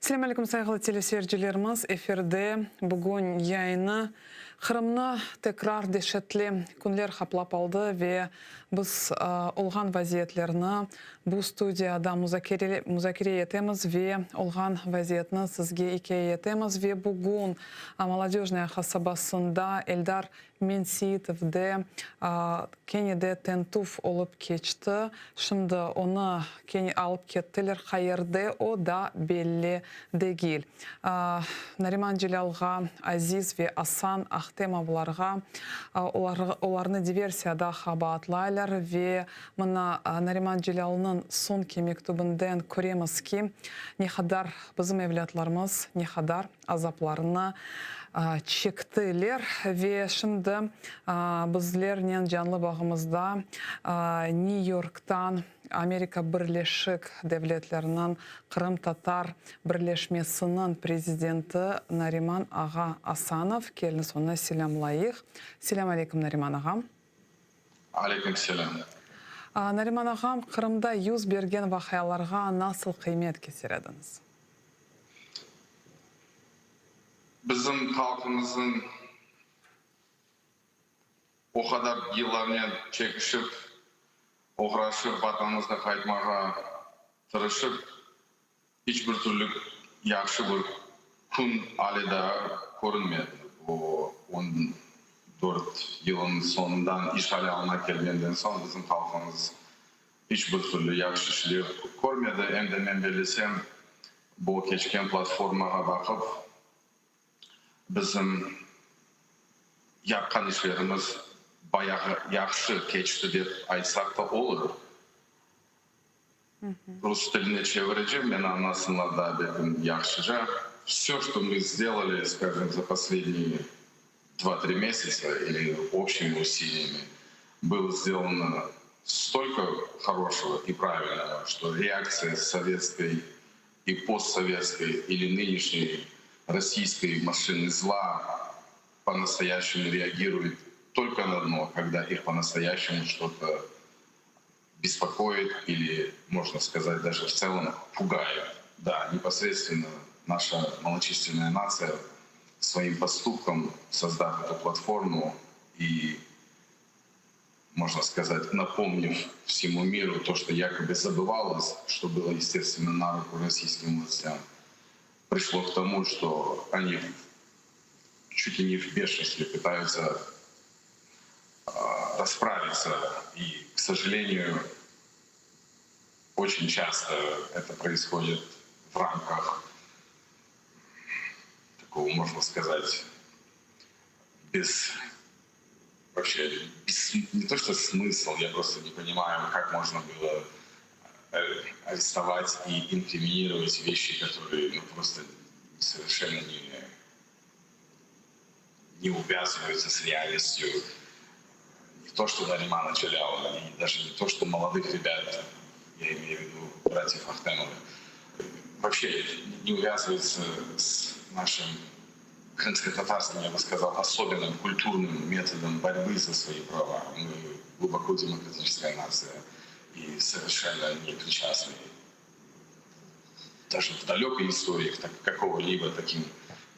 Selâm aleyküm, sayğılı teleseyircilerimiz! Efirde bugün yayını Qırımnı tekrar deşetli künler qaplap aldı ve biz olğan vaziyetlerni bu studiyada muzakere etemiz ve olğan vaziyetni sizge ikâye etemiz. Ve bugün Molodöjnaya qasabasında Eldar Menseitovde kene de tentüv olıp keçti. Şimdi onı kene alıp kettiler, qayerde o da belli degil. Nariman Celâlğa, Aziz ve Asan Ahtemovlarğa, olarnı diversiyada qabaatlaylar ve mına Nariman Celâlnıñ soñki mektübinden köremiz ki, ne qadar bizim evlâtlarımız ne qadar azaplarını çektiler. Ve şimdi bizlernen canlı bağımızda New Yorktan Amerika Birleşik Devletleriniñ Qırımtatar birleşmesiniñ prezidenti Nariman ağa Asanov. Keliñiz, onı selâmlayıq. Selâm aleyküm, Nariman ağam. Aleyküm selâm. Nariman ağam, Qırımda yüz bergen vaqialarğa nasıl qıymet keser ediñiz? Bizim halqımıznıñ o qadar yıllarnen çekişip, oğraşıp, Vatanımızğa qaytmağa tırışıp, iç bir türlü yahşı bir kün ale daa körünmedi. Bu 14 yılınıñ soñundan işğal alına kelgenden soñ bizim halqımız iç bir türlü yahşı şeyler körmedi. Em de men bellesem, bu keçken platformağa baqıp, bizim yapqan işlerimiz bayağı yahşı keçti dep aytsaq da olur. Rus tiline çevirecem, meni añlasınlar daa belkim yahşıca. Vsё, что мы сделали, скажем, за последние два-три месяца или общими усилиями, было сделано столько хорошего и правильного, что реакция советской и постсоветской или нынешней российской машины зла по-настоящему реагирует только на одно, когда их по-настоящему что-то беспокоит или, можно сказать, даже в целом пугает. Да, непосредственно наша малочисленная нация своим поступком, создав эту платформу и, можно сказать, напомнив всему миру то, что якобы забывалось, что было, естественно, на руку российским властям, пришло к тому, что они чуть ли не в бешенстве пытаются расправиться. И, к сожалению, очень часто это происходит в рамках такого, можно сказать, без вообще без, не то что смысл, я просто не понимаю, как можно было арестовать и инкриминировать вещи, которые ну, просто совершенно не, не увязываются с реальностью. Не то, что Наримана Джалялова, и даже не то, что молодых ребят, я имею в виду братьев Ахтемовых, вообще не увязываются с нашим крымско-татарским, я бы сказал, особенным культурным методом борьбы за свои права. Мы глубоко демократическая нация и совершенно не причастны даже в далекой истории к какого-либо таким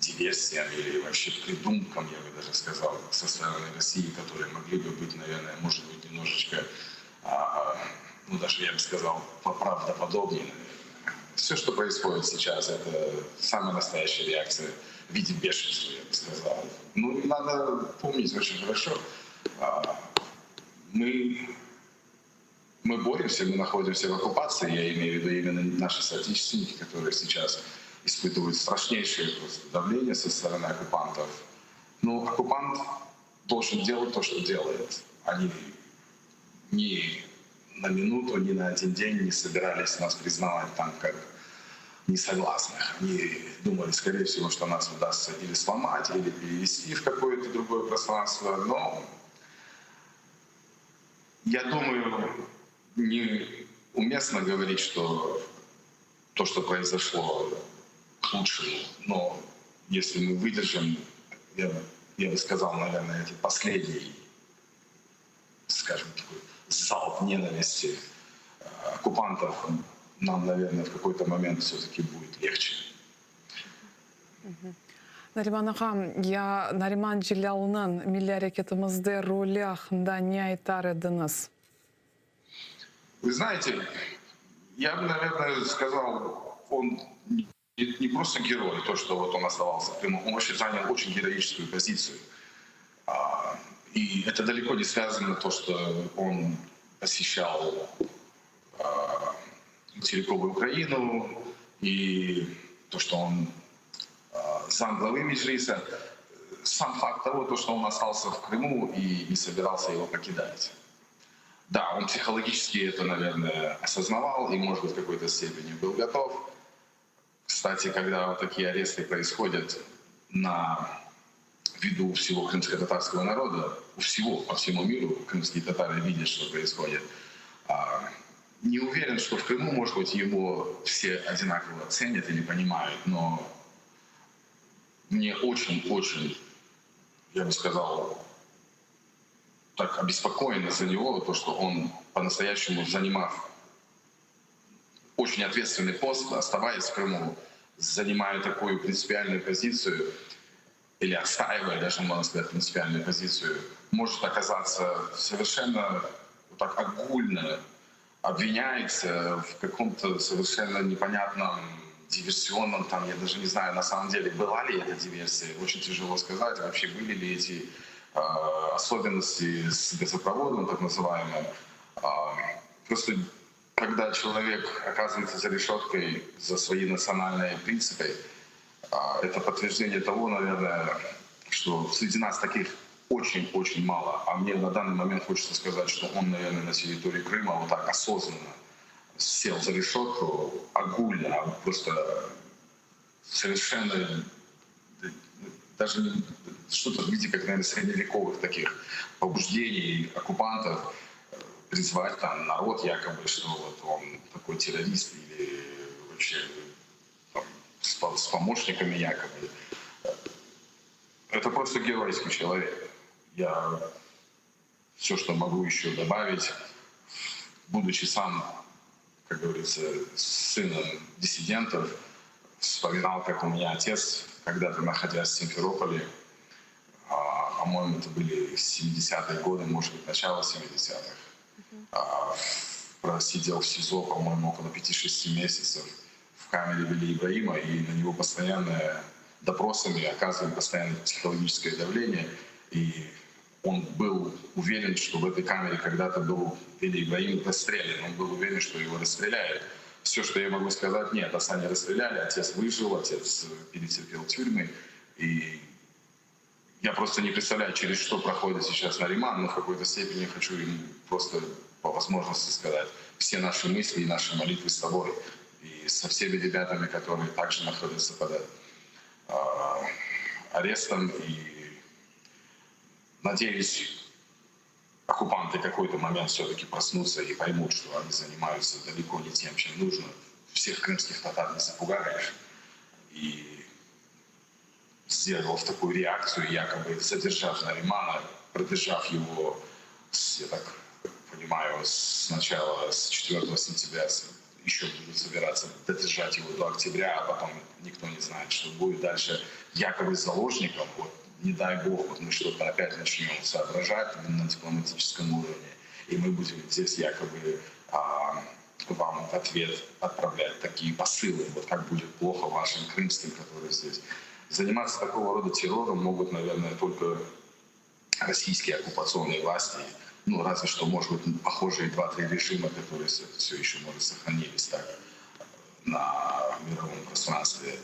диверсиям или вообще придумкам, я бы даже сказал, со стороны России, которые могли бы быть, наверное, может быть, немножечко, ну, даже я бы сказал, поправдоподобнее, наверное. Все, что происходит сейчас, это самая настоящая реакция в виде бешенства, я бы сказал. Ну, надо помнить очень хорошо, мы боремся, мы находимся в оккупации, я имею в виду именно наши соотечественники, которые сейчас испытывают страшнейшее просто давление со стороны оккупантов. Но оккупант должен делать то, что делает. Они ни на минуту, ни на один день не собирались нас признавать там как несогласных. Они думали, скорее всего, что нас удастся или сломать, или перевести в какое-то другое пространство. Но я думаю, неуместно говорить, что то, что произошло, к лучшему. Но если мы выдержим, я бы сказал, наверное, эти последние, скажем, такой залп ненависти оккупантов, нам, наверное, в какой-то момент все-таки будет легче. Nariman ağa, ya Nariman Celâlnıñ milliy areketimizde rolü aqqında ne aytar ediñiz? Вы знаете, я бы, наверное, сказал, он не просто герой, то, что вот он оставался в Крыму, он вообще занял очень героическую позицию. И это далеко не связано то, что он посещал материковую Украину и то, что он замглавы Меджлиса. Сам факт того, то, что он остался в Крыму и не собирался его покидать. Да, он психологически это, наверное, осознавал и, может быть, в какой-то степени был готов. Кстати, когда вот такие аресты происходят на виду всего крымско-татарского народа, у всего, по всему миру крымские татары видят, что происходит. Не уверен, что в Крыму, может быть, его все одинаково ценят или понимают, но мне очень-очень, я бы сказал, так обеспокоены за него, то, что он по-настоящему, занимав очень ответственный пост, оставаясь в Крыму, занимая такую принципиальную позицию, или отстаивая даже, можно сказать, принципиальную позицию, может оказаться совершенно вот так огульно обвиняется в каком-то совершенно непонятном диверсионном, там, я даже не знаю, на самом деле, была ли это диверсия, очень тяжело сказать, вообще были ли эти особенности с газопроводом, так называемым. Просто когда человек оказывается за решеткой за свои национальные принципы, это подтверждение того, наверное, что среди нас таких очень-очень мало. А мне на данный момент хочется сказать, что он, наверное, на территории Крыма вот так осознанно сел за решетку, огульно, просто совершенно даже не, что-то в виде, как, наверное, средневековых таких побуждений оккупантов призвать там народ якобы, что вот он такой террорист или вообще там, с помощниками якобы. Это просто геройский человек. Я все, что могу еще добавить, будучи сам, как говорится, сыном диссидентов, вспоминал, как у меня отец, когда-то находясь в Симферополе, по-моему, это были 70-е годы, может быть, начало 70-х, просидел в СИЗО, по-моему, около 5-6 месяцев в камере Вели Ибраима, и на него постоянно допросами оказывали постоянное психологическое давление. И он был уверен, что в этой камере когда-то был Вели Ибраим расстрелян. Он был уверен, что его расстреляют. Все, что я могу сказать, нет, отца не расстреляли, отец выжил, отец перетерпел тюрьмы. И я просто не представляю, через что проходит сейчас Нариман, но в какой-то степени хочу ему просто по возможности сказать, все наши мысли и наши молитвы с тобой и со всеми ребятами, которые также находятся под арестом. И надеюсь, оккупанты в какой-то момент все-таки проснутся и поймут, что они занимаются далеко не тем, чем нужно. Всех крымских татар не запугаешь. И сделав такую реакцию, якобы задержав Наримана, продержав его, я так понимаю, с начала, с 4 сентября, еще будут собираться додержать его до октября, а потом никто не знает, что будет дальше, якобы с заложником, вот, не дай бог, вот мы что-то опять начнем соображать на дипломатическом уровне, и мы будем здесь якобы вам в ответ отправлять такие посылы, вот как будет плохо вашим крымским, которые здесь. Заниматься такого рода террором могут, наверное, только российские оккупационные власти, разве что, может быть, похожие два-три режима, которые все еще, может, сохранились так на мировом пространстве.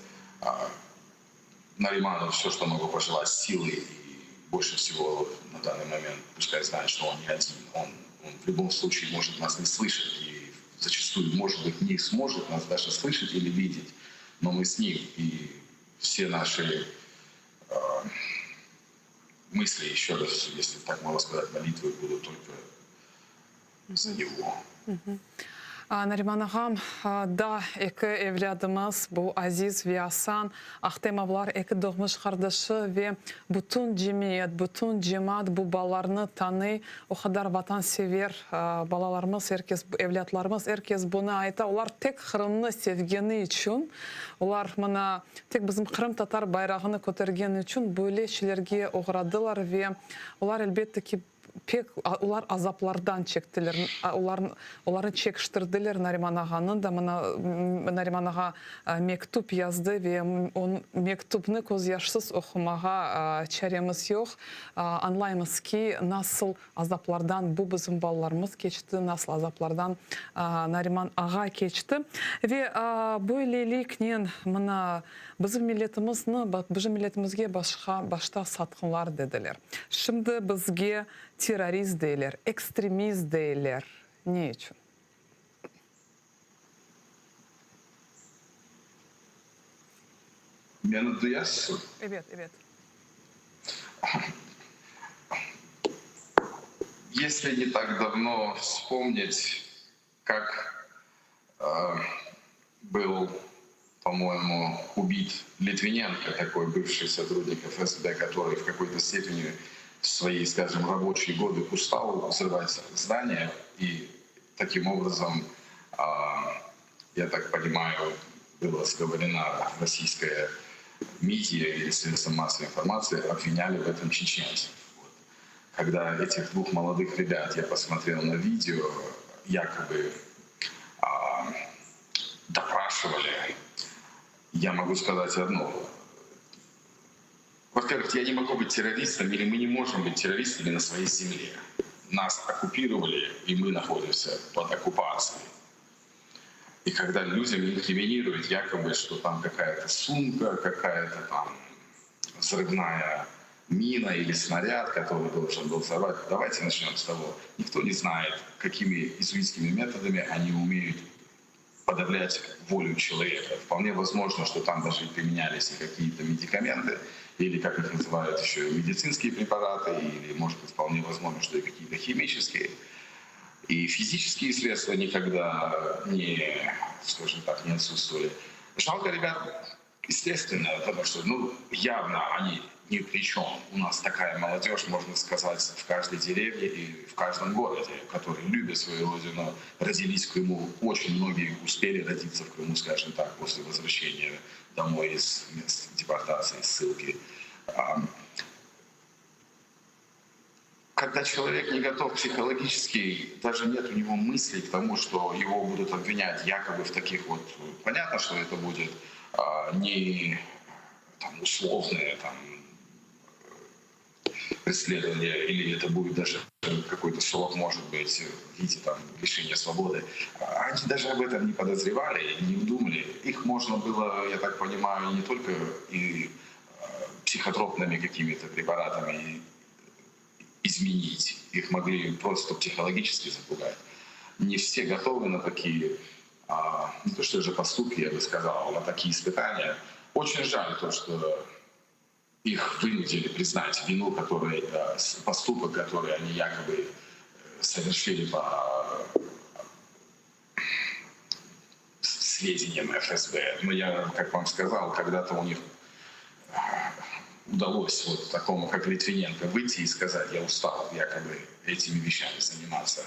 Нариману все, что могу пожелать, силы и больше всего на данный момент, пускай знает, что он не один. Он в любом случае может нас не слышать и зачастую, может быть, не сможет нас даже слышать или видеть, но мы с ним, и все наши мысли, еще раз, если так можно сказать, молитвы будут только за него. Nariman ağam, daa eki evlâdımız, bu Aziz ve Asan Ahtemovlar, eki doğmuş qardaşı ve bütün cemiyet, bütün cemaat bu balalarnı tanıy, o qadar vatansever balalarımız, er kes, evlâtlarımız, er kes bunı ayta, olar tek Qırımnı sevgeni içün, olar mına tek bizim qırımtatar bayrağını kötergeni içün böyle şeylerge oğradılar ve olar, elbette ki, Pek olar azaplardan çektiler, olarnı çekiştirdiler, Nariman ağanı da, mına Nariman ağa mektüp yazdı ve mektüpni közyaşsız oqumağa çaremiz yoq. Añlaymız ki, nasıl azaplardan bu bizim balalarımız keçti, nasıl azaplardan Nariman ağa keçti. Ve böyleliknen mına bizim milletimizni, bizim milletimizge başqa başta satqınlar dediler. Şimdi bizge terrorist deyler, ekstremist deyler. Ne içün? Meni duyasızmı? Evet, evet. Если не так давно вспомнить, как был, по-моему, убит Литвиненко, такой бывший сотрудник ФСБ, который в какой-то степени в свои, скажем, рабочие годы устал взрывать здания и таким образом, я так понимаю, была сговорена российская медиа или средства массовой информации, обвиняли в этом чеченцев. Вот. Когда этих двух молодых ребят я посмотрел на видео, якобы допрашивали, я могу сказать одно. Во-первых, я не могу быть террористом, или мы не можем быть террористами на своей земле. Нас оккупировали, и мы находимся под оккупацией. И когда людям инкриминируют якобы, что там какая-то сумка, какая-то там взрывная мина или снаряд, который должен был взорвать, давайте начнем с того. Никто не знает, какими иезуитскими методами они умеют подавлять волю человека. Вполне возможно, что там даже применялись и какие-то медикаменты, или, как их называют еще, медицинские препараты, или, может быть, вполне возможно, что и какие-то химические. И физические средства никогда не, скажем так, не отсутствовали. Жалко ребят, естественно, потому что, ну, явно они ни при чем. У нас такая молодежь, можно сказать, в каждой деревне и в каждом городе, которые любят свою родину, родились в Крыму. Очень многие успели родиться в Крыму, скажем так, после возвращения домой из мест депортации, ссылки. Когда человек не готов психологически, даже нет у него мыслей к тому, что его будут обвинять якобы в таких вот... Понятно, что это будет не там, условное там, преследование, или это будет даже какой-то срок, может быть, в виде там, лишения свободы. Они даже об этом не подозревали, не думали. Их можно было, я так понимаю, не только и психотропными какими-то препаратами изменить. Их могли просто психологически запугать. Не все готовы на такие, не то что же поступки, я бы сказал, на такие испытания. Очень жаль то, что их вынудили признать вину, который, поступок, который они якобы совершили по сведениям ФСБ. Но я, как вам сказал, когда-то у них удалось вот такому, как Литвиненко, выйти и сказать, я устал якобы этими вещами заниматься.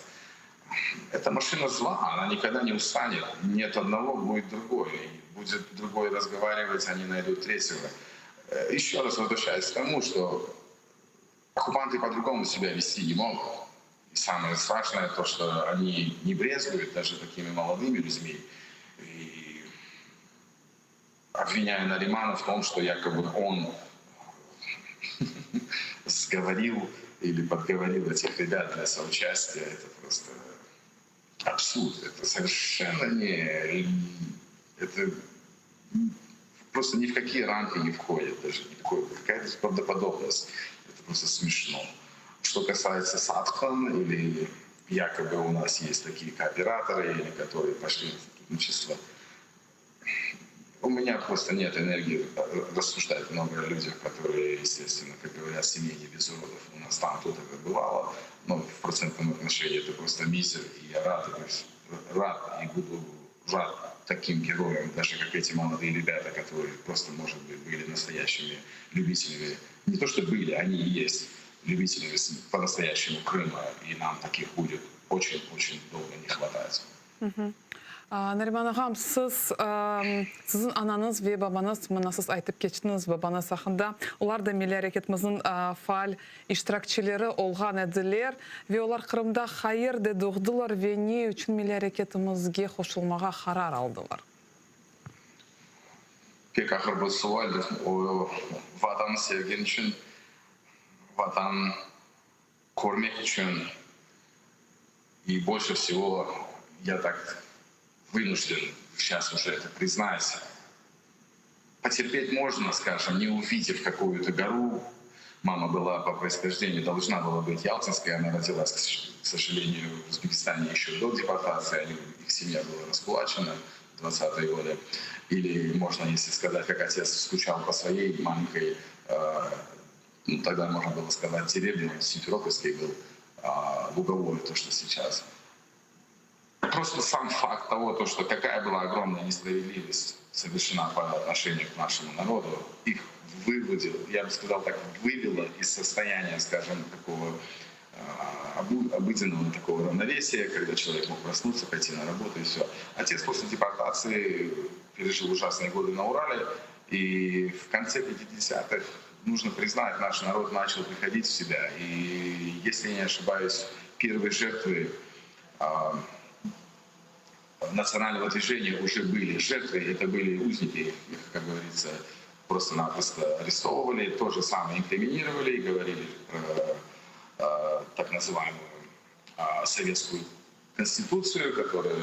Эта машина зла, она никогда не устанет. Нет одного, будет другой. Будет другой разговаривать, они найдут третьего. Еще раз возвращаясь к тому, что оккупанты по-другому себя вести не могут. И самое страшное то, что они не брезгуют даже такими молодыми людьми. И обвиняя Наримана в том, что якобы он сговорил или подговорил этих ребят для соучастия, это просто абсурд. Это совершенно не... Это просто ни в какие рамки не входит даже никакой. Какая-то правдоподобность. Это просто смешно. Что касается Сатхан, или якобы у нас есть такие кооператоры, или которые пошли на сотрудничество, у меня просто нет энергии рассуждать много о людях, которые, естественно, как говорят, семьи не без уродов. У нас там тут это бывало, но в процентном отношении это просто мизер, и я рад это. рад и буду рад таким героям, даже как эти молодые ребята, которые просто, может быть, были настоящими любителями. Не то, что были, они и есть любителями по-настоящему Крыма, и нам таких будет очень-очень долго не хватать. Nariman ağam, siz, siziñ anañız ve babañız, mına siz aytıp keçtiñiz babañız aqqında, olar da milliy areketimizniñ faal iştirakçileri olğan ediler ve olar Qırımda qayerde doğdılar ve ne içün milliy areketimizge qoşulmağa qarar aldılar? Pek ağır bir sualdir. O, Vatanı sevgen içün, Vatan körmek içün и больше всего я так вынужден сейчас уже это признать. Потерпеть можно, скажем, не увидев какую-то гору. Мама была по происхождению, должна была быть ялтинской, она родилась, к сожалению, в Узбекистане еще до депортации, их семья была раскулачена в 20-е годы. Или можно, если сказать, как отец скучал по своей маленькой, ну, тогда можно было сказать, деревне, он симферопольский был, Луговой, то, что сейчас. Просто сам факт того, то, что какая была огромная несправедливость совершена по отношению к нашему народу, их выводил, я бы сказал так, вывело из состояния, скажем, такого обыденного такого равновесия, когда человек мог проснуться, пойти на работу и все. Отец после депортации пережил ужасные годы на Урале, и в конце 50-х, нужно признать, наш народ начал приходить в себя. И, если я не ошибаюсь, первые жертвы национального движения уже были жертвы, это были узники, их, как говорится, просто-напросто арестовывали, то же самое инкриминировали и говорили про так называемую советскую конституцию, которая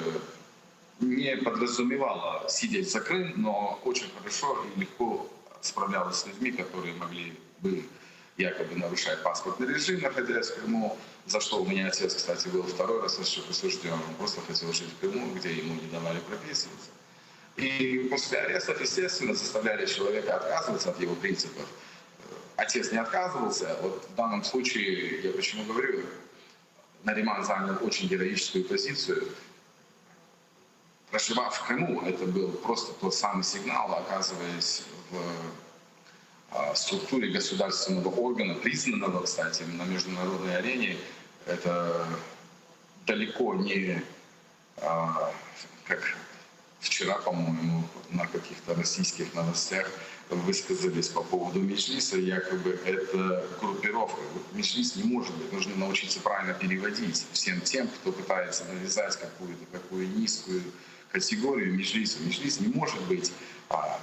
не подразумевала сидеть за Крым, но очень хорошо и легко справлялась с людьми, которые могли бы якобы нарушать паспортный режим, находясь в Крыму, за что у меня отец, кстати, был второй раз осужден. Он просто хотел жить в Крыму, где ему не давали прописываться. И после арестов, естественно, заставляли человека отказываться от его принципов. Отец не отказывался. Вот в данном случае, я почему говорю, Нариман занял очень героическую позицию. Проживав в Крыму, это был просто тот самый сигнал, оказываясь в структуре государственного органа, признанного, кстати, на международной арене, это далеко не, как вчера, по-моему, на каких-то российских новостях высказались по поводу Меджлиса, якобы это группировка. Меджлис не может быть, нужно научиться правильно переводить всем тем, кто пытается навязать какую-то такую низкую категорию Меджлису. Меджлис не может быть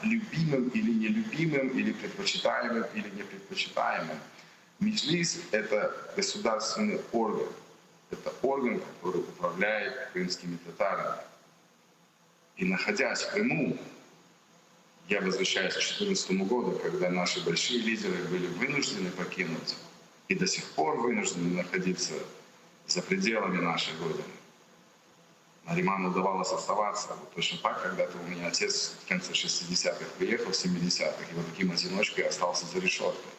любимым или нелюбимым, или предпочитаемым, или непредпочитаемым. Меджлис — это государственный орган. Это орган, который управляет крымскими татарами. И находясь в Крыму, я возвращаюсь к 2014 году, когда наши большие лидеры были вынуждены покинуть и до сих пор вынуждены находиться за пределами нашей Родины. Нариману удавалось оставаться. Вот точно так, когда-то у меня отец в конце 60-х приехал, в 70-х, и вот таким одиночкой остался за решеткой.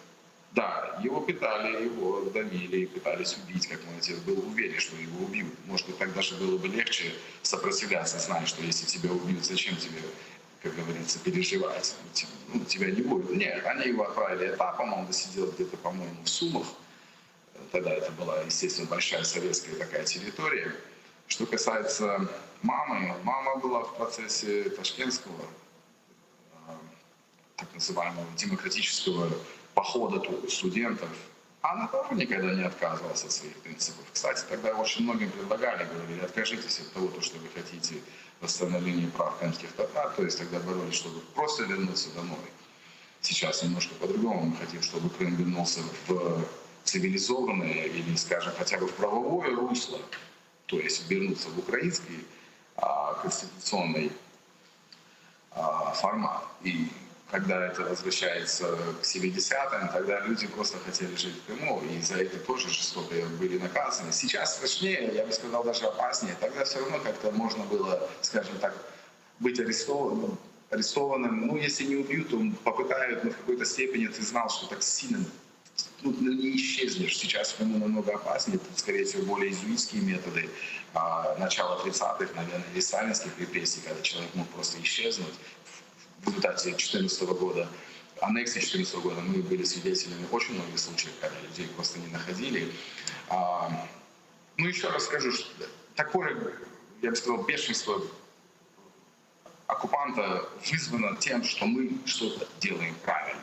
Да, его пытали, его давили, пытались убить, как мой отец был уверен, что его убьют. Может быть, так даже было бы легче сопротивляться, зная, что если тебя убьют, зачем тебе, как говорится, переживать? Ну, тебя не будет. Нет, они его отправили этапом, он досидел где-то, по-моему, в Сумах. Тогда это была, естественно, большая советская такая территория. Что касается мамы, мама была в процессе ташкентского, так называемого демократического похода студентов. Она тоже никогда не отказывалась от своих принципов. Кстати, тогда очень многим предлагали, говорили, откажитесь от того, то, что вы хотите, восстановления прав крымских татар. То есть тогда боролись, чтобы просто вернуться домой. Сейчас немножко по-другому. Мы хотим, чтобы Крым вернулся в цивилизованное или, скажем, хотя бы в правовое русло, то есть вернуться в украинский конституционный формат. И когда это возвращается к 70-м, тогда люди просто хотели жить в Крыму, и за это тоже жестоко были наказаны. Сейчас страшнее, я бы сказал, даже опаснее. Тогда все равно как-то можно было, скажем так, быть арестованным. Ну, если не убьют, то попытают, но в какой-то степени ты знал, что так сильно. ну, не исчезнешь. Сейчас в Крыму намного опаснее, тут, скорее всего, более иезуитские методы начала 30-х, наверное, или сталинских репрессий, когда человек мог просто исчезнуть. В результате 2014 года, аннексии 2014 года, мы были свидетелями очень многих случаев, когда людей просто не находили. Ну, еще раз скажу, что такое, я бы сказал, бешенство оккупанта вызвано тем, что мы что-то делаем правильно.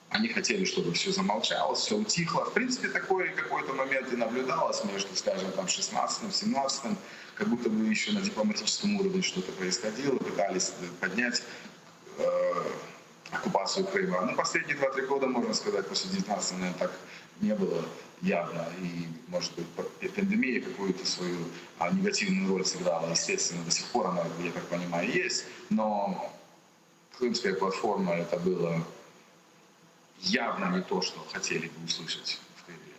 Они хотели, чтобы все замолчалось, все утихло. В принципе, такой какой-то момент и наблюдалось между, скажем, там, 16-м, 17-м, как будто бы еще на дипломатическом уровне что-то происходило, пытались поднять оккупацию Крыма. Ну, последние 2-3 года, можно сказать, после 19 наверное, так не было явно. И, может быть, пандемия какую-то свою негативную роль сыграла. Естественно, до сих пор она, я так понимаю, есть. Но Крымская платформа это было явно не то, что хотели бы услышать в Кремле.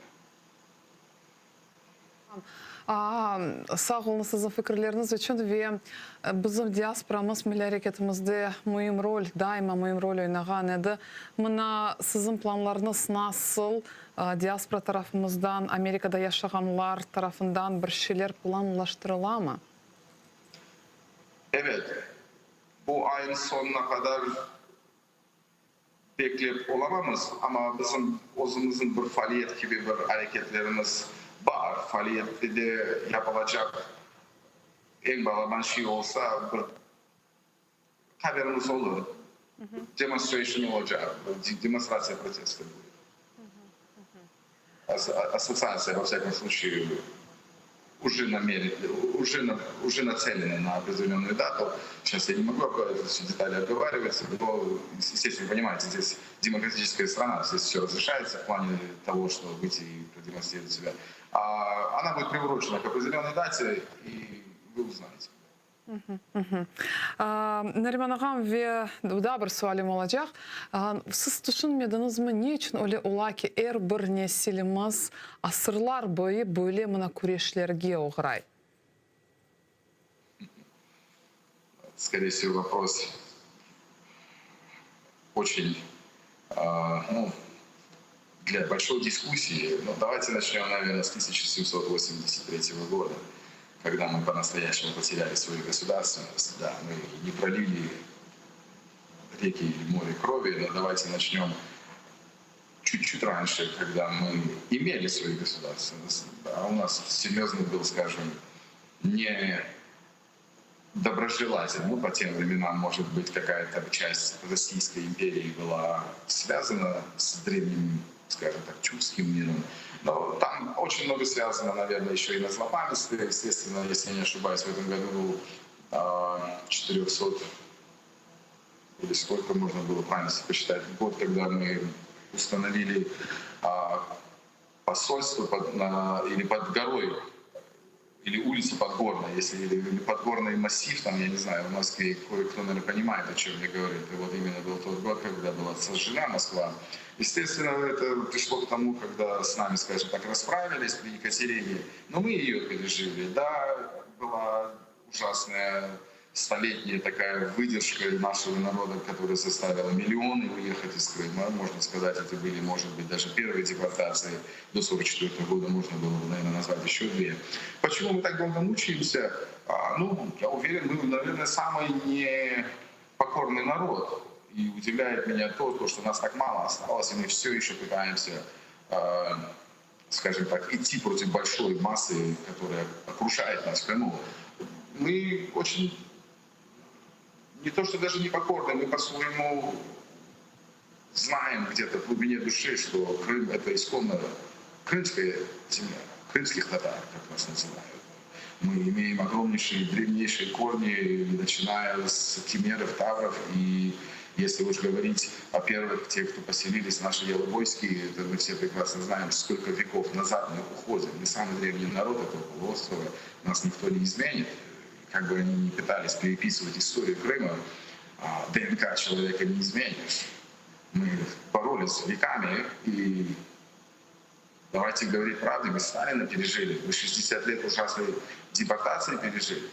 Sağ oluñ siziñ fikirleriñiz içün ve bizim diasporamız milliy areketimizde müim rol, daima müim rol oynağan edi. Mına siziñ planlarıñız nasıl diaspora tarafımızdan, Amerikada yaşağanlar tarafından bir şeyler planlaştırılamı? Evet, bu ayın sonuna qadar beklep olamamız, amma bizim özümizniñ bir faaliyet kibi bir areketlerimiz bar. Faaliyette de yapılacaq eñ balaban şey olsa, bir haberimiz olur. Demonstration olacaq, demonstratsiya protesta будет. Ассоциация, во всяком случае, уже намерен, уже, на, уже нацелена на определенную дату. Сейчас я не могу все детали обговаривать, но, естественно, понимаете, здесь демократическая страна, здесь все разрешается в плане того, что выйти и продемонстрировать себя. А она будет приурочена к определенной дате, и вы узнаете. Nariman ağam, ve daa bir sualim olacaq. Siz tüşünmediñizmi, ne içün öyle ola ki, er bir nesilimiz asırlar boyu böyle mına küreşlerge oğray? Скорее всего, вопрос очень ну, для большой дискуссии. Но давайте начнем, наверное, с 1783 года, когда мы по-настоящему потеряли свою государственность. Да, мы не пролили реки или море крови, но давайте начнем чуть-чуть раньше, когда мы имели свою государственность. Да, у нас серьезный был, скажем, не доброжелатель. Ну, по тем временам, может быть, какая-то часть Российской империи была связана с древним, скажем так, тюркским миром. Но там очень много связано, наверное, еще и на злопамятстве. Естественно, если я не ошибаюсь, в этом году был 400 или сколько можно было правильно посчитать, год, когда мы установили посольство или под горой, или улицу Подгорная, если или Подгорный массив, там, я не знаю, в Москве кое-кто, наверное, понимает, о чем я говорю. Это вот именно был тот год, когда была сожжена Москва. Естественно, это пришло к тому, когда с нами, скажем так, расправились при Екатерине, но мы ее пережили. Да, была ужасная столетняя такая выдержка нашего народа, которая заставила миллионы уехать из Крыма. Можно сказать, это были, может быть, даже первые депортации. До 1944 года можно было бы, наверное, назвать еще две. Почему мы так долго мучаемся? Ну, я уверен, мы, наверное, самый непокорный народ. И удивляет меня то, что нас так мало осталось, и мы все еще пытаемся, скажем так, идти против большой массы, которая окружает нас в Крыму. Мы очень не то, что даже непокорны, мы по-своему знаем где-то в глубине души, что Крым — это исконно крымская земля, крымских татар, как нас называют. Мы имеем огромнейшие, древнейшие корни, начиная с киммеров, тавров. И если уж говорить о первых, тех, кто поселились, наши ялобойские, это мы все прекрасно знаем, сколько веков назад мы уходим. Мы самый древний народ этого полуострова, нас никто не изменит. Как бы они ни пытались переписывать историю Крыма, ДНК человека не изменишь. Мы боролись веками, и давайте говорить правду, мы Сталина пережили, мы 60 лет ужасной депортации пережили.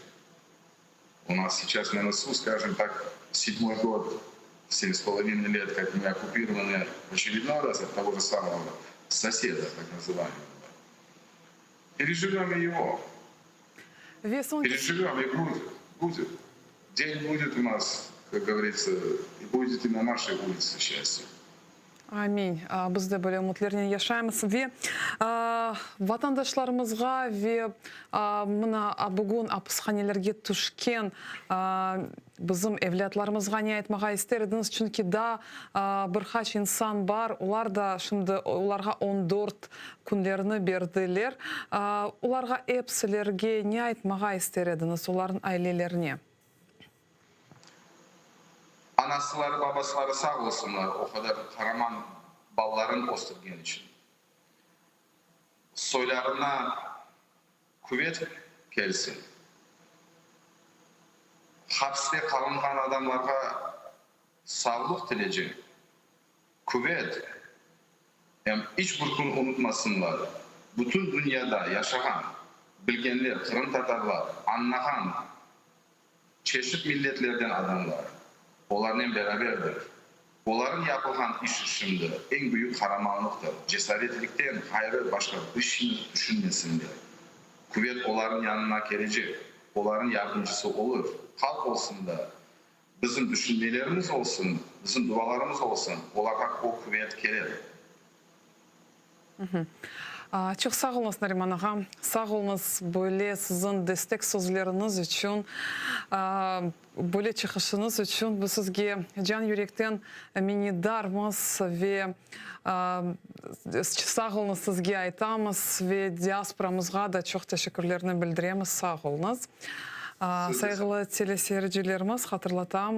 У нас сейчас на носу, скажем так, седьмой год. Семь с половиной лет, как мы оккупированы в очередной раз от того же самого соседа, так называемого. Переживем и его. Ve soñki Переживем и будет. Будет. День будет у нас, как говорится, и будет и на нашей улице счастье. Amin. Biz de böyle ümütlernen yaşaymız. Ve vatandaşlarımızğa ve mına bugün apishanelerge tüşken bizim evlâtlarımızğa ne aytmağa ister ediñiz? Çünki daa bir qaç insan bar, olar da şimdi olarğa on dört künlerini berdiler. Olarğa epsilerge ne aytmağa ister ediñiz, olarnıñ ailelerine? Anasıları, babasıları sağ olsunlar, o qadar qaraman balaların östürgen içün. Soylarına quvet kelsin. Hapiste qalınğan adamlarğa sağlıq tilecem. Quvet em iç bir kün unutmasınlar, bütün dünyada yaşağan, bilgenler, qırımtatarlar, añlağan çeşit milletlerden adamlar olarnen beraberdir. Olarnıñ yapılğan işi şimdi eñ büyük qaramanlıqtır. Cesaretlikten ğayrı başqa bir şeyni tüşünmesinler. Quvet olarnıñ yanına kelecek, olarnıñ yardımcısı olur. Halq olsun da, bizim tüşünmelerimiz olsun, bizim dualarımız olsun, olarğa o quvet kelir. Çoq sağ oluñız, Nariman ağa. Sağ oluñız böyle siziñ destek sözleriñiz içün, böyle çıqışıñız içün. Biz sizge can yürekten minnetdarmız ve sağ oluñız sizge aytamız ve diasporamızğa da çoq teşekkürlerni bildiremiz. Sağ oluñız. Sayğılı teleseyircilerimiz, hatırlatam,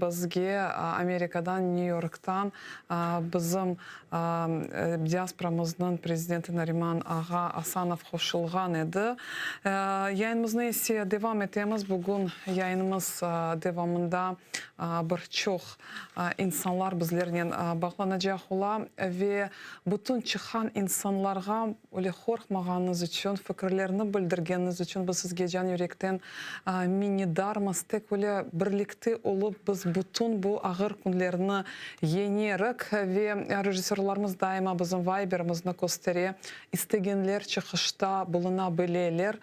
bizge Amerikadan, New Yorktan bizim diasporamıznıñ prezidenti Nariman ağa Asanov qoşulğan edi. Yayınımıznı ise devam etemiz. Bugün yayınımız devamında bir çoq insanlar bizlernen bağlanacaq ola ve bütün çıqqan insanlarğa Öyle qorqmağanıñız içün, fikirlerni bildirgeniñiz içün biz sizge can yürekten minnetdarmız. Tek öyle birlikte olıp biz bütün bu ağır künlerni yeñerik ve rejissörlarımız daima bizim Viberimizni köstere, istegenler çıqışta buluna bileler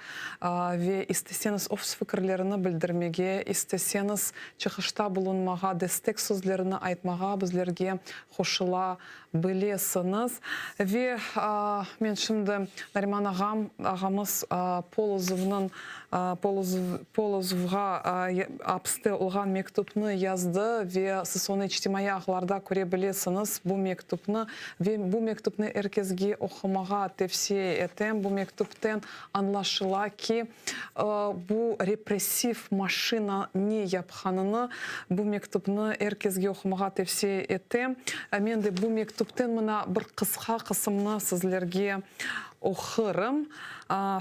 ve isteseñiz öz fikirlerini bildirmege, isteseñiz çıqışta bulunmağa, destek sözlerini aytmağa bizlerge qoşula Bilesiñiz. Ve men şimdi Nariman ağam, ağamız Polozovnıñ, Polozovğa apiste olğan mektüpni yazdı ve siz onı içtimaiy ağlarda köre bilesiñiz, bu mektüpni. Ve bu mektüpni er kesge oqumağa tevsiye etem. Bu mektüpten añlaşıla ki, Bu repressiv maşina ne yapqanını, bu mektüpni er kesge oqumağa tevsiye etem. Men de bu mektüpten mına bir qısqa qısımnı sizlerge oqurım.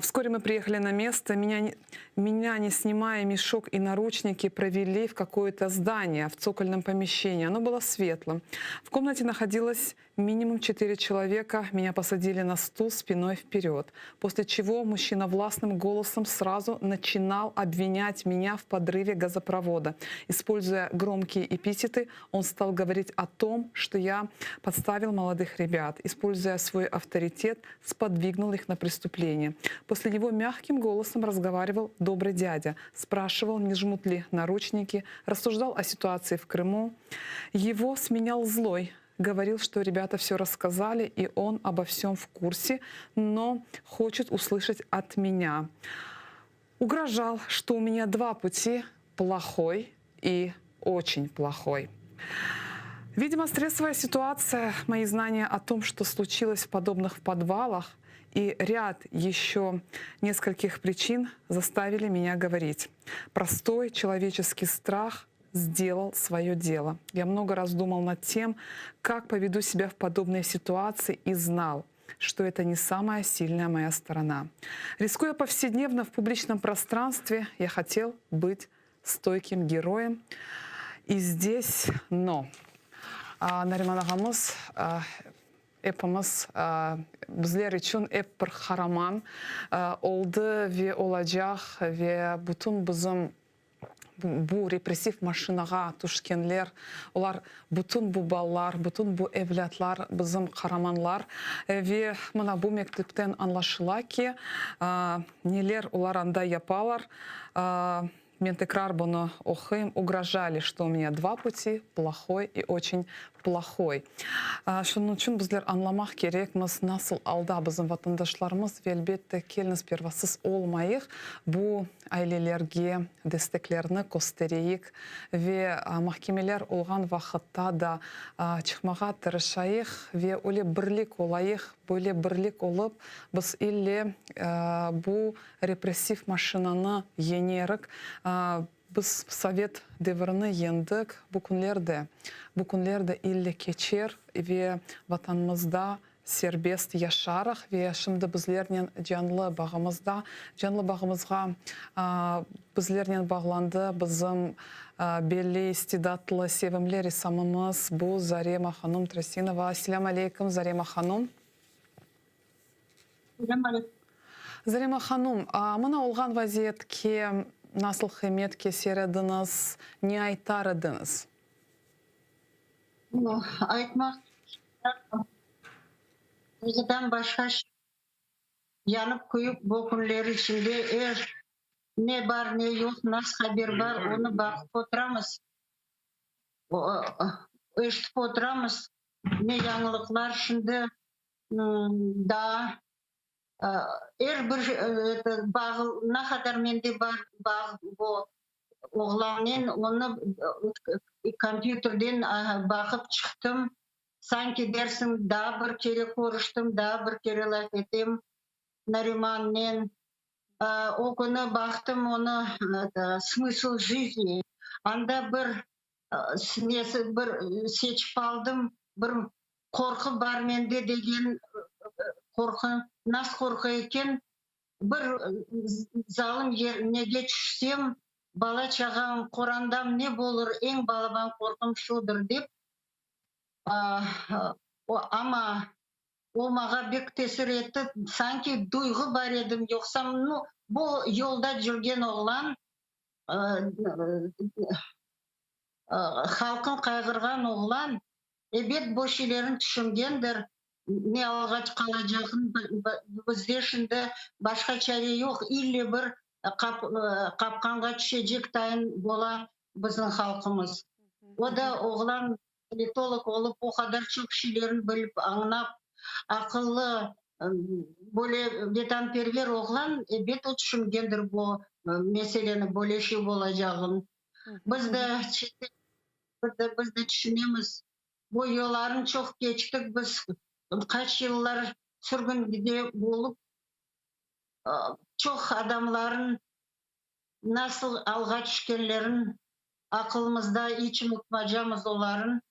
Vskore mı priyehali na mesto, menâ, menâ ne sнимая meşok i narучniki proveli v kakoye-to zdaniye, v tsokolnom pomeşçenii. Ono bylo svetlım. V komnate nahodilos Минимум четыре человека меня посадили на стул спиной вперед, после чего мужчина властным голосом сразу начинал обвинять меня в подрыве газопровода. Используя громкие эпитеты, он стал говорить о том, что я подставил молодых ребят, используя свой авторитет, сподвигнул их на преступление. После него мягким голосом разговаривал добрый дядя, спрашивал, не жмут ли наручники, рассуждал о ситуации в Крыму. Его сменял злой, говорил, что ребята все рассказали, и он обо всем в курсе, но хочет услышать от меня. Угрожал, что у меня два пути – плохой и очень плохой. Видимо, стрессовая ситуация, мои знания о том, что случилось в подобных подвалах, и ряд еще нескольких причин заставили меня говорить. Простой человеческий страх сделал свое дело. Я много раз думал над тем, как поведу себя в подобной ситуации и знал, что это не самая сильная моя сторона. Рискуя повседневно в публичном пространстве, я хотел быть стойким героем. И здесь но. Nariman ağamız epimiz bizler içün ep bir qaraman oldı ve olacaq ve bütün bizim. Bu repressiv maşinağa tüşkenler, olar, bütün bu balalar, bütün bu evlâtlar bizim qaramanlar. Ve mına bu mektüpten añlaşıla ki, neler olar anda yapalar. Men tekrar bunı oquyım, Ugrojali, çto u menya dva puti, plohoy i oçen plohoy. Şunıñ içün bizler añlamaq kerekmiz, nasıl alda bizim vatandaşlarımız ve, elbette, keliñiz pervasız olmayıq, bu ailelerge desteklerni köstereyik ve mahkemeler olğan vaqıtta da çıqmağa tırışayıq ve öyle birlik olayıq, böyle birlik olıp biz ille bu repressiv maşinanı yeñerik. Biz sovet devirini yeñdik, bu künler de, bu künler de ille keçer ve Vatanımızda serbest yaşarıq ve şimdi bizlernen canlı bağımızda, canlı bağımızğa bizlernen bağlandı bizim belli, istidatlı, sevimli ressamımız bu Zarema hanum Trasinova. Selâm aleykum, Zarema hanum. Selâm aleykum. Zarema hanum, mına olğan vaziyetke nasıl qıymet keser ediñiz, ne aytar ediñiz? Aytmaq Qayğıdan başqa şey yanıp küyüp bu künler içinde er ne bar ne yoq nas haber bar onı baqıp oturamız eşitip oturamız ne yañılıqlar şimdi daa er bir bağ ne qadar mende bar bağ bu oğlannen onı kompyuterden baqıp çıqtım sanki dersiñ daa bir kere körüştim daa bir kere laf etem Narimannen o künü baqtım onı smısl jizni anda bir nesi bir seçip aldım bir Qorqu bar mende degen qorqu, nas qorqu eken, bir zalım nege tüşsem, bala-çağam, qorandam ne bolur, eñ balaban qorqum şudır dep, amma o mağa bek tesir etti, sanki duyğu bar edim, yoqsam, nu, bu yolda cürgen oğlan, halqın qayğırğan oğlan, Ebet, bu şeylerni tüşüngendir, ne alğa qalacağını bizde şimdi başqa çare yoq, ille bir qapqanğa tüşecek tayın bola bizim halqımız. O da oğlan politolog olıp, o qadar çoq şeylerni bilip, añlap, aqıllı, böyle vetanperver oğlan, ebet, o tüşüngendir bu meseleni, böyle şey olacağını. Biz de çetel Biz de tüşünemiz, bu yollarnı çoq keçtik biz, qaç yıllar sürgünlikte bolıp, çoq adamların nasıl alğa tüşkenlerin aqılımızda, iç unutmacamız oların.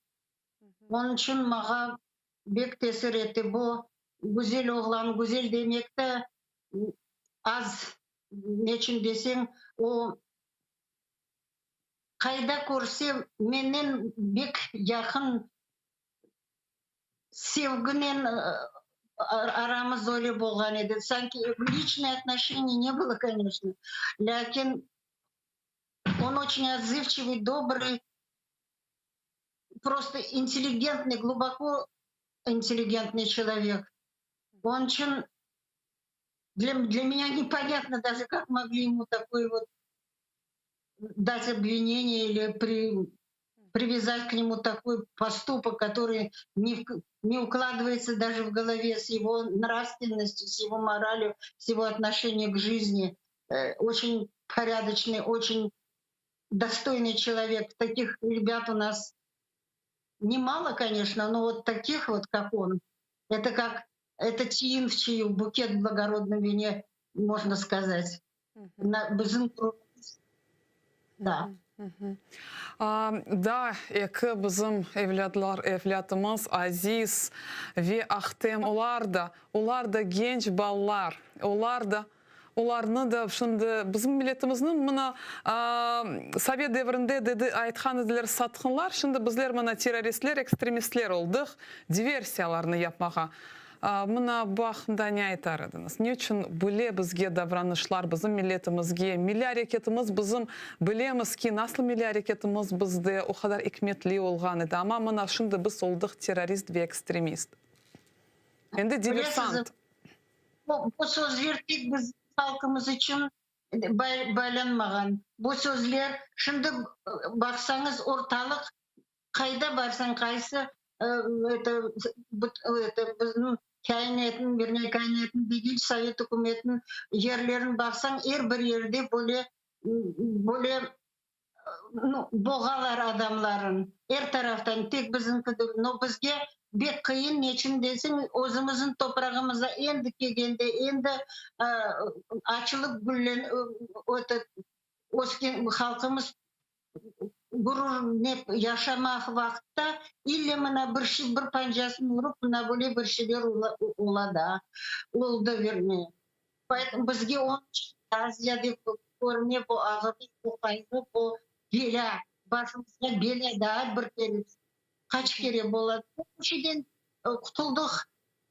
Onıñ içün mağa bek tesir etti bu güzel oğlan, güzel demek de az, neçün deseñ, o Qayda körsem, menen bek yaqın, sevginen aramız öyle bolğan edi. Sanki liçnoye otnoşeniye ne bylo, koneçno, lâkin on oçün otzıvçivıy, dobrıy, prosto intelligentnıy, gluboko intelligentnıy çelovek. Onıñ içün dlâ menya neponyatno daje, kak mogli emu takoy vot dать obvineniye ili привязать к нему такой поступок, который не, не укладывается даже в голове с его нравственностью, с его моралью, с его отношением к жизни. Э, очень порядочный, очень достойный человек. Таких ребят у нас немало, конечно, но вот таких вот, как он, это как это чаин в чаю, букет в благородном вине, можно сказать. Bizim da. Da, eki bizim evlâdlar, evlâtımız Aziz ve Ahtem, olar da, olar da genç balalar, olar da, olarnı da şimdi bizim milletimizniñ mına sovet devrinde dedi, aytqan ediler satqınlar, şimdi bizler mına terroristler, ekstremistler oldıq, diversiyalarnı yapmağa. Mına bu aqqında ne aytar ediñiz? Ne içün böyle bizge davranışlar, bizim milletimizge, milliy areketimiz bizim, bilemiz ki, nasıl milliy areketimiz bizde o qadar ikmetli olğan edi, amma mına şimdi biz oldıq terrorist ve ekstremist. Endi diversant. Bu sözler tek bizim halqımız içün baylanmağan. Bu sözler, şimdi baqsañız, ortalıq Qayda barsañ, qaysı bizim kâinatnıñ, verniye, kâinatnıñ degil, sovet ükümetiniñ yerlerini baqsañ, er bir yerde böyle, böyle, nu, boğalar adamların, er taraftan, tek bizimki degil. No, bizge bek qıyın, neçün deseñ, özümizniñ toprağımızda endi kelgende, endi açılıp, güllen, ösken halqımız Gururnen yaşamaq vaqıtta ille mına bir şey, bir pancasını urıp, mına böyle bir şeyler ola da, oldı verniye. Poetomu bizge onıñ içün daa ziyade körüne bu ağırlıq, bu qayğı, bu belâ, başımızğa belâ daa bir kere, qaç kere bola. Bu şeyden qutuldıq,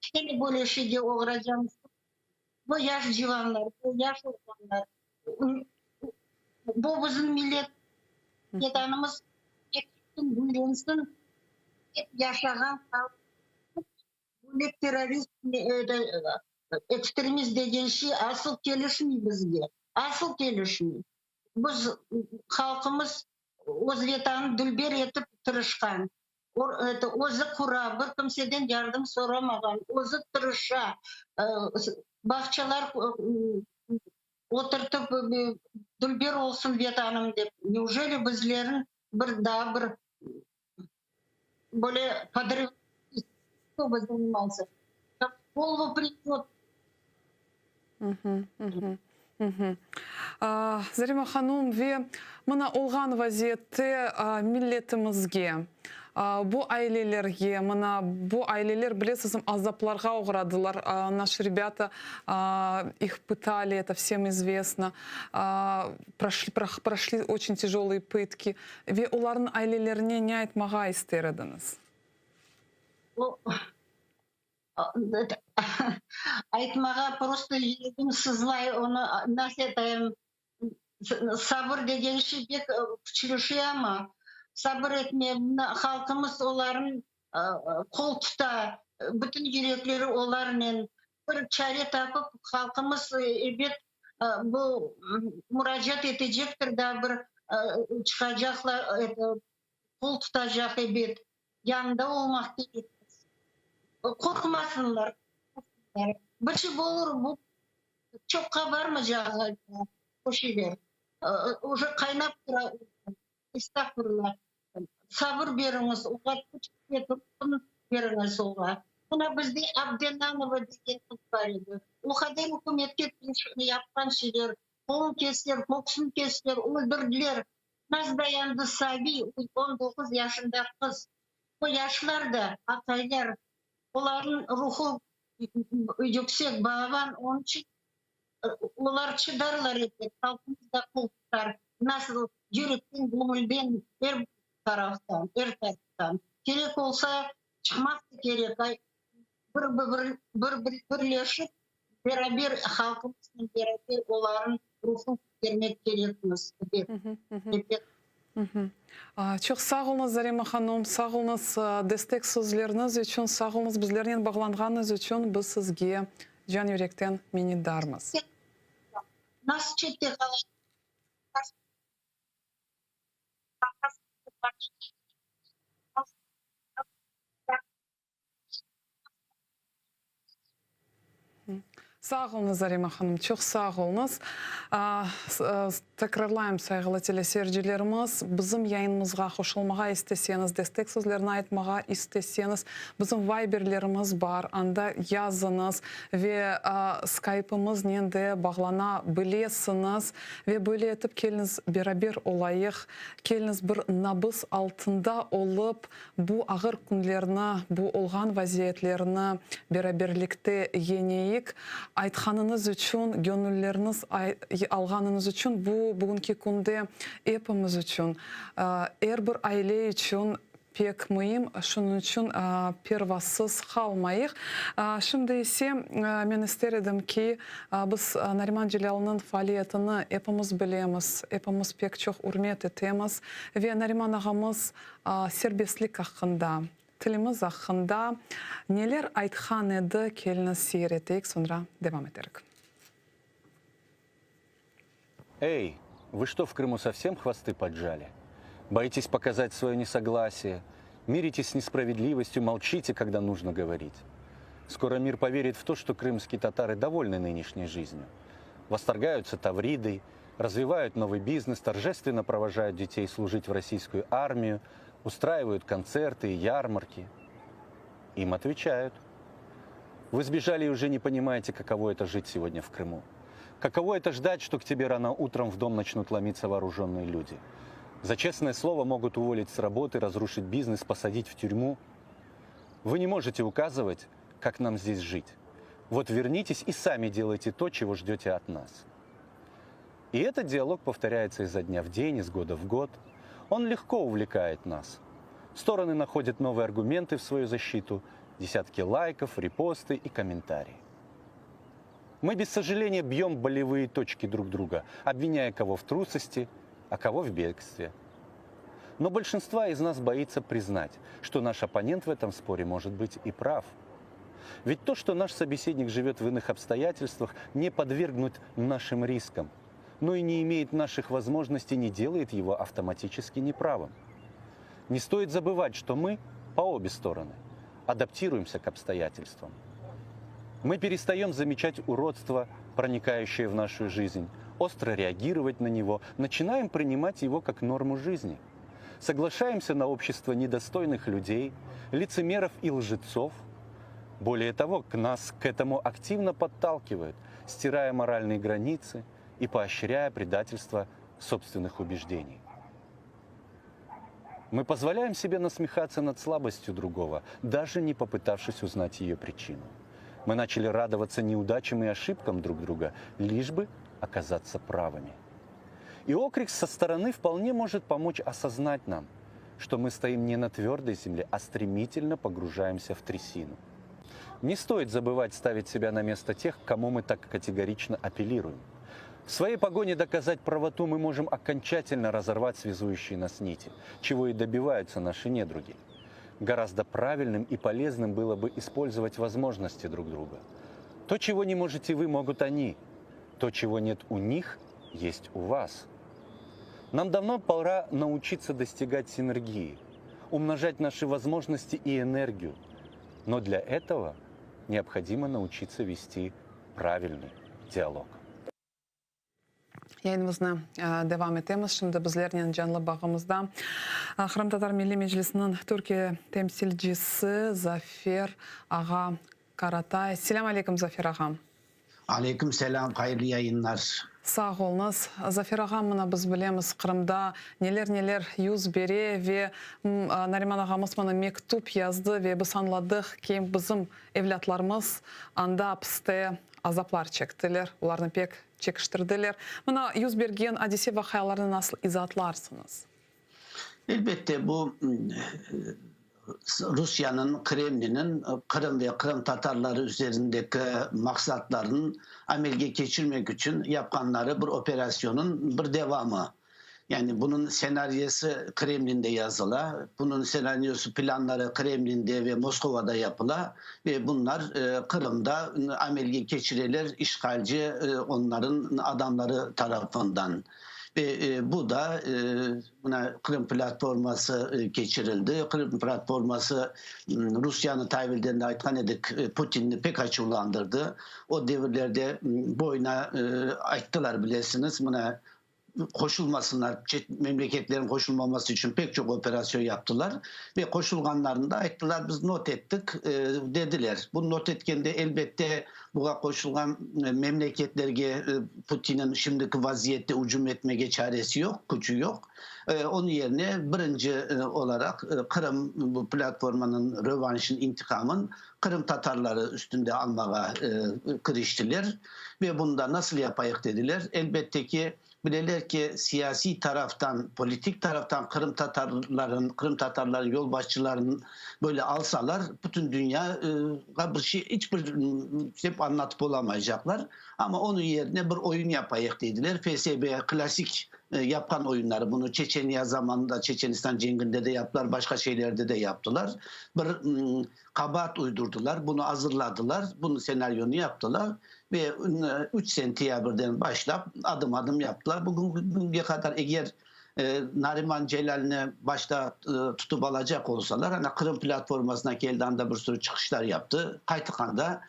kene böyle şeyge oğracamız. Bu yaş civanlar, bu yaş oğlanlar, bu bizim millet, Vetanımız eksilsin, güllensin dep yaşağan halq. Böyle terrorist, ekstremist degen şey asıl kelişmey bizge, asıl kelişmey. Biz, halqımız öz Vetanını dülber etip tırışqan. Özü qura, bir kimseden yardım soramağan, özü tırışa, bağçalar oturtıp, dülber olsun Vetanım dep. Neujeli bizlerin bir daa bir böyle podrıv zaнимался? Голову придет. Zarema hanum, ve mına olğan vaziyette milletimizge, bu ailelerge, mına bu aileler, bilesiz, azaplarğa oğradılar, naşı rebâta ih pıtali, eto vsem izvestno, proşli, proşli oçen tyajolıye pıtki, ve olarnıñ ailelerine ne aytmağa ister ediñiz? Aytmağa prosto yüregim sızlay, onı nasıl etayım, sabır degen şey pek küçlü şey amma, sabır etme, halqımız olarnı qol tuta, bütün yürekleri olarnen, bir çare tapıp, halqımız ebet bu muracaat etecektir da, bir çıqacaqlar, qol tutacaq ebet. Yanında olmaq kerekmiz. Qorqmasınlar. Bir şey olur, bu çoqqa barmaycaq ğaliba, o şeyler. Uje qaynap tura, estağfurullah. Sabır beriñiz oğa, küç quvet, ruhun beriñiz oğa. Mına bizde Abdenanova degen qız bar edi. O qadar ükümetke yapqan şeyler, qolun kestiler, köksün kestiler, öldürdiler. Naz dayandı sabiy, 19 yaşında qız. O yaşlar da, aqaylar, olarnıñ ruhu yüksek, balaban, onıñ içün olar çıdarlar elbet, halqımız da qol tutar, nasıl yürekten, göñülden, er taraftan, er taraftan. Kerek olsa, çıqmaq da kerek, bir birleşip, beraber halqımıznen beraber olarnıñ ruhun kötermek kerekmiz, dep, dep. Çoq sağ oluñız, Zarema hanım, sağ oluñız destek sözleriñiz içün, sağ oluñız bizlernen bağlanğanıñız içün, biz sizge can yürekten minnetdarmız. Nasıl çette qalacaq? Sağ oluñız, Zarema hanım, çoq sağ oluñız. Tekrarlayım, sayğılı teleseyircilerimiz, bizim yayınımızğa qoşulmağa isteseñiz, destek sözlerini aytmağa isteseñiz, bizim Viberlerimiz bar, anda yazıñız ve Skype'ımıznen de bağlana bilesiñiz. Ve böyle etip keliñiz beraber olayıq, keliñiz bir nabız altında olıp, Bu ağır künlerni, bu olğan vaziyetlerni beraberlikte yeñeyik. Aytqanıñız içün, göñüllerniz alğanıñız içün, bu bugünki künde epimiz içün, er bir aile içün. Pek müim, şunıñ içün pervasız qalmayıq. Şimdi ise men ister edim ki, biz Nariman Celâlnıñ faaliyetini epimiz bilemiz, epimiz pek çoq ürmet etemiz ve Nariman ağamız serbestlik aqqında, tilimiz aqqında neler aytqan edi, keliñiz seyir eteyik, soñra devam eterik. Эй, вы что в Крыму совсем хвосты поджали? Боитесь показать свое несогласие, миритесь с несправедливостью, молчите, когда нужно говорить. Скоро мир поверит в то, что крымские татары довольны нынешней жизнью. Восторгаются Тавридой, развивают новый бизнес, торжественно провожают детей служить в российскую армию, устраивают концерты и ярмарки. Им отвечают. Вы сбежали и уже не понимаете, каково это жить сегодня в Крыму. Каково это ждать, что к тебе рано утром в дом начнут ломиться вооруженные люди? За честное слово могут уволить с работы, разрушить бизнес, посадить в тюрьму. Вы не можете указывать, как нам здесь жить. Вот вернитесь и сами делайте то, чего ждете от нас. И этот диалог повторяется изо дня в день, из года в год. Он легко увлекает нас. Стороны находят новые аргументы в свою защиту, десятки лайков, репосты и комментарии. Мы без сожаления бьем болевые точки друг друга, обвиняя кого в трусости, а кого в бегстве. Но большинство из нас боится признать, что наш оппонент в этом споре может быть и прав. Ведь то, что наш собеседник живет в иных обстоятельствах, не подвергнут нашим рискам, но и не имеет наших возможностей, не делает его автоматически неправым. Не стоит забывать, что мы по обе стороны адаптируемся к обстоятельствам. Мы перестаем замечать уродство, проникающее в нашу жизнь, остро реагировать на него, начинаем принимать его как норму жизни. Соглашаемся на общество недостойных людей, лицемеров и лжецов. Более того, к нас к этому активно подталкивают, стирая моральные границы и поощряя предательство собственных убеждений. Мы позволяем себе насмехаться над слабостью другого, даже не попытавшись узнать ее причину. Мы начали радоваться неудачам и ошибкам друг друга, лишь бы оказаться правыми. И окрик со стороны вполне может помочь осознать нам, что мы стоим не на твердой земле, а стремительно погружаемся в трясину. Не стоит забывать ставить себя на место тех, к кому мы так категорично апеллируем. В своей погоне доказать правоту мы можем окончательно разорвать связующие нас нити, чего и добиваются наши недруги. Гораздо правильным и полезным было бы использовать возможности друг друга. То, чего не можете вы, могут они. То, чего нет у них, есть у вас. Нам давно пора научиться достигать синергии, умножать наши возможности и энергию. Но для этого необходимо научиться вести правильный диалог. Yayınımıznı devam etemiz. Şimdi bizlernen canlı bağımızda Qırımtatar Milliy Meclisiniñ Türkiye temsilcisi Zafer ağa Karatay. Selâm aleyküm, Zafer ağa. Aleyküm selâm, hayırlı yayınlar. Sağ oluñız. Zafer ağa, mına biz bilemiz, Qırımda neler-neler yüz bere ve Nariman ağamız mına mektüp yazdı ve biz añladıq ki, bizim evlâtlarımız anda apiste azaplar çektiler, olarnı pek çekiştirdiler. Mına yüz bergen adise-vaqialarnı nasıl izaatlarsıñız? Elbette, bu Rusiyeniñ, Kremliniñ Qırım ve qırımtatarları üzerindeki maqsatlarını amelge keçirmek içün yapqanları bir operasyonıñ bir devamı. Yani bunıñ senariyesi Kremlinde yazıla, bunıñ senaryosı, planları Kremlinde ve Moskovada yapıla ve bunlar Qırımda amelge keçireler işğalci onların adamları tarafından. Ve bu da mına Qırım platforması keçirildi. Qırım platforması Rusiyanı ta evelden de aytqan edik, Putinni pek açuvlandırdı. O devirlerde boyuna ayttılar, bilesiñiz, mına qoşulmasınlar, çet memleketlerniñ qoşulmaması içün pek çoq operasyon yaptılar. Ve qoşulğanlarını da ayttılar, biz not ettik, dediler. Bu not etkende, elbette, buğa qoşulğan memleketlerge Putinniñ şimdiki vaziyette ücüm etmege çaresi yoq, küçü yoq. Onıñ yerine birinci olaraq Qırım bu platformanıñ rövanşın, intiqamın qırımtatarları üstünde almağa kiriştiler. Ve bunu da nasıl yapayıq dediler. Elbette ki, Bileler ki, siyasiy taraftan, politik taraftan qırımtatarların, qırımtatarların yolbaşçıların böyle alsalar, bütün dünyağa bir şey, iç bir dep añlatıp olamaycaqlar. Amma onıñ yerine bir oyun yapayıq dediler. FSB klassik yapqan oyunları, bunı Çeçeniya zamanında, Çeçenistan cenginde de yaptılar, başqa şeylerde de yaptılar. Bir qabaat uydurdılar, bunı azırladılar, bunıñ senaryonı yaptılar ve 3 sentyabrden başlap adım-adım yaptılar. Bugünge qadar eger Nariman Celâlnı başta tutıp alacaq olsalar, ana Qırım platformasına keldi, anda bir sürü çıqışlar yaptı, qaytqanda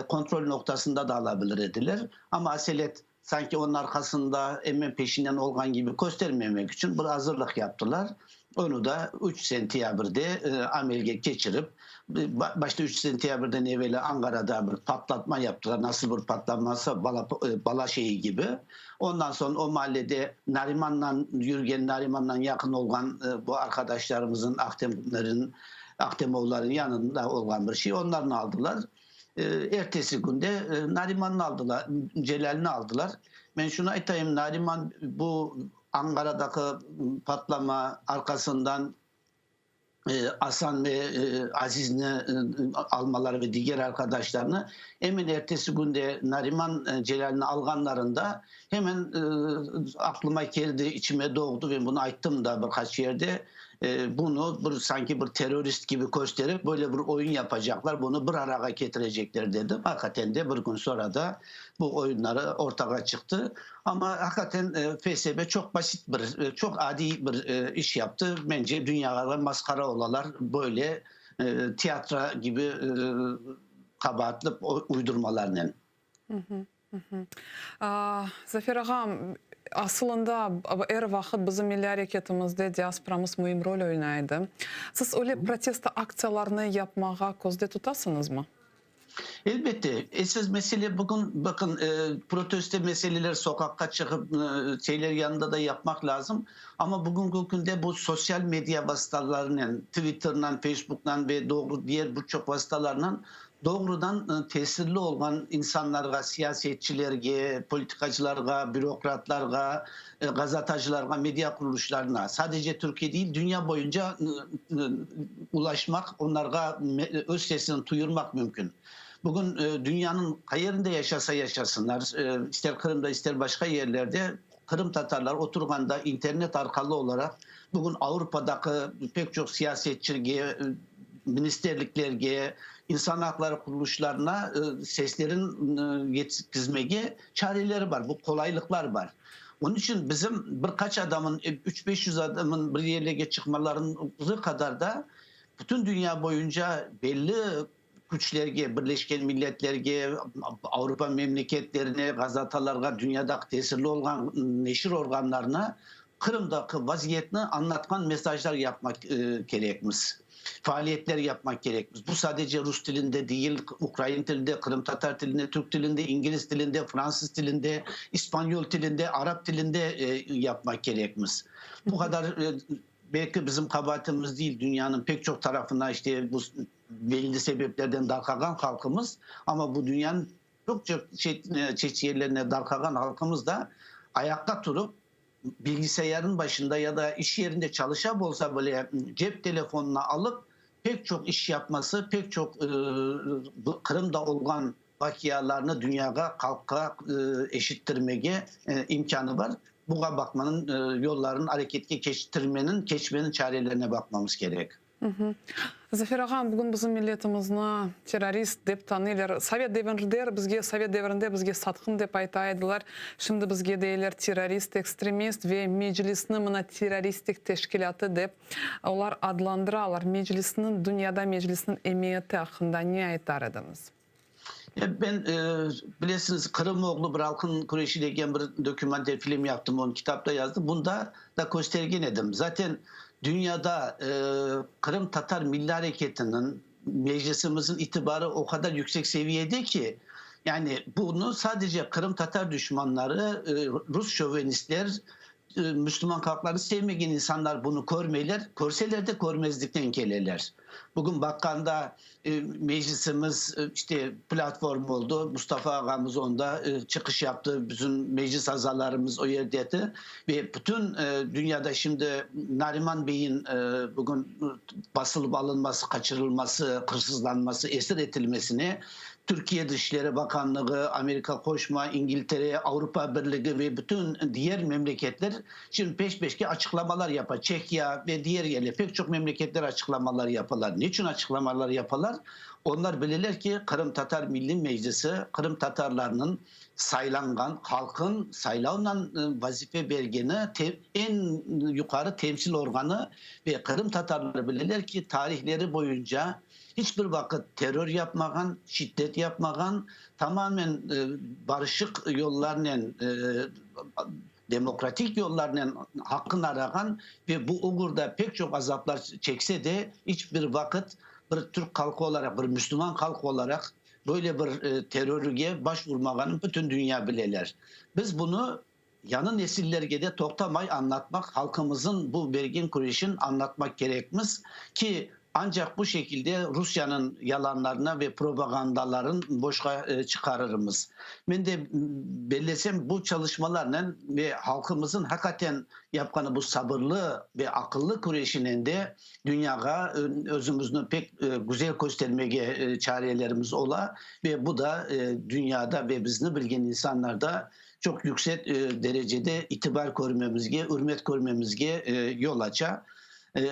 kontrol noqtasında da ala bilir ediler. Amma aselet sanki onıñ arqasında emen peşinden olğan kibi köstermemek içün bir azırlıq yaptılar. Onı da 3 sentyabrde amelge keçirip, başta 3 sentyabrden eveli Anqarada bir patlatma yaptılar, nasıl bir patlaması, bala, bala şeyi kibi. Ondan soñ o maallede Narimannan yürgen, Narimannan yaqın olğan bu arqadaşlarımızın, Ahtemlerin, Ahtemovların yanında olğan bir şey, onlarnı aldılar. Ertesi künde Narimannı aldılar, Celâlni aldılar. Men şunı aytayım, Nariman bu Anqaradaki patlama arqasından Asan ve Azizni almaları ve diger arqadaşlarnı, emen ertesi künde Nariman Celâlni alğanlarında hemen aqlıma keldi, içime doğdı ve bunı ayttım da bir qaç yerde, Bunı bir sanki bir terrorist kibi kösterip, böyle bir oyun yapacaqlar, bunı bir arağa ketirecekler dedim. Aqiqaten de bir kün soñra da bu oyunları ortağa çıqtı. Amma aqiqaten FSB çoq basit bir, çoq adiy bir iş yaptı. Mence, dünyağa masqara olalar böyle teatro kibi qabaatlı uydurmalarnen. Zafer ağa, asılında er vaqıt bizim milliy areketimizde diasporamız müim rol oynay edi. Siz öyle protesto aktsiyalarnı yapmağa közde tutasıñızmı? Elbette. Esas mesele bugün, bakın, protesto meseleler soqaqqa çıqıp, şeyler yanında da yapmaq lazım. Amma bugünki künde bu sosyal media vastalarınen, Twitternen, Facebooknen ve doğru diğer bir çoq vastalarnen Doğrudan tesirli olğan insanlarğa, siyasetçilerge, politikacılarğa, bürokratlarğa, gazetacılarğa, media qurulışlarına, sadece Türkiye değil, dünya boyunca ulaşmaq, onlarğa öz sesini tuyurmaq mümkün. Bugün dünyanıñ qayerinde yaşasa yaşasınlar, ister Qırımda, ister başqa yerlerde, qırımtatarlar oturğanda internet arqalı olaraq bugün Avropadaki pek çoq siyasetçige, ministerliklerge, insan aqları qurulışlarına seslerin yetkizmege çareleri bar, bu qolaylıqlar bar. Onıñ içün bizim bir qaç adamın, üç-500 adamın bir yerlerge çıqmalarımızı qadar da bütün dünya boyunca belli küçlerge, Birleşken Milletlerge, Avropa memleketlerine, gazetalarğa, dünyadaki tesirli olğan neşir organlarına Qırımdaki vaziyetni añlatqan mesajlar yapmaq kerekmiz, faaliyetler yapmaq kerekmiz. Bu sadece rus tilinde değil, ukrain tilinde, qırımtatar tilinde, türk tilinde, ingliz tilinde, fransız tilinde, ispanyol tilinde, arap tilinde yapmaq kerekmiz. Bu qadar belki bizim qabaatimiz değil, dünyanıñ pek çoq tarafına işte bu belli sebeplerden darqağan halqımız, amma bu dünyanıñ çoq çoq çeşit yerlerine darqağan halqımız da ayaqta turıp, bilgisayarnıñ başında ya da iş yerinde çalışa bolsa bile cep telefonını alıp pek çoq iş yapması, pek çoq Qırımda olğan vaqialarnı dünyağa, halqqa eşittirmege imkânı bar. Buña baqmanıñ yollarını areketke keçtirmeniñ, keçmeniñ çarelerine baqmamız kerek. Zafer ağam, bugün bizim milletimizni terrorist dep tanıylar. Sovet devirinde bizge, sovet devirinde bizge satqın dep ayta ediler. Şimdi bizge deyler terrorist, ekstremist ve Meclisni mına terroristik teşkilâtı dep olar adlandıralar. Meclisniñ, dünyada Meclisniñ emiyeti aqqında ne aytar ediñiz? Ben, bilesiñiz, Qırımoğlu bir halqın küreşi degen bir dokümental film yaptım, onı kitapta yazdım. Bunda da köstergen edim. Zaten dünyada qırımtatar milliy areketiniñ, Meclisimizniñ itibarı o qadar yüksek seviyede ki, yani bunı sadece qırımtatar duşmanları, rus şovenistler, müslüman halqlarını sevmegen insanlar bunı körmeyler, körseler de körmezlikten keleler. Bugün baqqanda Meclisimiz işte platform oldı, Mustafa ağamız onda çıqış yaptı, bütün meclis azalarımız o yerde edi ve bütün dünyada şimdi Nariman beyin bugün basılıp alınması, qaçırılması, hırsızlanması, esir etilmesine Türkiye Dışişleri Bakanlığı, Amerika Qoşma, İngiltere, Avrupa Birligi ve bütün diğer memleketler Şimdi peş-peşke açıqlamalar yapa, Çehiya ve diğer yerler, pek çoq memleketler açıqlamalar yapalar. Neçün açıqlamalar yapalar? Onlar bileler ki, Qırımtatar Milliy Meclisi qırımtatarlarnıñ saylanğan, halqın saylavla vazife bergeni eñ yuqarı temsil organı ve qırımtatarlar bileler ki, tarihleri boyunca hiç bir vaqıt terror yapmağan, şiddet yapmağan, tamamen barışıq yollarnen demokratik yollarnen haqqını arağan ve bu oğurda pek çoq azaplar çekse de, iç bir vaqıt bir türk halqı olaraq, bir müslüman halqı olaraq böyle bir terrorge baş urmağanın bütün dünya bileler. Biz bunı yañı nesillerge de toqtamay añlatmaq, halqımızın bu bergen küreşin añlatmaq kerekmiz ki, Ancaq bu şekilde Rusyanıñ yalanlarına ve propagandaların boşqa çıqarırmız. Men de bellesem, bu çalışmalarnen ve halqımızın haqiqaten yapqanı bu sabırlı ve aqıllı küreşinen de dünyağa özümizni pek güzel köstermege çarelerimiz ola ve bu da dünyada ve bizni bilgen insanlarda çoq yüksek derecede itibar körmemizge, ürmet körmemizge yol aça.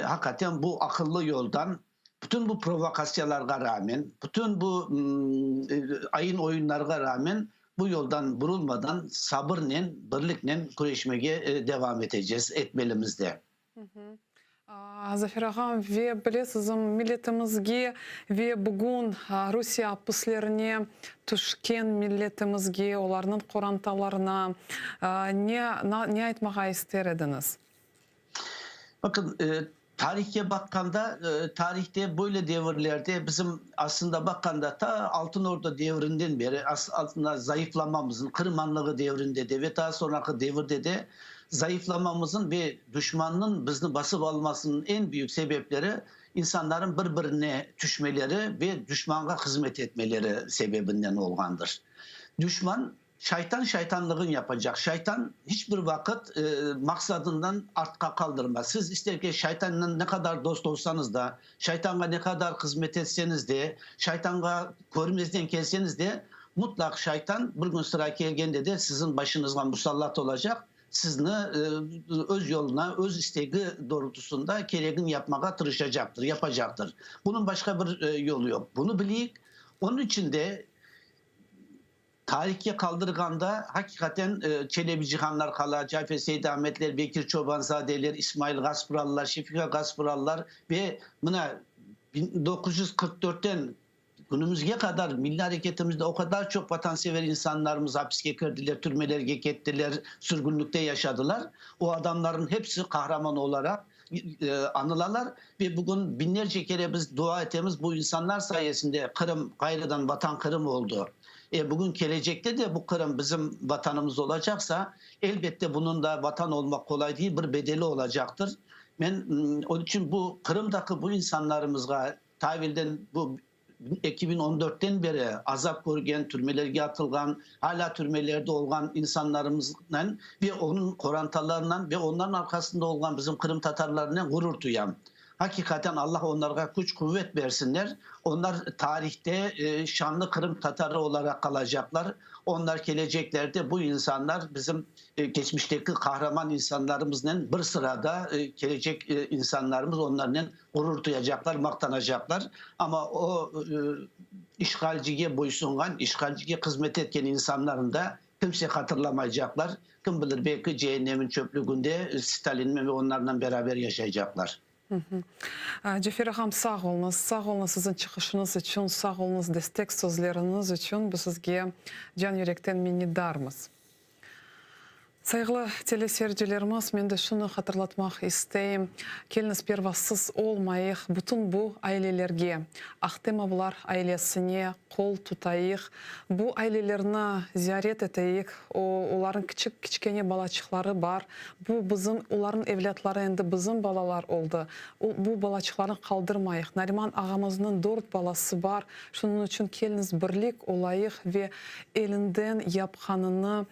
Haqiqaten bu aqıllı yoldan, bütün bu provokatsiyalarğa rağmen, bütün bu ayın-oyunlarğa rağmen bu yoldan burulmadan sabırnen, birliknen küreşmege devam eteceğiz, etmelimiz de. Zafer ağam, ve bilesiz, milletimizge ve bugün Rusiye apislerine tüşken milletimizge, olarnıñ qorantalarına ne ne aytmağa ister ediñiz? Bakın, tarihke baqqanda, tarihte böyle devirlerde bizim aslında baqqanda ta Altın Orda devrinden beri aslında zayıflamamızın, Qırım Hanlığı devrinde de ve daha sonraki devirde de zayıflamamızın ve düşmannıñ bizni basıp almasınıñ eñ büyük sebepleri insanların bir-birine tüşmeleri ve düşmanğa hızmet etmeleri sebebinden olğandır. Düşman Şaytan şaytanlığın yapacaq. Şaytan hiç bir vaqıt maqsadından artqa qaldırmaz. Siz ister ki şaytannen ne qadar dost olsañız da, şaytanğa ne qadar hızmet etseñiz de, şaytanğa körmezden kelseñiz de, mutlaq şaytan bir gün sıra kelgende de siziñ başıñızğa musallat olacaq, sizni öz yoluna, öz istegi doğrultusında keregin yapmağa tırışacaqtır, yapacaqtır. Bunıñ başqa bir yolu yoq. Bunı bileyik. Onıñ içün de Tarihke qaldırğanda, haqiqaten, Çelebi Cihanlar qala, Cafer Seydametler, Bekir Çobanzadeler, İsmail Gaspralılar, Şefiqa Gaspralılar ve mına 1944-ten künümizge qadar milliy areketimizde o qadar çoq vatansever insanlarımız apiske kirdiler, türmelerge kettiler, sürgünlikte yaşadılar. O adamların hepsi qahraman olaraq añılalar ve bugün biñlerce kere biz dua etemiz, bu insanlar sayesinde Qırım ğayrıdan Vatan Qırım oldı. E, bugün kelecekte de bu Qırım bizim Vatanımız olacaqsa, elbette bunıñ da Vatan olmaq qolay değil, bir bedeli olacaqtır. Men onıñ içün bu Qırımdaki bu insanlarımızğa ta evelden bu 2014-ten beri azap körgen, türmelerge atılğan, alâ türmelerde olğan insanlarımıznen ve onıñ qorantalarınen ve onların arqasında olğan bizim qırımtatarlarnen ğurur duyam. Haqiqaten Allah onlarğa küç-quvet bersinler. Onlar tarihte şanlı qırımtatarı olaraq qalacaqlar. Onlar keleceklerde bu insanlar bizim keçmişteki qahraman insanlarımıznen bir sırada kelecek insanlarımız onlarnen Ğurur duyacaqlar, maqtanacaqlar. Amma o işğalcige boysunğan, işğalcige hızmet etken insanlarnı da kimse hatırlamaycaqlar. Kim bilir, belki ceennemin çöplüginde Stalinmen ve onlarnen beraber yaşaycaqlar. Cafer ağam, sağ oluñız. Sağ oluñız siziñ çıqışıñız içün, sağ oluñız destek sözleriñiz içün. Biz sizge can-yürekten minnetdarmız. Sayğılı teleseyircilerimiz, men de şunı hatırlatmaq isteyim, keliñiz pervasız olmayıq, bütün bu ailelerge, Ahtemovlar ailesine qol tutayıq, bu ailelerni ziyaret eteyik, o, olarnıñ kiçik, kiçkene balaçıqları bar, bu bizim, olarnıñ evlâtları endi bizim balalar oldı, o, bu balaçıqlarnı qaldırmayıq. Nariman ağamıznıñ dört balası bar, şunıñ içün keliñiz birlik olayıq ve elinden yapqanını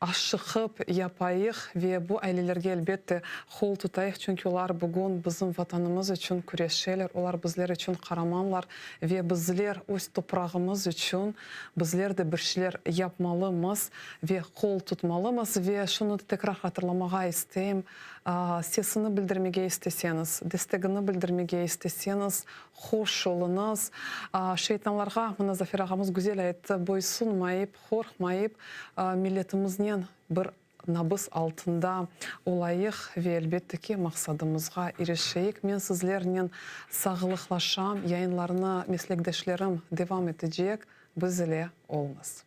Aşıqıp yapayıq ve bu ailelerge, elbette, qol tutayıq, çünki olar bugün bizim Vatanımız içün küreşeler, olar bizler içün qaramanlar ve bizler öz toprağımız içün bizler de bir şeyler yapmalımız ve qol tutmalımız. Ve şunı da tekrar hatırlamağa isteyim, sesini bildirmege isteseñiz, destegini bildirmege isteseñiz, hoş oluñız. Şeytanlarğa, mına Zafer ağamız güzel ayttı, boysunmayıp, Qorqmayıp, milletimiznen bir nabız altında olayıq ve, elbette ki, maqsadımızğa irişeyik. Men sizlernen sağlıqlaşam, yayınlarnı meslekdeşlerim devam etecek, biz ile oluñız.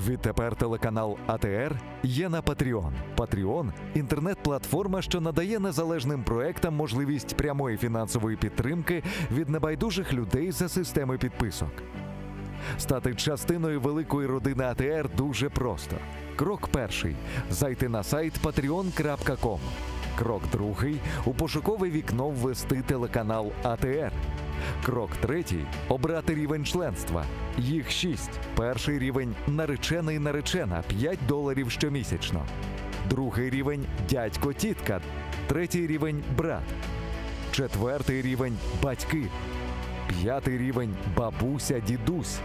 Відтепер телеканал АТР є на Patreon. Patreon – інтернет-платформа, що надає незалежним проектам можливість прямої фінансової підтримки від небайдужих людей за системи підписок. Стати частиною великої родини АТР дуже просто. Крок перший зайти на сайт patreon.com. Крок другий у пошукове вікно ввести телеканал АТР. Крок третій обрати рівень членства. Їх шість. Перший рівень наречений наречена 5 доларів щомісячно. Другий рівень дядько тітка. Третій рівень брат. Четвертий рівень батьки. П'ятий рівень бабуся дідусь.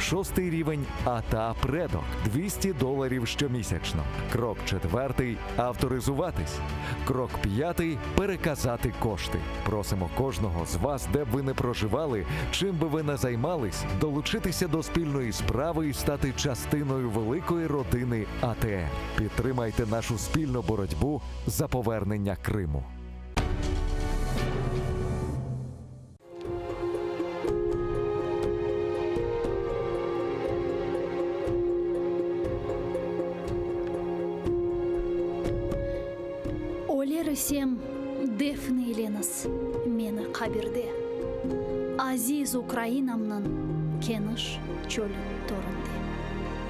Шостий рівень ата предок 200 доларів щомісячно. Крок четвертий авторизуватись. Крок п'ятий переказати кошти. Просимо кожного з вас, де б ви не проживали, чим би ви не займались, долучитися до спільної справи і стати частиною великої родини АТР. Підтримайте нашу спільну боротьбу за повернення Криму. Öler isem, defn eyleñiz meni qabirde, Aziz Ukrainamnıñ keniş çölü töründe.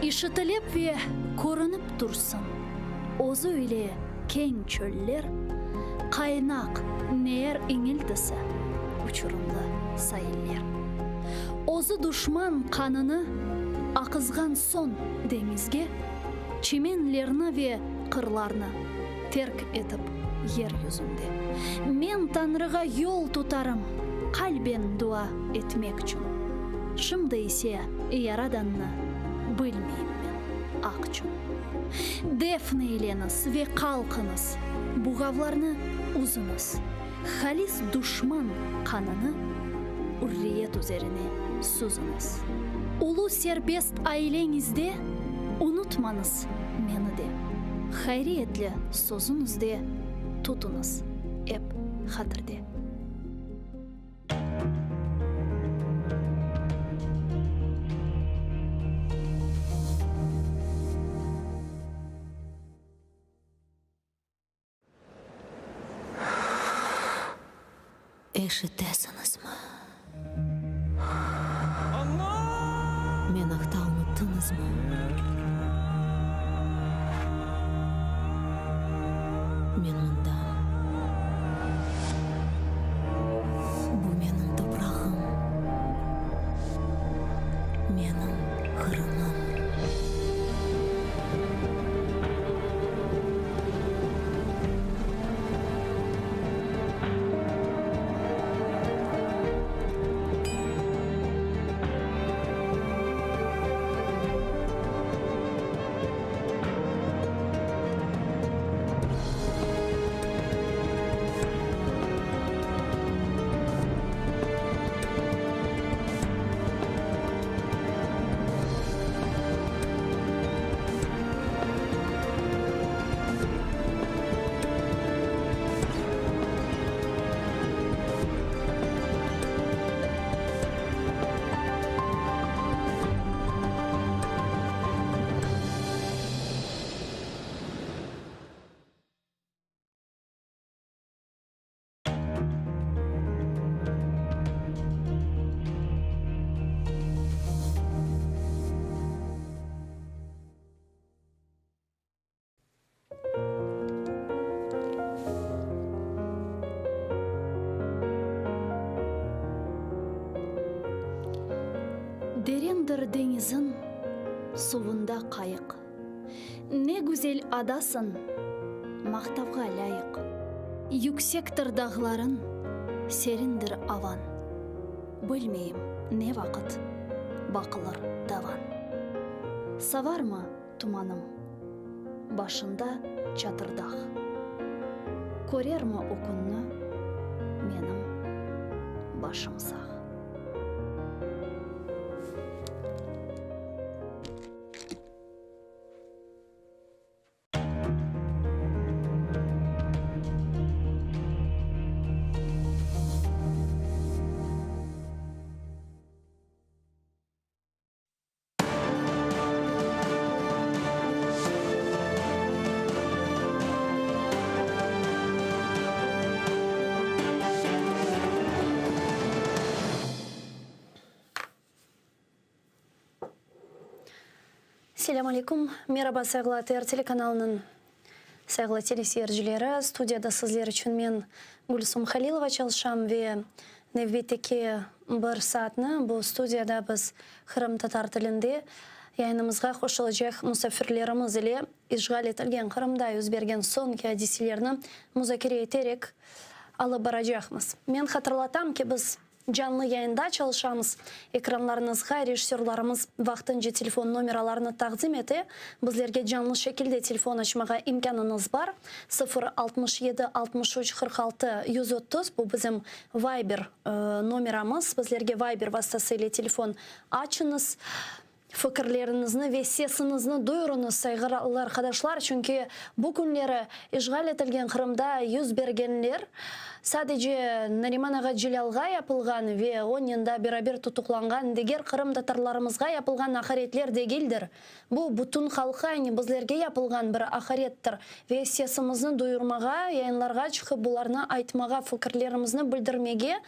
İşitilip ve körünip tursın özü ile keñ çöller, Qaynaq neer iñiltisi, uçurımlı sailler. Özü duşman qanını aqızğan soñ deñizge, Çimenlerni ve qırlarnı terk etip yer yüzünde. Men Tañrığa yol tutarım qalben dua etmekçün. Şimdi ise Yaradannı bilmeyim men aqçün. Defn eyleñiz ve qalqıñız, buğavlarnı üzüñiz, Halis duşman qanını ürriyet üzerine süzüñiz. Ulu serbest aileñizde unutmañız meni de, Hayriyetli sözüñizde tutuñız ep hatirde. Eşitesiñizmi? Men aqta unuttıñızmı? Men mındam. Bu menim toprağım, menim Qırımım. Derendir deñiziñ, suvunda qayıq. Ne güzel adasıñ, maqtavğa lâyıq. Yüksektir dağlarıñ, serindir avañ. Bilmeyim, ne vaqıt baqılır davan. Savarmı tumanım, başında Çatırdağ. Körermi o künni menim başım sağ. Selâm aleyküm. Meraba, sayğılı ATR telekanalınıñ sayğılı teleseyircileri. Studiyada sizler içün men, Gülsum Halilova çalışam ve nevbetteki bir saatni bu studiyada biz qırımtatar tilinde yayınımızğa qoşulacaq musafirlerimiz ile işğal etilgen Qırımda yüz bergen soñki adiselerni muzakere eterek alıp baracaqmız. Men hatırlatam ki, biz Canlı yayında çalışamız. Ekranlarıñızğa rejissörlarımız vaqtınca telefon nomeralarını taqdim ete. Bizlerge canlı şekilde telefon açmağa imkânıñız bar, 0 67 63 46 130, bu bizim Viber nomeramız. Bizlerge Viber vastası ile telefon açıñız. Fikirleriñizni ve sesiñizni duyurıñız, sayğılı arqadaşlar, çünki bu künleri işğal etilgen Qırımda yüz bergenler sadece Nariman ağa Celâlğa yapılğan ve onen da beraber tutuqlanğan diger qırımtatarlarımızğa yapılğan aqaretler degildir. Bu, bütün halqqa, yani bizlerge yapılğan bir aqarettir ve sesimizni duyurmağa, yayınlarğa çıqıp bularnı aytmağa, fikirlerimizni bildirmege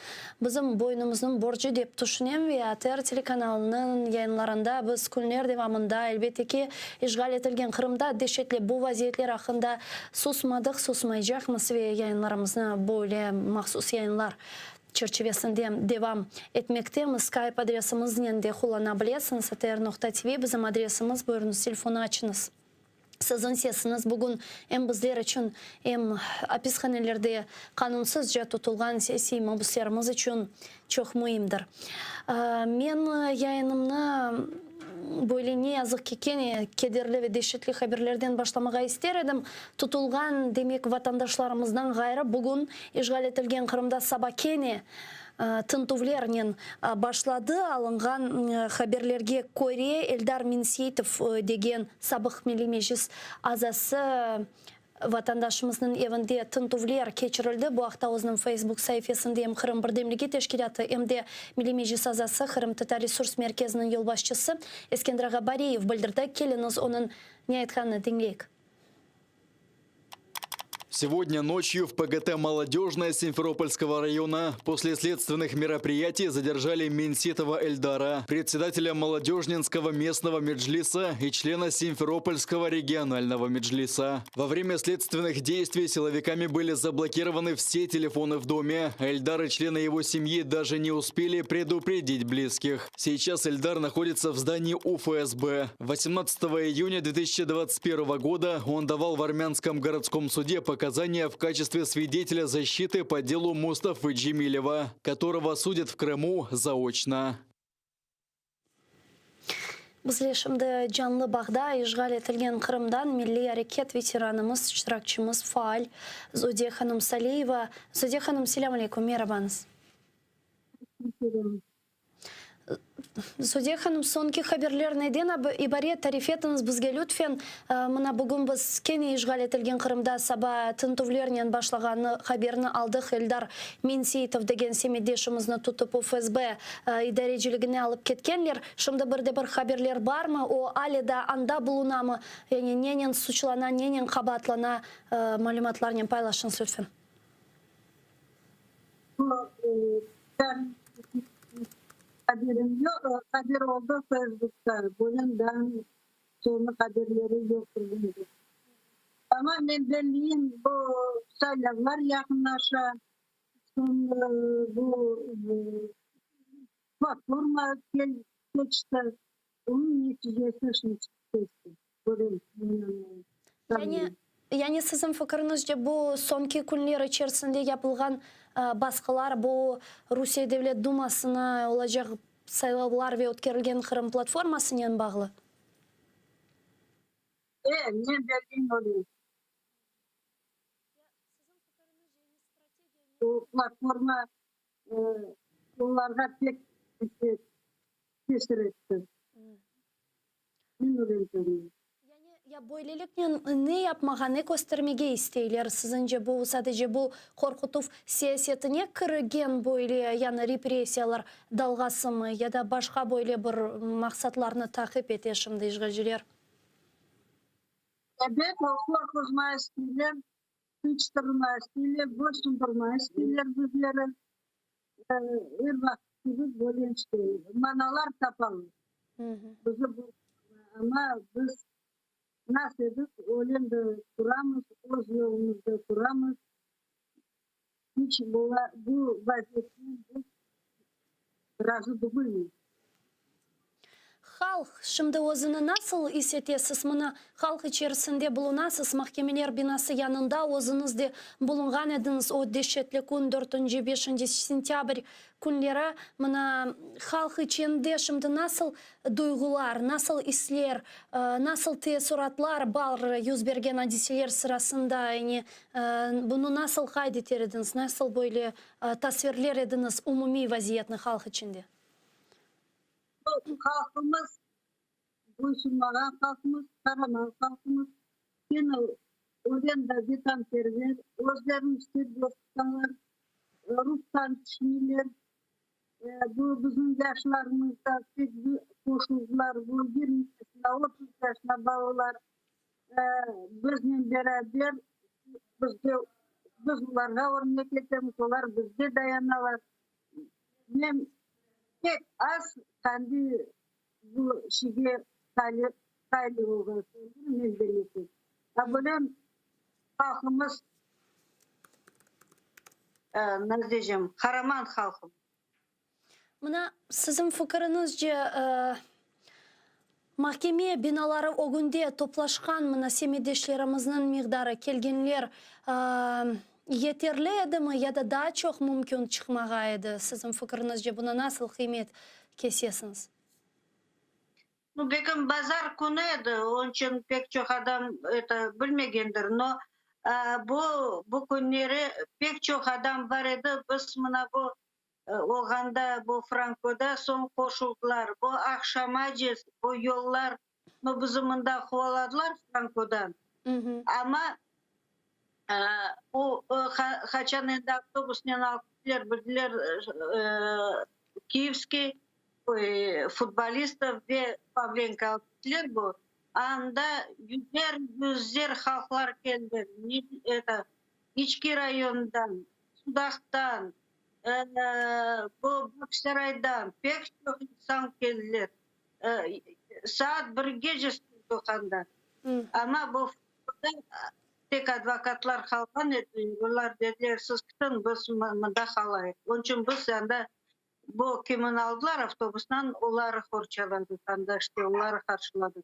Bizim boynumıznıñ borcu dep tüşünem ve ATR telekanalınıñ yayınlarında biz künler devamında, elbette ki, işğal etilgen Qırımda deşetli bu vaziyetler aqqında susmadıq, susmaycaqmız ve yayınlarımıznı böyle mahsus yayınlar çerçivesinde devam etmektemiz. Skype adresimiznen de qullana bilesiñiz, atr noqta tv bizim adresimiz, buyurıñız, telefonı açıñız. Siziñ sesiñiz bugün em bizler içün, em apishanelerde qanunsızca tutulğan siyasiy mabüslerimiz içün çoq müimdir. Men yayınımnı böyle ne yazıq ki kene kederli ve deşetli haberlerden başlamağa ister edim. Tutulğan, demek, vatandaşlarımızdan ğayrı bugün işğal etilgen Qırımda saba kene Tintüvlernen başladı. Alınğan haberlerge köre, Eldar Minseitov degen sabıq Milliy Meclis azası vatandaşımıznıñ evinde tintüvler keçirildi. Bu aqta özüniñ Facebook saifesinde em Qırım birdemligi teşkilâtı, em de Milliy Meclis azası, Qırımtatar resurs merkeziniñ yolbaşçısı Eskender ağa Bariyev bildirdi. Keliñiz, onıñ ne aytqanını diñleyik. Сегодня ночью в ПГТ «Молодежная» Симферопольского района после следственных мероприятий задержали Менситова Эльдара, председателя Молодежнинского местного меджлиса и члена Симферопольского регионального меджлиса. Во время следственных действий силовиками были заблокированы все телефоны в доме. Эльдар и члены его семьи даже не успели предупредить близких. Сейчас Эльдар находится в здании УФСБ. 18 июня 2021 года он давал в Армянском городском суде показания в качестве свидетеля защиты по делу Мустафы Джемилева, которого судят в Крыму заочно. Bizler şimdi canlı bağda işğal etilgen Qırımdan milliy areket veteranımız, iştirakçimiz, faal Zodiye hanım Saliyeva. Zodiye hanım, selâm aleyküm, merabañız. Zodiye hanım, soñki haberler neden ibaret, tarif etiñiz bizge lütfen. Mına bugün biz kene işğal etilgen Qırımda saba tintüvlernen başlağanı haberini aldıq. Eldar Menseitov degen semetdeşimizni tutıp UFSB idareciligine alıp ketkenler. Şimdi bir de bir haberler barmı? O ale da anda bulunamı? Yani nenen suçlana, nenen qabaatlana? Malümatlarnen paylaşıñız lütfen. Haberim yoq, haber oldı Facebookta, bunıñ da soñu haberleri yoq endi. Amma men belliyim, bu saylavlar yaqınlaşa, soñ bu platforma. Keçti. Onıñ neticesi şimdi çıqıp keçti. Köremiz. Yani, yani siziñ fikiriñizce bu soñki künler içerisinde yapılğan basqılar, bu Rusiye Devlet Dumasına olacaq saylavlar ve ötkerilgen Qırım platformasınen bağlı? E, men bergen öyle. Bu platforma olarğa pek tesir etti. Men öyle körem. Yani, ya böyleliknen ne yapmağa, ne köstermege isteyler, siziñce, bu sadece bu qorqutuv siyasetine kirgen böyle, yani repressiyalar dalğasımı, ya da başqa böyle bir maqsatlarnı taqip ete şimdi işğalciler? Ebet, o qorquzmağa isteyler, tınçtırmağa isteyler, boysundırmağa isteyler bizleri. Er vaqıt kibi böyle işte manalar tapalar. Bizi bu, amma biz nasıl edip öyle de turamız, öz yolumızda turamız. İç bu vaziyetten biz razı degilmiz. Halq şimdi özüni nasıl is etesiz? Mına, halq içerisinde bulunasız, mahkemeler binası yanında özüñiz de bulunğan ediñiz o deşetli kün, dörtünci, beşinci sentâbr künleri. Mına, halq içinde şimdi nasıl duyğular, nasıl isler, nasıl teessuratlar bar yüz bergen adiseler sırasında? Yani, bunı nasıl qayd eter ediñiz, nasıl böyle tasvirler ediñiz umumiy vaziyetni halq içinde? Halqımız, boysunmağan halqımız, qaraman halqımız, kene ölen da vetanperver, özlerini serbest tutalar, rustan tüşmeyler. Bu bizim yaşlarımız da pek qoşuldılar, bu 20 yaşında, 30 yaşında balalar biznen beraber, bizge, biz olarğa örnek etemiz, olar bizge dayanalar. Men pek az qanday bu şige tali olğan şeyler men bilmesem. A böyle halqımız, nasıl diycem, qaraman halqımız. Mına, siziñ fikiriñizce, mahkeme binaları ögünde toplaşqan mına semetdeşlerimizniñ miqdarı, kelgenler yeterli edimi ya da daa çoq mümkün çıqmağa edi? Siziñ fikiriñizce, buna nasıl qıymet kesesiñiz? Nu, belkim bazar künü edi, onıñ içün pek çoq adam eto bilmegendir. No, bu, bu künleri pek çoq adam bar edi. Biz mına bu olğanda, bu Frankoda soñ qoşuldılar. Bu aqşamace bu yollar, nu, bizi mında quvaladılar Frankodan. Amma o qaçan endi avtobusnen alıp kettiler, bildiler, Kiyevskiy futbolistov ve Pavlenko alıp kettiler bu. Anda yüzer, yüzer halqlar keldi, eto, İçki rayondan, Sudaqtan, bu Bağçasaraydan pek çoq insan keldiler. Saat birgece sürdi anda. Amma bu tek advokatlar qalğan edi, olar dediler, siz ketiñ, biz mında qalayıq. Onıñ içün biz anda bu kimni aldılar avtobustan, oları qorçaladıq anda, işte, oları qarşıladıq.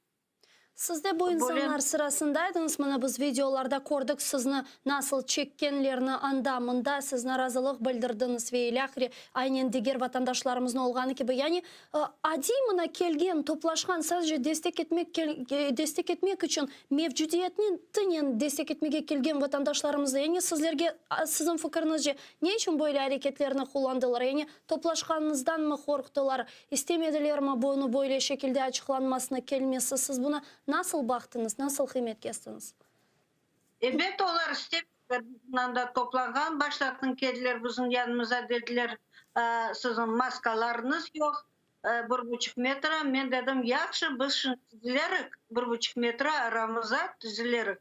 Siz de bu insanlar sırasındaydıñız, mına biz videolarda kördik sizni nasıl çekkenlerini anda, mında, siz narazılıq bildirdiñiz ve ilâhre, aynen diger vatandaşlarımıznıñ olğanı kibi. Yani, adiy mına kelgen, toplaşqan, sadece destek etmek destek etmek içün mevcudiyetinen destek etmege kelgen vatandaşlarımıznı, yani sizlerge, siziñ fikiriñizce, ne içün böyle areketlerni qullandılar? Yani, toplaşqanıñızdanmı qorqtılar, İstemedilermi bunı böyle şekilde açıqlanmasına kelmesi, siz buna nasıl baqtıñız, nasıl qıymet kestiñiz? Ebet, olar istemediler, bizim anda toplanğan baştatın keldiler bizim yanımıza, dediler, siziñ maskalarıñız yoq, bir buçuq metre, men dedim, yahşı, biz şimdi tizilerik, bir buçuq metre aramıza tizilerik.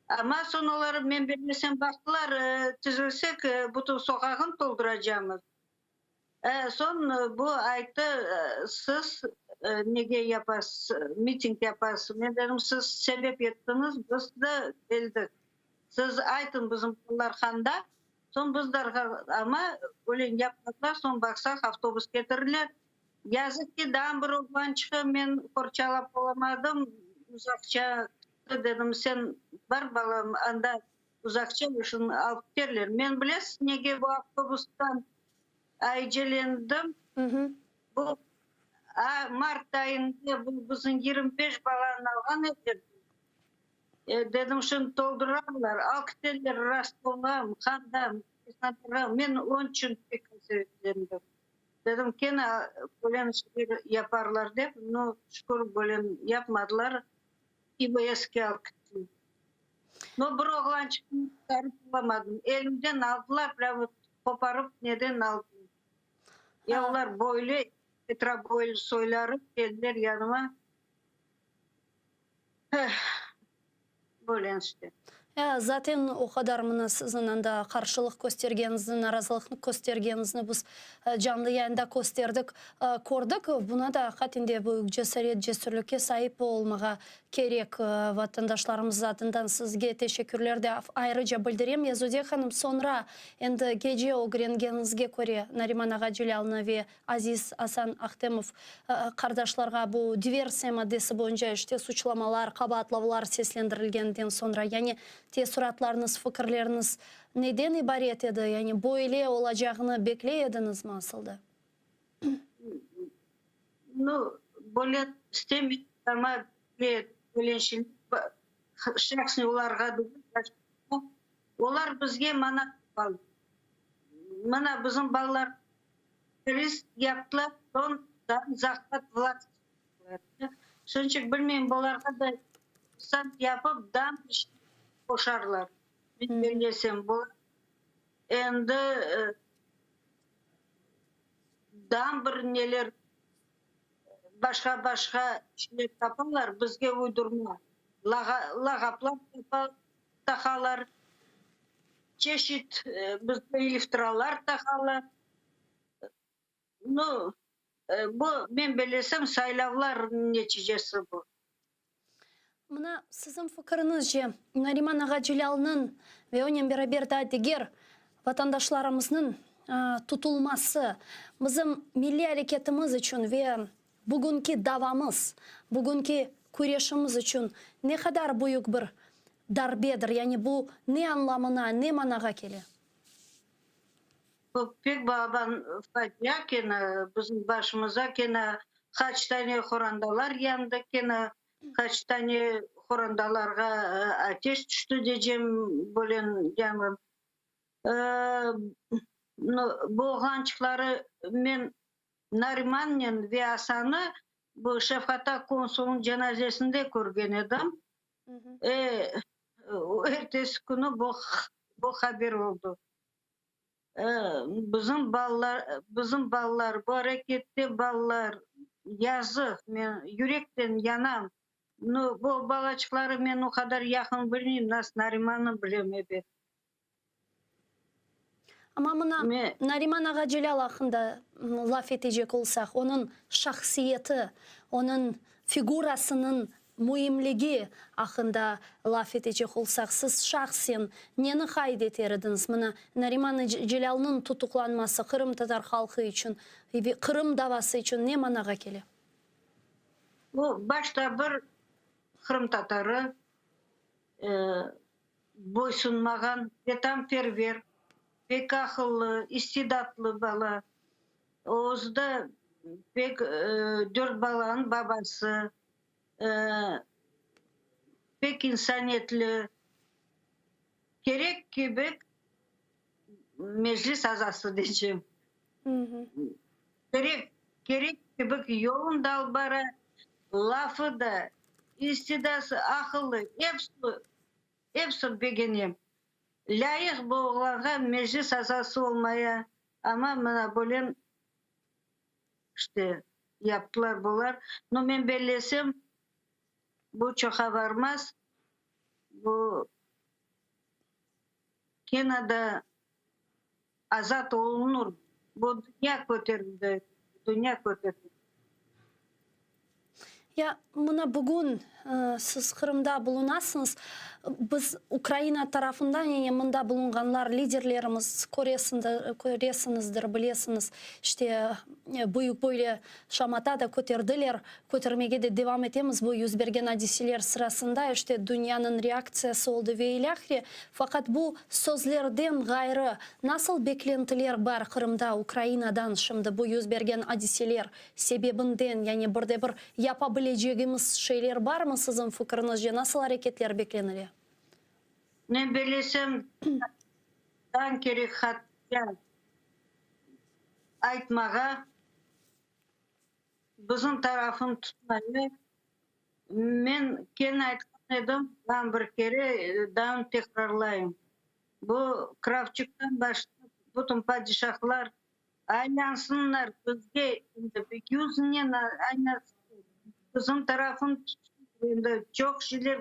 Amma soñ olar, men bilmesem, baqtılar, tizilsek, bütün soqağını tolduracamız. Soñ bu ayttı, siz nege yapasız, miting yapasız? Men dedim, siz sebep ettiñiz, biz de keldik. Siz aytıñ bizim balalar qanda, soñ biz de amma öyle yapmadılar, soñ baqsaq avtobus ketiriler. Yazıq ki, daa bir oğlançığı men qorçalap olamadım, uzaqça ketti, dedim, sen bar, balam, anda uzaqça işin alıp keterler. Men, bilesiz, nege bu avtobustan aycelendim? Bu mart ayında bu bizim 25 balanı alğan ediler. Dedim, şimdi toldurarlar, alıp keterler Rostovğa, Mqanda, Krasnodarğa. Men onıñ içün pek qasevetlendim. Dedim, kene böyle şeyler yaparlar dep, no, şükür, böyle yapmadılar, İBSke alıp kettiler. No, bir oğlançıqnı qurtarıp olamadım, elimden aldılar, prâmo qoparıp neden aldılar. Ya olar böyle, metra boylu soyları keldiler yanıma. Böyle işte. Ya, zaten o qadar mına siziñ anda qarşılıq köstergeniñizni, narazılıq köstergeniñizni biz canlı yayında kösterdik, kördik. Buna da aqiqaten de büyük cesaret, cesürlikke saip olmağa kerek. Vatandaşlarımız adından sizge teşekkürler de ayrıca bildirem. Yazude hanım, soñra endi gece ögrengeniñizge köre Nariman ağa Celâlnı ve Aziz Asan Ahtemov qardaşlarğa bu diversiya maddesi boyunca işte suçlamalar, qabaatlavlar seslendirilgeninden soñra, yani teessuratlarıñız, fikirleriñiz neden ibaret edi? Yani böyle olacağını bekley ediñizmi asılda? Nu, böyle istemey, amma böyle şahsen olarğa degil, olar bizge mana mına bizim balalar Terrorist yaptılar, soñ da zahvat vlast yaptılar. Şunıñ içün bilmeyim, bularğa da fesat yapıp dam işine qoşarlar. Men bellesem, bular endi dam bir neler başqa-başqa işler taparlar, bizge uydurma lağaplar taqalar, çeşit bizge iftiralar taqalar. Nu, bu, men bellesem, saylavlar neticesi bu. Mına, siziñ fikiriñizce, Nariman ağa Celâlnıñ ve onen beraber daa diger vatandaşlarımıznıñ tutulması bizim milliy areketimiz içün ve bugünki davamız, bugünki küreşimiz içün ne qadar büyük bir darbedir, yani bu ne añlamına, ne manağa kele? Bu pek balaban facia kene bizim başımıza kene qaç tane horandalar yandı kene qaç tane horandalarğa ateş tüştü decem bölen yanğın. Bu oğlançıqları men Narimannen ve Asanı bu Şevhata konsulnıñ cenazesinde körgen edim. Ertesi künü bu haber oldu. Bizim balalar, bizim balalar, bu arekette balalar, yazıq, men yürekten yanam. Nu, bu balaçıqları men o qadar yaqın bilmeyim, nasıl Narimannı bilem, ebet. Amma mına Nariman ağa Celâl aqqında laf etecek olsaq, onıñ şahsiyeti, onıñ figurasınıñ müimligi aqqında laf etecek olsaq, siz şahsen neni qayd eter ediñiz? Mına, Nariman Celâlnıñ tutuqlanması qırımtatar halqı içün ve Qırım davası içün ne manağa kele? Bu başta bir qırımtatarı boysunmağan vetanperver, pek aqıllı, istidatlı bala. Özü de pek dört balanıñ babası, pek insaniyetli, kerek kibi meclis azası diycem. Kerek, kerek kibi yolun da alıp bara, lafı da, istidası, aqılı, episi, episi begenem. Lâyıq bu oğlanğa meclis azası olmaya, amma mına böyle işte yaptılar bular. No, men bellesem, bu çoqa barmaz, bu kene de azat olunur. Bu dünya köterildi, dünya köterildi. Ya mına bugün siz Qırımda bulunasıñız, biz Ukraina tarafından, yani mında bulunğanlar, liderlerimiz, köresiñizdir, bilesiñiz, işte, büyük böyle şamata da köterdiler, kötermege de devam etemiz bu yüz bergen adiseler sırasında, işte, dünyanıñ reaktsiyası oldı ve ilâhre. Faqat bu sözlerden ğayrı nasıl beklentiler bar Qırımda Ukrainadan şimdi bu yüz bergen adiseler sebebinden, yani bir de bir yapa bilecegimiz şeyler barmı siziñ fikriñizce, nasıl areketler beklenile? Men bilesem, dan kerek hatça aytmağa, bizim tarafın tutmayı. Men kene aytqan edim, daa bir kere daa tekrarlayım. Bu Kravçuktan başlap bütün padişahlar Aylansınlar bizge endi yüznen aylansınlar, bizim tarafın tutsınlar endi çoq şeyler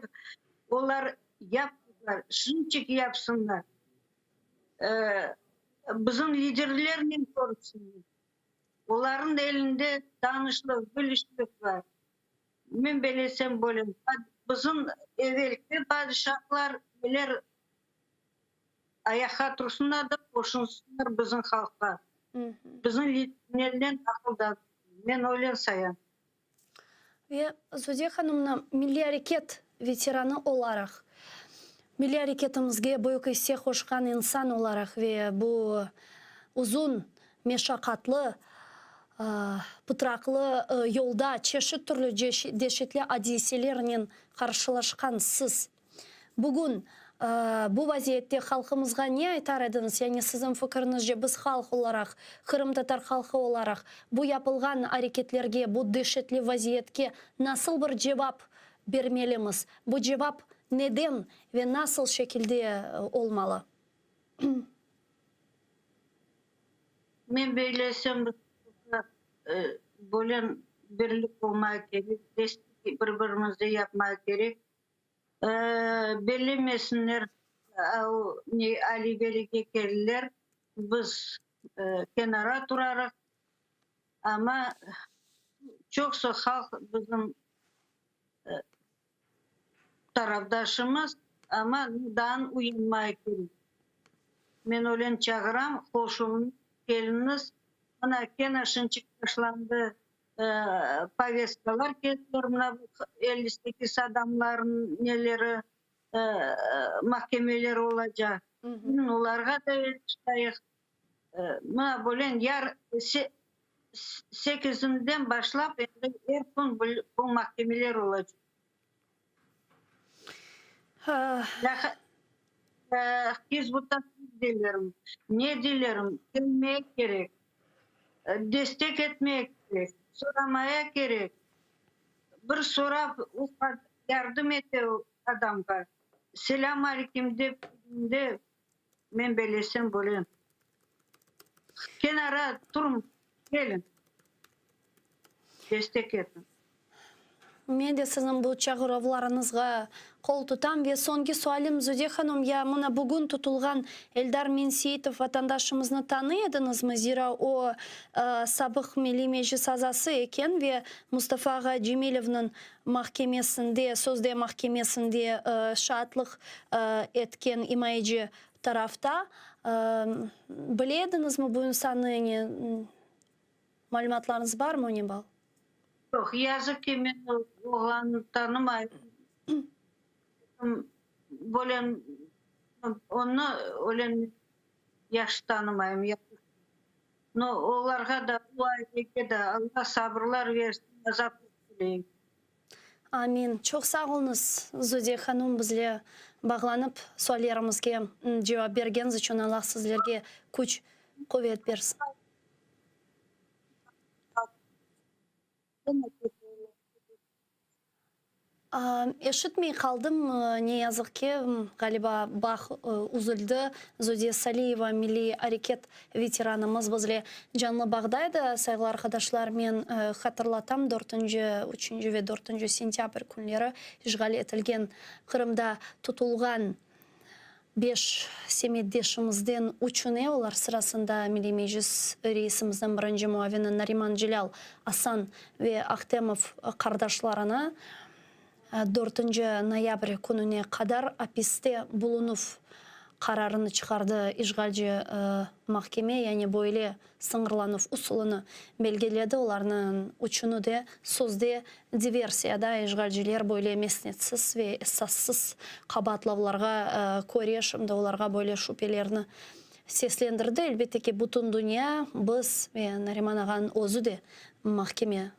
olar yaptılar, şimçik yapsınlar, bizim liderlernen körüşsinler, olarnıñ elinde tanışlıq, bilişlik bar. Men belesem bölem, bizim evelki padişahlar neler Ayaqqa tursınlar da, qoşulsınlar bizim halqqa. Bizim liderlerden aqıl da, men öyle sayam. Ve Zodiye hanımnı milliy areket veteranı olaraq, milliy areketimizge büyük isse qoşqan insan olaraq ve bu uzun, meşaqatlı, pıtraqlı yolda çeşit türlü deşetli adiselernen qarşılaşqan siz, Bugün bu vaziyette halqımızğa ne aytar ediñiz? Yani siziñ fikiriñizce biz halq olaraq, qırımtatar halqı olaraq bu yapılğan areketlerge, bu deşetli vaziyetke nasıl bir cevap bermelimiz? Bu cevap neden ve nasıl şekilde olmalı? Men beylesem, böyle birlik olmaq kerek, destek bir-birimize yapmaq kerek. Bellemesinler, Ali-Velige keldiler, biz kenara turarıq, amma çoqsu halq bizim tarafdaşımız, amma daa uyanmay kerek. Men öyle çağıram, qoşulıñız, keliñiz, mına kene şınçıq başlandı. Poveskalar keldiler, mına bu 58 adamlarnıñ neleri, mahkemeleri olacaq. Olarğa da el tutayıq. Mına böyle yar sekizinden başlap endi er kün bu mahkemeler olacaq. Hizb ut-Tahrir deylerim, ne deylerim, kelmege kerek. Destek etmek kerek, soramaya kerek. Bir sorap, yardım ete adamğa. Selâm aleyküm dep, de men belesem bölem. Kenara turıñ, keliñ, destek etiñ. Men de siziñ bu çağıruvlarıñızğa qol tutam. Ve soñki sualim, Zude hanım, ya mına bugün tutulğan Eldar Menseitov vatandaşımıznı tanıy ediñizmi? Zira o, sabıq Milliy Meclis azası eken ve Mustafa ağa Cemilevniñ mahkemesinde, sözde mahkemesinde şaatlıq etken imayeci tarafta. Bile ediñizmi bu insannı, yani malümatlarıñız barmı onen bağlı? Yoq, yazıq ki, men o oğlannı tanımayım. Böyle onı öyle yahşı tanımayım. No, olarğa da, o ailege de Alla sabırlar versin, azatlıq tileyim. Amin. Çoq sağ oluñız, Zudiye hanum, bizle bağlanıp, suallerimizge cevap bergeniz içün. Allah sizlerge küç, quvet bersin. Eşitmey qaldım, ne yazıq ki, ğaliba bağ üzüldi. Zodiye Saliyeva, milliy areket veteranımız bizle canlı bağda edi. Sayğılı arqadaşlar, men hatırlatam, dörtünci, üçünci ve dörtünci sentâbr künleri işğal etilgen Qırımda tutulğan. Beş semetdeşimizden üçüne, olar sırasında Milliy Meclis reisimizniñ birinci muavini Nariman Celâl, Asan ve Ahtemov qardaşlarına dörtünci noyabr kününe qadar apiste bulunuv qararını çıqardı işğalci mahkeme, yani böyle sıñırlanuv usulını belgiledi. Olarnıñ üçüni de sözde diversiyada işğalciler böyle mesnetsiz ve esassız qabaatlavlarğa köre şimdi olarğa böyle şübelerni seslendirdi. Elbette ki, bütün dünya, biz ve Nariman ağanıñ özü de mahkeme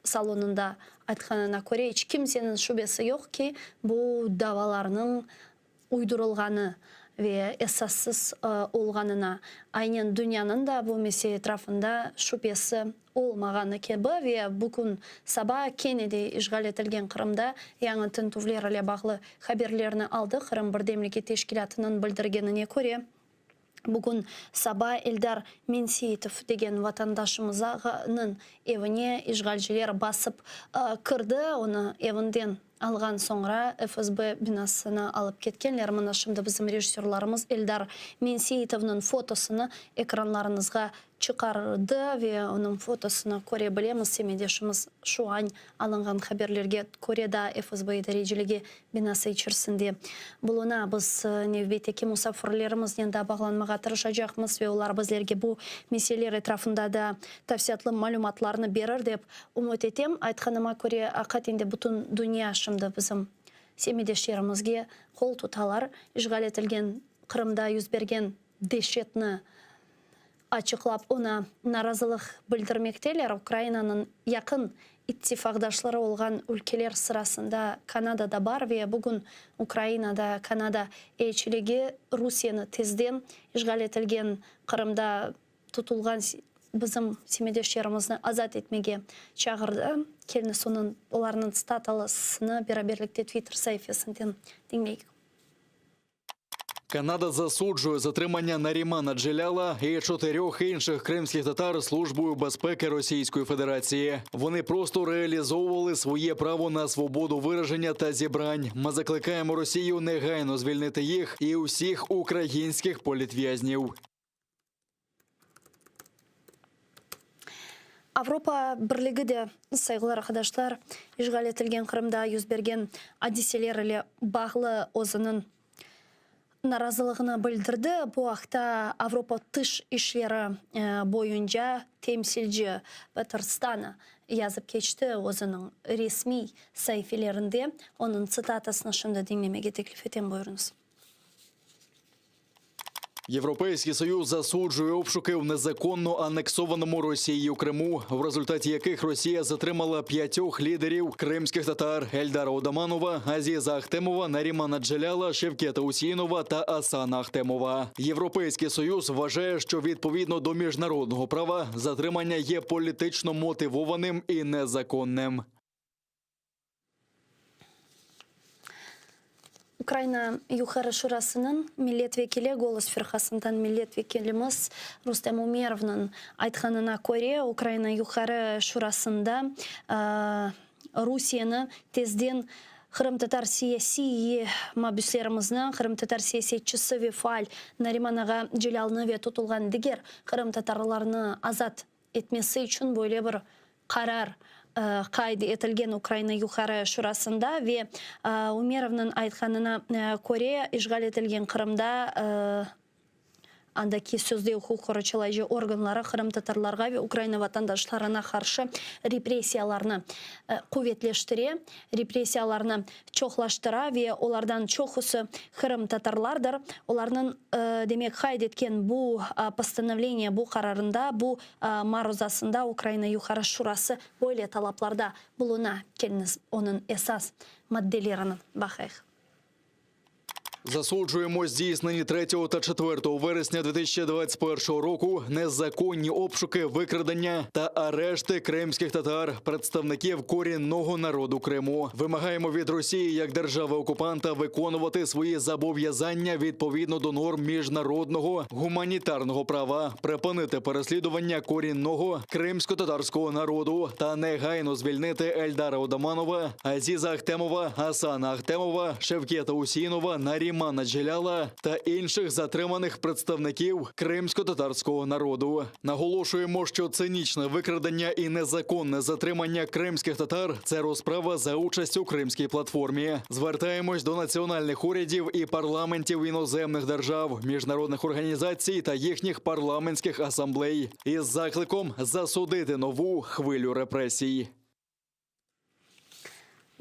salonında aytqanına köre, iç kimseniñ şübesi yoq ki, bu davalarnıñ uydurılğanı ve esassız olğanına, aynen dünyanıñ da bu mesele etrafında şübesi olmağanı kibi ve bu kün saba kene de işğal etilgen Qırımda yañı tintüvler ile bağlı haberlerni aldıq. Qırım birdemligi teşkilâtınıñ bildirgenine köre, Bugün saba Eldar Menseitov degen vatandaşımıznıñ evine işğalciler basıp kirdi, onı evinden alğan soñra FSB binasına alıp ketkenler. Mına şimdi bizim rejissörlarımız Eldar Menseitovnıñ fotosını ekranlarıñızğa çıqardı ve onıñ fotosını köre bilemiz. Semetdeşimiz şu añ alınğan haberlerge köre daa FSB idareciligi binası içerisinde buluna. Biz nevbetteki musafirlerimiznen daa bağlanmağa tırışacaqmız ve olar bizlerge bu meseleler etrafında daa tafsilâtlı malümatlarnı berir dep ümüt etem. Aytqanıma köre, aqiqaten de bütün dünya şimdi bizim semetdeşlerimizge qol tutalar. İşğal etilgen Qırımda yüz bergen deşetni açıqlap, oña narazılıq bildirmekteler. Ukrainanıñ yaqın ittifaqdaşları olğan ülkeler sırasında Kanada da bar ve bugün Ukrainada Kanada elçiligi Rusiyeni tezden işğal etilgen Qırımda tutulğan bizim semetdeşlerimizni azat etmege çağırdı. Keliñiz onıñ, olarnıñ tsitatalısını beraberlikte Twitter saifesinden diñleyik. Канада засуджує затримання Нарімана Джеляла і чотирьох інших кримських татар Службою безпеки Російської Федерації. Вони просто реалізовували своє право на свободу вираження та зібрань. Ми закликаємо Росію негайно звільнити їх і усіх українських політв'язнів. Avropa Birligi de, sayğılı arqadaşlar, işğal etilgen Qırımda yüz bergen adiseler ile bağlı özüniñ narazılığını bildirdi. Bu aqta Avropa tış işleri boyunca temsilci Peter Stano yazıp keçti özüniñ resmiy saifelerinde. Onıñ tsitatasını şimdi diñlemege teklif etem, buyurıñız. Європейський Союз засуджує обшуки в незаконно анексованому Росією Криму, в результаті яких Росія затримала п'ятьох лідерів кримських татар Ельдара Одаманова, Азіза Ахтемова, Нарімана Джеляла, Шевкета Усіїнова та Асана Ахтемова. Європейський Союз вважає, що відповідно до міжнародного права затримання є політично мотивованим і незаконним. Ukraina Yuqarı Şurasınıñ millet vekili, Golos firqasından millet vekilimiz Rustem Umerovnıñ aytqanına köre, Ukraina Yuqarı Şurasında Rusiyeni tezden qırımtatar siyasiy mabüslerimizni, qırımtatar siyasetçisi ve faal Nariman ağa Celâlnı ve tutulğan diger qırımtatarlarnı azat etmesi içün böyle bir qarar qayd etilgen Ukraina Yuqarı Şurasında ve Umerovnıñ aytqanına köre, işğal etilgen Qırımda andaki sözde uquq qorçalayıcı organları qırımtatarlarğa ve Ukraina vatandaşlarına qarşı repressiyalarnı quvetleştire, repressiyalarnı çoqlaştıra ve olardan çoqusı qırımtatarlardır. Olarnıñ, demek, qayd etken bu postanovleniye, bu qararında, bu maruzasında Ukraina Yuqarı Şurası böyle talaplarda buluna. Keliñiz, onıñ esas maddelerini baqayıq. Засуджуємо здійснені 3 та 4 вересня 2021 року незаконні обшуки, викрадення та арешти кримських татар, представників корінного народу Криму. Вимагаємо від Росії як держави-окупанта виконувати свої зобов'язання відповідно до норм міжнародного гуманітарного права, припинити переслідування корінного кримсько-татарського народу та негайно звільнити Ельдара Одаманова, Азіза Ахтемова, Асана Ахтемова, Шевкета Усінова, Нарімана. Наримана Джеляла та інших затриманих представників кримськотатарського народу. Наголошуємо, що цинічне викрадення і незаконне затримання кримських татар це розправа за участь у кримській платформі. Звертаємось до національних урядів і парламентів іноземних держав, міжнародних організацій та їхніх парламентських асамблей із закликом засудити нову хвилю репресій.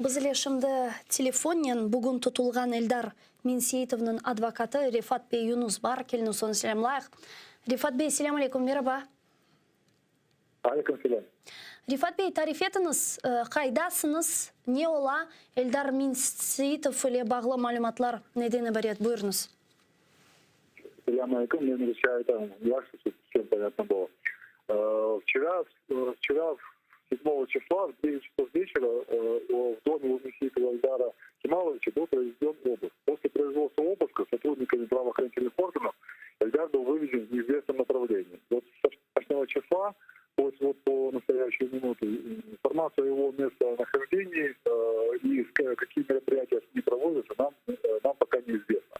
Biz ile şimdi telefonnen bugün tutulğan Eldar Menseitovnıñ advokatı Refat bey Yunus bar. Keliñiz onı selâmlayıq. Refat bey, selâm aleyküm, meraba. Aleyküm selâm. Refat bey, tarif etiñiz, qaydasıñız, ne ola, Eldar Menseitov ile bağlı malümatlar neden ibaret? Buyurıñız. Selâm aleyküm, men rusça aytam, yahşı, чтобы всем понятно было. Вчера, вчера, 7 числа, в 9 часов вечера в доме у Менсеитова Эльдара Кемаловича был произведен обыск. После производства обыска сотрудниками правоохранительных органов Эльдар был вывезен в неизвестном направлении. Вот со вчерашнего числа по, вот по настоящую минуту информация о его местонахождении и какие мероприятия с ним проводятся, нам, нам пока неизвестно.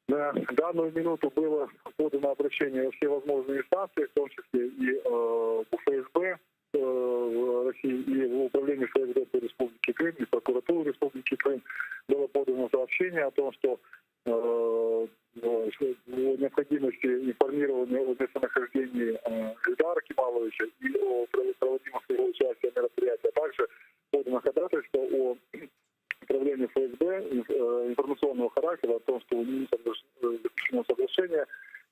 На данную минуту было подано обращение во все возможные инстанции, в том числе и э, в ФСБ э, в России, и в Управление ФСБ по Республике Крым, и в прокуратуру Республики Крым было подано сообщение о том, что э, о необходимости информирования о местонахождении Эльдара Кемаловича и о проводимых его участии мероприятиях, а также подано ходатайство о управлению ФСБ информационного характера о том, что у них заключено соглашение,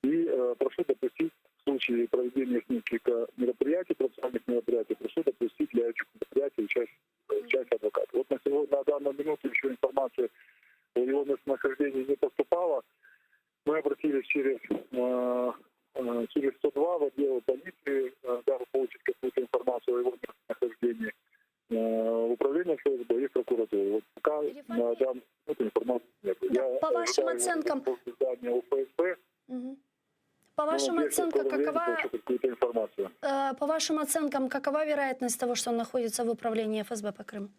и прошу допустить в случае проведения с ним каких-то мероприятий, процессуальных мероприятий, прошу допустить для этих мероприятий участие, участие адвоката. Вот на сегодня, на данную минуту еще информации о его местонахождении не поступало. Мы обратились через, через 102 в отдел полиции, дабы получить какую-то информацию о его местонахождении. В управление ФСБ и в прокуратуру. Вот пока на данную минуту информации нет. Да, Я по вашим ожидаю оценкам... здания УФСБ. Угу. По вашим Ну, надеюсь, оценкам, в скором времени какова, получу какую-то информацию. по вашим оценкам, какова вероятность того, что он находится в управлении ФСБ по Крыму?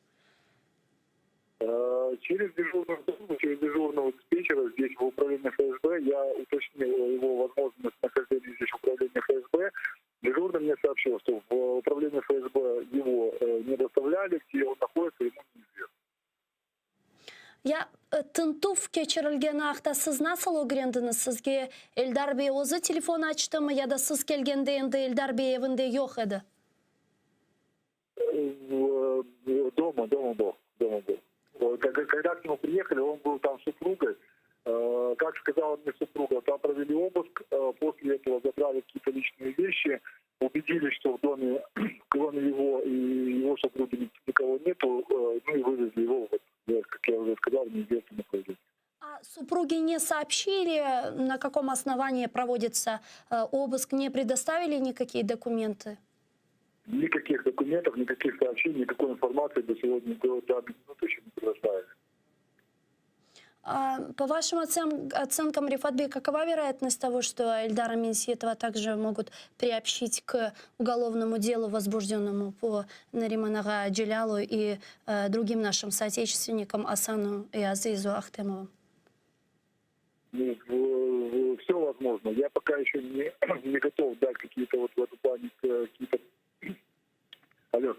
Через дежурную службу, через дежурного диспетчера здесь в управлении ФСБ я уточнил его возможность нахождения здесь в управлении ФСБ. Дежурный мне сообщил, что в управление ФСБ его не доставляли, где он находится, ему неизвестно. Ya tintüv keçirilgeni aqta siz nasıl ögrendiñiz? Sizge Eldar bey özü telefon açtımı ya da siz kelgende endi Eldar bey evinde yoq edi? Дома, дома был, дома был. Когда к нему приехали, он был там с супругой. Как сказала мне супруга, там провели обыск, после этого забрали какие-то личные вещи, убедились, что в доме, кроме его и его супруги, никого нету, ну и вывезли его, вот, как я уже сказал, в неизвестном направлении. А супруги не сообщили, на каком основании проводится обыск, не предоставили никакие документы? Никаких документов, никаких сообщений, никакой информации до сегодня, до данной минуты еще не предоставили. А, по вашим оцен оценкам, Рефат бей, какова вероятность того, что Эльдара Менсеитова также могут приобщить к уголовному делу, возбужденному по Нариман ağa Джелялу и другим нашим соотечественникам Асану и Азизу Ахтемовым? Ну, все возможно. Я пока еще не, не готов дать какие-то вот в этом плане какие-то... Алло.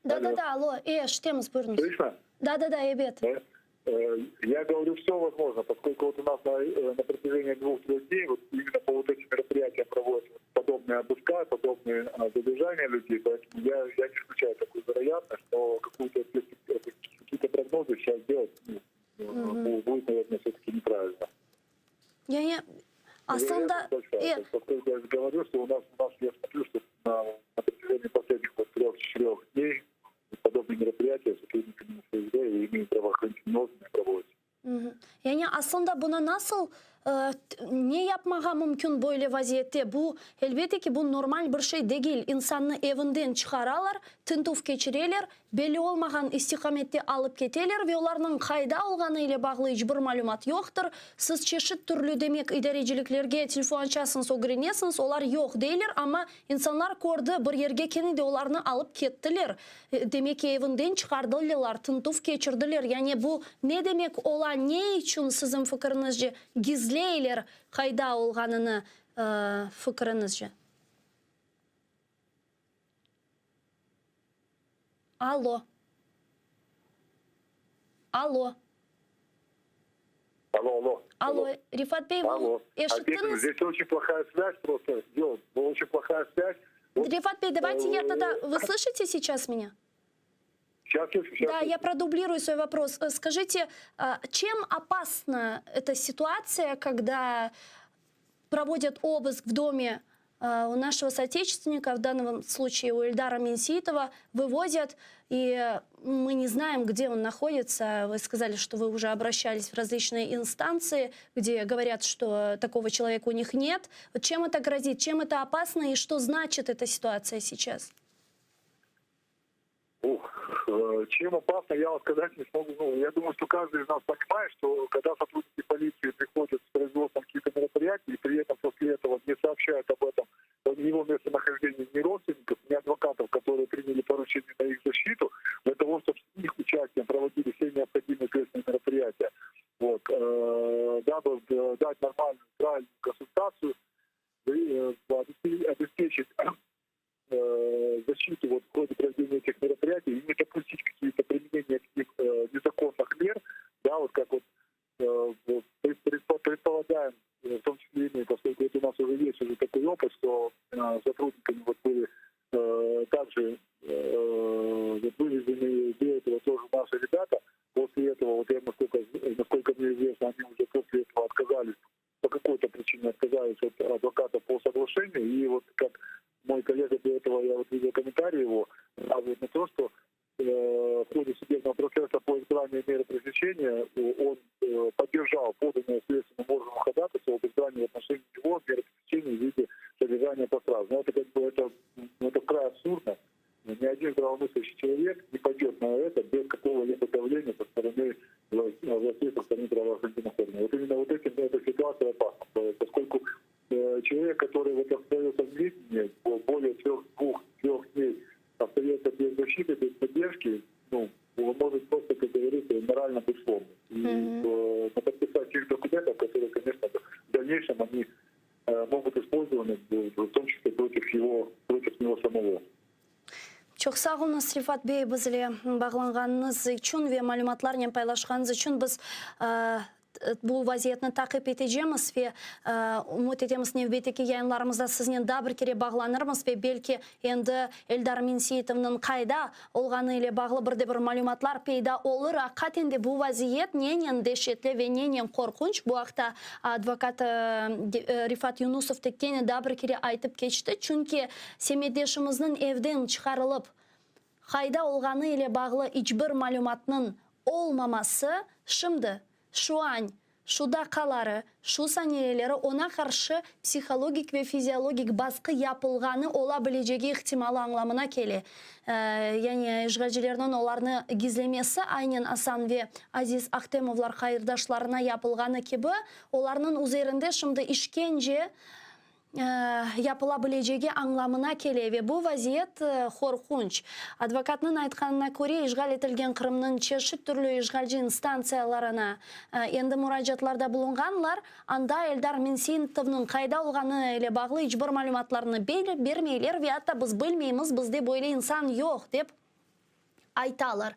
Да-да-да, алло, eşitemiz, buyurıñız. Слышно? Да-да-да, ebet. Да? Я говорю, все возможно, поскольку вот у нас на, на протяжении двух-трех дней вот именно по вот этим мероприятиям проводятся подобные обыска, подобные задержания людей, поэтому я, я не исключаю такую вероятность, но какую-то, какие-то прогнозы сейчас делать ну, угу. будет, наверное, все-таки неправильно. Yani aslında... Большая. Поскольку я говорю, что у нас, у нас я смотрю, что на, на протяжении последних вот трех-четырех дней подобные мероприятия сотрудниками ФСБ и имеют правоохранительные органы проводятся. Yani aslında buna nasıl Ne yapmağa mümkün böyle vaziyette? Bu, elbette ki, bu normal bir şey degil. İnsannı evinden çıqaralar, tintüv keçireler, belli olmağan istiqamette alıp keteler ve olarnıñ qayda olğanı ile bağlı iç bir malümat yoqtır. Siz çeşit türlü, demek, idareciliklerge telefon açasıñız, ögrenesiñiz, olar yoq deyler, amma insanlar kördi, bir yerge kene de olarnı alıp kettiler. Demek ki, evinden çıqardılylar, tintüv keçirdiler. Yani bu ne demek ola, ne içün, siziñ fikiriñizce, gizleyler qayda olğanını, fikiriñizce? Allo. Allo. Алло, алло. Алло, Рифат bey, Алло. eşittiñiz? Здесь очень плохая связь просто. Yoq, очень плохая связь. Вот, Рифат bey, давайте я тогда... Вы слышите сейчас меня? Сейчас слышу, сейчас Да, слышу. я продублирую свой вопрос. Скажите, чем опасна эта ситуация, когда проводят обыск в доме у нашего соотечественника, в данном случае у Эльдара Менсеитова, вывозят, и мы не знаем, где он находится. Вы сказали, что вы уже обращались в различные инстанции, где говорят, что такого человека у них нет. Вот чем это грозит, чем это опасно и что значит эта ситуация сейчас? Ух, чем опасно, я вам сказать не смогу. Ну, я думаю, что каждый из нас понимает, что когда сотрудники полиции приходят с производством каких-то мероприятий и при этом после этого не сообщают об этом его местонахождении ни родственников, ни адвокатов, которые приняли поручение на их защиту, для того, чтобы с их участием проводили все необходимые следственные мероприятия. Вот, дабы дать нормальную, правильную консультацию, обеспечить защиту вот в ходе проведения этих мероприятий и не допустить какие-то применения каких незаконных мер, да, вот как вот предполагаем, в том числе и мы, поскольку это у нас уже есть уже такой опыт, что сотрудниками вот были также вывезены до этого тоже наши ребята. После этого, вот я насколько, насколько мне известно, они уже после этого отказались, по какой-то причине отказались от адвоката по соглашению. И вот как мой коллега до этого, я вот видел комментарий его, указывает на то, что в ходе судебного процесса по избранию меры пресечения он поддержал поданное следственным органам ходатайство об избрании в отношении него меры пресечения в виде содержания под стражей. Но это как бы это, ну, это край абсурдно. Ни один здравомыслящий человек не пойдет на это без какого-либо давления со стороны властей, со стороны правоохранительных органов. Вот именно вот этим эта ситуация опасна, поскольку человек, который вот остается в неведении более трех, двух, трех дней, остается без защиты, без поддержки, ну, он может просто, как говорится, морально быть сломлен. И mm-hmm. подписать тех документов, которые, конечно, в дальнейшем они могут использованы, в том числе против, его, против него самого. Çoq sağ oluñız, Refat bey, bizle bağlanğanıñız içün ve malümatlarnen paylaşqanıñız içün. Biz bu vaziyetni taqip etecemiz ve ümüt etemiz, nevbetteki yayınlarımızda siznen daa bir kere bağlanırmız ve belki endi Eldar Menseitovnıñ qayda olğanı ile bağlı bir de bir malümatlar peyda olur. Aqiqaten de bu vaziyet nenen deşetli ve nenen qorqunç, bu aqta advokat Refat Yunusov da kene daa bir kere aytıp keçti. Çünki semetdeşimizniñ evden çıqarılıp, qayda olğanı ile bağlı iç bir malümatnıñ olmaması şimdi, şu an, şu daqqaları, şu saniyeleri oña qarşı psihologik ve fiziologik basqı yapılğanı ola bilecegi ihtimalı añlamına kele. Yani işğalcilerniñ olarnı gizlemesi, aynen Asan ve Aziz Ahtemovlar hayırdaşlarına yapılğanı kibi, olarnıñ üzerinde şimdi işkence yapıla bilecegi añlamına kele ve bu vaziyet qorqunç. Advokatnıñ aytqanına köre, işğal etilgen Qırımnıñ çeşit türlü işğalci instantsiyalarına endi muracaatlarda bulunğanlar, anda Eldar Menseitovnıñ qayda olğanı ile bağlı iç bir malümatlarnı bermeyler ve atta biz bilmeymiz, bizde böyle insan yoq, dep aytalar.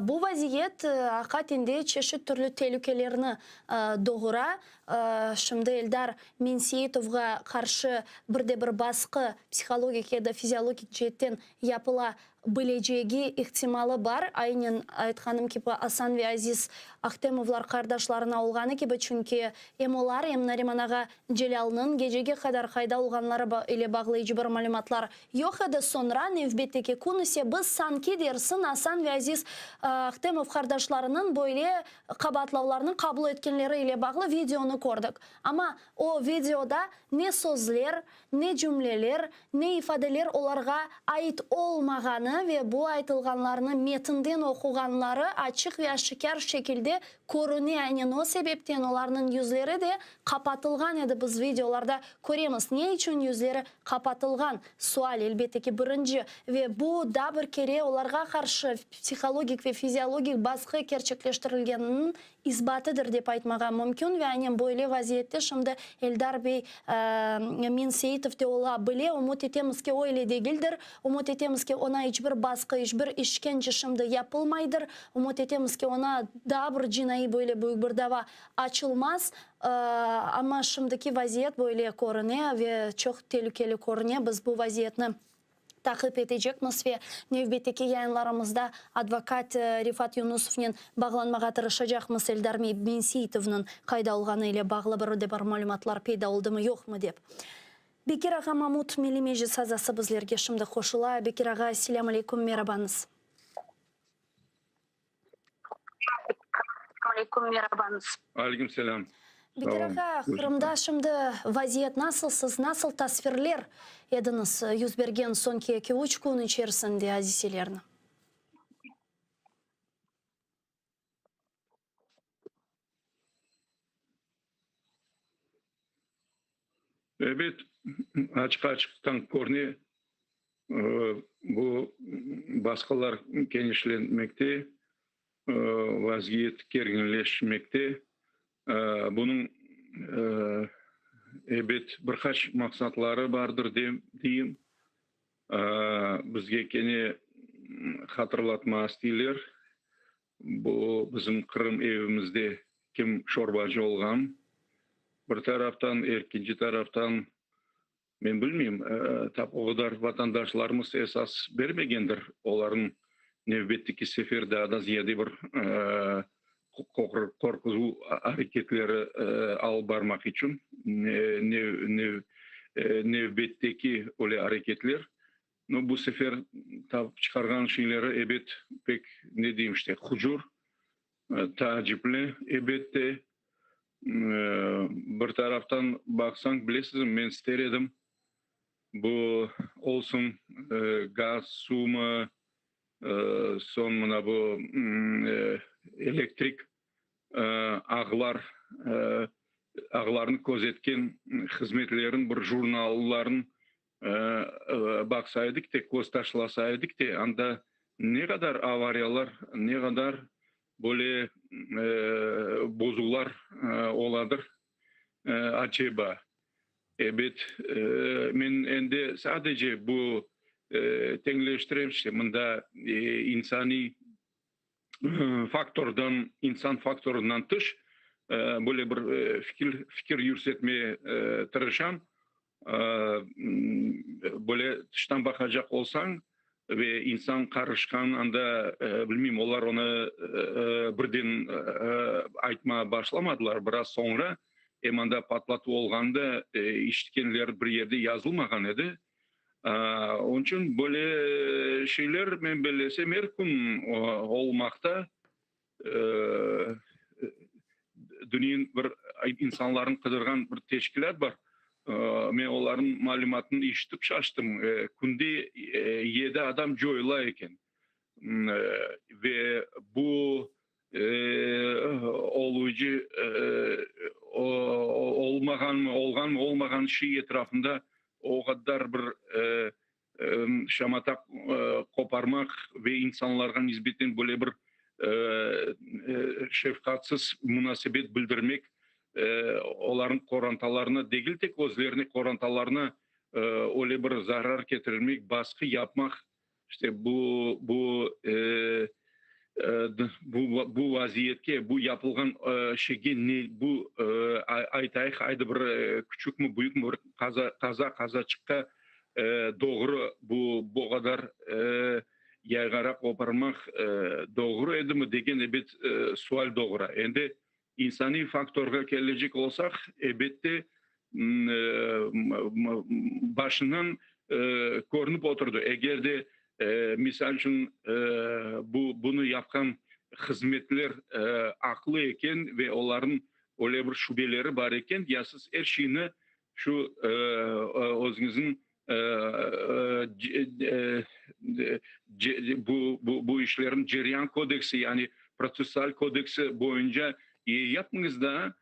Bu vaziyet aqiqaten de çeşit türlü telükelerni doğura. Şimdi Eldar Menseitovğa qarşı bir de bir basqı, psihologik ya da fiziologik ceetten yapıla. bilecegi ihtimalı bar, aynen aytqanım kibi, Asan ve Aziz Ahtemovlar qardaşlarına olğanı kibi, çünki em olar, em Nariman ağa Celâlnıñ gecege qadar qayda olğanları ile bağlı iç bir malümatlar yoq edi. Soñra, nevbetteki kün ise biz sanki dersiñ Asan ve Aziz Ahtemov qardaşlarınıñ böyle qabaatlavlarnı qabul etkenleri ile bağlı videonı kördik. Amma o videoda ne sözler, ne cümleler, ne ifadeler olarğa ait olmağanı ve bu aytılğanlarnı metinden oquğanları açıq ve aşikâr şekilde körüne. Aynen o sebepten olarnıñ yüzleri de qapatılğan edi. Biz videolarda köremiz, ne içün yüzleri qapatılğan? Sual, elbette ki, birinci. Ve bu daa bir kere olarğa qarşı psihologik ve fiziologik basqı kerçekleştirilgeniniñ isbatıdır, dep aytmağa mümkün. Ve aynen böyle vaziyette şimdi Eldar bey Menseitov de ola bile. Ümüt etemiz ki, öyle degildir. Ümüt etemiz ki, oña iç bir basqı, iç bir işkence şimdi yapılmaydır. Ümüt etemiz ki, oña daa bir cinaiy böyle büyük bir dava açılmaz. Amma şimdiki vaziyet böyle körüne ve çoq telükeli körüne. Biz bu vaziyetni taqip etecekmiz ve nevbetteki yayınlarımızda advokat Refat Yunusovnen bağlanmağa tırışacaqmız, Eldar Menseitovnıñ qayda olğanı ile bağlı bir de bir malümatlar peyda oldımı yoqmı dep. Bekir ağa Mamut, Milliy Meclis azası bizlerge şimdi qoşula. Bekir ağa, selâm aleyküm, merabañız. Aleyküm selâm. Bekir ağa, Qırımda şimdi vaziyet nasıl, siz nasıl tasvirler ediñiz yüz bergen soñki eki-üç kün içerisinde adiselerni? Ebet, açıq-açıqtan körüne, bu basqılar kenişlenmekte, vaziyet kerginleşmekte. Bunıñ, ebet, bir qaç maqsatları bardır, deyim. Bizge kene hatırlatma isteyler, Bu bizim Qırım evimizde kim şorbacı olğan, bir taraftan, ekinci taraftan, men bilmeyim, tap o qadar vatandaşlarımız esas bermegendir, olarnıñ nevbetteki sefer daa da ziyade bir qorquzuv areketleri alıp barmaq içün nevbetteki öyle areketler. No, bu sefer tapıp çıqarğan şeyleri, ebet, pek, ne deyim işte, hucur, taacipli, ebette. Bir taraftan baqsañ, bilesizmi, men ister edim, bu olsun gaz, suvmı, soñ mına bu elektrik ağlar, ağlarnı közetken hızmetlerin bir jurnalların baqsa edik de, köz taşlasa edik de, anda ne qadar avariyalar, ne qadar böyle bozuvlar oladır, aceba? Ebet, men endi sadece bu teñleştirem, işte, mında insaniy faktordan, insan faktorından tış böyle bir fikir, fikir yürsetmeye tırışam. Böyle tıştan baqacaq olsañ ve insan qarışqan anda, bilmeyim, olar onı birden aytmağa başlamadılar, biraz soñra, em anda patlatuv olğanda işitkenler bir yerde yazılmağan edi. Onıñ içün böyle şeyler, men bellesem, er kün olmaqta. Dünyanıñ bir insanlarnı qıdırğan bir teşkilât bar. Men olarnıñ malümatını eşitip şaştım. Künde yedi adam coyula eken. Ve bu oluyıcı olmağanmı, olğanmı, olmağan şey etrafında o qadar bir şamata qoparmaq ve insanlarğa nisbeten böyle bir şefqatsız munasebet bildirmek, olarnıñ qorantalarına degil tek özlerine, qorantalarına öyle bir zarar ketirmek, basqı yapmaq, İşte bu, bu, bu, bu vaziyetke, bu yapılğan şeyge ne, bu, aytayıq, aydı bir küçükmi, büyükmi bir qaza, qaza, qazaçıqqa doğru bu, bu qadar. Yayğara qoparmaq doğru edimi degen ebet sual doğura. Endi insaniy faktorğa kelecek olsaq, ebette, başından körünip oturdı. Eger de, misal içün, bu bunı yapqan hızmetler aqlı eken ve olarnıñ öyle bir şübeleri bar eken, ya siz er şeyni şu özüñizniñ bu bu işlerniñ ceryan kodeksi, yani protsessual kodeksi boyunca yapıñız da,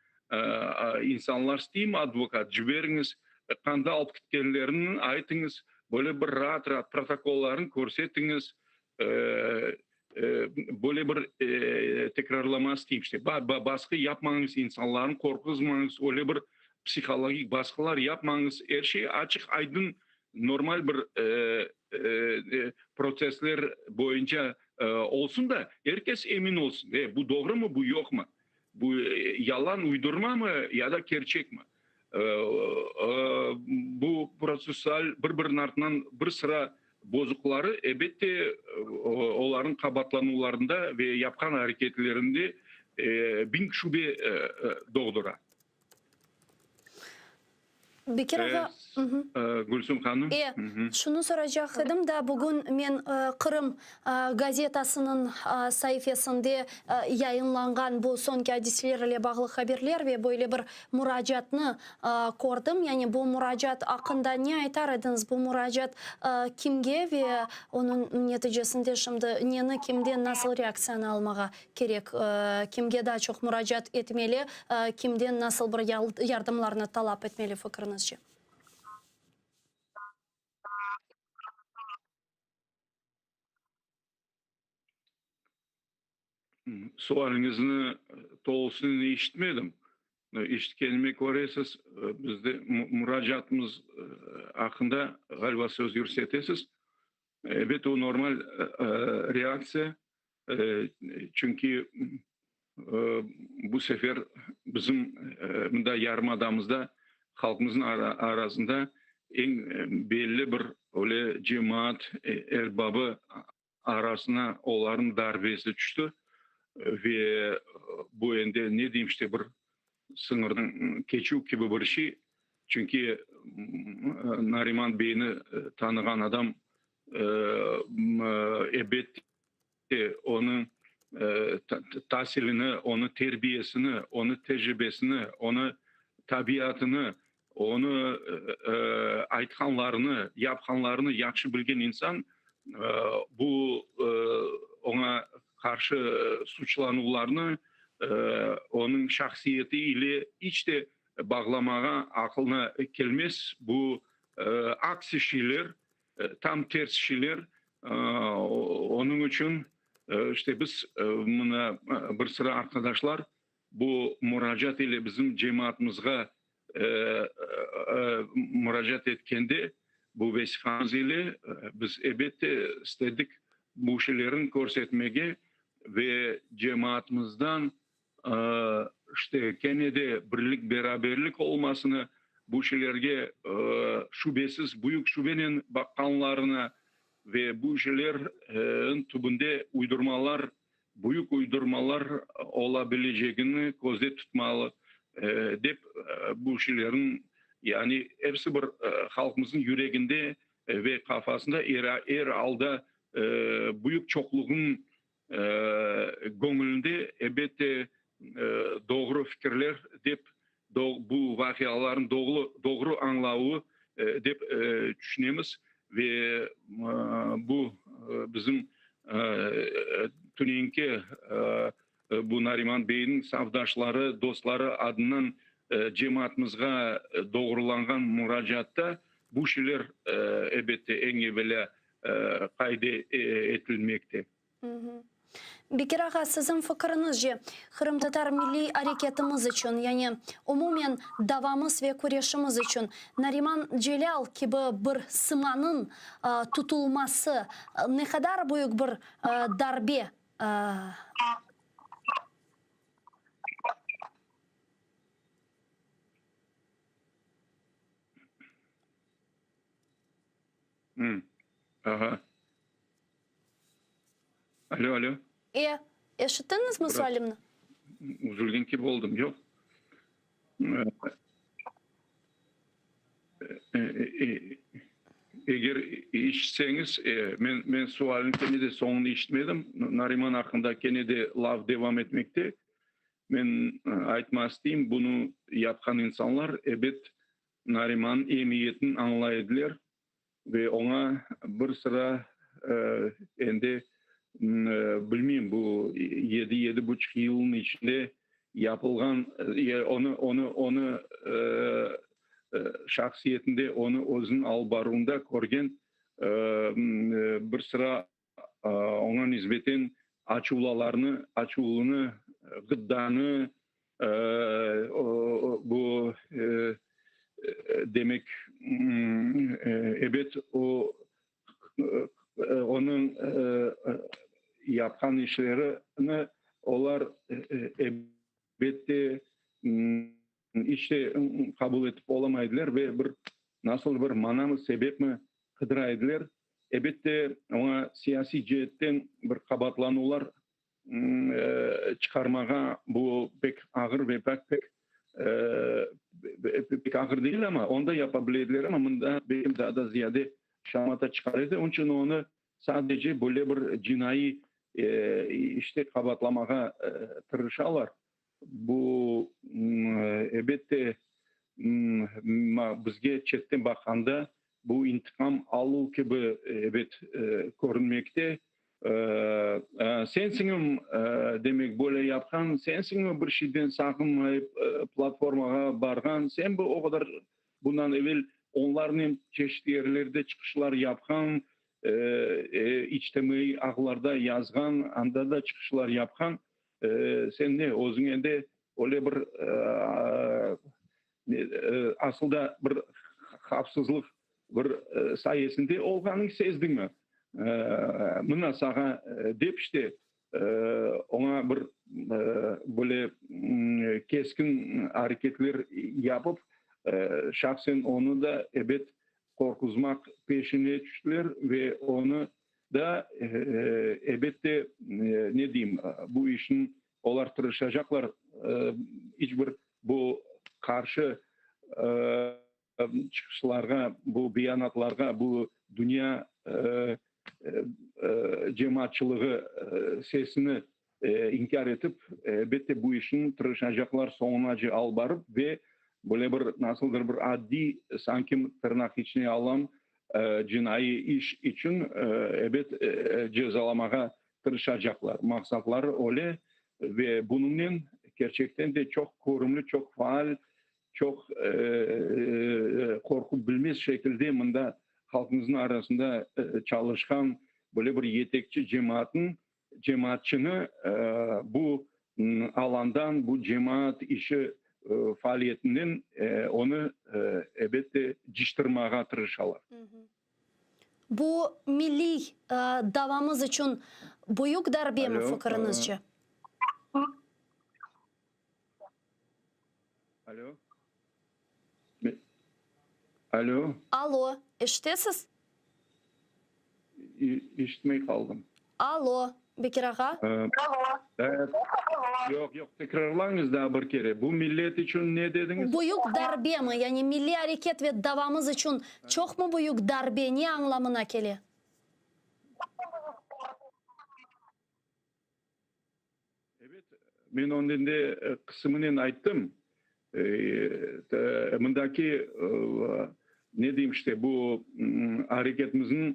insanlar isteymi advokat, ciberiñiz, qanda alıp ketkenlerini aytıñız, böyle bir raat-raat protokollarını körsetiñiz, böyle bir tekrarlamaz isteyim, işte, basqı yapmañız, insanlarnı qorquzmañız, öyle bir psihologik basqılar yapmañız, er şey açıq-aydın, normal bir protsessler boyunca olsun da, er kes emin olsun, e, bu doğrumı, bu yoqmı, bu yalan, uydurmamı ya da kerçekmi. Bu protsessual bir-biriniñ artından bir sıra bozuqları, ebette, olarnıñ qabaatlanuvlarında ve yapqan areketlerinde biñ şübe doğdura. Bekir ağa, Gülsüm hanım. E, şunı soracaq edim da, bugün men Qırım gazetasınıñ saifesinde yayınlanğan bu soñki adiseler ile bağlı haberler ve böyle bir muracaatnı kördim. Yani bu muracaat aqqında ne aytar ediñiz? Bu muracaat kimge ve onıñ neticesinde şimdi neni, kimden, nasıl reaktsiyanı almağa kerek? Kimge daa çoq muracaat etmeli, kimden nasıl bir yardımlarnı talap etmeli fikriñizce? Sualiñizni tolusınen eşitmedim. Eşitkenime köre, siz bizde muracaatımız aqqında ğaliba söz yürsetesiz. Ebet, o normal reaktsiya, çünki bu sefer bizim mında yarımadamızda halqımıznıñ arasında eñ belli bir öyle cemaat erbabı arasına olarnıñ darbesi tüşti ve bu endi ne deyim işte bir sıñırdan keçüv kibi bir şey, çünki Nariman beyni tanığan adam ebet onıñ tasilini, onıñ terbiyesini, onıñ tecribesini, onıñ tabiatını, onı aytqanlarını, yapqanlarını yahşı bilgen insan bu oña qarşı suçlanuvlarnı onıñ şahsiyeti ile iç de bağlamağa aqılına kelmez. Bu aksi şeyler, tam ters şeyler. Onıñ içün işte biz mına bir sıra arqadaşlar Bu muracaat ile bizim cemaatımızğa muracaat etkende, bu vesiqamız ile biz ebette istedik bu şeylerni körsetmege ve cemaatımızdan işte kene de birlik-beraberlik olmasını, bu şeylerge şübesiz, büyük şübenen baqqanlarını ve bu şeylerniñ tübünde uydurmalar büyük uydurmalar ola bilecegini közde tutmalı, dep bu şeylerniñ, yani episi bir halqımıznıñ yüreginde ve qafasında er alda büyük çoqluğınıñ göñlünde elbette doğru fikirler dep bu vaqialarnıñ doğru añlavı dep tüşünemiz ve bu bizim tünenki bu Nariman beyniñ safdaşları, dostları adından cemaatımızğa doğrulanğan muracaatta bu şeyler elbette eñ evelâ qayd etilmekte. Bekir ağa, siziñ fikiriñizce, qırımtatar milliy areketimiz içün, yani umumen davamız ve küreşimiz içün Nariman Celâl kibi bir sımanıñ tutulması ne qadar büyük bir darbe? Aha. Alo, alo. E, eşittiñizmi sualimni? Üzülgen kibi oldım. Yoq. Eger işitseñiz, men, men sualni kene de soñunu işitmedim. Nariman aqqında kene de laf devam etmekte. Men aytmaq isteyim, bunı yapqan insanlar, ebet, Narimannıñ emiyetini añlay ediler ve oña bir sıra endi, bilmeyim, bu yedi, yedi buçuq yılnıñ içinde yapılğan, onı, onı, onı şahsiyetinde, onı özüniñ alıp baruvında körgen bir sıra oña nisbeten açuvlalarnı, açuvlını, gıddanı, bu, demek, ebet, o, onıñ yapqan işlerini olar, elbette, İç de qabul etip olamay ediler ve bir nasıl bir manamı, sebepmi qıdıra ediler. Elbette, oña siyasiy ceetten bir qabaatlanuvlar çıqarmağa bu pek ağır ve pek pek pek ağır degil, amma onı da yapa bile ediler, amma mında belki daa da ziyade şamata çıqar edi. Onıñ içün onı sadece böyle bir cinaiy işte qabaatlamağa tırışalar. Bu, elbette, bizge çetten baqqanda, bu intiqam aluv kibi, ebet, körünmekte. Sensiñmi, demek, böyle yapqan, sensiñmi bir şeyden saqınmayıp platformağa barğan, sen bu o qadar bundan evel onlarnen çeşit yerlerde çıqışlar yapqan, içtimaiy ağlarda yazğan, anda da çıqışlar yapqan. Sen ne, özüñ endi öyle bir asıl da bir havfsızlıq bir sayesinde olğanıñ sezdiñmi? Mına saña dep işte oña bir böyle keskin areketler yapıp, şahsen onı da ebet qorquzmaq peşine tüştiler ve onı da, elbette, ne deyim, bu işniñ olar tırışacaqlar, iç bir bu qarşı çıqışlarğa, bu beyanatlarğa, bu dünya cemaatçılığı sesini inkâr etip, elbette, bu işniñ tırışacaqlar soñunace alıp barıp ve böyle bir nasıldır bir addiy, sanki tırnaq içine alam, cinaiy iş içün, ebet, cezalamağa tırışacaqlar. Maqsatları öyle ve bunıñnen kerçekten de çoq körümli, çoq faal, çoq qorqu bilmez şekilde mında halqımıznıñ arasında çalışqan böyle bir yetekçi cemaatnıñ cemaatçını bu alandan, bu cemaat işi faaliyetinden onı, elbette, cıştırmağa tırışalar. Bu milliy davamız içün büyük darbemi, fikiriñizce? Alo. Alo. Alo, eşitesiz? İşitmey qaldım. Alo, Bekir ağa. Yoq, yoq, tekrarlañız daa bir kere. Bu millet içün ne dediñiz? Büyük darbemi, yani milliy areket ve davamız içün çoqmı büyük darbe, ne añlamına kele? Ebet, men onı endi qısımınen ayttım. Mındaki, ne deyim işte, bu areketimizniñ,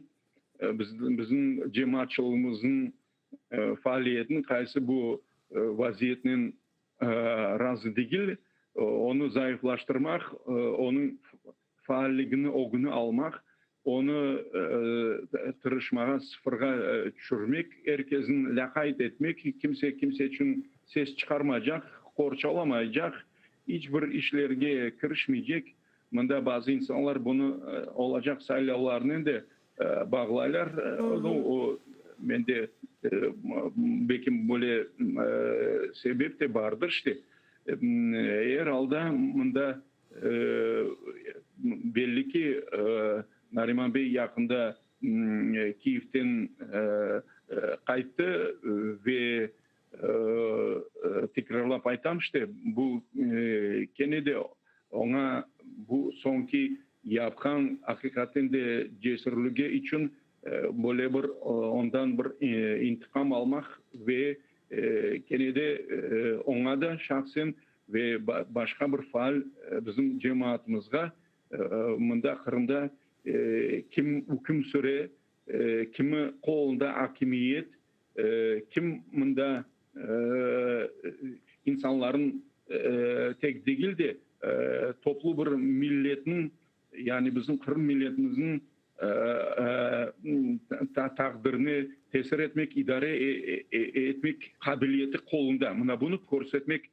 bizim cemaatçılığımıznıñ faaliyetiniñ qaysı bu vaziyetnen razı degil, onı zayıflaştırmaq, onıñ Faalligini ögüni almaq, onı tırışmağa sıfırğa tüşürmek, er kesni lâqayt etmek, kimse kimse içün ses çıqarmaycaq, qorçalamaycaq, iç bir işlerge kirişmeycek. Mında bazı insanlar bunı olacaq saylavlarnen de bağlaylar. O, mende belki böyle sebep de bardır işte. Er alda mında Belli ki, Nariman bey yaqında Kiyevden qayttı. tekrarlap aytam, işte, bu kene de oña bu soñki yapqan aqiqaten de cesürligi içün böyle bir ondan bir intiqam almaq ve kene de oña da şahsen ve başqa bir faal bizim cemaatımızğa mında Qırımda kim üküm süre, kimi qolunda akimiyet, kim mında insanların tek degil de, toplu bir milletniñ, yani bizim Qırım milletimizniñ taqdirine tesir etmek, idare etmek qabiliyeti qolunda. Mına bunı körsetmek,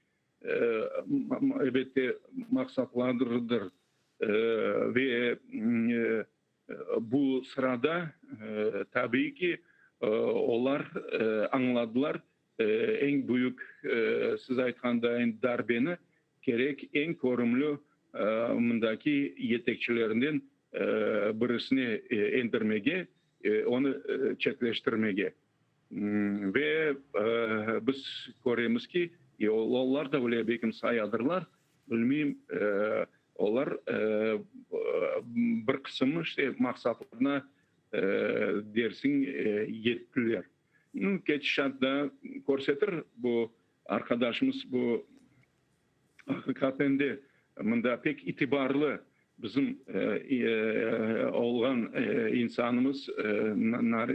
elbette, maqsatlarıdır. Ve Bu sırada, tabiiy ki, olar añladılar, eñ büyük, siz aytqandayın, darbeni kerek eñ körümli mındaki yetekçilerinden birisine endirmege, onı çetleştirmege. Ve biz köremiz ki, olar da öyle belkim sayadırlar, Bilmeyim, olar bir qısımı işte maqsatlarına dersiñ yettiler. Ketişat da körsetir, bu arqadaşımız bu aqiqaten de mında pek itibarlı bizim olğan insanımız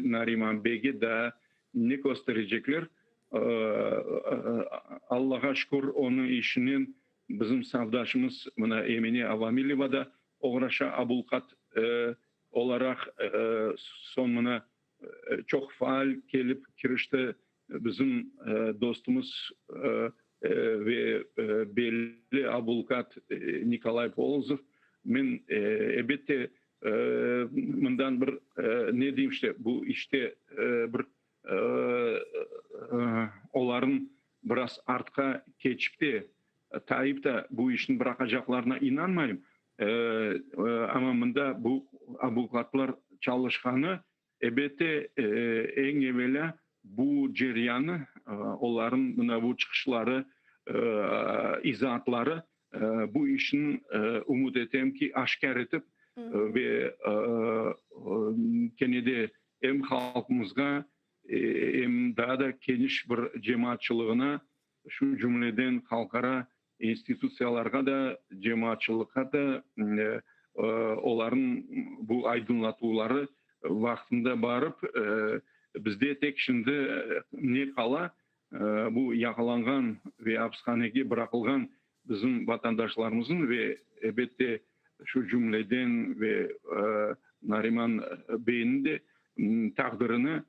Nariman beyge daa ne kösterecekler? Allağa şükür, onıñ işinen bizim safdaşımız mına Emine Avamileva da oğraşa, abulqat olaraq soñ mına çoq faal kelip kirişti bizim dostumız ve belli abulqat Nikolay Polozov. Men, elbette, mından bir ne deyim işte, bu işte bir Olarnıñ biraz artqa keçip de, tayıp da bu işni bıraqacaqlarına inanmayım. Amma mında bu abulqatlar çalışqanı, elbette, eñ evelâ bu ceryanı, olarnıñ mına bu çıqışları, izaatları bu işniñ, ümüt etem ki, aşkâr etip ve kene de Em halqımızğa, em daa da keniş bir cemaatçılığına, şu cümleden halqara institutsiyalarğa da, cemaatçılıqqa da olarnıñ bu aydınlatuvları vaqtında barıp, bizde tek şimdi ne qala, bu yaqalanğan ve apishanege bıraqılğan bizim vatandaşlarımıznıñ ve, elbette, şu cümleden ve Nariman beyniñ de taqdirini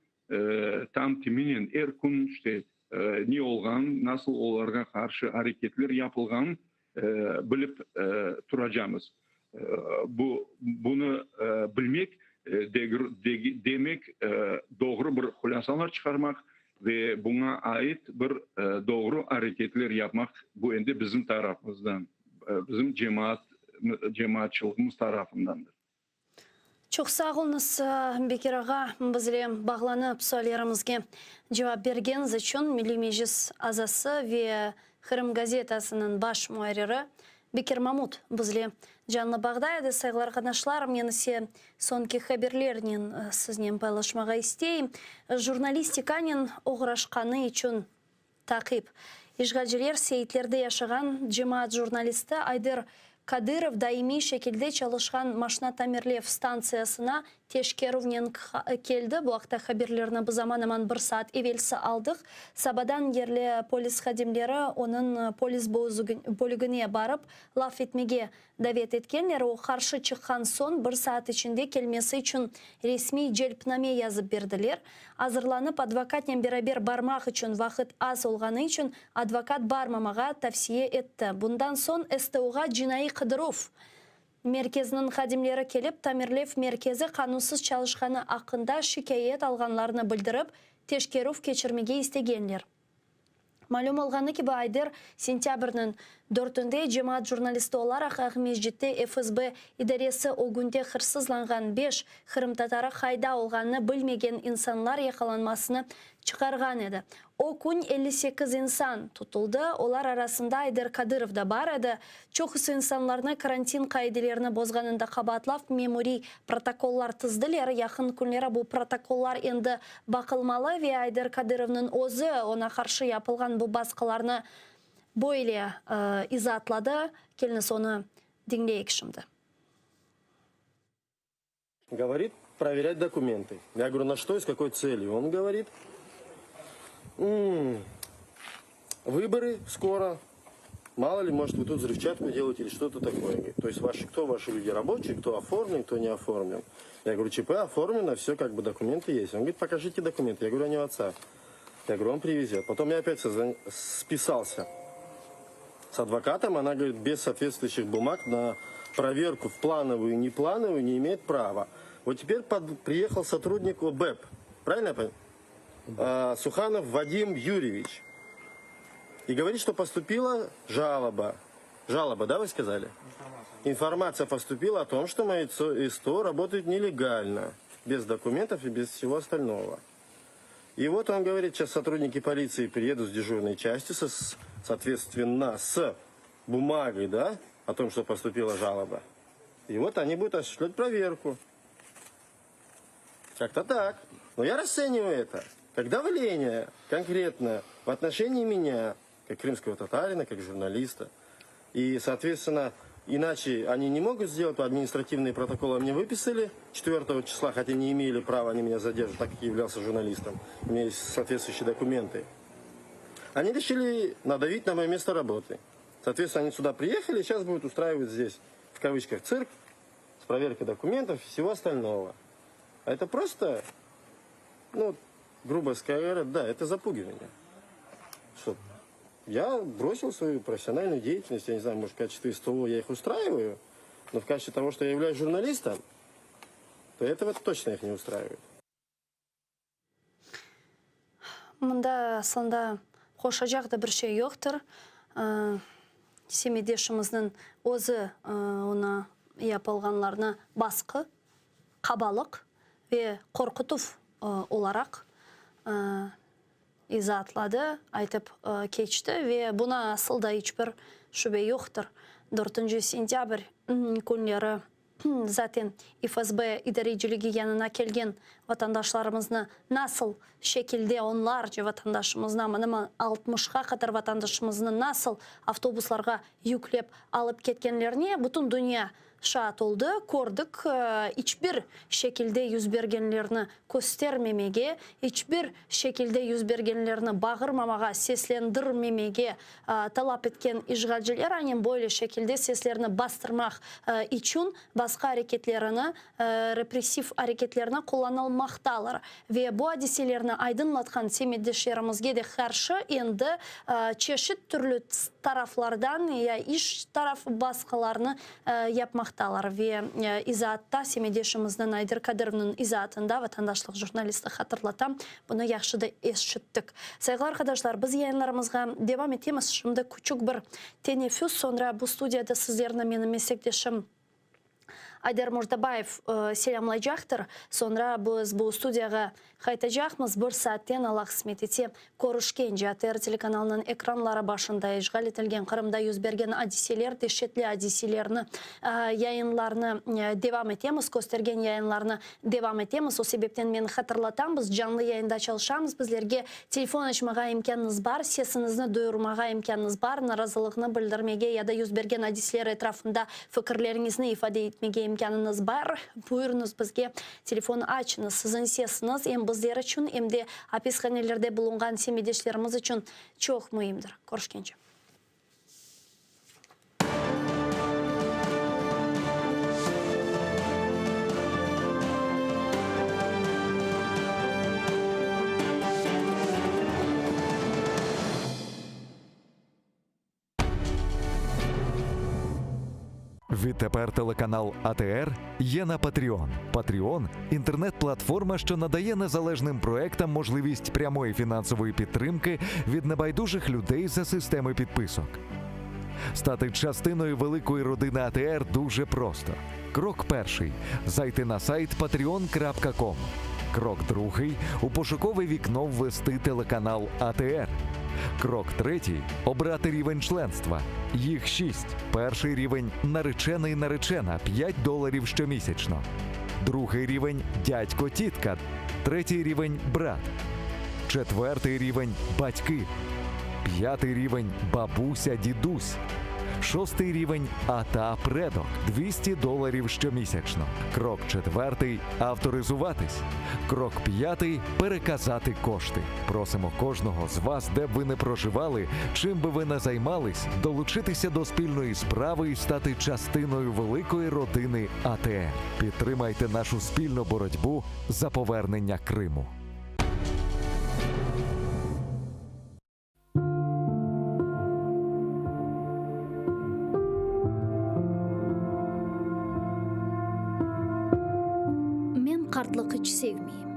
tam timinen er kün işte ne olğanın, nasıl olarğa qarşı areketler yapılğanın bilip turacamız. Bu, bunı bilmek, demek, doğru bir hulâsalar çıqarmaq ve buña ait bir doğru areketler yapmaq, bu endi bizim tarafımızdan, bizim cemaat, cemaatçılığımız tarafındandır. Çoq sağ oluñız, Bekir ağa, bizle bağlanıp suallerimizge cevap bergeniñiz içün. Milliy Meclis azası ve Qırım gazetasınıñ baş muarriri Bekir Mamut bizle canlı bağda edi. Sayğılı arqadaşlar, men ise soñki haberlernen siznen paylaşmağa isteyim. Jurnalistikanen oğraşqanı içün taqip. İşğalciler Seitlerde yaşağan cemaat jurnalisti Ayder Kadırov daimiy şekilde çalışqan maşna tamirlev stantsiyasına teşkerüvnen keldi. Bu aqta haberlerni biz aman-aman bir saat evelsi aldıq. Sabadan yerli polis hadimleri onıñ polis bölügine barıp, laf etmege davet etkenler. O, qarşı çıqqan soñ bir saat içinde kelmesi içün resmiy celpname yazıp berdiler. Azırlanıp, advokatnen beraber barmaq içün vaqıt az olğanı içün advokat barmamağa tavsiye etti. Bundan soñ STOğa cinaiy qıdıruv merkeziniñ hadimleri kelip, tamirlev merkezi qanunsız çalışqanı aqqında şikâyet alğanlarını bildirip, teşkerüv keçirmege istegenler. Malüm olğanı kibi, Ayder sentâbrniñ dörtünde cemaat jurnalisti olaraq Aqmescitte FSB idaresi ögünde hırsızlanğan beş qırımtatarı qayda olğanını bilmegen insanlar yaqalanmasını çıqarğan edi. O kün 58 insan tutuldı, olar arasında Ayder Kadırov da bar edi. Çoqusı insanlarnı karantin qaidelerini bozğanında qabaatlap memuriy protokollar tizdiler. Yaqın künleri bu protokollar endi baqılmalı ve Ayder Kadırovnıñ özü oña qarşı yapılğan bu basqılarnı böyle izaatladı. Keliñiz onı diñleyik şimdi. Говорит, проверять документы. Я говорю, на что и с какой целью? Он говорит, м-м, выборы скоро, мало ли, может, вы тут взрывчатку делаете или что-то такое. То есть ваши, кто ваши люди рабочие, кто оформлен, кто не оформлен. Я говорю, ЧП оформлено, все как бы документы есть. Он говорит, покажите документы. Я говорю, они у отца. Я говорю, он привезет. Потом я опять списался с адвокатом. Она говорит, без соответствующих бумаг на проверку в плановую и неплановую не имеет права. Вот теперь под, приехал сотрудник ОБЭП. Правильно я понимаю? А, Суханов Вадим Юрьевич. И говорит, что поступила жалоба. Жалоба, да, вы сказали? Информация. Информация поступила о том, что мои СТО работает нелегально, без документов и без всего остального. И вот он говорит, сейчас сотрудники полиции приедут с дежурной части, со, соответственно, с бумагой, да, о том, что поступила жалоба. И вот они будут осуществлять проверку. Как-то так. Но я расцениваю это как давление конкретно в отношении меня, как крымского татарина, как журналиста. И, соответственно, иначе они не могут сделать, административные протоколы мне выписали 4 числа, хотя не имели права они меня задерживать, так как я являлся журналистом. У меня есть соответствующие документы. Они решили надавить на мое место работы. Соответственно, они сюда приехали, сейчас будут устраивать здесь, в кавычках, цирк с проверкой документов и всего остального. А это просто, ну, грубо говоря, да, это запугивание. Что я бросил свою профессиональную деятельность, я не знаю, может, в качестве СТО я их устраиваю, но в качестве того, что я являюсь журналистом, то этого точно их не устраивает. Mında aslında qoşacaq da bir şey yoqtır. Semetdeşimizniñ özü oña yapılğanlarnı basqı, qabalıq ve qorqutuv olaraq izaatladı, aytıp keçti ve buna asıl da iç bir şübe yoqtır. Dörtünci sentâbr künleri zaten FSB idareciligi yanına kelgen vatandaşlarımıznı nasıl şekilde onlarca vatandaşımıznı, aman-aman altmışqa qadar vatandaşımıznı nasıl avtobuslarğa yüklep alıp ketkenlerine bütün dünya Şaat oldı, kördik, iç bir şekilde yüzbergenlerni köstermemege, iç bir şekilde yüzbergenlerni bağırmamağa, seslendirmemege talap etken işğalciler aynen böyle şekilde seslerni bastırmaq içün basqı areketlerini, repressiv areketlerni qullanılmaqtalar. Ve bu adiselerni aydınlatqan semetdeşlerimizge de qarşı endi çeşit türlü taraflardan ya iş taraf basqılarnı yapmaqtalar. Ve izaatta semetdeşimizniñ Ayder Kadırovnıñ izaatında, vatandaşlıq jurnalisti, hatırlatam, bunı yahşı da eşittik. Sayğılı arqadaşlar, biz yayınlarımızğa devam etemiz. Şimdi küçük bir teneffüs, soñra bu studiyada sizlerni menim meslekdeşim Ayder Murtabayev selâmlaycaqtır. Soñra biz bu studiyağa qaytacaqmız. Bir saatten, Alla qısmet etse, körüşkence, ATR telekanalınıñ ekranları başında işğal etilgen Qırımda yüz bergen adiseler, deşetli adiselerni, yayınlarnı devam etemiz, köstergen yayınlarnı devam etemiz. O sebepten men hatırlatam, biz canlı yayında çalışamız, bizlerge Telefon açmağa imkânıñız bar, sesiñizni duyurmağa imkânıñız bar, narazılıqnı bildirmege ya da yüz bergen adiseler etrafında fikirleriñizni ifade etmege imkânıñız bar. Buyurıñız bizge telefon açıñız. Siziñ sesiñiz em bizler içün, em de apishanelerde bulunğan semetdeşlerimiz içün çoq müimdir. Körüşkence. Відтепер телеканал АТР є на Patreon. Patreon – інтернет-платформа, що надає незалежним проектам можливість прямої фінансової підтримки від небайдужих людей за системи підписок. Стати частиною великої родини АТР дуже просто. Крок перший зайти на сайт patreon.com. Крок другий у пошукове вікно ввести телеканал АТР. Крок третій обрати рівень членства. Їх шість. Перший рівень наречений наречена 5 доларів щомісячно. Другий рівень дядько тітка. Третій рівень брат. Четвертий рівень батьки. П'ятий рівень бабуся дідусь. Шостий рівень ата предок 200 доларів щомісячно. Крок четвертий авторизуватись. Крок п'ятий переказати кошти. Просимо кожного з вас, де б ви не проживали, чим би ви не займались, долучитися до спільної справи і стати частиною великої родини АТР. Підтримайте нашу спільну боротьбу за повернення Криму. Men qartlıq iç sevmeyim,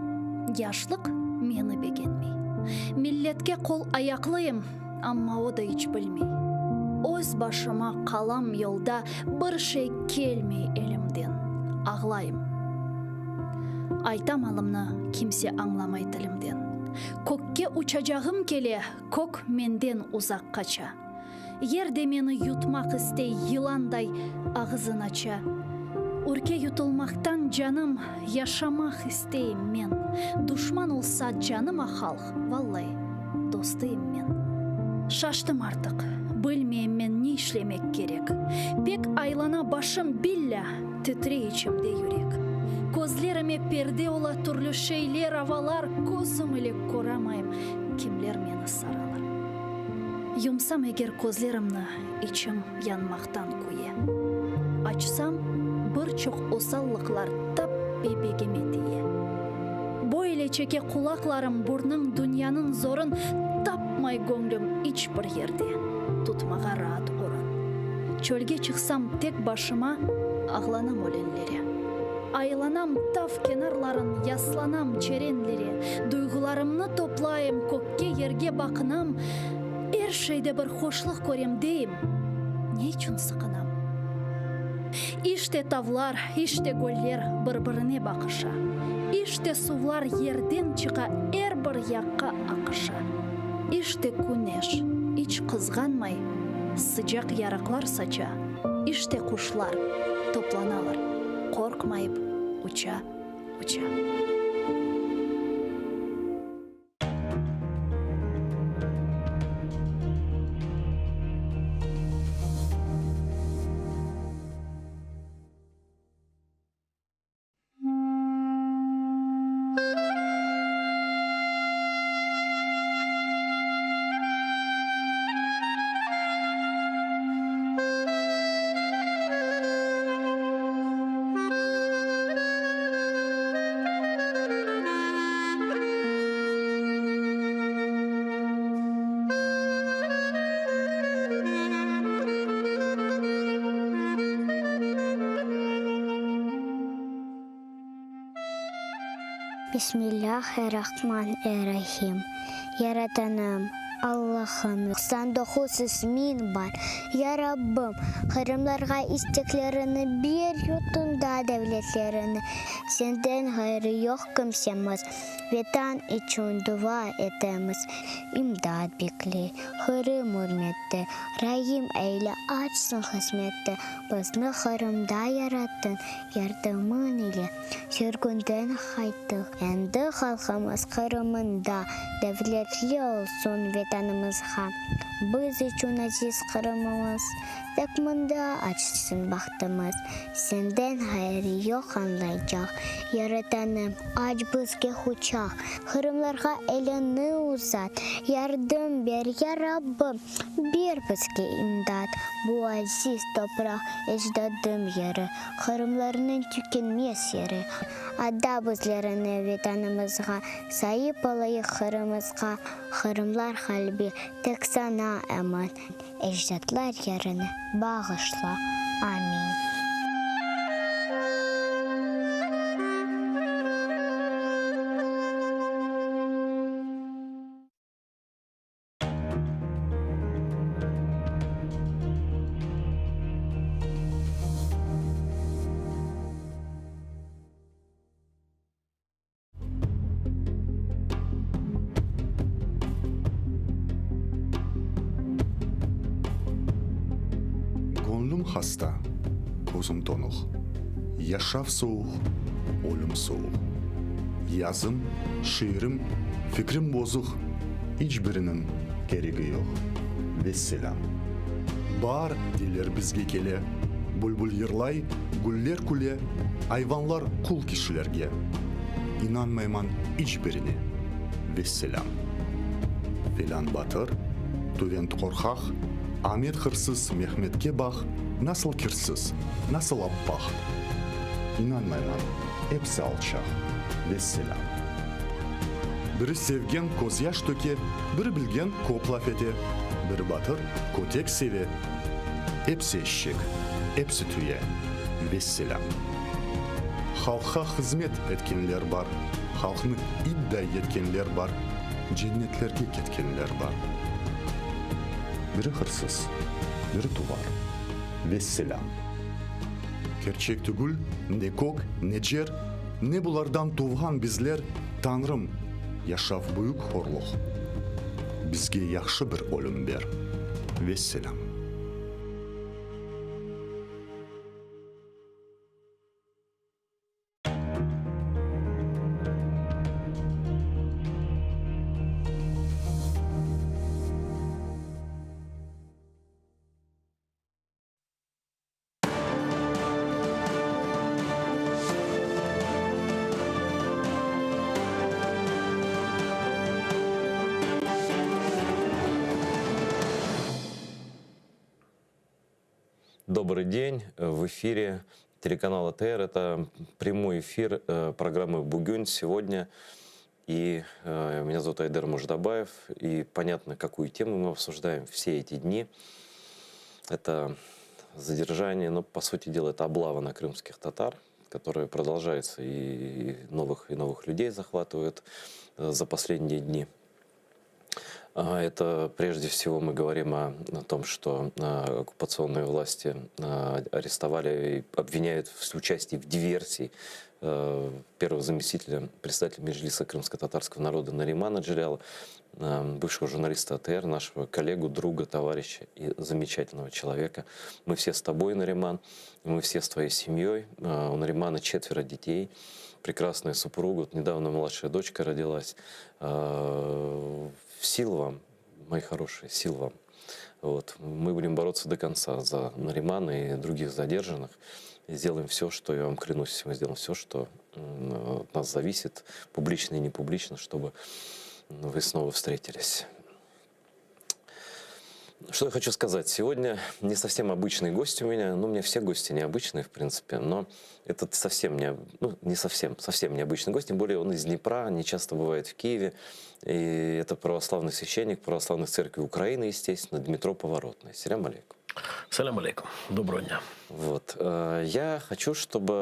Yaşlıq meni begenmey. Milletke qol-ayaqlıyım, Amma o da iç bilmey. Öz başıma qalam yolda, Bir şey kelmey elimden, Ağlayım. Aytam alımnı, kimse añlamay tilimden. Kökke uçacağım kele, kök menden uzaq qaça. Yer de meni yutmaq istey, yılanday ağızın aça. Ürke yutulmaqtan canım, yaşamaq isteyim men. Duşman olsa canıma halq, vallai, dostıyım men. Şaştım artıq, bilmeyim men ne işlemek kerek. Pek aylana başım, billâ, titrey içimde yürek. Közlerime perde ola türlü şeyler, avalar, közüm ile köramayım, kimler meni saralar. Yumsam eger közlerimni, içim yanmaqtan küye. Açsam, bir çoq osallıqlar tap bebegime tiye. Böyle çeke qulaqlarım burnıñ dünyanıñ zorun, tapmay göñlüm iç bir yerde tutmağa raat orun. Çölge çıqsam tek başıma, ağlanam ölenlere. Aylanam tav kenarların, yaslanam çerenlere, duyğularımnı toplayım, kökke, yerge baqınam, er şeyde bir hoşluq körem deyim, ne içün sıqınam? İşte tavlar, işte göller bir-birine baqışa, işte suvlar yerden çıqa er bir yaqqa aqışa, işte küneş iç qızğanmay sıcaq yarıqlar saça, işte quşlar toplanalar, qorqmayıp uça, uça. Bismillâh-er-Rahman-er-Rahim. Yaratanım, Allahım, 99 ismiñ bar. Ya Rabbim, qırımlarğa isteklerini ber, yurtunda devletlerini, Senden ğayrı yoq kimsemiz, Vetan içün dua etemiz, İmdat bekley, Qırım ürmette, Raim eyle, açsın qısmette, Bizni Qırımda yarattıñ, Yardımıñ ile sürgünden qayttıq, Endi halqımız Qırımında, Devletli olsun Vetanımızğa. Biz içün aziz Qırımımız, Tek mında açsın bahtımız, Senden ğayrı yoq añlaycaq. Yaratanım, aç bizge quçaq, Qırımlarğa eliñni uzat, Yardım ber, ya Rabbim, ber bizge imdat. Bu aziz topraq ecdadım yeri, Qırımlarnıñ tükenmez yeri. Ada bizlerni Vetanımızğa, Saip olayıq Qırımızğa, Qırımlar qalbi tek saña emin. Ecdatlar yerini bağışla. Amin. hasta, közüm tonuq. Yaşav sovuq, ölüm sovuq. Yazım, şiirim, fikrim bozuq, İç biriniñ keregi yoq. Vesselâm. Baar, deyler, bizge kele. Bülbül yırlay, güller küle, Ayvanlar qul kişilerge. İnanmayman iç birine. Vesselâm. Felân batır, tüvent qorqaq, Amet hırsız Mehmetke baq, Nasıl kirsiz, nasıl appaq. İnanmayman, epsi alçaq. Vesselâm. Biri sevgen közyaş töke, Biri bilgen köp laf ete, Biri batır, kötek seve, Epsi eşek, epsi tüye. Vesselâm. Halqqa hızmet etkenler bar, Halqnı itday etkenler bar, Cennetlerge ketkenler bar. Biri hırsız, biri tuvar. Vesselâm. Kerçek tügül, ne kök, ne cer, Ne bulardan tuvğan bizler, Tañrım, yaşav büyük horluq, Bizge yahşı bir ölüm ber. Vesselâm. Добрый день. В эфире телеканала ТР. Это прямой эфир э, программы «Бугюнь» сегодня. И э, меня зовут Айдер Муждабаев. И понятно, какую тему мы обсуждаем все эти дни. Это задержание, но, по сути дела, это облава на крымских татар, которая продолжается и новых и новых людей захватывают э, за последние дни. А, это прежде всего мы говорим о, о том, что а, оккупационные власти а, арестовали и обвиняют в участии в диверсии первого заместителя председателя Меджлиса крымско-татарского народа Наримана Джеляла, бывшего журналиста АТР, нашего коллегу, друга, товарища и замечательного человека. Мы все с тобой, Нариман, мы все с твоей семьей. У Наримана четверо детей, прекрасная супруга, вот недавно младшая дочка родилась. Сил вам, мои хорошие, сил вам. Вот. Мы будем бороться до конца за Наримана и других задержанных. И сделаем все, что, я вам клянусь, мы сделаем все, что от нас зависит, публично и не публично, чтобы вы снова встретились. Что я хочу сказать. Сегодня не совсем обычный гость у меня. Ну, у меня все гости необычные, в принципе, но этот совсем не, ну, не совсем, совсем необычный гость. Тем более он из Днепра, не часто бывает в Киеве. И это православный священник православной церкви Украины, естественно, Дмитро Поворотный. Селям алейкум. Салям алейкум. Доброго дня. Вот. Э, я хочу, чтобы...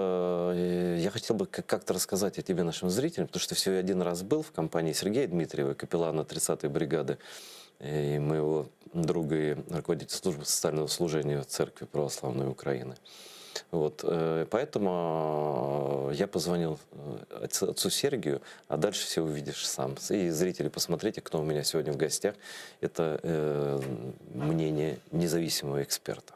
Э, я хотел бы как-то рассказать о тебе нашим зрителям, потому что всего один раз был в компании Сергея Дмитриева, капеллана 30-й бригады, и моего друга и руководителя службы социального служения Церкви Православной Украины. Вот, э, поэтому я позвонил отцу Сергию, а дальше все увидишь сам. И зрители, посмотрите, кто у меня сегодня в гостях. Это э, мнение независимого эксперта.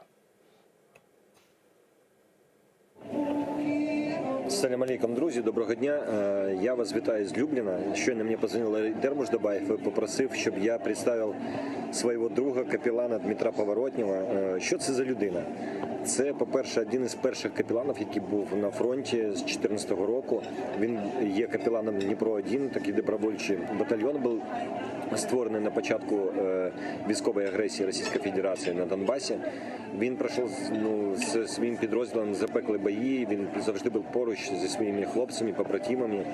Салям алейкум, друзі, доброго дня. Е, я вас вітаю з Любліна. Щойно мені позвонив Айдер Муждабаєв і попросив, щоб я представив свого друга, капелана Дмитра Поворотнього. Е, що це за людина? Це, по-перше, один із перших капеланів, який був на фронті з 2014 року. Він є капеланом Дніпро 1 такий добровольчий батальйон був створений на початку е, військової агресії Російської Федерації на Донбасі. Він пройшов ну, з своїм підрозділом запекли бої. Він завжди був поруч зі своїми хлопцями, побратимами.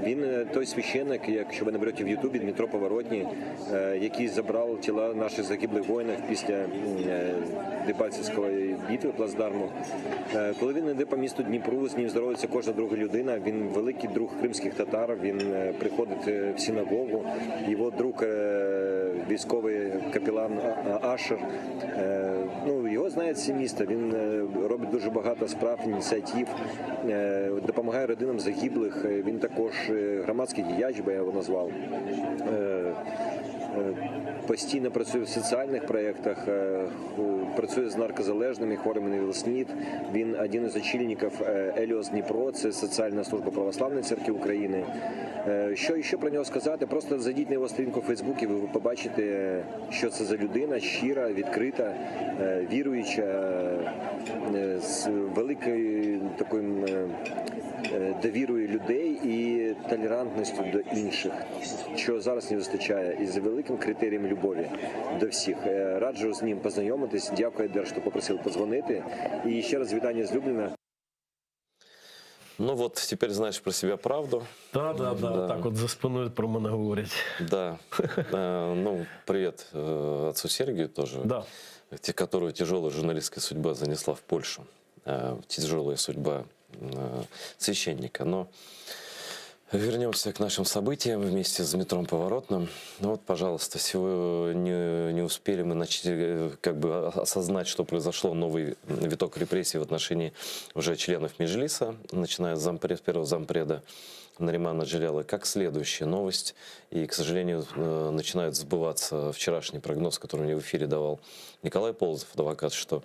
Він е, той священник, якщо ви наберете в Ютубі Дмитро Поворотній, е, який забрав тіла наших загиблих воїнів після Дебальцевської битви плацдарму. Коли він йде по місту Дніпру, з ним здоровиться кожна друга людина. Він великий друг кримських татар. Він приходить в синагогу. Його друг військовий капелан Ашер. Ну, його знає все місто. Він робить дуже багато справ, ініціатив, допомагає родинам загиблих. Він також громадський діяч, би я його назвав. Постійно працює в соціальних проєктах, працює з наркозалежними, хворими на ВІЛ-СНІД. Він один із очільників Еліос Дніпро, це соціальна служба Православної церкви України. Що ще про нього сказати? Просто зайдіть на його сторінку в Фейсбук і ви побачите, що це за людина, щира, відкрита, віруюча, з великою такою довірою людей і толерантністю до інших, що зараз не вистачає, і з великим критерієм любові до всіх. Раджу з ним познайомитись. Дякую, Айдер, що попросив подзвонити. І ще раз вітання з Любліна. Ну вот, теперь знаешь про себя правду. Да, да, да, Так от за спиною про мене говорять. Да. Ну, привет отцу Сергию тоже. Да. Те, которую тяжелая журналистская судьба занесла в Польшу. Тяжелая судьба священника. Но вернемся к нашим событиям вместе с Дмитром Поворотным. Ну вот, пожалуйста, сегодня не, не успели мы начать, как бы осознать, что произошло, новый виток репрессий в отношении уже членов Меджлиса, начиная с зампред, первого зампреда Наримана Джеляла, как следующая новость. И, к сожалению, начинает сбываться вчерашний прогноз, который мне в эфире давал Николай Полозов, адвокат, что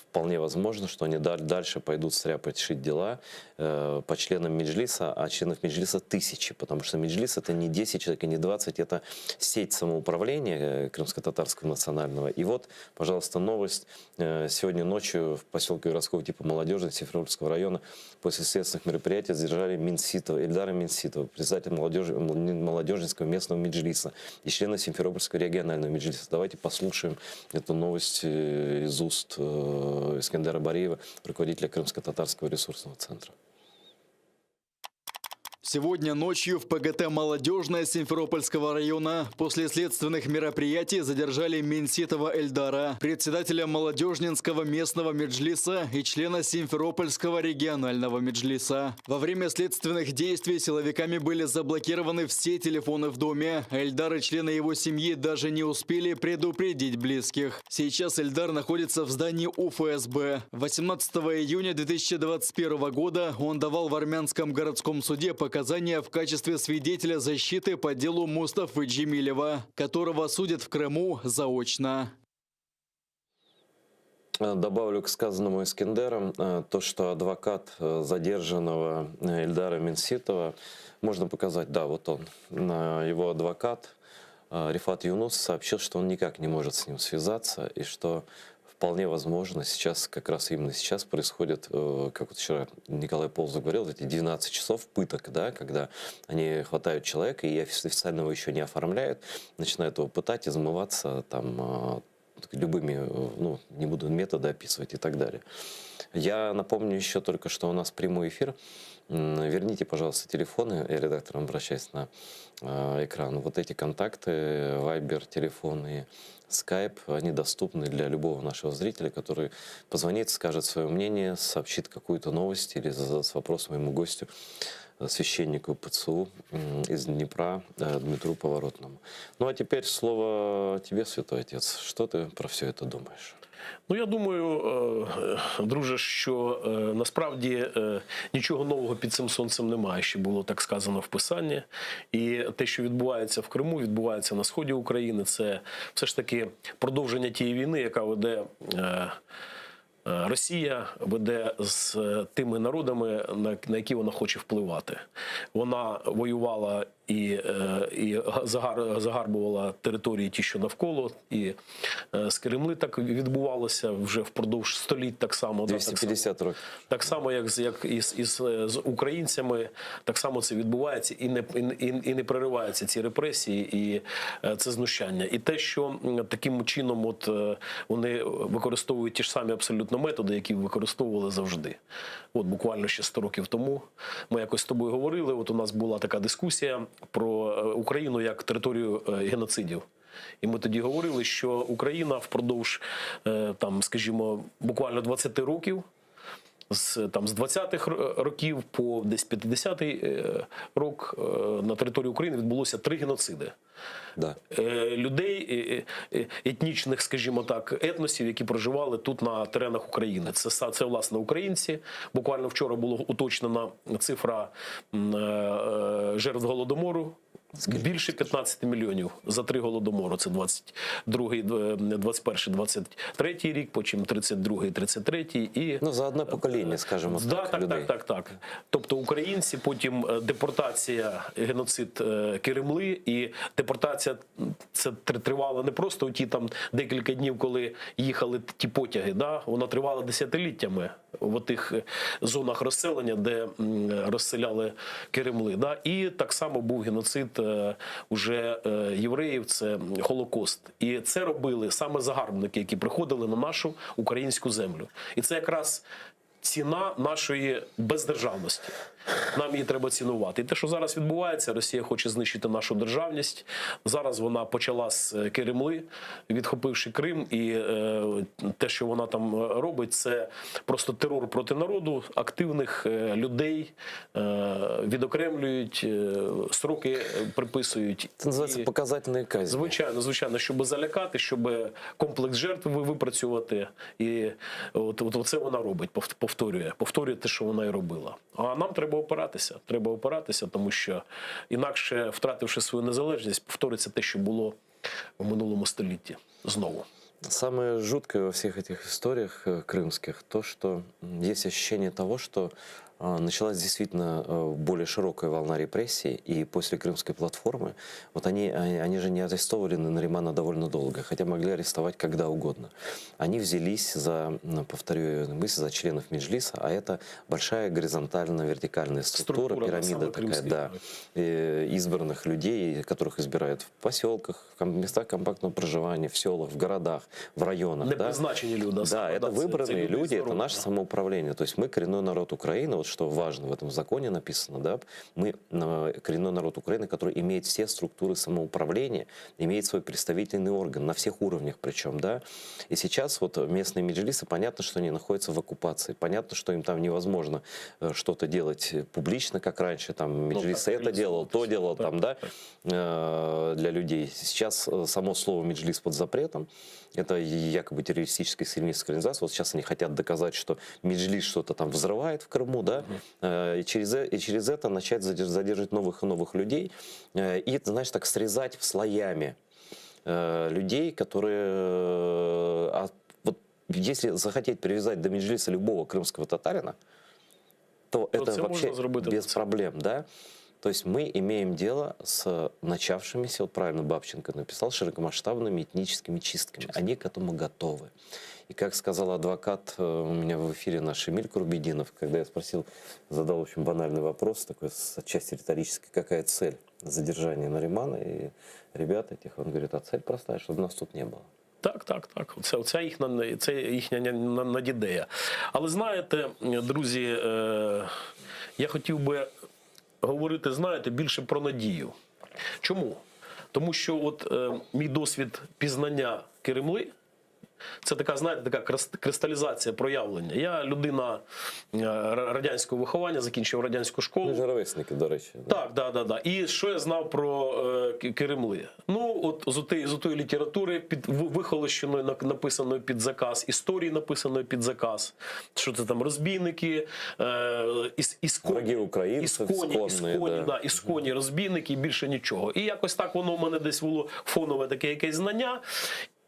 вполне возможно, что они дальше пойдут стряпать, шить дела по членам Меджлиса, а членов Меджлиса тысячи, потому что Меджлис это не 10 человек и не 20, это сеть самоуправления крымско-татарского национального. И вот, пожалуйста, новость. Сегодня ночью в поселке городского типа Молодежный Симферопольского района после следственных мероприятий задержали Минситова, Эльдара Минситова, председателя молодежи, молодежнинского местного Меджлиса и члена Симферопольского регионального Меджлиса. Давайте послушаем эту новость из уст Искандера Бариева, руководителя Крымско-Татарского ресурсного центра. Сегодня ночью в ПГТ «Молодежная» Симферопольского района после следственных мероприятий задержали Минситова Эльдара, председателя Молодежнинского местного меджлиса и члена Симферопольского регионального меджлиса. Во время следственных действий силовиками были заблокированы все телефоны в доме. Эльдар и члены его семьи даже не успели предупредить близких. Сейчас Эльдар находится в здании УФСБ. 18 июня 2021 года он давал в Армянском городском суде показания в качестве свидетеля защиты по делу Мустафы Джемилева, которого судят в Крыму заочно. Добавлю к сказанному Искендером то, что адвокат задержанного Эльдара Минситова, можно показать, да, вот он, его адвокат Рифат Юнус сообщил, что он никак не может с ним связаться и что вполне возможно, сейчас, как раз именно сейчас происходит, как вот вчера Николай Полозов говорил, эти 12 часов пыток, да, когда они хватают человека и официально его еще не оформляют, начинают его пытать, измываться там любыми, ну, не буду методы описывать и так далее. Я напомню еще только, что у нас прямой эфир. Верните, пожалуйста, телефоны, я редакторам обращаюсь на экран. Вот эти контакты, Viber, телефон и Skype, они доступны для любого нашего зрителя, который позвонит, скажет свое мнение, сообщит какую-то новость или задаст вопрос моему гостю, священнику ПЦУ из Днепра Дмитру Поворотному. Ну а теперь слово тебе, святой отец. Что ты про все это думаешь? Ну, я думаю, друже, що насправді нічого нового під цим сонцем немає, що було так сказано в Писанні. І те, що відбувається в Криму, відбувається на сході України, це все ж таки продовження тієї війни, яка веде Росія, веде з тими народами, на які вона хоче впливати. Вона воювала і загарбувала території ті, що навколо, і з Кремли так відбувалося вже впродовж століть так само. 250 років. Так само, як, як і з, і з українцями, так само це відбувається і не, і, і не перериваються ці репресії і це знущання. І те, що таким чином от вони використовують ті ж самі абсолютно методи, які використовували завжди. От буквально ще 100 років тому ми якось з тобою говорили, от у нас була така дискусія про Україну як територію геноцидів. І ми тоді говорили, що Україна впродовж, там, скажімо, буквально 20 років, з, там, з 20-х років по десь 50-й рок на території України відбулося 3 геноциди. Да. Людей етнічних, скажімо так, етносів, які проживали тут на теренах України. Це, це власне, українці. Буквально вчора була уточнена цифра жертв Голодомору. Більше 15 мільйонів за три голодомору. Це 22, 21, 23 рік, потім 32, 33 і Ну, за одне покоління, скажімо Да, так, так, людей. так, так, так. Тобто українці, потім е, депортація, геноцид е, Киримли, і депортація це тр- тривала не просто ті там декілька днів, коли їхали ті потяги. Да? Вона тривала десятиліттями в тих зонах розселення, де м, розселяли Киримли. Да? І так само був геноцид е, уже е, євреїв, це Холокост. І це робили саме загарбники, які приходили на нашу українську землю. І це якраз ціна нашої бездержавності. Нам її треба цінувати. І те, що зараз відбувається, Росія хоче знищити нашу державність. Зараз вона почала з е, Киримли, відхопивши Крим, і е, те, що вона там е, робить, це просто терор проти народу, активних е, людей е, відокремлюють, е, сроки е, приписують. Це називається І- показательные казни. Звичайно, звичайно, щоб залякати, щоб комплекс жертв ви- випрацювати. І от, от, це вона робить, пов- повторює, повторює те, що вона і робила. А нам треба опиратися. Треба опиратися, тому що інакше, втративши свою незалежність, повториться те, що було в минулому столітті знову. Самое жуткое во всех этих историях э, крымских то, что м, есть ощущение того, что а, началась действительно э, более широкая волна репрессий, и после крымской платформы, вот они, они, они же не арестовывали Наримана довольно долго, хотя могли арестовать когда угодно. Они взялись за, м, повторю эту мысль, за членов Меджлиса, а это большая горизонтально-вертикальная структура, Структура, да, пирамида самая такая, крымская, да, э, избранных людей, которых избирают в поселках, в ком- местах компактного проживания, в селах, в городах, в районах. Не да. призначені люди, а Да, саме, это да, це- це выбранные люди люди, это здорові, наше да. самоуправление. То есть мы коренной народ Украины, вот что важно в этом законе написано, да, мы э, коренной народ Украины, который имеет все структуры самоуправления, имеет свой представительный орган на всех уровнях причем, да. И сейчас вот местные меджлисы, понятно, что они находятся в оккупации, понятно, что им там невозможно э, что-то делать э, публично, как раньше, там меджлис так, это делал, то делал, так, там, да, э, для людей. Сейчас э, само слово меджлис под запретом, это якобы террористическая экстремистская организация. Вот сейчас они хотят доказать, что Меджлис что-то там взрывает в Крыму, да, Э, и через, э- и через это начать задерж- задерживать новых и новых людей, Э, и, ты знаешь, так срезать слоями э, людей, которые... э, а вот если захотеть привязать до Меджлиса любого крымского татарина, то, То это це вообще можна зробити без проблем, да? То есть мы имеем дело с начавшимися, вот правильно Бабченко написал, широкомасштабными этническими чистками. Они к этому готовы. И как сказал адвокат э, у меня в эфире наш Эмиль Курбединов, когда я спросил, задал очень банальный вопрос, такой с отчасти риторический, какая цель задержания Наримана и ребят этих, он говорит, а цель простая, чтобы нас тут не было. Так, так, так. Це, це їхня, це їхня на- надідея. Але знаєте, друзі, е, я хотів би говорити, знаєте, більше про надію. Чому? Тому що от е, мій досвід пізнання Киримли, це така, знаєте, така крис- кристалізація проявлення. Я людина е, ра- радянського виховання, закінчив радянську школу. Ми ж ровесники, до речі. Так, да, да, да. І що я знав про е, Ки- Киримли? Ну, от з отої, з отої літератури, під в- вихолощеної, на- написаної під заказ, історії написаної під заказ. Що це там, розбійники, е, іс, ісконі, Враги українців, ісконі, ісконні, ісконі, да. да, ісконі розбійники і більше нічого. І якось так воно в мене десь було фонове таке якесь знання.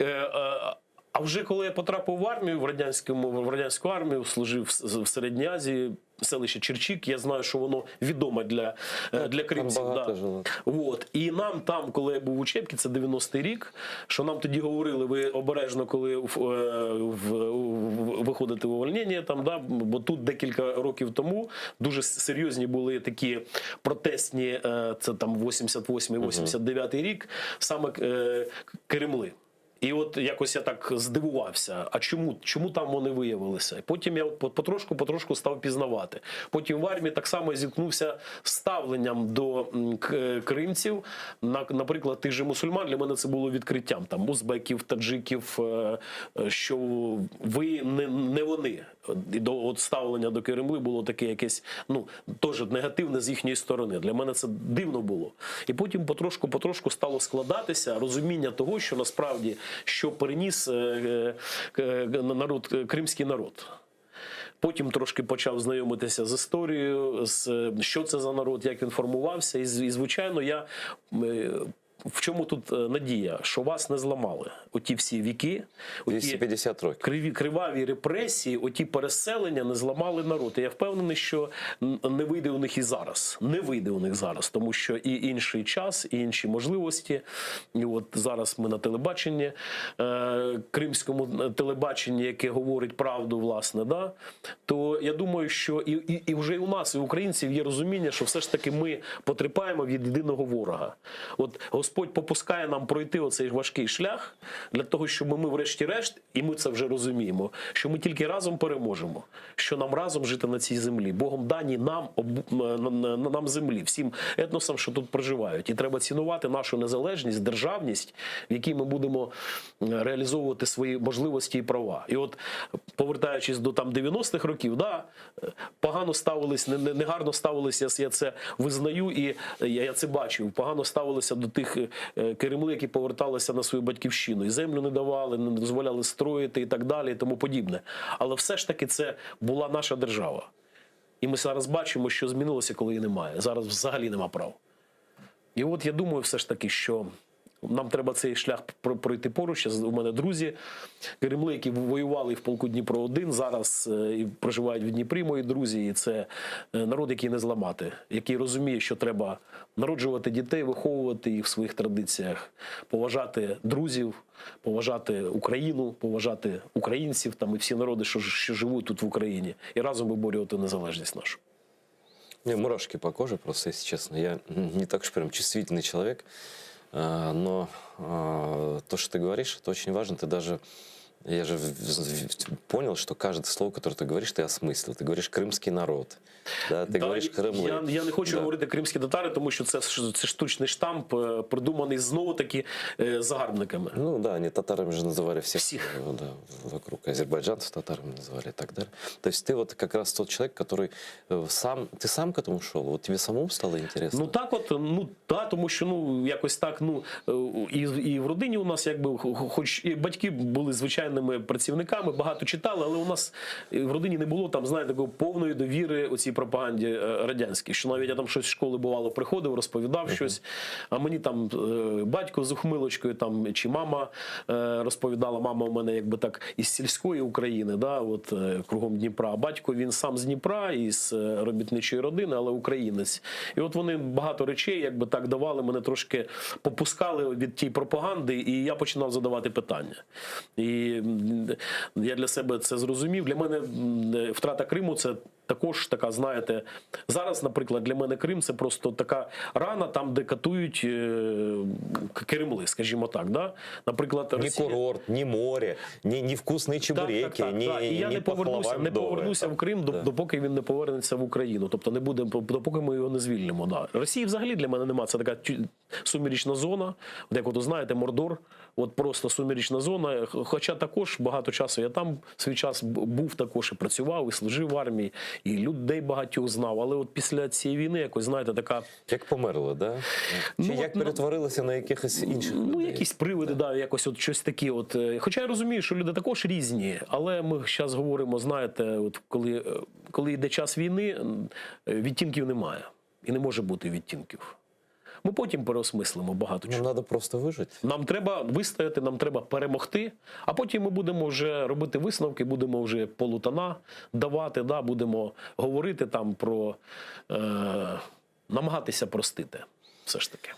Е, е, а вже коли я потрапив в армію, в, радянському, в радянську армію, служив в- в Середній Азії, селище Черчик, я знаю, що воно відоме для, е, для кримців. багато Да. жило. Вот. І нам там, коли я був в учебці, це 90-й рік, що нам тоді говорили, ви обережно, коли в, е, в, в- виходите в увольнення, там, да, бо тут декілька років тому дуже серйозні були такі протестні, е, це там 88-89 рік, саме е, Кремли. І от якось я так здивувався, а чому, чому там вони виявилися? Потім я от потрошку потрошку став пізнавати. Потім в армії так само я зіткнувся з ставленням до м, к- кримців, на, наприклад, тих же мусульман, для мене це було відкриттям там узбеків, таджиків, е, е, що ви не, не вони. І до от ставлення до Кремли було таке якесь, ну, теж негативне з їхньої сторони. Для мене це дивно було. І потім потрошку, потрошку стало складатися розуміння того, що насправді що переніс е, е, е, народ, кримський народ. Потім трошки почав знайомитися з історією, з що це за народ, як він формувався. І, і звичайно, я в чому тут надія? Що вас не зламали. Оті всі віки, оті 250 років. Криві, криваві репресії, оті переселення не зламали народ. І я впевнений, що не вийде у них і зараз. Не вийде у них зараз, тому що і інший час, і інші можливості. І от зараз ми на телебаченні, е, кримському телебаченні, яке говорить правду, власне, да, то я думаю, що і, і, і вже і у нас, і у українців є розуміння, що все ж таки ми потерпаємо від єдиного ворога. От Господь попускає нам пройти оцей важкий шлях для того, щоб ми, врешті-решт, і ми це вже розуміємо, що ми тільки разом переможемо, що нам разом жити на цій землі. Богом дані нам, нам землі, всім етносам, що тут проживають. І треба цінувати нашу незалежність, державність, в якій ми будемо реалізовувати свої можливості і права. І от, повертаючись до там 90-х років, да, погано ставились, не, не, негарно ставилися, я це визнаю і я, я це бачив, погано ставилися до тих киримли, які поверталися на свою батьківщину. І землю не давали, не дозволяли строїти і так далі, і тому подібне. Але все ж таки це була наша держава. І ми зараз бачимо, що змінилося, коли її немає. Зараз взагалі нема прав. І от я думаю, все ж таки, що нам треба цей шлях пройти поруч. У мене друзі, киримли, які воювали в полку Дніпро 1 зараз е, і проживають в Дніпрі, мої друзі. І це е, народ, який не зламати, який розуміє, що треба народжувати дітей, виховувати їх в своїх традиціях, поважати друзів, поважати Україну, поважати українців там і всі народи, що, що живуть тут в Україні, і разом виборювати незалежність нашу. У меня мурашки по коже, просто, если честно. Я не так уж прям чувствительный человек, но а, то, что ты говоришь, это очень важно. Ты даже, я же понял, что каждое слово, которое ты говоришь, ты осмыслил. Ты говоришь крымский народ, да, ты Да, говоришь кырымлы. Я, я не хочу Да. говорити кримські татари, тому що це, це штучний штамп, е, придуманий знову таки е, загарбниками. Ну да, они татарами же называли всех, э, да, вокруг. Азербайджанцев татарами называли и так далее. То есть ты вот как раз тот человек, который э, сам, ты сам к этому шел? Вот тебе самому стало интересно? Ну так, от, ну та, тому що ну якось так, ну е, і, і в родині у нас якби хоч і батьки були звичайними працівниками, багато читали, але у нас в родині не було там, знаєте, такої повної довіри оцій пропаганді е, радянській. Що навіть я там щось з школи бувало, приходив, розповідав щось, а мені там е, батько з ухмилочкою там чи мама е, розповідала, мама у мене якби так із сільської України, да, от кругом Дніпра. А батько він сам з Дніпра, із робітничої родини, але українець. І от вони багато речей, якби так давали, мене трошки попускали від тієї пропаганди, і я починав задавати питання. І я для себе це зрозумів. Для мене втрата Криму це також така, знаєте, зараз, наприклад, для мене Крим це просто така рана, там, де катують е, киримли, скажімо так. Да? Наприклад, Ни Росія... курорт, ни море, ни, ни вкусные чебуреки, Так, так, так, ни, так. І я ни не повернуся, не повернуся в Крим, Да. допоки він не повернеться в Україну. Тобто не буде, допоки ми його не звільнимо. Да. Росії взагалі для мене нема. Це така сумірічна зона. От як от знаєте, Мордор, от просто сумірічна зона. Хоча також багато часу я там свій час був також і працював, і служив в армії, і людей багатьох знав. Але от після цієї війни якось, знаєте, така. Як померли, да? Чи Ну, як от, ну, перетворилися на якихось інших Ну, людей? якісь привиди, да. якось от щось таке. От. е, Хоча я розумію, що люди також різні, але ми зараз говоримо, знаєте, от коли, е, коли йде час війни, е, відтінків немає. І не може бути відтінків. Ми потім переосмислимо багато чого. Нам треба просто вижити. Нам треба вистояти, нам треба перемогти, а потім ми будемо вже робити висновки, будемо вже полутона давати, да, будемо говорити там про е, намагатися простити. Все ж таки.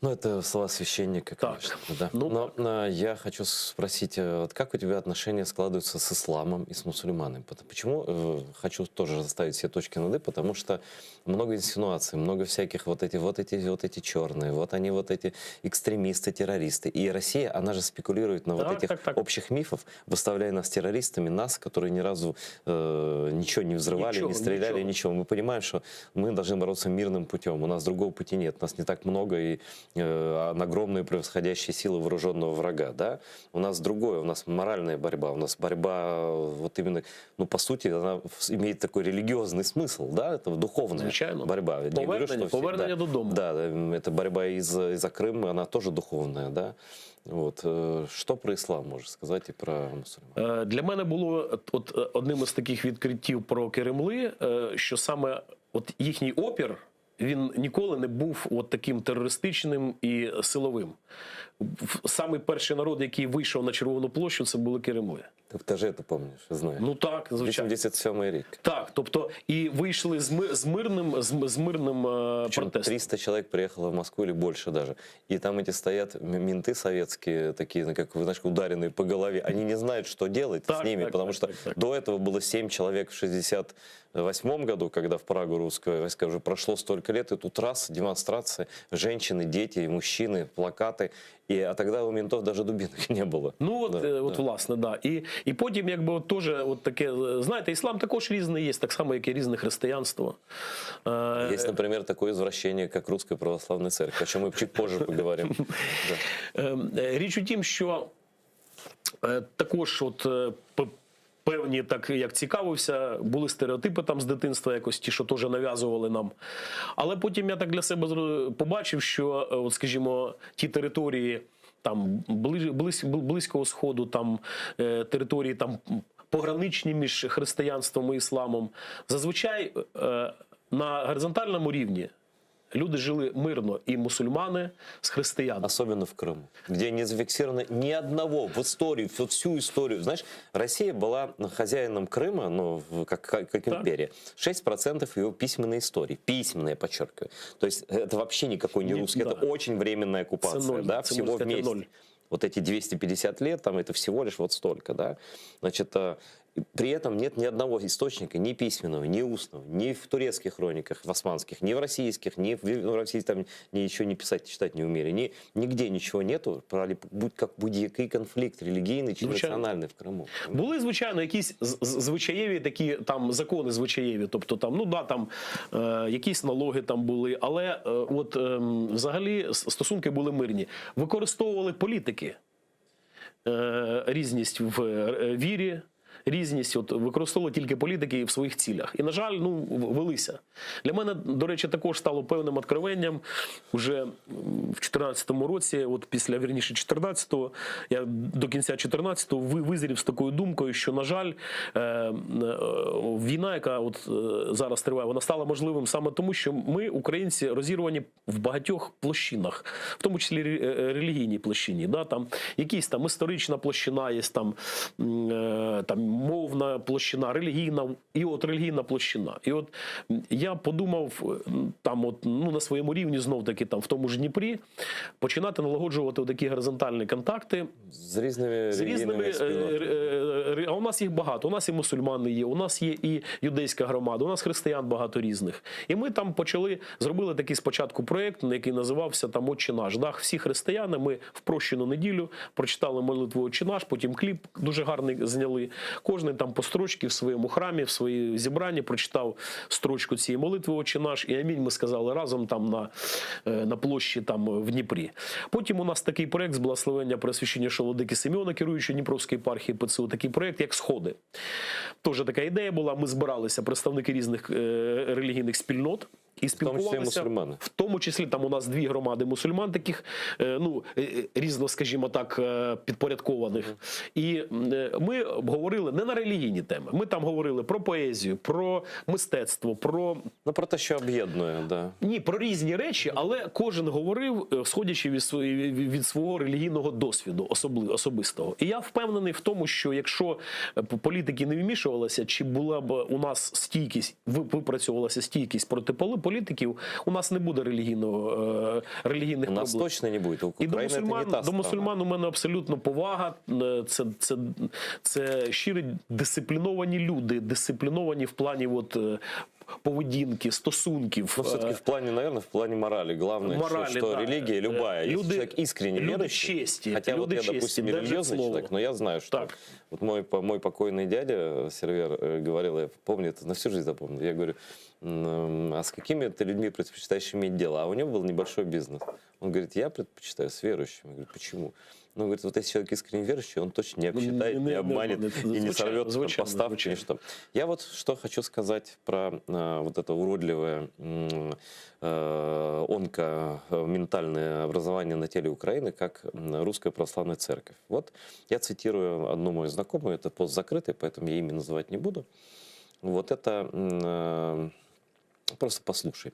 Ну, это слова священника, конечно. Да. Ну, Но э, я хочу спросить, э, вот как у тебя отношения складываются с исламом и с мусульманами? Почему э, хочу тоже расставить все точки над «и», потому что много инсинуаций, много всяких вот эти, вот эти, вот эти черные, вот они вот эти экстремисты, террористы. И Россия, она же спекулирует на вот Так, этих так, так. общих мифов, выставляя нас террористами, нас, которые ни разу э, ничего не взрывали, Ничего, не стреляли, ничего. ничего. Мы понимаем, что мы должны бороться мирным путем. У нас другого пути нет. Нас не так много и э, на огромные превосходящие силы вооруженного врага. Да? У нас другое, у нас моральная борьба, у нас борьба э, вот именно, ну, по сути, она имеет такой религиозный смысл, да, это духовная Звичайно. борьба. Не говорю, Повернення, что все- повернення да. додому. Да, это борьба и за, и за Крым, она тоже духовная, да. Вот. Э, что про ислам можешь сказать и про мусульман? Е, Для мене було от е, одним із таких відкриттів про Киримли, е, що саме от їхній опір він ніколи не був от таким терористичним і силовим. В- Самий перший народ, який вийшов на Червону площу, це були Киримли. Ти теж це пам'ятаєш, знаєш. Ну так, звичайно. 87 рік. Так, тобто і вийшли з, ми, з мирним, з, з мирним е, Причем протестом. 300 человек приехало в Москву или больше даже. И там эти стоят м- менты советские, такие, ну, как, знаешь, ударенные по голове. Они не знают, что делать Так, с ними, так, потому так, что так, так. до этого было 7 человек в 68 году, когда в Прагу русское войска уже прошло столько лет, и тут раз демонстрации, женщины, дети, мужчины, плакаты. И, а тогда у ментов даже дубинок не было. Ну от, Да, е, от да. власне, да. І, і потім, якби от теж от таке, е, знаєте, іслам також різний є, так само, як і різне християнство. Е, Есть, например, такое извращение, как Русская Православная Церковь, о чем мы чуть позже поговорим. Да. Е, е, Річ у тім, що е, також от е, п- певні, так як цікавився, були стереотипи там з дитинства, якось ті, що теж нав'язували нам. Але потім я так для себе зро- побачив, що, е, от, скажімо, ті території там ближ, близь, близького сходу, там е, території там пограничні між християнством і ісламом, зазвичай е, на горизонтальному рівні. Люди жили мирно, і мусульмани з християнами. Особенно в Крыму, где не зафиксировано ни одного в историю, всю, всю историю. Знаешь, Россия была хозяином Крыма, ну, в- как, как, как империя. 6% его письменной истории. Письменная, подчеркиваю. То есть это вообще никакой не Не- русский, да. это очень временная оккупация. Это ноль, да, это, всего можно сказать, вместе. ноль. Вот эти 250 лет, там это всего лишь вот столько, да. Значит, э, и при этом нет ни одного источника, ни письменного, ни устного, ни в турецких хрониках, в османских, ни в российских, ни в, ну, в России там ни, еще не писать, читать не умели, ни, нигде ничего нету про ли- будь как будь-який конфликт религийный чи Звичайно. национальный в Крыму. Були, звичайно, якісь з- з- звичаєві такі там закони звичаєві, тобто там, ну да, там е, якісь налоги там були, але е, от е, взагалі с- стосунки були мирні. Використовували політики е, різність в е, вірі. Різність от використовували тільки політики в своїх цілях. І, на жаль, ну в- велися. Для мене, до речі, також стало певним откровенням уже м, в 14-му році, от після вірніше 14-го, я до кінця 14-го ви- визрів з такою думкою, що, на жаль, е, е, війна, яка от е, зараз триває, вона стала можливим саме тому, що ми, українці, розірвані в багатьох площинах, в тому числі ре- е, релігійній площині. Да? Там якісь там історична площина, є там, м, е, там мовна площина, релігійна, і от релігійна площина. І от м, я подумав е, м, там, от, ну, на своєму рівні знов таки там в тому ж Дніпрі починати налагоджувати такі горизонтальні контакти З різними з різними релігійними е, спільнотами. е, е, а у нас їх багато. У нас і мусульмани є, у нас є і юдейська громада, у нас християн багато різних. І ми там почали зробили такий спочатку проєкт, який називався там «Отче наш. Да? Всі християни ми в прощену неділю прочитали молитву «Отче наш, потім кліп дуже гарний зняли. Кожний там по строчці в своєму храмі, в своїй зібранні прочитав строчку цієї молитви «Отче наш, і амінь ми сказали разом там на, е, на площі там в Дніпрі. Потім у нас такий проєкт з благословення Преосвященнішого владики Симеона, керуючого Дніпровської єпархії ПЦУ, такий проєкт, як сходи. Теж така ідея була. Ми збиралися представники різних е, релігійних спільнот. І В тому числі спілкувалися, мусульмани. в тому числі там у нас дві громади мусульман, таких е, ну е, е, різно, скажімо так, е, підпорядкованих. І м, е, ми говорили не на релігійні теми. Ми там говорили про поезію, про мистецтво, про Ну, про те, що об'єднує, да. ні, про різні речі, але кожен говорив, е, сходячи від, свої- від свого релігійного досвіду, особли, особистого. І я впевнений в тому, що якщо е, п- політики не вмішувалися, чи була б у нас стійкість, ви- випрацьовувалася стійкість проти поли- політиків, у нас не буде релігійного е, релігійних У нас проблем. точно не буде. І до Україна це не мусульман, та до страна. мусульман у мене абсолютно повага. Е, Це, це, це щирі дисципліновані люди, дисципліновані в плані от, е, поведінки, стосунків. Но все-таки Е, в плане, наверное, в плане морали. Главное, что- Морали, что, да. религия любая, если Люди- человек искренне люди верующий, чести, хотя вот люди я, чести, допустим, не держат религиозный слово. человек, но я знаю, что вот мой, по- мой покойный дядя Сервер э, говорил, я помню, это на всю жизнь запомнил, я говорю, «М, а с какими ты людьми предпочитаешь иметь дело? А у него был небольшой бизнес. Он говорит, я предпочитаю с верующими. Я говорю, почему? Ну, говорит, вот если человек искренне верующий, он точно не обсчитает, не, не обманет и не сорвет звучало, поставки. Звучало. Что. Я вот что хочу сказать про э, вот это уродливое э, онкоментальное образование на теле Украины, как Русская Православная Церковь. Вот я цитирую одну мою знакомую, это пост закрытый, поэтому я имя называть не буду. Вот это э, просто послушай.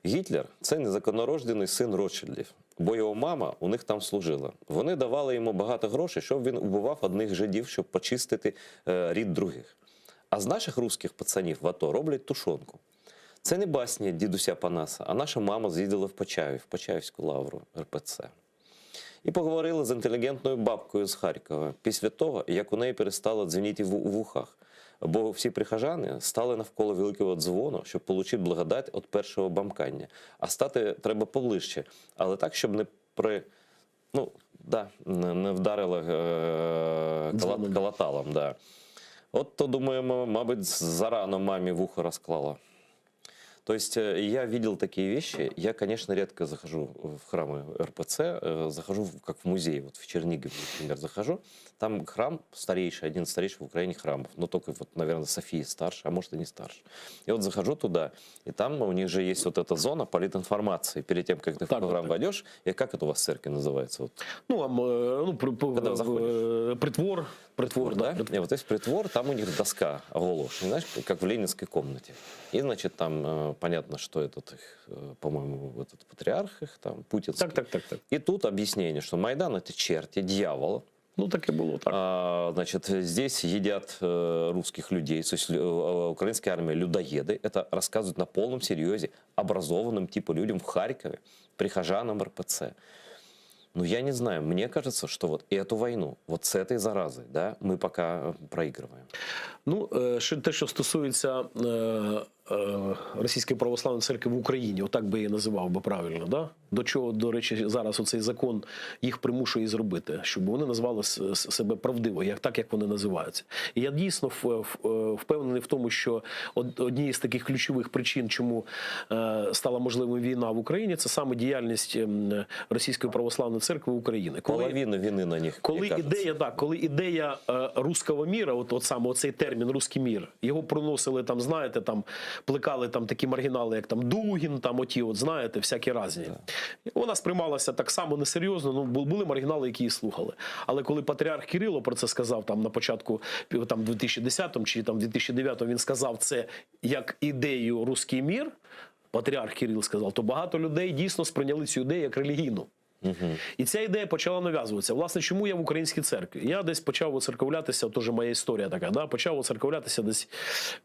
Гітлер це незаконнорождений син Ротшильдів, бо його мама у них там служила. Вони давали йому багато грошей, щоб він убивав одних жидів, щоб почистити е, рід других. А з наших русських пацанів в АТО роблять тушонку. Це не басня дідуся Панаса, а наша мама з'їздила в Почаїв, в Почаївську лавру РПЦ. І поговорила з інтелігентною бабкою з Харкова після того, як у неї перестало дзвеніти в у вухах. Бо всі прихожани стали навколо великого дзвону, щоб отримати благодать від першого бамкання. А стати треба поближче, але так, щоб не при. Ну, да, не не вдарило е, Дзвоном. колоталом. Да. От то, думаємо, мабуть, зарано мамі вухо розклала. То есть э, я видел такие вещи. Я, конечно, редко захожу в храмы РПЦ, э, захожу в- как в музей, вот в Чернигове, например, захожу. Там храм старейший, один из старейших в Украине храмов, но только вот, наверное, София старше, а может и не старше. И вот захожу туда, и там у них же есть вот эта зона политинформации. Перед тем, как ты в храм войдешь, и как это у вас в церкви называется? Вот, Ну, а, ну, при, Когда заходишь. е, притвор, притвор, да? Не, вот есть притвор, там у них доска оголошень, знаешь, как в ленинской комнате. И, значит, там э, понятно, что этот их, э, по-моему, этот патриарх их там, путинский. Так, так, так, так. И тут объяснение, что Майдан это черти, дьявол. Ну, так и было, так. А, значит, здесь едят э, русских людей, то есть э, украинская армия людоеды. Это рассказывают на полном серьезе образованным типа людям в Харькове, прихожанам РПЦ. Ну, я не знаю, мне кажется, что вот эту войну, вот с этой заразой, да, мы пока э, проигрываем. Ну, е, ще те, що стосується е, е, Російської православної церкви в Україні, отак би я називав би правильно, да? До чого, до речі, зараз оцей закон їх примушує зробити, щоб вони назвали себе правдиво, як так, як вони називаються. І я дійсно е, впевнений в тому, що однією з таких ключових причин, чому е, стала можливою війна в Україні, це саме діяльність ем, Російської православної церкви України. Коли, Половину вини на них, коли ідея, так, коли ідея е, русского міра, от, от саме оцей термін русский мір, його проносили там, знаєте, там плекали там такі маргінали, як там Дугін, там оті, от знаєте, всякі разні. Вона сприймалася так само несерйозно. Ну були маргінали, які її слухали. Але коли патріарх Кирило про це сказав там на початку там 2010 чи там 2009 він сказав це як ідею русский мір. Патріарх Кирил сказав, то багато людей дійсно сприйняли цю ідею як релігійну. І ця ідея почала нав'язуватися. Власне, чому я в українській церкві? Я десь почав оцерковлятися, теж моя історія така, да? почав оцерковлятися десь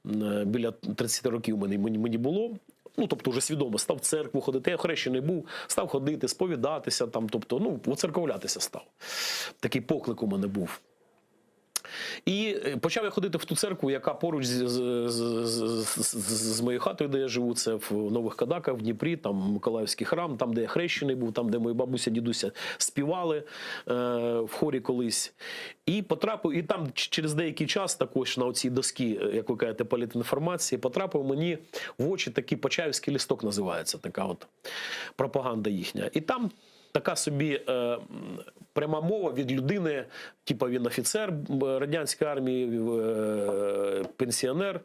е, біля 30 років мені, мені, мені було. Ну, тобто, вже свідомо став в церкву ходити. Я хрещений був, став ходити, сповідатися, там, тобто, ну, оцерковлятися став. Такий поклик у мене був. І е, почав я ходити в ту церкву, яка поруч з, з, з, з, з, моєю хатою, де я живу, це в Нових Кадаках, в Дніпрі, там Миколаївський храм, там, де я хрещений був, там, де мої бабуся, дідуся співали е, в хорі колись. І потрапив, і там через деякий час також на оцій доскі, е, як ви кажете, політінформації, потрапив мені в очі такий Почаївський лісток називається, така от пропаганда їхня. І там така собі е, пряма мова від людини, типа він офіцер радянської армії, е, пенсіонер,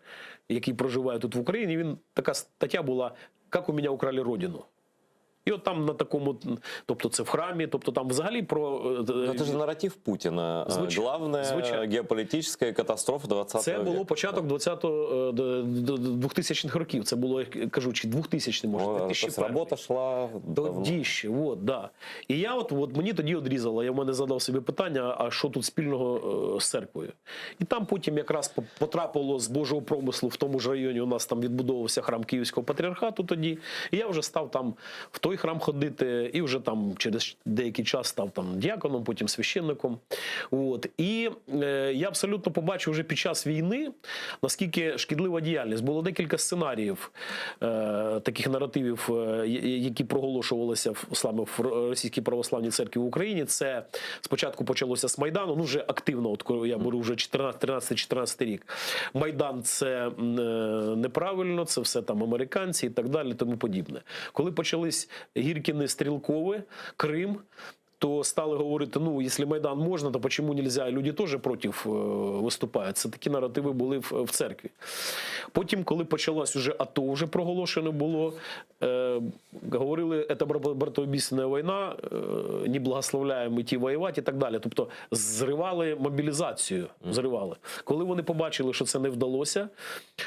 який проживає тут в Україні. Він така стаття була «Как у мене украли родину». І от там на такому, тобто це в храмі, тобто там взагалі про. е, Но это же нарратив Путина. Звичайно, Главная звичайно. геополитическая катастрофа 20 Це века. було початок 20-го, е, д- д- 2000-х років. Це було, як кажу, чи 2000 може, О, 2001. робота йшла давно. Тоді ще, от, да. І я от, от мені тоді одрізало, я в мене задав собі питання, а що тут спільного е, з церквою? І там потім якраз потрапило з Божого промислу в тому ж районі, у нас там відбудовувався храм Київського патріархату тоді. І я вже став там в той храм ходити, і вже там через деякий час став там діаконом, потім священником. От. І е, я абсолютно побачив вже під час війни, наскільки шкідлива діяльність. Було декілька сценаріїв е, таких наративів, е, які проголошувалися в саме в Російській православній церкві в Україні. Це спочатку почалося з Майдану, ну вже активно, от коли я беру вже 13-14 рік. Майдан це е, неправильно, це все там американці і так далі, тому подібне. Коли почались Гіркіни Стрілкови, Крим. То стали говорити: ну, якщо Майдан можна, то почему нельзя? Люди теж проти виступають. Це такі наративи були в, в церкві. Потім, коли почалось уже АТО, вже проголошено було, е, говорили, це братоубійственна війна, е, не благословляємо йти воювати і так далі. Тобто зривали мобілізацію. Зривали. Коли вони побачили, що це не вдалося,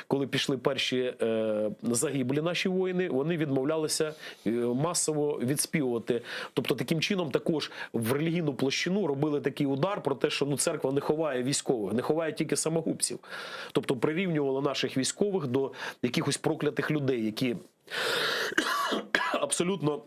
коли пішли перші е, загиблі наші воїни, вони відмовлялися е, масово відспівувати. Тобто, таким чином також в релігійну площину робили такий удар про те, що ну церква не ховає військових, не ховає тільки самогубців. Тобто прирівнювали наших військових до якихось проклятих людей, які абсолютно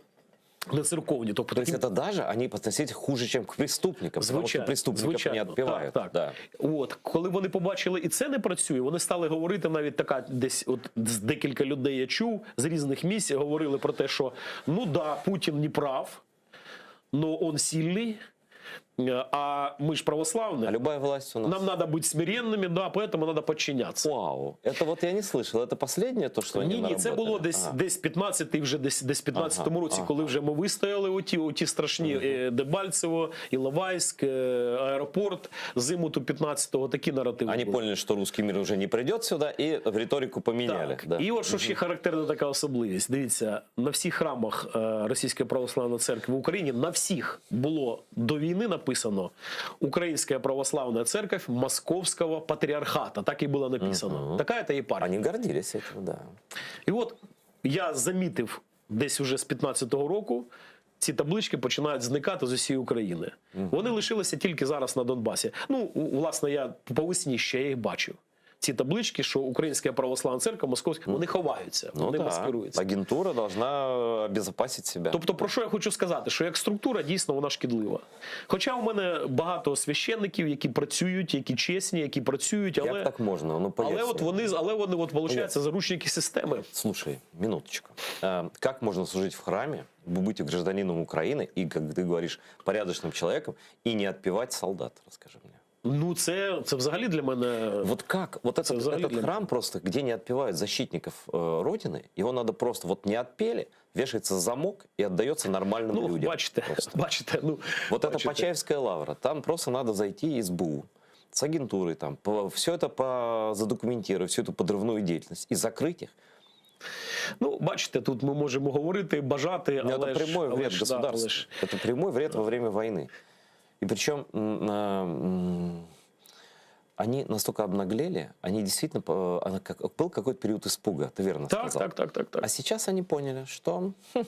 не церковні. Тобто, То есть это даже они относились хуже, чем к преступникам, потому что преступников не отпевают. Так, так. Да. От, коли вони побачили, і це не працює, вони стали говорити навіть така, десь от з декілька людей я чув з різних місць, говорили про те, що ну да, Путін не прав, но он сильный, э, а мы ж православные. А любая власть у нас. Нам надо быть смиренными, да, поэтому надо подчиняться. Вау, это вот я не слышал. Это последнее то, что они Ні, ні, це наработали? було десь Ага. десь 15-й, вже десь десь 15-му Ага, році, ага. коли вже ми вистояли оті, оті страшні е, Дебальцево, Іловайськ, е, аеропорт, зиму ту 15-го, такі наративи. Они були. поняли, что русский мир уже не придет сюда, и риторику поменяли. Так. Да. І от що ще характерна така особливість. Дивіться, на всіх храмах е, Російської православної церкви в Україні на всіх було до війни написано Українська православна церковь Московського патріархата. Так і було написано. Така це єпархія. Они гордились этим, да. І от я замітив десь уже з 15-го року. Ці таблички починають зникати з усієї України. Вони лишилися тільки зараз на Донбасі. Ну, у- власне, я по весні ще їх бачив. Ці таблички, що Українська православна церква, Московська, вони ховаються, Ну вони да. маскируються. Агентура должна э, обезопасить себя. Тобто, про що я хочу сказати, що як структура дійсно вона шкідлива. Хоча у мене багато священників, які працюють, які чесні, які працюють, але, Як так можна? Ну, але поясни. от вони, але вони от, виходить, заручники системи. Слушай, минуточку. Э, Как можно служить в храме, быть гражданином Украины и, как ты говоришь, порядочным человеком и не отпевать солдат, расскажи мне. Ну, це, це взагалі для мене. Вот как? Вот этот, взагалі этот для храм просто, где не отпевают защитников э, Родины, его надо просто, вот не отпели, вешается замок и отдается нормальным Ну, людям. бачите, бачите, ну, Вот это бачите. Почаевская лавра, там просто надо зайти в СБУ с агентурой, там, все это по, задокументировать, всю эту подрывную деятельность и закрыть их. Ну, бачите, тут ми можемо говорити, бажати, Ну, але это ж, прямой але вред ж, да, государству. але ж- Это прямой вред во время войны. И причем м, а, м, они настолько обнаглели, они действительно, по- она как, был какой-то период испуга, ты верно Так, сказал. так, так, так, так. А сейчас они поняли, что хм,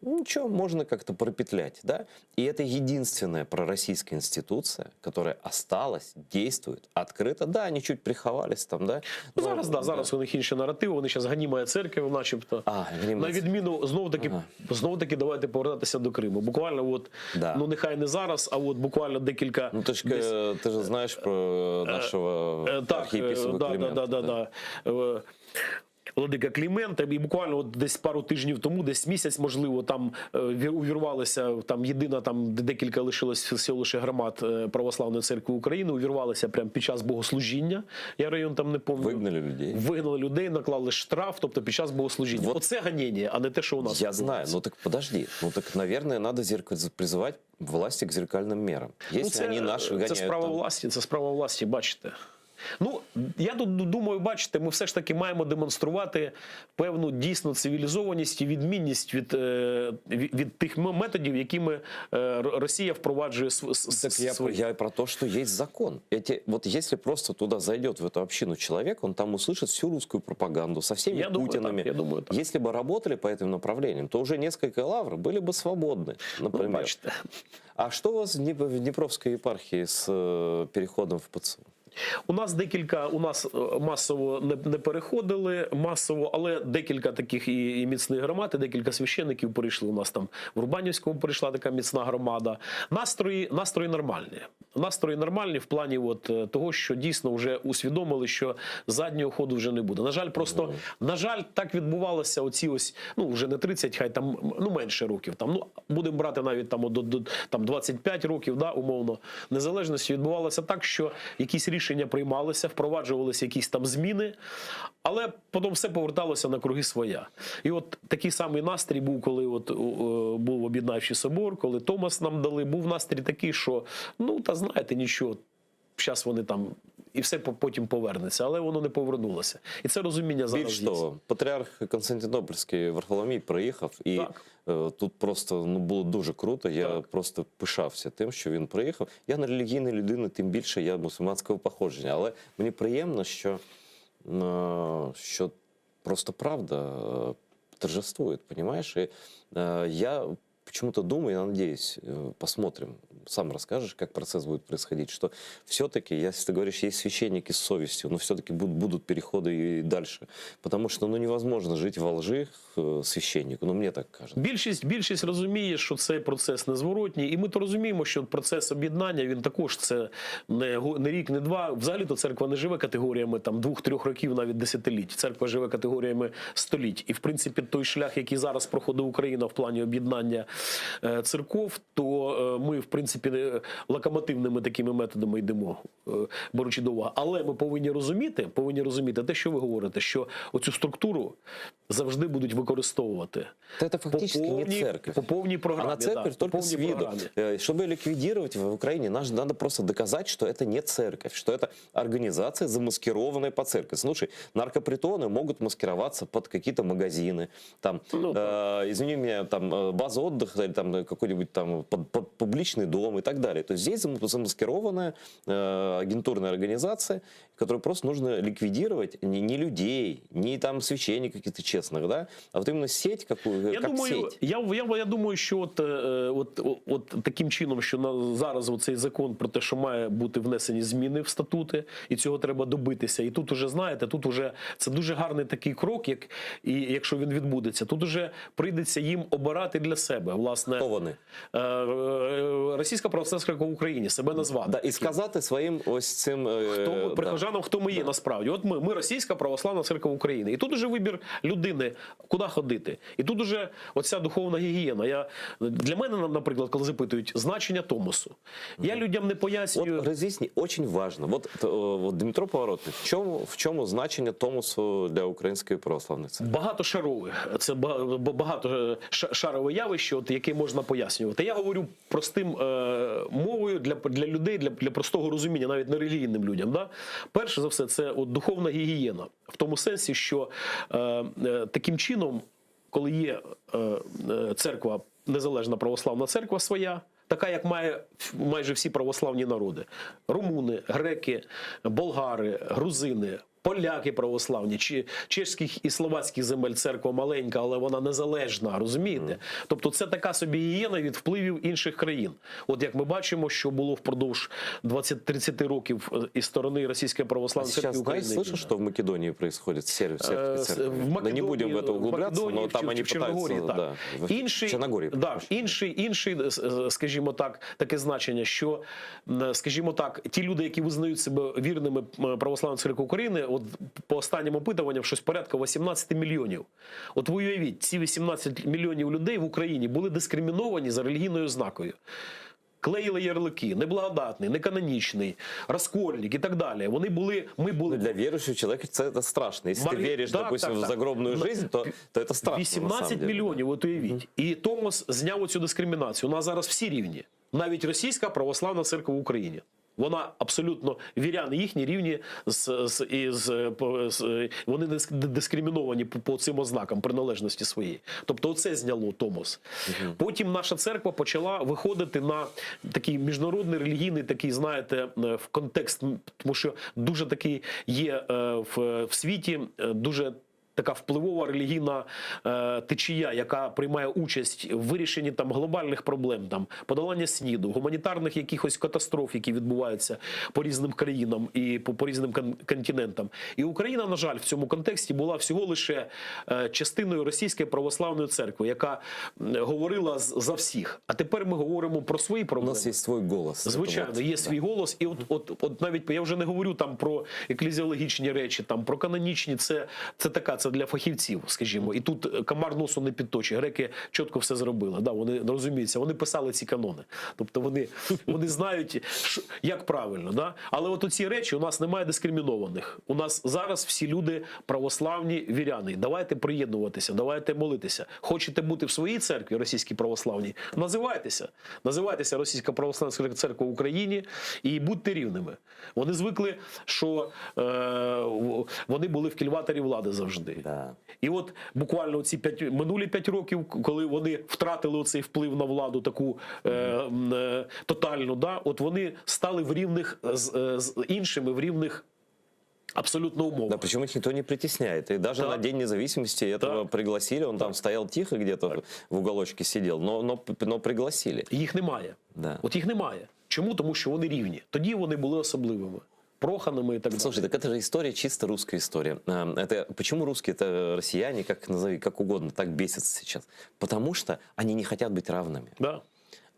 ничего, можно как-то пропетлять, да? И это единственная пророссийская институция, которая осталась, действует, открыто. Да, они чуть приховались там, да? Ну, но- зараз, да, зараз у них інші наративи, вони зараз ганіма церква, начебто. А, ганіма На відміну, знову таки, знову таки, давайте повертатися до Криму. Буквально, от, Да. ну нехай не зараз, а от буквально декілька. Ну, ты же, десь- ты же знаешь про нашего Е, Так, е, архиепископа да, да, Климента. да, да, да. Е, Владика Клімента, і буквально от десь пару тижнів тому, десь місяць, можливо, там е, вір- увірвалися, там єдина там де декілька лишилось всього лише громад е, Православної церкви України, увірвалися прямо під час богослужіння. Я район там не пам'ятаю. Вигнали людей. Вигнали людей, наклали штраф, тобто під час богослужіння. Оце гоніння, а не те, що у нас. Я знаю, ну так подожди, ну так, наверное, надо зерк- призывать власти к зеркальным мерам. Если ну, це, они наши гоняют це справа там- власті, це справа власті, бачите. Ну, я тут думаю, бачите, ми все ж таки маємо демонструвати певну дійсно цивілізованість і відмінність від, е, від, від тих методів, якими е, Росія впроваджує св- с- Так я, свої. я про то, что есть закон. Эти, вот если просто туда зайдет в эту общину человек, он там услышит всю русскую пропаганду со всеми Я думаю, Путинами. так, я думаю, так. Если бы работали по этим направлениям, то уже несколько лавр были бы свободны, например. Ну, бачите. А что у вас в Днеп- в Днепровской епархии с э, переходом в ПЦУ? У нас декілька, у нас е, масово не, не переходили масово, але декілька таких і, і міцних громад, і декілька священиків перейшли. У нас там в Рубанівському перейшла така міцна громада. Настрої, настрої нормальні. Настрої нормальні в плані от, е, того, що дійсно вже усвідомили, що заднього ходу вже не буде. На жаль, просто на жаль, так відбувалося оці ось, ну вже не 30, хай там ну менше років. Там ну будемо брати навіть там до, до там 25 років, да, умовно незалежності відбувалося так, що якісь рішення приймалися, впроваджувалися якісь там зміни, але потім все поверталося на круги своя. І от такий самий настрій був, коли от е, був об'єднавчий собор, коли Томос нам дали, був настрій такий, що ну та знаєте, нічого, зараз вони там. І все по- потім повернеться, але воно не повернулося. І це розуміння зараз Більш є. того, патріарх Константинопольський Варфоломій приїхав, і е, тут просто ну, було дуже круто. Я просто пишався тим, що він приїхав. Я не релігійна людина, тим більше я мусульманського походження. Але мені приємно, що, е, що просто правда э, торжествует, понимаешь? И э, я почему-то думаю, я надеюсь, э, посмотрим, сам расскажешь, как процесс будет происходить, что все-таки, если ты говоришь, есть священники с совестью, но все-таки будут, будут переходы и дальше. Потому что, ну, невозможно жить во лжи э, священнику, ну, мне так кажется. Більшість, більшість розуміє, що цей процес незворотній, і ми то розуміємо, що процес об'єднання він також це не, го- не рік, не два. Взагалі то церква не живе категоріями там двох-трьох років, навіть десятиліть. Церква живе категоріями століть. І в принципі той шлях, який зараз проходить Україна в плані об'єднання е, церков, то е, ми в принципі не локомотивними такими методами йдемо, е, беручи до уваги. Але ми повинні розуміти, повинні розуміти те, що ви говорите, що оцю структуру завжди будуть використовувати. Это фактически по не повній, церковь. По повній програмі. Она церковь да, по только с повній виду. програмі. Э, Чтобы ее ликвидировать в Украине, нам надо просто доказать, что это не церковь, что это организация, замаскированная под церковь. Слушай, наркопритоны могут маскироваться под какие-то магазины, там, Ну, э, извини меня, там, э, база отдыха или там э, какой-нибудь там под- под публичный дом и так далее. То есть здесь зам- замаскированная э, агентурная организация, которую просто нужно ликвидировать не, не людей, не там священников каких-то честных, да, а вот именно сеть какую, Я как думаю, сеть. я, я, я думаю, що от, е, от, от, от таким чином, що на зараз оцей закон про те, що має бути внесені зміни в статути, і цього треба добитися. І тут уже знаєте, тут уже це дуже гарний такий крок, як і якщо він відбудеться, тут уже прийдеться їм обирати для себе. Власне, Хто вони? Е, е, Російська православна церква в Україні себе назвати. Да, і сказати своїм ось цим е, Хто ми, да. прихожанам, хто ми є насправді? От ми, ми Російська православна церква України. І тут уже вибір людини, куди ходити. І тут уже оця духовна гігієна. Я, для мене, наприклад, коли запитують значення Томосу, я людям не пояснюю. Вот разъясни, очень важно. Вот, э, вот Дмитро Поворотник, в чому, в чому значення Томосу для Української православної церкви? Багатошарове. Це ба- ба- багатошарове явище, от, яке можна пояснювати. Я говорю простим е, мовою для, для людей, для, для простого розуміння, навіть не релігійним людям. Да? Перше за все, це от духовна гігієна. В тому сенсі, що е, е, таким чином, коли є е, е, церква, незалежна православна церква своя, така, як має майже всі православні народи: румуни, греки, болгари, грузини. Поляки православні, чи чеських і словацьких земель церква маленька, але вона незалежна, розумієте? Тобто це така собі гігієна від впливів інших країн. От як ми бачимо, що було впродовж 20-30 років е, із сторони Російської А православної церкви сейчас, знаешь, України. слышишь, что в Македонии происходит с серб- Е, сербской с- церковью? в Да не Македонії, будем в это в углубляться, Македонії, но там в, они в Чорногорії, пытаются... так. Да, в Інший, Черногории. да, інший, інший, е, е, скажімо так, таке значення, що, м, скажімо так, ті люди, які визнають себе вірними м, православної церкви України, от по останнім опитуванням щось порядка 18 мільйонів. От ви уявіть, ці 18 мільйонів людей в Україні були дискриміновані за релігійною ознакою. Клеїли ярлики, неблагодатний, неканонічний, розкольник і так далі. Вони були, ми були Ну, для верующего человека це, это страшно. Если ты Марі- веришь, Так, допустим, так, в так. загробную На- жизнь, то, то это страшно. на 18 самом деле. мільйонів, от уявіть. І Томос зняв оцю дискримінацію. У нас зараз всі рівні. Навіть Російська православна церква в Україні. Вона абсолютно віряни їхні рівні з, з, і з, по- з вони диск- дискриміновані по, по цим ознакам приналежності своєї. Тобто, оце зняло Томос. Потім наша церква почала виходити на такий міжнародний релігійний, такий, знаєте, е, в контекст, тому що дуже такий є е, в, в світі е, дуже. Така впливова релігійна е, течія, яка приймає участь в вирішенні там глобальних проблем, там подолання СНІДу, гуманітарних якихось катастроф, які відбуваються по різним країнам і по, по різним кон- континентам. І Україна, на жаль, в цьому контексті була всього лише е, частиною Російської православної церкви, яка м, говорила з- за всіх. А тепер ми говоримо про свої У проблеми. нас есть свой голос. Это Звичайно, вот, є да. свій голос, і от, от, от навіть я вже не говорю там про еклезіологічні речі, там про канонічні, це, це така, це для фахівців, скажімо. І тут е, комар носу не підточить. Греки чітко все зробили. Да, вони розуміються, вони писали ці канони. Тобто вони, вони знають, що- як правильно. Да? Але от оці речі у нас немає дискримінованих. У нас зараз всі люди православні віряни. Давайте приєднуватися, давайте молитися. Хочете бути в своїй церкві, російській православній, називайтеся. Називайтеся Російська православна церква в Україні і будьте рівними. Вони звикли, що е, в- вони були в кільватері влади завжди. Да. І от буквально ці п'ять минулі п'ять років, коли вони втратили оцей вплив на владу таку е, м, е, тотальну, да, от вони стали в рівних з, е, з іншими в рівних абсолютно умовах. Да, причем их никто не притесняет. И даже Так. на День независимости этого Так. пригласили. Он там стоял тихо где-то в уголочке сидел, но, но, но пригласили. Їх немає. Да. От їх немає. Чому? Тому що вони рівні. Тоді вони були особливими, проханими і так далі. Слушай, так это же история, чисто русская история. Эм, Это почему русские, это россияне, как назови, как угодно, так бесятся сейчас? Потому что они не хотят быть равными. Да.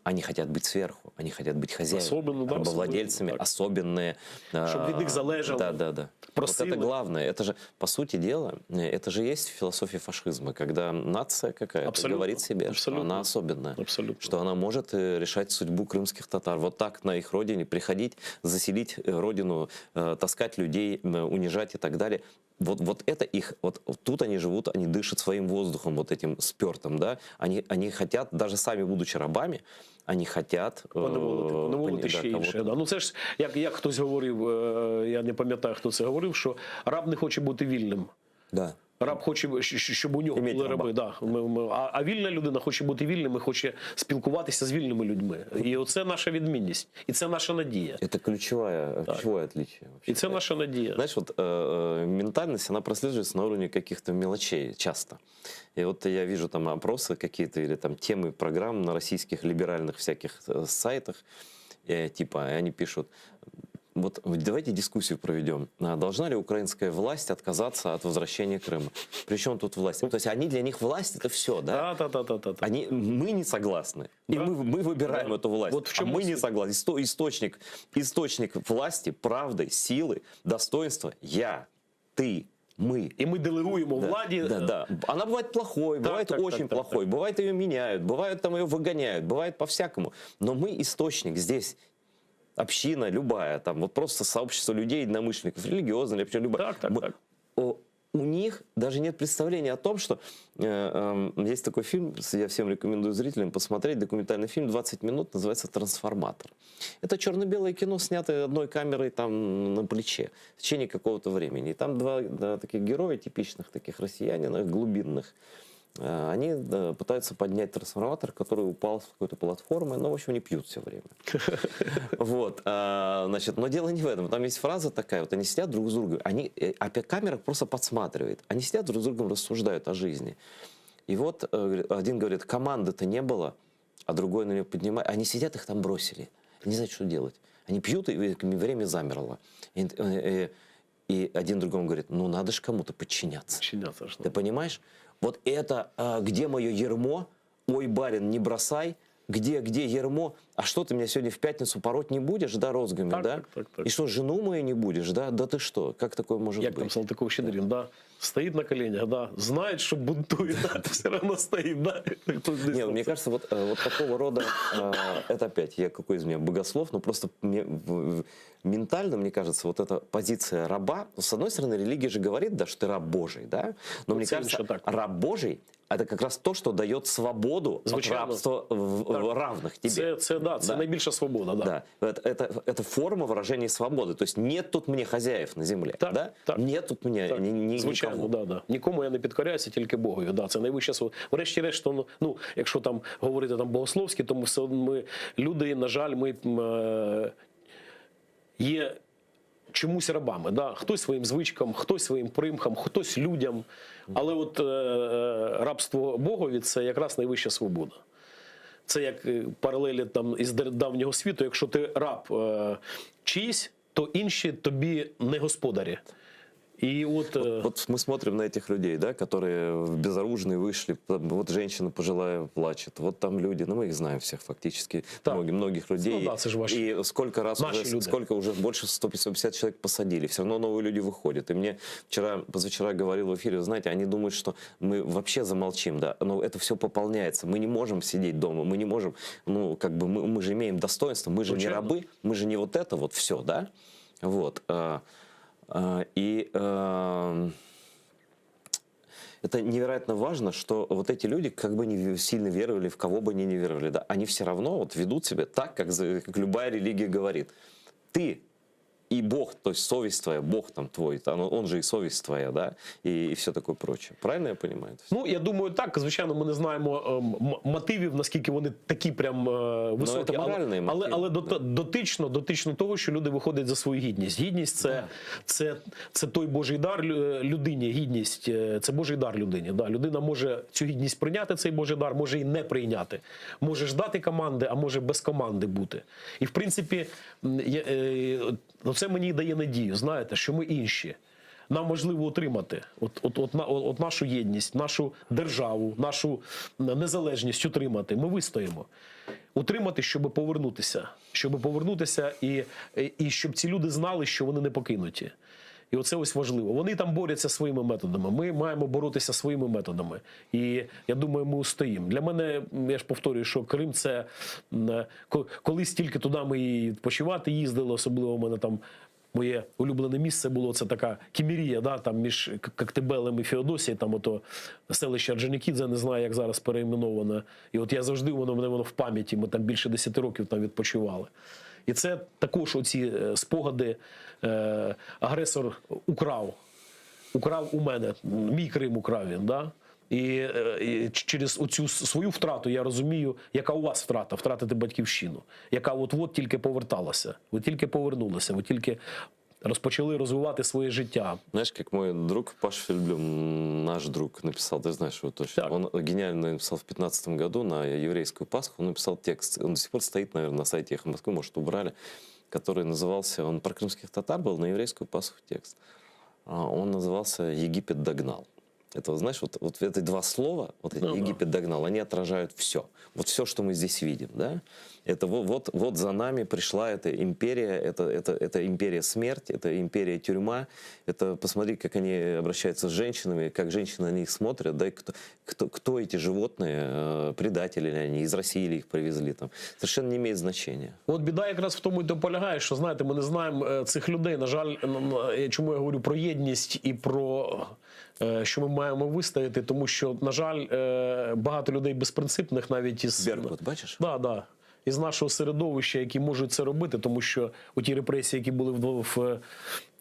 Они хотят быть сверху, они хотят быть хозяевами, Особенно, да, рабовладельцами, особливо, особенные. э, Чтоб від них залежало. Да, да, да. Просили. Вот это главное. Это же, по сути дела, э, это же есть философия фашизма, когда нация какая-то Абсолютно. говорит себе, что Абсолютно. она особенная, Абсолютно. что она может э, решать судьбу крымских татар. Вот так на их родине приходить, заселить э, родину, э, таскать людей, м, унижать и так далее. Вот, вот это их, вот тут они живут, они дышат своим воздухом, вот этим спертым, да, они, они хотят, даже сами будучи рабами, они хотят... э, Поневолити, поневолити пони- ще да, інше. кого-то. Да. Ну це ж як, як хтось говорив, е, я не пам'ятаю, хто це говорив, що раб не хоче бути вільним. Да. Раб хоче, щ- щ- щоб у нього Иметь були раба. раби. Да. Ми, ми, а, а вільна людина хоче бути вільним і хоче спілкуватися з вільними людьми. І оце наша відмінність, і це наша надія. Это ключевое, ключевое отличие. вообще. І це наша надія. Знаешь, вот э, э, ментальность, она прослеживается на уровне каких-то мелочей часто. И вот я вижу там опросы какие-то или там темы программ на российских либеральных всяких э, сайтах, э, типа, и они пишут, вот давайте дискуссию проведем. А Должна ли украинская власть отказаться от возвращения Крыма? Причем тут власть? То есть они для них власть это все, да? Да, да, да, да, да. Они, мы не согласны. И Да. мы, мы выбираем Да. эту власть. Вот в чем а мы не суть. согласны. Исто- источник, источник власти, правды, силы, достоинства я, ты, мы. І ми делегуємо Да, владі. Да, да. Она бывает плохой, Так, бывает так, очень так, так, плохой, бывает ее меняют, бывает там ее выгоняют, бывает по-всякому. Но мы источник здесь. Община любая, там вот просто сообщество людей, единомышленников, религиозное или вообще любое. Так, так, Мы- так. О, у них даже нет представления о том, что э, эм, есть такой фильм, с- я всем рекомендую зрителям посмотреть, документальный фильм 20 минут, называется «Трансформатор». Это черно-белое кино, снятое одной камерой там на плече в течение какого-то времени. И там два да, таких героя, типичных таких россиянина, глубинных, Э, они да, пытаются поднять трансформатор, который упал с какой-то платформы, но, в общем, они пьют все время. Вот, а, значит, но дело не в этом. Там есть фраза такая, вот они сидят друг с другом, они, э, а камера просто подсматривает. Они сидят друг с другом, рассуждают о жизни. И вот э, говорит, один говорит, команды-то не было, а другой на него поднимает. Они сидят, их там бросили. Не знают, что делать. Они пьют, и время замерло. И, э, э, и один другому говорит, ну надо же кому-то подчиняться. Подчиняться ж, Ты понимаешь? Вот это, а, где мое ермо? Ой, барин, не бросай. Где, где ермо? А что ты меня сегодня в пятницу пороть не будешь, да, розгами, Так, да? так, так, так. И что, жену мою не будешь, да? Да ты что? Как такое может Як быть? там Салтыков-Щедрин, да? Стоит на коленях, да, знает, что бунтует, да, все равно стоит, да. Хтось десь Не, там мне це. кажется, вот, э, вот такого рода, э, это опять, я какой из меня богослов, но просто мне в- в- ментально, мне кажется, вот эта позиция раба, с одной стороны, религия же говорит, да, что ты раб Божий, да, но Ну, мне це кажется, інше так. раб Божий это как раз то, что дает свободу от Звичайно. рабства в, в Так. равных тебе. Це, це, да, це Да. найбільша свобода, да. Да, это, это, это форма выражения свободы. То есть нет тут мне хозяев на земле, Так, да? так. Нет тут мне Так, ни, ни- Звичайно, никого. да, да. Нікому я не підкоряюся, тільки Богові. Да, це найвища свобода. Врешті-решт, ну, ну, якщо там говорити там богословськи, то ми все одно ми люди, на жаль, ми м, е, є. Чомусь рабами, да? Хтось своїм звичкам, хтось своїм примхам, хтось людям. Але от е, е, рабство Богові це якраз найвища свобода. Це як е, паралелі там із давнього світу. Якщо ти раб е, чийсь, то інші тобі не господарі. І от, Вот, вот мы смотрим на этих людей, да, которые безоружные вышли, вот женщина пожилая плачет, вот там люди, ну мы их знаем всех фактически, многих, многих людей. Ну да, це ж ваші- И сколько раз наші уже, люди. сколько уже больше 150 человек посадили, все равно новые люди выходят. И мне вчера, позавчера говорил в эфире, вы знаете, они думают, что мы вообще замолчим, да, но это все пополняется, мы не можем сидеть дома, мы не можем, ну, как бы мы, мы же имеем достоинство, мы же не Звичайно. рабы, мы же не вот это вот все, да, вот. а, а, И эм, это невероятно важно, что вот эти люди, как бы они сильно веровали, в кого бы они ни веровали, да, они все равно вот ведут себя так, как, за- как любая религия говорит. Ты и Бог, то есть совесть твоя, Бог там твой, он, он же и совесть твоя, да, и, и все такое прочее. Правильно я понимаю? Ну, я думаю, так. Звичайно, ми не знаємо ем, м- мотивів, наскільки вони такі прям е, високі. це але, моральні але, мотиви, але доти- дотично, дотично того, що люди виходять за свою гідність. Гідність це, це, це той Божий дар лю- людині. Гідність е, це Божий дар людині. Да. Людина може цю гідність прийняти, цей Божий дар, може і не прийняти. Може ждати команди, а може без команди бути. І в принципі, м, я, е, ну, це мені дає надію, знаєте, що ми інші. Нам важливо утримати от, от, от, на- от нашу єдність, нашу державу, нашу незалежність утримати. Ми вистоїмо. Утримати, щоб повернутися, щоб повернутися і, і щоб ці люди знали, що вони не покинуті. І оце ось важливо. Вони там борються своїми методами. Ми маємо боротися своїми методами. І я думаю, ми устоїмо. Для мене, м, я ж повторюю, що Крим це м, е, ко- колись тільки туди ми і відпочивати їздили, особливо у мене там. Моє улюблене місце було це така Кімерія, да, там між К- Коктебелем і Феодосією, там ото селище Орджонікідзе, не знаю, як зараз перейменоване. І от я завжди воно мене воно в пам'яті. Ми там більше 10 років там відпочивали. І це також оці е, спогади е, агресор украв. Украв у мене, мій Крим украв він, да? І, е, і через оцю свою втрату я розумію, яка у вас втрата, втратити батьківщину, яка от-от тільки поверталася. Ви тільки повернулися, ви тільки розпочали розвивати своє життя. Знаешь, как мой друг Паша Фельдблюм, наш друг, написал, ты знаешь его точно. Он гениально написал в 15 году на еврейскую Пасху, он написал текст, он до сих пор стоит, наверное, на сайте Эхо Москвы, может, убрали, который назывался, он про крымских татар был, на еврейскую Пасху текст. А, Он назывался «Египет догнал». Это, вот, знаешь, вот, вот эти два слова, вот эти Ну да. «Египет догнал», они отражают все. Вот все, что мы здесь видим, да? Это вот, вот, вот за нами пришла эта империя, это, это, это империя смерть, это империя тюрьма. Это посмотри, как они обращаются с женщинами, как женщины на них смотрят, да, и кто, кто, кто эти животные, э, предатели ли они, из России ли их привезли там. Совершенно не имеет значения. От біда якраз в тому й то полягає, що знаєте, ми не знаємо е, цих людей. На жаль, н- н- е, чому я говорю про єдність і про е, що ми маємо вистояти, тому що, на жаль, е, багато людей безпринципних навіть із Беркут, бачиш? Да, да. Із нашого середовища, які можуть це робити, тому що у ті репресії, які були в, в,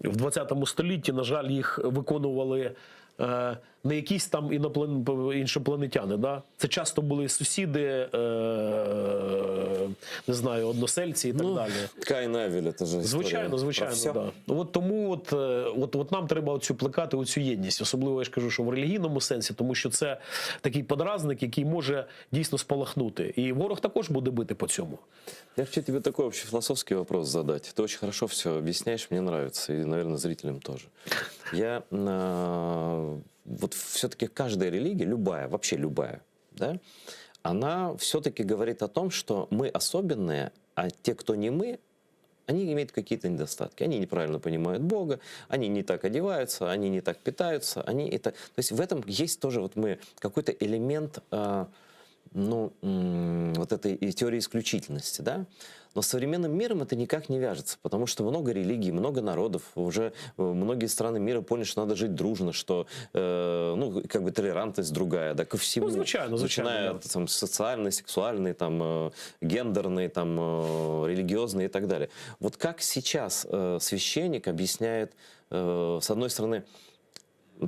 в 20 столітті, на жаль, їх виконували е, не якісь там іноплан, іншопланетяни. Да? Це часто були сусіди, е, не знаю, односельці і так далі. Каин и Авель, это же история Звичайно, про звичайно, всё. да. От тому от, е, от, от нам треба оцю плекати оцю єдність. Особливо я ж кажу, що в релігійному сенсі, тому що це такий подразник, який може дійсно спалахнути. І ворог також буде бити по цьому. Я хочу тебе такой вообще философский вопрос задать. Ты очень хорошо все объясняешь, мне нравится, и, наверное, зрителям тоже. Я э, вот все-таки каждая религия, любая, вообще любая, да, она все-таки говорит о том, что мы особенные, а те, кто не мы, они имеют какие-то недостатки. Они неправильно понимают Бога, они не так одеваются, они не так питаются, они это... То есть в этом есть тоже вот мы какой-то элемент, э, ну, м, вот этой и теории исключительности, да? Но с современным миром это никак не вяжется, потому что много религий, много народов, уже э, многие страны мира поняли, что надо жить дружно, что, э, ну, как бы толерантность другая, да, ко всему. Ну, звичайно, звичайно, Начиная да. от там, социальной, сексуальной, там, э, гендерной, там, э, религиозной и так далее. Вот как сейчас э, священник объясняет, э, с одной стороны,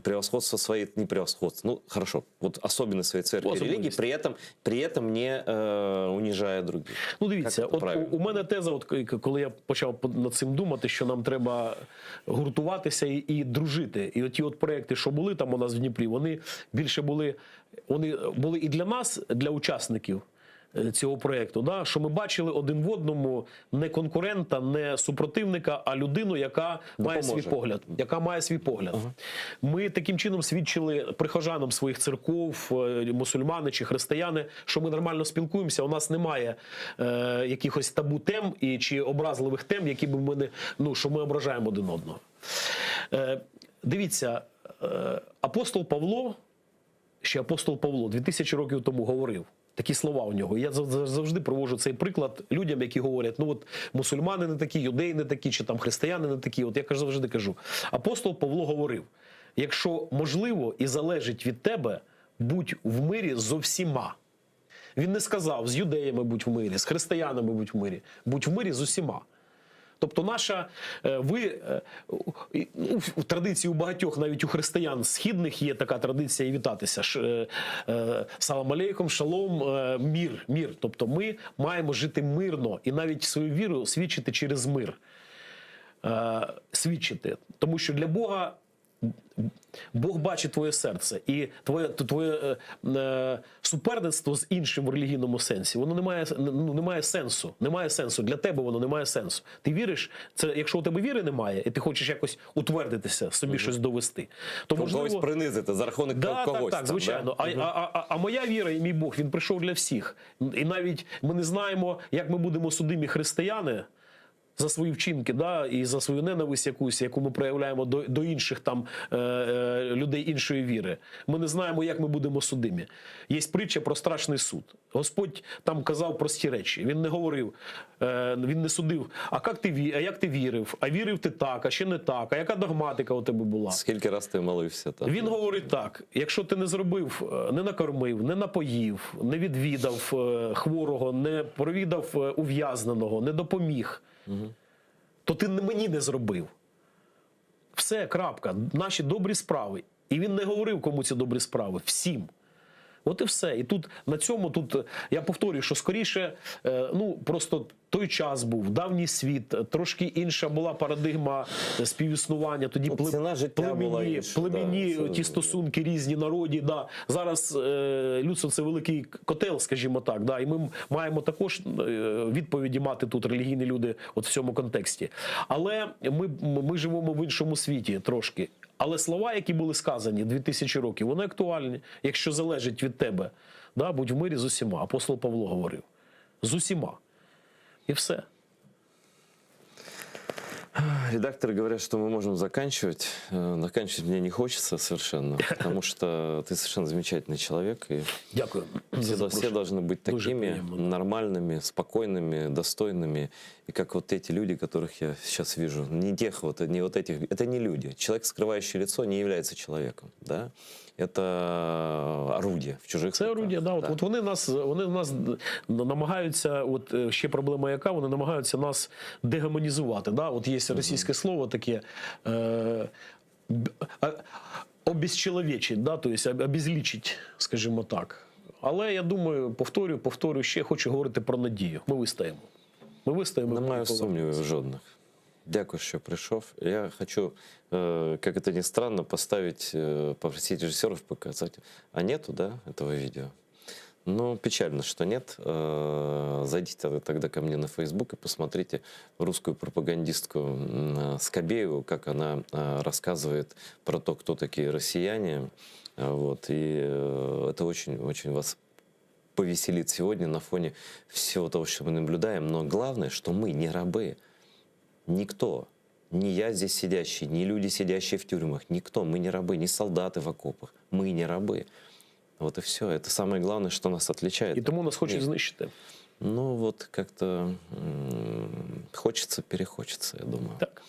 Превосходство своей, не превосходство, ну хорошо, вот особенность своей церкви и религии, при этом, при этом не э, унижая других. Ну, дивіться, Як це от у, правильно? у мене теза, от к- коли я почав по- над цим думати, що нам треба гуртуватися і, і дружити. І оті от проекти, що були там у нас в Дніпрі, вони більше були, вони були і для нас, для учасників. е, Цього проекту, да, що ми бачили один в одному не конкурента, не супротивника, а людину, яка має свій Допоможе. погляд, яка має свій погляд. Ми таким чином свідчили прихожанам своїх церков, е, мусульмани чи християни, що ми нормально спілкуємося. У нас немає е, якихось табу тем і чи образливих тем, які б ми не ну, що ми ображаємо один одного. Е, дивіться, е, апостол Павло ще апостол Павло 2000 років тому говорив. Такі слова у нього. І Я зав- завжди проводжу цей приклад людям, які говорять: ну от мусульмани не такі, юдеї не такі, чи там християни не такі. От я кажу, завжди кажу. Апостол Павло говорив: якщо можливо і залежить від тебе, будь в мирі зо всіма. Він не сказав з юдеями будь в мирі, з християнами будь в мирі, будь в мирі з усіма. Тобто, наша е, ви е, у- і, ну, в традиції у багатьох, навіть у християн східних є така традиція і вітатися. Ш- е, е, Салам алейкум, шалом, е, мір, мір. Тобто ми маємо жити мирно і навіть свою віру свідчити через мир. Е, Свідчити. Тому що для Бога Бог бачить твоє серце, і твоє, твоє е, е, суперництво з іншим в релігійному сенсі, воно не має, ну, не має сенсу. Немає сенсу. Для тебе воно не має сенсу. Ти віриш, це якщо у тебе віри немає, і ти хочеш якось утвердитися, собі щось довести, то Когось можливо, принизити за рахунок Да, когось. так, так, там, звичайно. Да? А, а, а, а моя віра і мій Бог, він прийшов для всіх. І навіть ми не знаємо, як ми будемо судимі християни за свої вчинки, да, і за свою ненависть якусь, яку ми проявляємо до, до інших там е, е, людей іншої віри. Ми не знаємо, як ми будемо судимі. Є притча про страшний суд. Господь там казав прості речі. Він не говорив, е, він не судив, а як ти, ві- а як ти вірив, а вірив ти так, а ще не так, а яка догматика у тебе була? Скільки раз ти молився? Там? Він говорить так: якщо ти не зробив, е, не накормив, не напоїв, не відвідав е, хворого, не провідав е, ув'язненого, не допоміг, то ти не- мені не зробив. Все, крапка. Наші добрі справи. І він не говорив, кому ці добрі справи. Всім. От і все. І тут на цьому тут е, я повторюю, що скоріше, е, ну просто той час був, давній світ, е, трошки інша була парадигма е, співіснування. Тоді Ну, пле- ціна життя була племінні, інша, племінні да, це- ті стосунки різні народі. Да. Зараз е, людство це великий котел, скажімо так. Да. І ми м- маємо також е, відповіді мати тут релігійні люди от в цьому контексті. Але ми, ми живемо в іншому світі трошки. Але слова, які були сказані 2000 років, вони актуальні, якщо залежить від тебе. Да, будь в мирі з усіма. Апостол Павло говорив. З усіма. І все. Редакторы говорят, что мы можем заканчивать. Э, Заканчивать мне не хочется совершенно, потому что ты совершенно замечательный человек. И Дякую. все, за все запрошення. должны быть Дуже такими приємно. нормальными, спокойными, достойными. И как вот эти люди, которых я сейчас вижу, не тех вот, не вот этих, это не люди. Человек, скрывающий лицо, не является человеком, да? Это орудие в чужих Це руках. орудія, да. От, от вони нас, вони нас намагаються, от е, ще проблема яка, вони намагаються нас дегуманізувати. Да? От є російське слово таке. Е, б- а- обезчеловечить, да? тобто об- обезличить, скажімо так. Але я думаю, повторюю, повторюю, ще хочу говорити про надію. Ми вистоїмо. Ми вистоїмо. Немає сумнівів жодних. Дякую, що прийшов. Я хочу, э, как это ни странно, поставить, э, попросить режиссеров показать. А нету, да, этого видео? Ну, печально, что нет. Э, Зайдите тогда- тогда ко мне на Facebook и посмотрите русскую пропагандистку м, э, Скабееву, как она э, рассказывает про то, кто такие россияне. Э, Вот. И э, это очень-очень вас повеселит сегодня на фоне всего того, что мы наблюдаем. Но главное, что мы не рабы. Никто. Ни я здесь сидящий, ни люди, сидящие в тюрьмах. Никто. Мы не рабы, ни солдаты в окопах. Мы не рабы. Вот и все. Это самое главное, что нас отличает. І тому нас хочуть Ні. знищити. Ну вот как-то м, хочется, перехочется, я думаю. Так.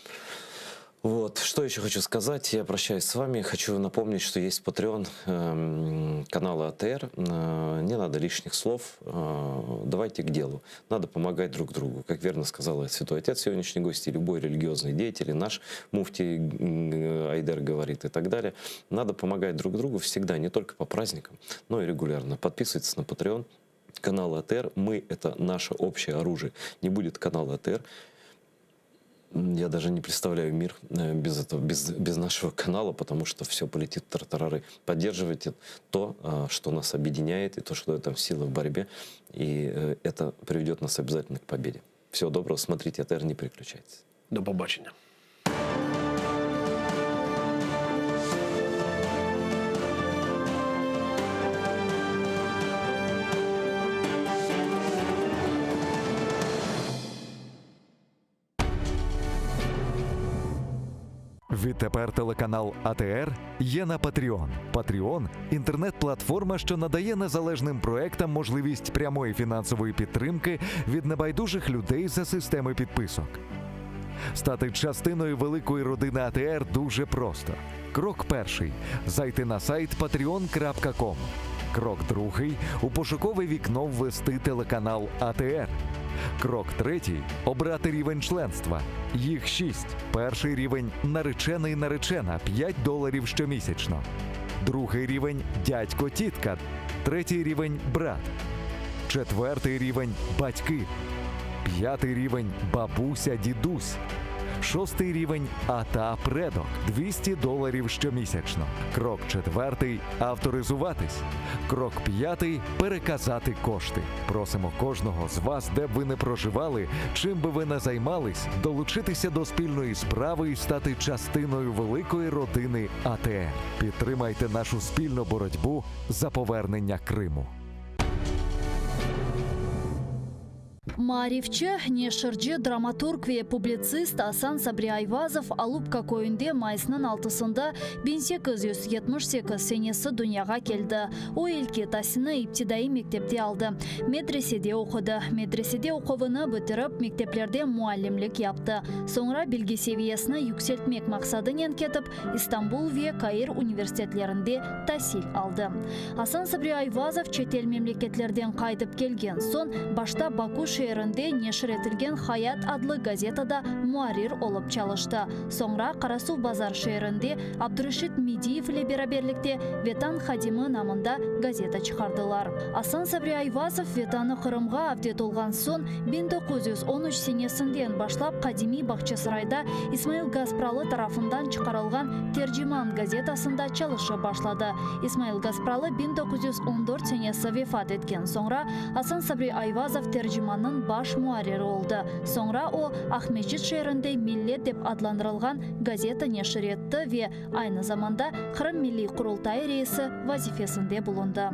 Вот, что еще хочу сказать, я прощаюсь с вами, хочу напомнить, что есть Patreon эм, канала АТР, э, не надо лишних слов, э, давайте к делу, надо помогать друг другу, как верно сказал Святой Отец, сегодняшний гость, и любой религиозный деятель, и наш муфти э, Айдер говорит и так далее, надо помогать друг другу всегда, не только по праздникам, но и регулярно. Подписывайтесь на Patreon, канал АТР, мы – это наше общее оружие. Не будет канала АТР, я даже не представляю мир э, без этого, без, без нашего канала, потому что все полетит в тартарары. Поддерживайте то, э, что нас объединяет, и то, что дает нам силы в борьбе, и э, это приведет нас обязательно к победе. Всего доброго, смотрите АТР, не переключайтесь. До побачення. Відтепер телеканал АТР є на Patreon. Patreon – інтернет-платформа, що надає незалежним проектам можливість прямої фінансової підтримки від небайдужих людей за системи підписок. Стати частиною великої родини АТР дуже просто. Крок перший зайти на сайт patreon.com. Крок другий у пошукове вікно ввести телеканал АТР. Крок третій обрати рівень членства. Їх шість. Перший рівень наречений наречена 5 доларів щомісячно. Другий рівень дядько тітка. Третій рівень брат. Четвертий рівень батьки. П'ятий рівень бабуся дідусь. Шостий рівень ата предок 200 доларів щомісячно. Крок четвертий авторизуватись. Крок п'ятий переказати кошти. Просимо кожного з вас, де б ви не проживали, чим би ви не займались, долучитися до спільної справи і стати частиною великої родини АТР. Підтримайте нашу спільну боротьбу за повернення Криму. Maarifçi, neşirci, dramaturg ve publitsist Asan Sabri Ayvazov Alupka köyünde mayısnıñ altısında 1878 senesi dünyağa keldi. O ilki tasilni iptidaiy mektepte aldı. Medresede oqudı. Medresede oquvını bitirip, mekteplerde muallimlik yaptı. Soñra bilgi seviyesini yükseltmek maqsadınen ketip, İstanbul ve Kair universitetlerinde tasil aldı. Asan Sabri Ayvazov çetel memleketlerden qaytıp kelgen soñ, başta Baku şeerinde neşir etilgen Hayat adlı gazetada muarrir olıp çalıştı. Soñra Qarasuvbazar şeerinde Abdureşit Mediyev ile beraberlikte Vetan hadimi namında gazeta çıqardılar. Asan Sabri Ayvazov Vetanı Qırımğa avdet olğan soñ, 1913 senesinden başlap qadimiy Bağçasarayda İsmail Gaspralı tarafından çıqarılğan Terciman gazetasında çalışıp başladı. İsmail Gaspralı 1914 senesi vefat etken soñra, Asan Sabri Ayvazov Tercimannıñ baş muarriri oldı. Soñra o, Aqmescit şeerinde Millet dep adlandırılğan gazeta neşir etti ve aynı zamanda Qırım Milliy Qurultayı reisi vazifesinde bulundı.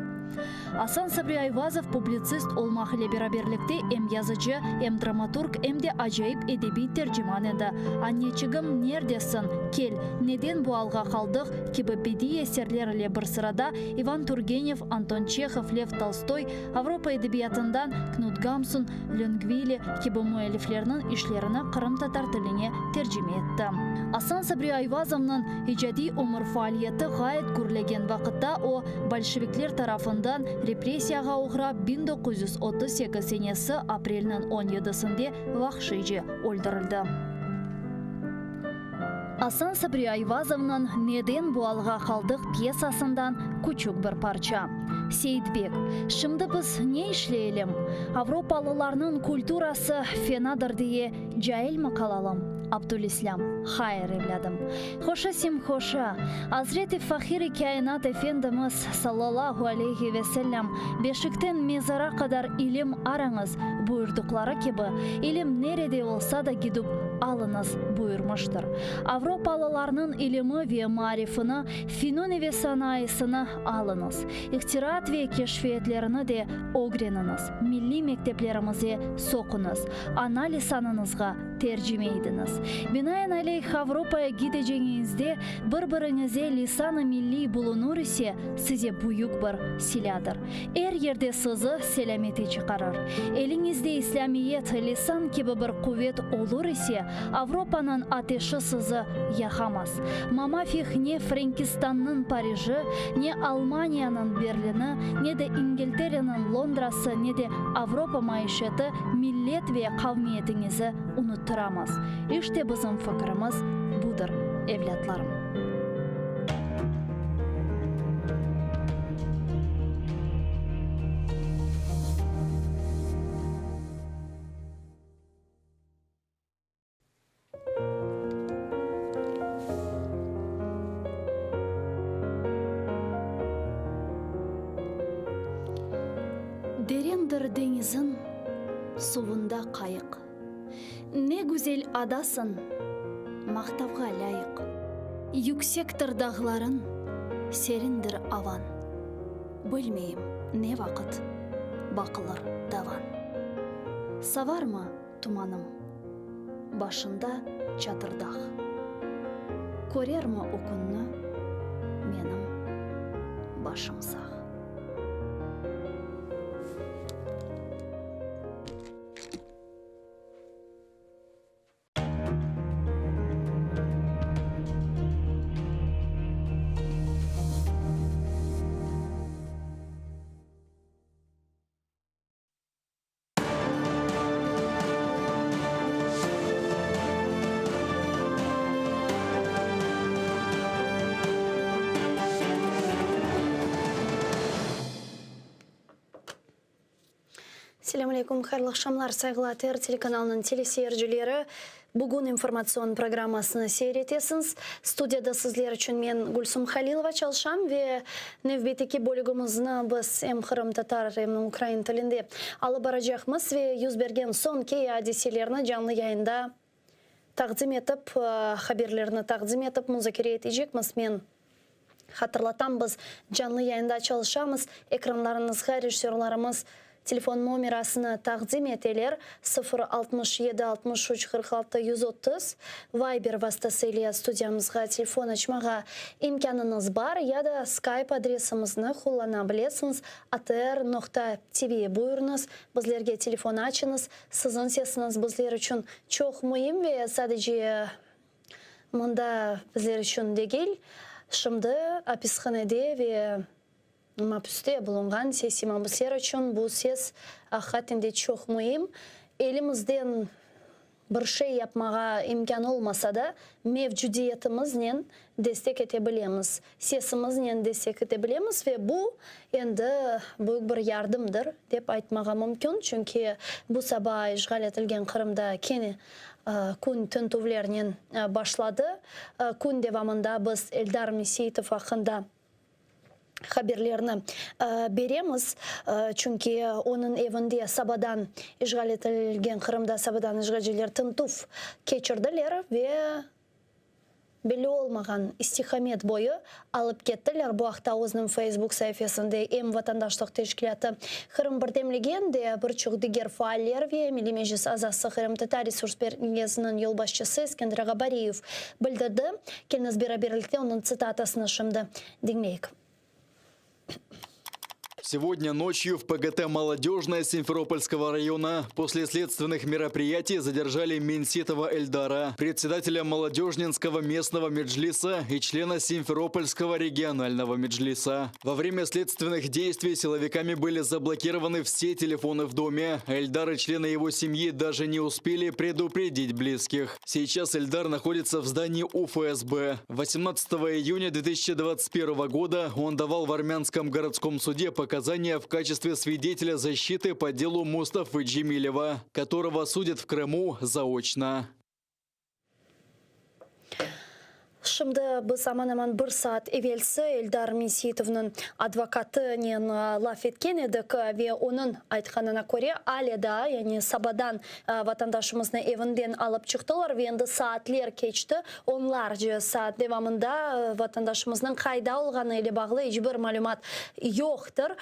Asan Sabri Ayvazov publitsist olmaq ile beraberlikte em yazıcı, em dramaturg, em de acayip edebiy terciman edi. Anneçigim, nerdesiñ? Kel, Neden bu alğa qaldıq? kibi bediiy eserler ile bir sırada İvan Turgenev, Anton Çehov, Lev Tolstoy, Avropa edebiyatından Knut Gamsun, Löngvili kibi müelliflerniñ işlerini qırımtatar tiline tercime etti. Asan Sabri Ayvazovnıñ icadiy ömür faaliyeti ğayet gürlegen vaqıtta o, bolşevikler tarafından repressiyağa oğrap 1938 senesi aprelniñ on yedisinde vahşiyce öldürildi. Asan Sabri Ayvazovnıñ Neden bu alğa qaldıq pyesasından küçük bir parça. Seyitbek, Şimdi biz ne işleyelim? Avropalılarnıñ kulturası fenadır diye cailmi qalalım? Abdülislâm, Hayır, evlâdım. Hoşa simhoşa, Azret-i Fahir-i Kâinat Efendimiz, sallallahu aleyhi ve sellem, Beşikten mezara qadar ilim arañız, buyurdıqları kibi, ilim nerede olsa da gidip alıñız, buyurmıştır. Avropalılarnıñ ilimi ve maarifini, finuni ve sanayısını alıñız. İhtiraat ve keşfiyetlerini de ögreniñiz, milliy mekteplerimize soquñız, ana lisanıñızğa tercime idiñiz. Binaenaleyh, Avropaya gideceñiñizde bir-biriñize lisan-ı milliy bulunur ise, size büyük bir silâdır. Er yerde sizi selâmete çıqarır. Eliñizde İslâmiyet, lisan kibi bir quvet olur ise. Avropanıñ ateşi sizi yaqamaz. Mamafih ne Frenkistannıñ Pariji, ne Almaniyanıñ Berlini, ne de İngiltereniñ Londrası, ne de Avropa maişeti millet ve qavmiyetiñizi unuttıramaz. İşte bizim fikirimiz budır, evlâtlarım. Derindir deñiziñ suvunda qayıq. Ne güzel adasıñ, maqtavğa lâyıq. Yüksektir dağlarıñ, serindir avañ. Bilmeyim, ne vaqıt baqılır davan. Savarmı tumanım, başında Çatırdağ. Körermi o künni menim başım sağ. Selâm aleykum, hayırlı aqşamlar, sayğılı ATR telekanalınıñ teleseyircileri. Bugün informatsion programmasını seyir etesiñiz. Studiyada sizler içün men, Gülsum Halilova, çalışam ve nevbetteki bölügimizni biz em qırımtatar, em ukrain tilinde alıp baracaqmız ve yüz bergen soñki adiselerni canlı yayında taqdim etip, haberlerni taqdim etip muzakere etecekmiz. Men Hatırlatam, biz canlı yayında çalışamız, ekranlarıñızğa rejissörlarımız telefon nomerasını taqdim eteler, 0 67 63 46 130, Viber vastası ile studiyamızğa telefon açmağa imkânıñız bar ya da Skype adresimizni qullana bilesiñiz, atr noqta tv. Buyurıñız, bizlerge telefon açıñız, siziñ sesiñiz bizler içün çoq müim ve sadece Mında bizler içün degil, şimdi apishanede ve mapüste bulunğan siyasiy mabüsler içün bu ses aqiqaten de çoq müim. Elimizden bir şey yapmağa imkân olmasa da, mevcudiyetimiznen destek ete bilemiz, sesimiznen destek ete bilemiz ve bu endi büyük bir yardımdır, dep aytmağa mümkün, çünki bu saba işğal etilgen Qırımda kene Kün tintüvlernen başladı. Kün devamında biz Eldar Meseyitov aqqında haberlerni beremiz, çünki onıñ evinde sabadan işğal etilgen Qırımda sabadan işğalciler tintüv keçirdiler ve Belli olmağan istiqamet boyu alıp kettiler. Bu aqta özüniñ Feysbuk saifesinde em vatandaşlıq teşkilâtı Qırım birdemligi, em de bir çoq diger faaller ve Milliy Meclis azası Qırımtatar resurs merkeziniñ yolbaşçısı Eskender Ağabariyev bildirdi. Keliñiz beraberlikte onıñ tsitatasını şimdi diñleyik. Сегодня ночью в ПГТ «Молодежная» Симферопольского района после следственных мероприятий задержали Менситова Эльдара, председателя Молодежнинского местного меджлиса и члена Симферопольского регионального меджлиса. Во время следственных действий силовиками были заблокированы все телефоны в доме. Эльдар и члены его семьи даже не успели предупредить близких. Сейчас Эльдар находится в здании УФСБ. 18 июня 2021 года он давал в Армянском городском суде показания в качестве свидетеля защиты по делу Мустафы Джемилева, которого судят в Крыму заочно. Şimdi biz aman-aman bir saat evelsi Eldar Meysitovnıñ advokatınen laf etken edik ve onıñ aytqanına köre, ale daa, yani sabadan vatandaşımıznı evinden alıp çıqtılar ve endi saatler keçti, onlarca saat devamında vatandaşımıznıñ qayda olğanı ile bağlı iç bir malümat yoqtır.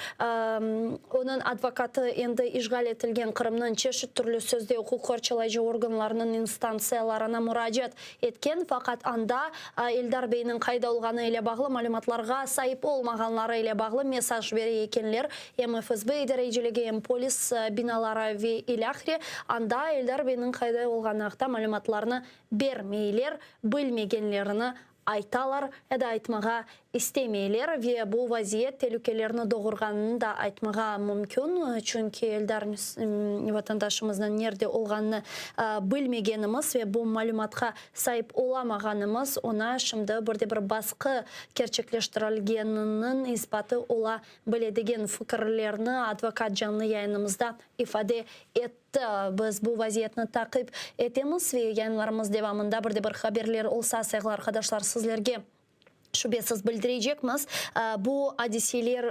Onıñ advokatı endi işğal etilgen Qırımnıñ çeşit türlü sözde uquq qorçalayıcı organlarınıñ instantsiyalarına muracaat etken, faqat anda. Eldar beyniñ qayda olğanı ile bağlı malümatlarğa saip olmağanları ile bağlı mesaj bere ekenler, em FSB idareciligi, em polis binaları ve ilâhre, anda Eldar beyniñ qayda olğanı aqta malümatlarnı bermeyler, bilmegenlerini aytalar ya da aytmağa istemeyler ve bu vaziyet telükelerni doğurğanını da aytmağa mümkün, çünki Eldar vatandaşımıznıñ nerde olğanını bilmegenimiz ve bu malümatqa saip olamağanımız oña şimdi bir de bir basqı kerçekleştirilgeniniñ isbatı ola bile degen fikirlerni advokat canlı yayınımızda ifade etti. Biz bu vaziyetni taqip etemiz ve yayınlarımız devamında bir de bir haberler olsa, sayğılı arqadaşlar, sizlerge şübesiz bildirecekmiz. Bu adiseler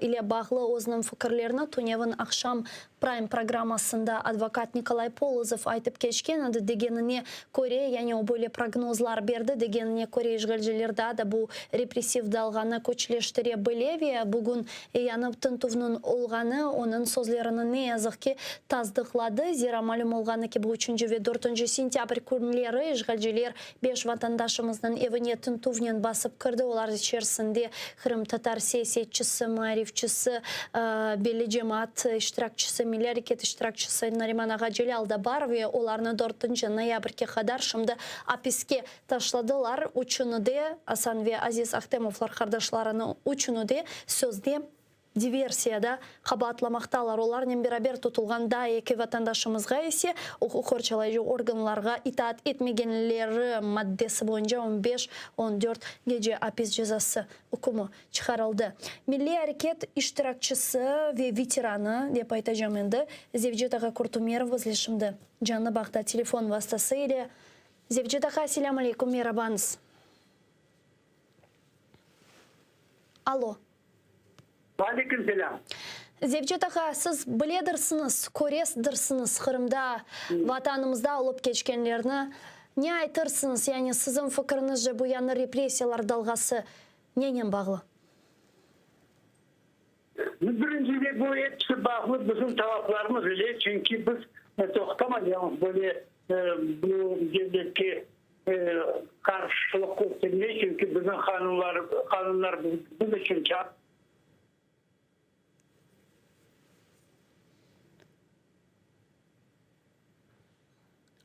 ile bağlı özüniñ fikirlerini tünevin aqşam Prime programmasında advokat Nikolay Polozov aytıp keçken edi, degenine köre, yani o böyle prognozlar berdi, degenine köre, işğalciler daa da bu repressiv dalğanı küçleştire bile ve bugün Yañı tintüvniñ olğanı onıñ sözlerini ne yazıq ki, tasdıqladı. Zira malüm olğanı kibi, üçünci ve dörtünci sentâbr künleri işğalciler beş vatandaşımıznıñ evine tintüvnen basıp kirdi, olar içerisinde qırımtatar siyasetçisi, maarifçisi, belli cemaat iştirakçisi, milliy areket iştirakçisi Nariman ağa Celâl da bar ve olarnı dörtünci noyabrge qadar şimdi apiske Taşladılar üçüni de, Asan ve Aziz Ahtemovlar qardaşlarını üçüni de sözde diversiyada qabaatlamaqtalar. Olarnen beraber tutulğan daa eki vatandaşımızğa ise uquq qorçalayıcı organlarğa itaat etmegenleri maddesi boyunca on beş, on dört gece apis cezası ükmü çıqarıldı. Milliy areket iştirakçisi ve veteranı, dep aytacam endi, Zevcet ağa Kurtumerov bizle şimdi canlı bağda telefon vastası ile. Zevcet ağa, selâm aleyküm, merabañız. Alo. Aleyküm selâm. Zevcet ağa, siz biledirsiñiz, köresdirsiñiz Qırımda, Vatanımızda olıp keçkenlerni. Ne aytırsıñız, yani siziñ fikiriñizce bu yañı repressiyalar dalğası nenen bağlı? Birincide bu episi bağlı bizim talaplarımız ile, çünki biz toqtamaycamız böyle bu devletke qarşılıq köstermege, çünki bizim qanunlar, qanunlar biz içün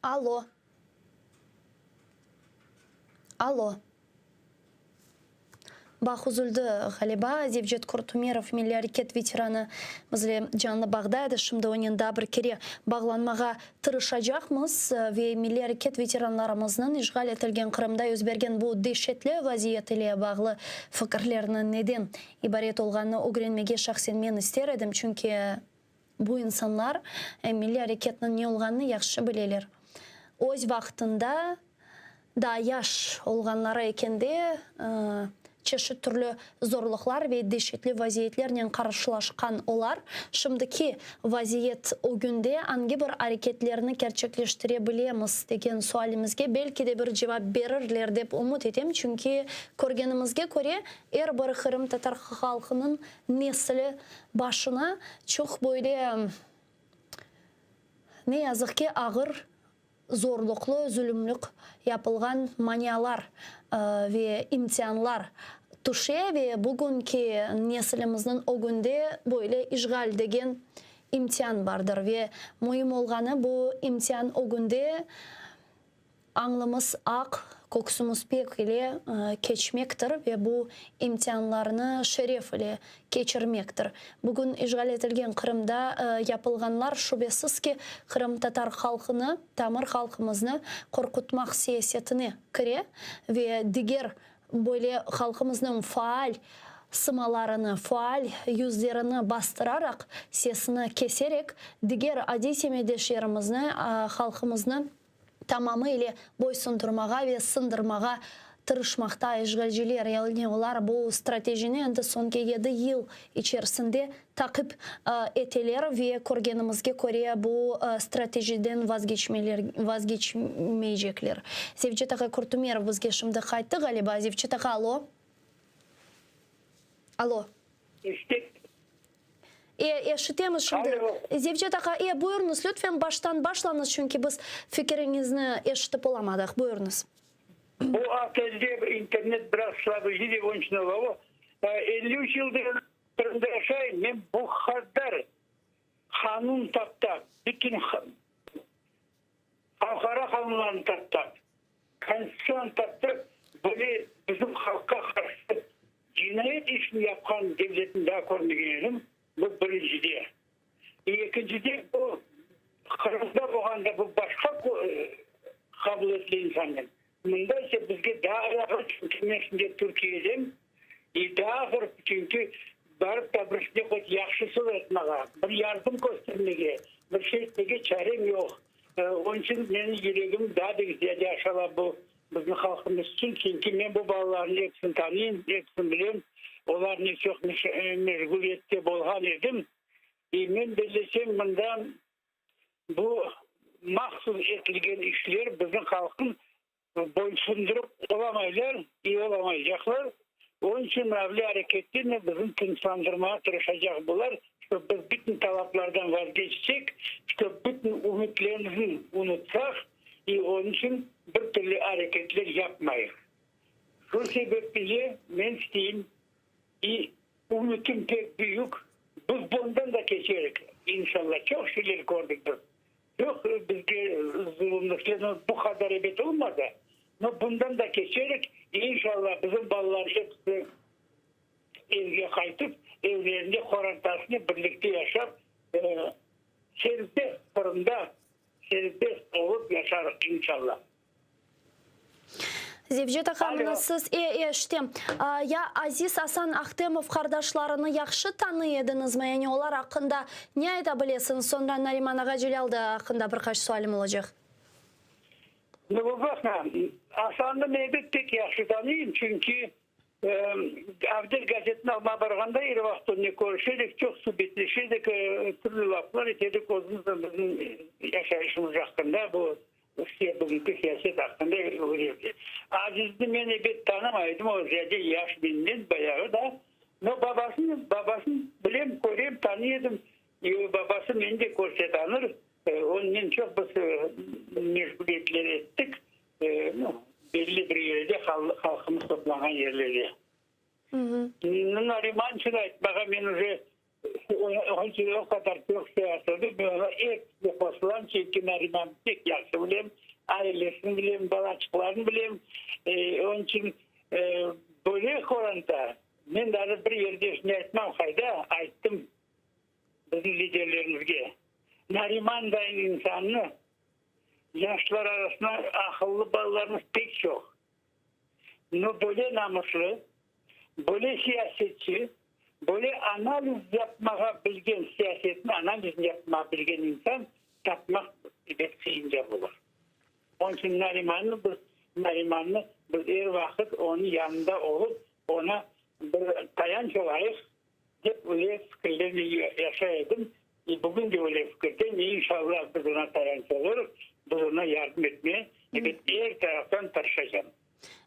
Alo. Alo. Bağ üzüldi, ğaliba. Zevcet Kurtumerov, milliy areket veteranı, bizle canlı bağda edi. Şimdi onen daa bir kere bağlanmağa tırışacaqmız ve milliy areket veteranlarımıznıñ işğal etilgen Qırımda yüz bergen bu deşetli vaziyet ile bağlı fikirlerini neden ibaret olğanını ögrenmege şahsen men ister edim, çünki Bu insanlar milliy areketniñ ne olğanını yahşı bileler. Öz vaqtında, daa yaş olğanları ekende, çeşit türlü zorluqlar ve deşetli vaziyetlernen qarşılaşqan olar, şimdiki vaziyet ögünde angi bir areketlerni kerçekleştire bilemiz degen sualimizge belki de bir cevap berirler dep ümüt etem, çünki körgenimizge köre, er bir qırımtatar halqınıñ nesli başına çoq böyle, ne yazıq ki, ağır, zorluqlı, zulümlük yapılğan manialar ve imtianlar tüşe ve bugünki nesilimizniñ ögünde böyle işğal degen imtian bardır ve müim olğanı bu imtian ögünde Añlımız aq, köksümiz pek ile keçmektir ve bu imtianlarnı şeref ile keçirmektir. Bugün işğal etilgen Qırımda yapılğanlar, şübesiz ki, qırımtatar halqını, tamır halqımıznı qorqutmaq siyasetine kire ve diger böyle halqımıznıñ faal sımalarını, faal yüzlerini bastıraraq, sesini keserek, diger adiy semetdeşlerimizni, halqımıznı tamamı ile boysundurmağa ve sındırmağa tırışmaqta işğalciler. Yani olar bu stratejini endi soñki yedi yıl içerisinde taqip eteler ve körgenimizge köre bu stratejiden vazgeçmeycekler. Zevcet ağa Kurtumerov bizge şimdi qayttı ğaliba. Zevcet ağa, alo. Alo. E, eşitemiz şimdi. Alo. Zevcet ağa, e, buyurıñız, lütfen baştan başlañız, çünki biz fikiriñizni eşitip olamadıq. Buyurıñız. Bu otelde internet biraz slabıy dep onıñ içün ola. O, 53 yıldır Qırımda yaşayım, men bu qadar qanun taptap, bütün halqara qanunlarnı taptap, Konstitutsiyanı taptap, böyle bizim halqqa qarşı cinayet işini yapqan devletni daa körmegen edim, bu birincide. Ekincide, bu Qırımda bolğanda bu başqa qabul etile insannen. Mında ise bizge daa ağır, çünki men şimdi Türkiyedem, i daa ağır, çünki barıp da bir ne qot yahşı söz aytmağa, bir yardım köstermege, bir şey etmege çarem yoq. Onıñ içün menim yüregim daa da ziyade aşala bu bizim halqımız içün, çünki men bu balalarnıñ episini tanıyım, episini bilem, olarnen çoq meşğuliyette bolğan edim. İ men bellesem, mında bu mahsus etilgen işler bizim halqnı boysundırıp olamaylar i olamaycaqlar. Onıñ içün mavli areketlernen bizni tınçlandırmağa tırışacaq bular, ştob biz bütün talaplardan vazgeçsek, ştob bütün ümütlerimizni unutsaq i onıñ içün bir türlü areketler yapmayıq. Şu sebep ile men isteyim i Ümütim pek büyük, biz bundan da keçerik, inşallah. Çoq şeyler kördik biz, çoq bizge zulumlıqlar, bu qadar ebet olmadı, no bundan da keçerik, inşallah, bizim balalar episi evge qaytıp, evlerinde qorantasınen birlikte yaşap, serbest Qırımda serbest olıp yaşarıq, inşallah. Zevcet ağa, mına siz, e, eşitem. Ya Aziz Asan Ahtemov qardaşlarını yahşı tanıy ediñizmi? Yani olar aqqında ne ayta bilesiñiz? Soñra Nariman ağa Celâl da aqqında bir qaç sualim olacaq. Baqma, Asannı men ebet pek yahşı tanıyım, çünki Avdet gazetini almağa barğanda er vaqıt onınen körüşe edik, çoq subetleşe edik, türlü laflar ete edik, özümizniñ bizim yaşayışımız aqqında, bu bugünki siyaset aqqında. Azizni men ebet tanımay edim, o ziyade yaş menden bayağı da, no babasını, babasını bilem, körem, tanıy edim, babası meni de körse tanır, onnen çoq biz meşğuliyetler ettik. Belli bir yerde, halqımız toplanğan yerlerde. Nariman içün aytmağa men uje o qadar çoq şey aytıldı, men oña episine qoşulam, çünki Narimannı pek yahşı bilem, ailesini bilem, balaçıqlarını bilem. Onıñ içün böyle qoranta, men daa bir yerde şunı aytmam, qayda ayttım bizim liderlerimizge, Narimanday insannı Yaşlar arasında aqıllı balalarımız pek çoq. No böyle namuslı, böyle siyasetçi, böyle analiz yapmağa bilgen, siyasetni analizini yapmağa bilgen insan tapmaq ebet qıyınca olur. Onıñ içün Narimannı biz, Narimannı biz er vaqıt onıñ yanında olıp, oña bir tayanç olayıq dep öyle fikirlernen yaşay edim. E, bugün de öyle fikirdeyim. İnşallah biz oña tayanç olurıq, biz oña yardım etmeye, ebet, er taraftan tırışacam.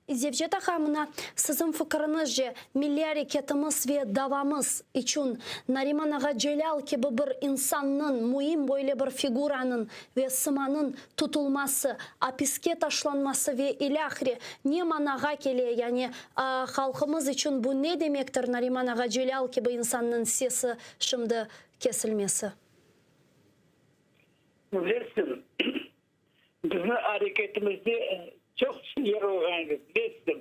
Zevcet ağa, mına siziñ fikiriñizce, milliy areketimiz ve davamız içün Nariman ağa Celâl kibi bir insannıñ, müim böyle bir figuranıñ ve sımanıñ tutulması, apiske taşlanması ve ilâhre ne manağa kele, yani halqımız içün bu ne demektir, Nariman ağa Celâl kibi insannıñ sesi şimdi kesilmesi? Bilesiñ, bizni areketimizde çoq yer olğan edi, bilesiñ,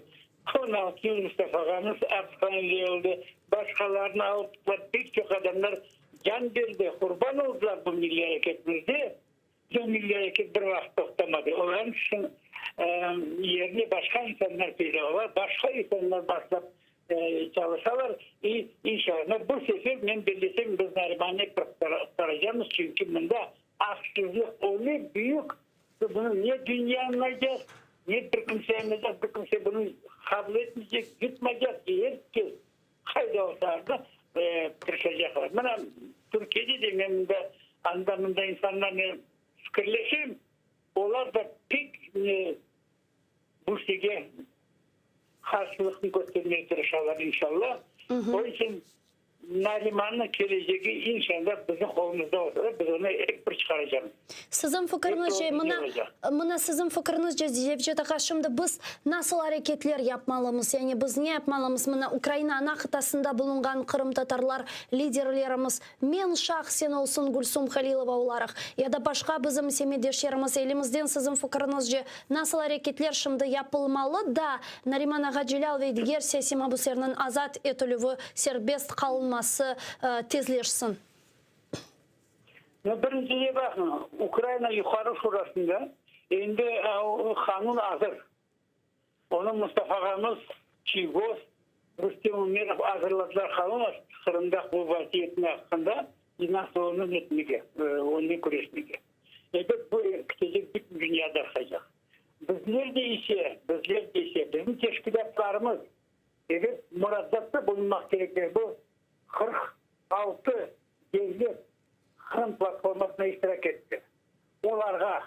16 yıl Mustafa ağamız apishanede oldı, başqalarını alıp tuttılar, pek çoq adamlar can berdi, qurban oldılar bu milliy areketimizde. Bu milliy areket bir vaqıt toqtamadı. Olarnıñ içün yerine başqa insanlar peyda ola, başqa insanlar başlap çalışalar. İ, inşallah, bu sefer men bellesem, biz Narimannı ep bir qurtaracamız, çünki mında aqsızlıq öyle büyük, bunı ne dünya añlaycaq, ne bir kimse añlaycaq, bir kimse bunı qabul etmeycek, yutmaycaq, er kes Qayda olsa da tırışacaqlar. Mına Türkiyede de men mında anda-mında insanlarnen fikirleşem, olar da pek bu şeyge qarşılıqnı köstermege tırışalar inşallah. Onıñ içün. Narimannıñ kelecegi inşallah bizim qolumızda olsa da biz onı ep bir çıqaracamız. Siziñ fikiriñizce, mına, mına siziñ fikiriñizce, Zevcet ağa, şimdi biz nasıl areketler yapmalımız, yani biz ne yapmalımız, mına Ukraina ana qıtasında bulunğan qırımtatarlar liderlerimiz, men şahsen olsun Gülsum Halilova olaraq, ya da başqa bizim semetdeşlerimiz, elimizden siziñ fikiriñizce nasıl areketler şimdi yapılmalı da Nariman ağa Celâl ve diger siyasiy mabüslerniñ azat etilüvi, serbest qalınması tezleşsin? No, birincide baqıñ, Ukraina Yuqarı Şurasında endi qanun azır. Onı Mustafa ağamız, Çiygoz, Rustem Umerov azırladılar qanun, Qırımda bu vaziyetniñ aqqında nasıl onı netmege, onınen küreşmege. Elbet, bu ketecek bütün dünya darqaycaq. Bizler de ise, bizler de ise, bizim teşkilâtlarımız, ebet, muracaatta bulunmaq kerekler, bu 46 devlet Qırım platformasında iştirak etti. Olarğa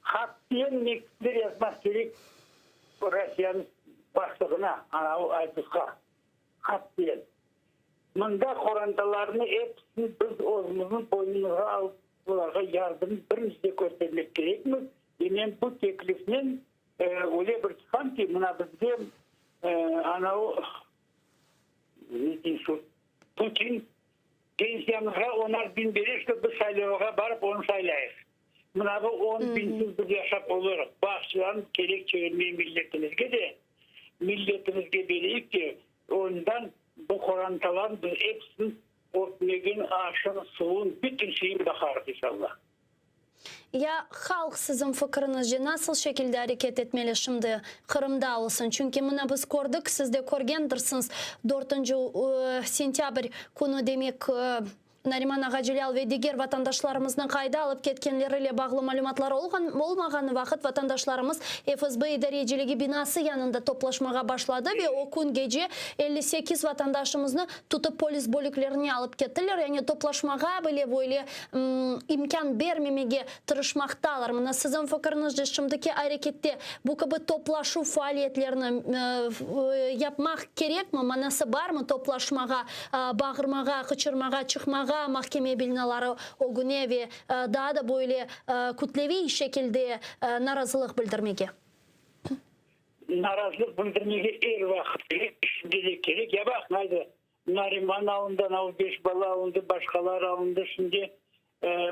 qatiyen mektüpler yazmaq kerek Rossiyanıñ başlığına, ana o Aydutqa, qatiyen. Mında qorantalarnı episini biz özümizniñ boynumızğa alıp, olarğa yardım birinci köstermek kerekmiz. Ve men bu teklifnen öyle bir çıqam ki, mına bizge ana o, ne deyim şu, Putin pensiyamızğa onar biñ bere, şto biz saylavğa barıp onı saylayıq. Mına bu on biñsiz biz yaşap olurıq. Bu aqçalarnı kerek çevirmey milletimizge de, milletimizge bereyik de, ondan bu qorantalarnı biz episini ötmegin, aşın, suvun, bütün şeyin baqarıq inşallah. Ya halq siziñ fikiriñizce nasıl şekilde areket etmeli şimdi Qırımda olsun? Çünki mına biz kördik, siz de körgendirsiñiz, dörtünci sentâbr künü demek Nariman ağa Celâl ve diger vatandaşlarımıznı qayda alıp ketkenleri ile bağlı malümatlar olğan olmağanı vaqıt vatandaşlarımız FSB idareciligi binası yanında toplaşmağa başladı ve o kün gece 58 vatandaşımıznı tutıp polis bölüklerine alıp kettiler. Yani toplaşmağa bile böyle imkân bermemege tırışmaqtalar. Mına siziñ fikiriñizce şimdiki arekette bu kibi toplaşuv faaliyetlerini yapmaq kerekmi? Manası barmı toplaşmağa, bağırmağa, qıçırmağa, çıqmağa mahkeme binaları ögüne ve daa da böyle kütleviy şekilde narazılıq bildirmege? Narazılıq bildirmege er vaqıt kerek, şimdi de kerek. Ya baq, naydı, Nariman alındı, anavı beş bala alındı, başqalar alındı. Şimdi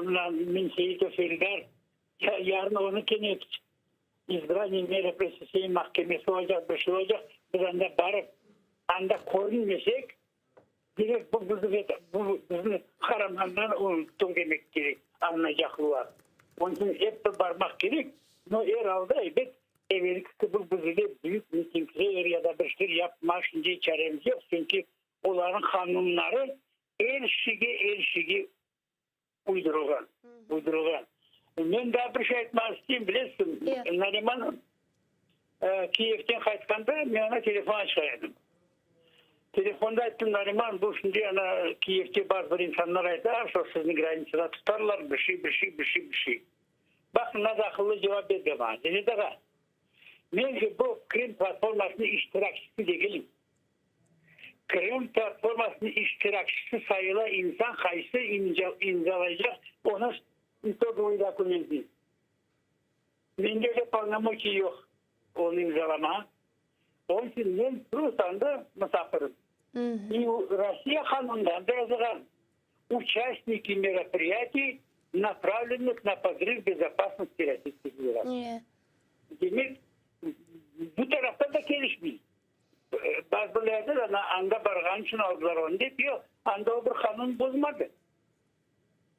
mına Minseitov Eldar, yarın onı kene избрание меры пресечения mahkemesi olacaq, bir şey olacaq. Biz anda barıp, anda körünmesek, demek bu bizni, bu bizni qaramandan unuttıq demek kerek, añlaycaqlılar. Onıñ içün ep bir barmaq kerek, no er alda, ebet, Evelki kibi biz ile büyük mitingler ya da bir şeyler yapmaq şimdi çaremiz yoq, çünki olarnıñ qanunları er şeyge, er şeyge uydurılğan, uydurılğan. Men daa bir şey aytmaq isteyim, bilesiñ, Nariman Kiyevden qaytqanda men oña telefon açqan edim. Telefonda ayttım, Nariman, bu şimdi ana Kiyevde bazı bir insanlar ayta, şo sizni granitsada tutarlar, bir şey, bir şey, bir şey, bir şey. Baqıñ, nasıl aqıllı cevap berdi maña. Dedi, Ağa, men de bu Krım platformasınıñ iştirakçisi degilim. Krım platformasınıñ iştirakçisi sayıla insan qaysı imzalaycaq onıñ itogovıy dokumentini. Mende öyle polnomoçiy yoq onı imzalamağa. Onıñ içün men prosto anda musafirim. İ Rossiya qanunında anda yazılğan, Uçastniki meropriyatiy, napravlennıh na podrıv bezopasnosti Rossiyskoy Federatsiyi. Demek, bu tarafta da kelişmey. Bazı birler ayta, ana, anda barğanı içün aldılar onı dep. Yoq, anda o bir qanun bozmadı.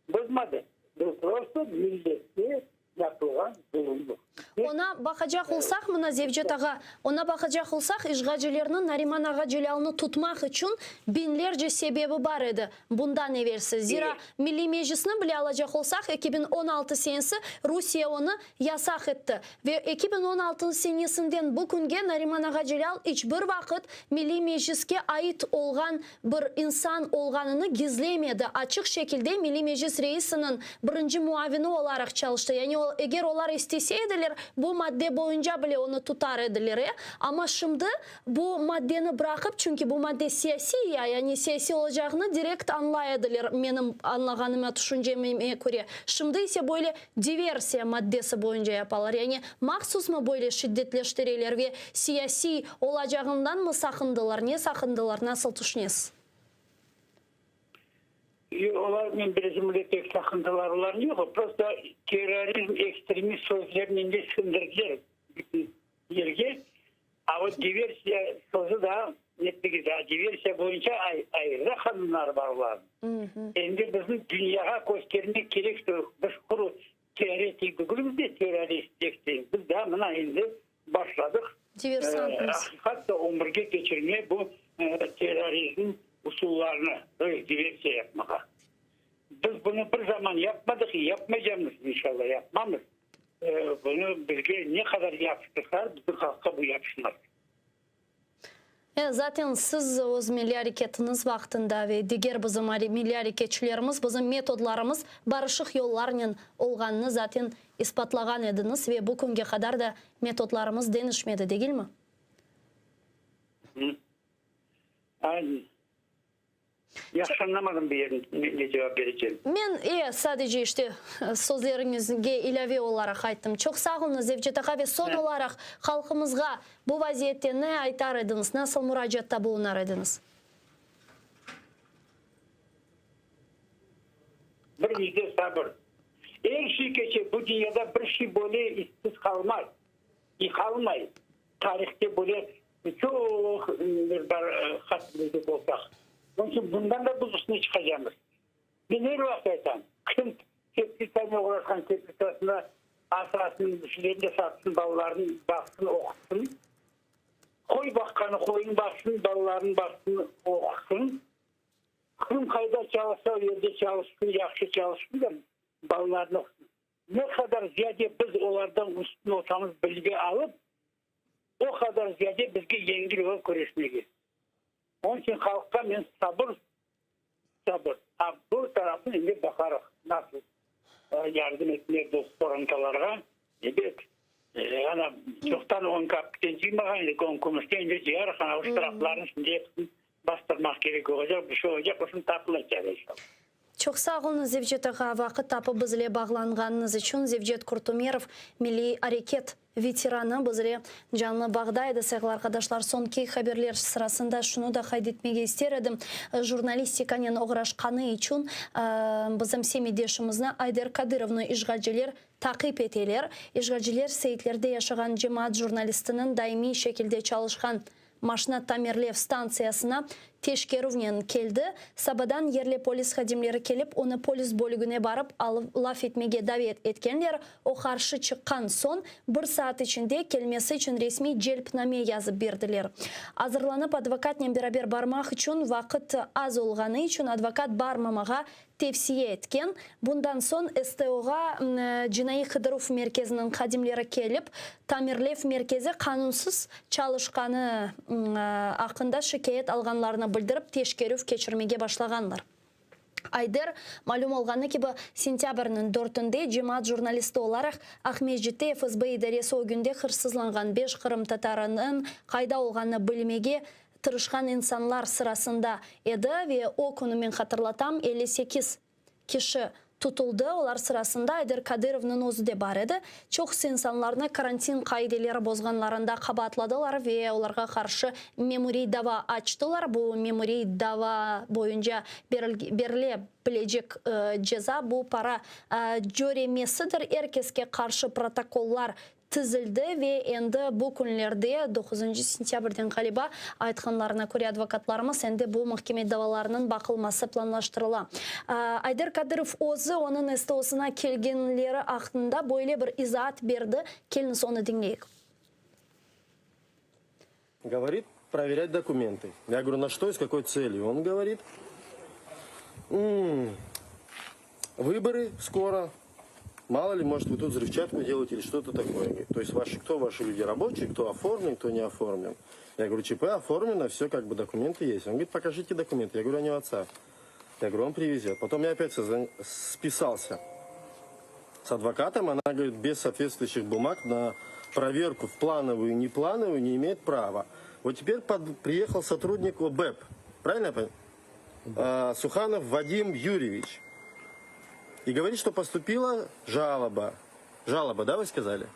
Bozmadı. Bu prosto milletke yapılğan zulumlıq. Ona baqacaq olsaq, mına Zevcet ağa, ona baqacaq olsaq, işğalcilerniñ Nariman ağa Celâlnı tutmaq içün biñlerce sebebi bar edi bundan evelsi. Zira, Milliy Meclisni bile alacaq olsaq, 2016 senesi Rusiye onı yasaq etti. Ve 2016 senesinden bu künge Nariman ağa Celâl iç bir vaqıt Milliy Mecliske ait olğan bir insan olğanını gizlemedi, açıq şekilde Milliy Meclis reisiniñ birinci muavini olaraq çalıştı. Yani, eger olar istese ediler. etseler, bu madde boyunca bile onı tutar ediler, e. Amma şimdi bu maddeni bıraqıp, çünki bu madde siyasiy ya, yani siyasiy olacağını direkt añlay ediler, menim añlağanıma, tüşüncemime köre. Şimdi ise böyle diversiya maddesi boyunca yapalar. Yani mahsusmı böyle şiddetleştireler ve siyasiy olacağındanmı saqındılar, ne saqındılar, nasıl tüşünesiz? Yoq, olar, men bilesem, öyle pek saqıntılar olarnıñ yoq. Prosto terrorizm, ekstremist sözlerinen de siñdirdiler bütün yerge. A vot diversiya sözü daa netmege, daa diversiya boyunca ayrı da qanunları bar olarnıñ. Endi bizni dünyağa köstermek kerek, şto biz quru teoretik degilmiz de, terrorist, ekstremist, biz daa mına endi başladıq. Diversantmız. Aqiqatta ömürge keçirme bu terrorizm usullarını, to est diversiya yapmağa. Biz bunı bir zaman yapmadıq, yapmaycamız, inşallah, yapmamız. Bunı bizge ne qadar yapıştırsalar, bizim halqqa bu yapışmaz. E, zaten siz öz milliy areketiñiz vaqtında ve diger bizim milliy areketçilerimiz bizim metodlarımız barışıq yollarnen olğanını zaten ispatlağan ediñiz ve bu künge qadar da metodlarımız deñişmedi, degilmi? Aynen. Yahşı añlamadım bu yerin ne cevap berecegim. Men, e, sadece işte, sözleriñizge ilâve olaraq ayttım. Çoq sağ oluñız, Zevcet ağa, ve soñ olaraq halqımızğa bu vaziyette ne aytar ediñiz, nasıl muracaatta bulunar ediñiz? Bir yüzde sabır. Er şey keçe, bu dünyada bir şey böyle izsiz qalmaz. İ qalmay. Tarihte böyle çoq neler bar, hatırlaycaq olsaq. Onıñ içün bundan da biz üstüne çıqacamız. Men er vaqıt aytam, kim teplitsanen oğraşqan, teplitsasında asrasın, şeylerini de satsın, balalarını baqsın, oqutsın. Qoy baqqanı qoyun baqsın, balalarını baqsın, oqutsın. Kim qayda çalışsa, o yerde çalışsın, yahşı çalışsın da, balalarını oqutsın. Ne qadar ziyade biz olardan üstün olsamız, bilgi alıp, o qadar ziyade bizge yengil olur küreşmege. Onıñ içün halqqa men sabır, sabır. A bu tarafını endi baqarıq, nasıl yardım etmek bu qorantalarğa. Ebet, ana, çoqtan on kapikten cıymağan edik, on kümüşten, endi cıyarıq, ana, o ştraflarnı şimdi episini bastırmaq kerek olacaq, bir şey olacaq, o şimdi tapılacaq, inşallah. Çoq sağ oluñız, Zevcet ağa, vaqıt tapıp bizle bağlanğanıñız içün. Zevcet Kurtumerov, milliy areket veteranı, bizle canlı bağda edi. Sayğılı arqadaşlar, soñki haberler sırasında şunı da qayd etmege ister edim, jurnalistikanen oğraşqanı içün bizim semetdeşimizni Ayder Kadırovnı işğalciler taqip eteler. İşğalciler Seitlerde yaşağan cemaat jurnalistiniñ daimiy şekilde çalışqan Maşna tamirlev stantsiyasına teşkerüvnen keldi. Sabadan yerli polis hadimleri kelip, onı polis bölügine barıp alıp laf etmege davet etkenler. O qarşı çıqqan soñ, bir saat içinde kelmesi içün resmiy celpname yazıp berdiler. Azırlanıp advokatnen beraber barmaq içün vaqıt az olğanı içün advokat barmamağa tevsiye etken. Bundan soñ STOğa Cinaiy qıdıruv merkeziniñ hadimleri kelip, tamirlev merkezi qanunsız çalışqanı aqqında şikâyet alğanlarını bildirip, teşkerüv keçirmege başlağanlar. Ayder, malüm olğanı kibi, sentâbrniñ dörtünde cemaat jurnalisti olaraq Aqmescitte FSB idaresi ögünde hırsızlanğan beş qırımtatarınıñ qayda olğanını bilmege tırışqan insanlar sırasında edi ve o künü, men hatırlatam, 58 kişi tutuldı, olar sırasında Ayder Kadırovnıñ özü de bar edi. Çoqusı insanlarnı karantin qaideleri bozğanlarında qabaatladılar ve olarğa qarşı memuriy dava açtılar. Bu memuriy dava boyunca berile bilecek ceza, bu para cöremesidir. Er keske qarşı protokollar Tizildi ve endi bu künlerde, doquzıncı sentâbrden ğaliba, aytqanlarına köre advokatlarımız, endi bu mahkeme davalarınıñ baqılması planlaştırıla. Ayder Kadırov özü onıñ STOsına kelgenleri aqqında böyle bir izaat berdi, keliñiz onı diñleyik. Govorit, proverять dokumenty. Ya govorю, na çto i s kakoy tselью? On govorit, vıborı skoro, malo li, может, vı tut vzrıvçatku delayte ili çto-to takoye. To est vaşı, kto vaşı lüdi raboçiye, kto oformlen, kto ne oformlen. Ya govorю, ÇP oformleno, vse kak bı dokumenty est. On govorit, pokažite dokumenty. Ya govorю, oni u otsa. Ya govorю, on privezet. Potom ya opять spisался. С адвокатом она говорит, без соответствующих бумаг на проверку в плановую и неплановую не имеет права. Вот теперь под, приехал сотрудник ОБЭП, правильно я понимаю? А, Суханов Вадим Юрьевич. И говорит, что поступила жалоба. Жалоба, да, вы сказали?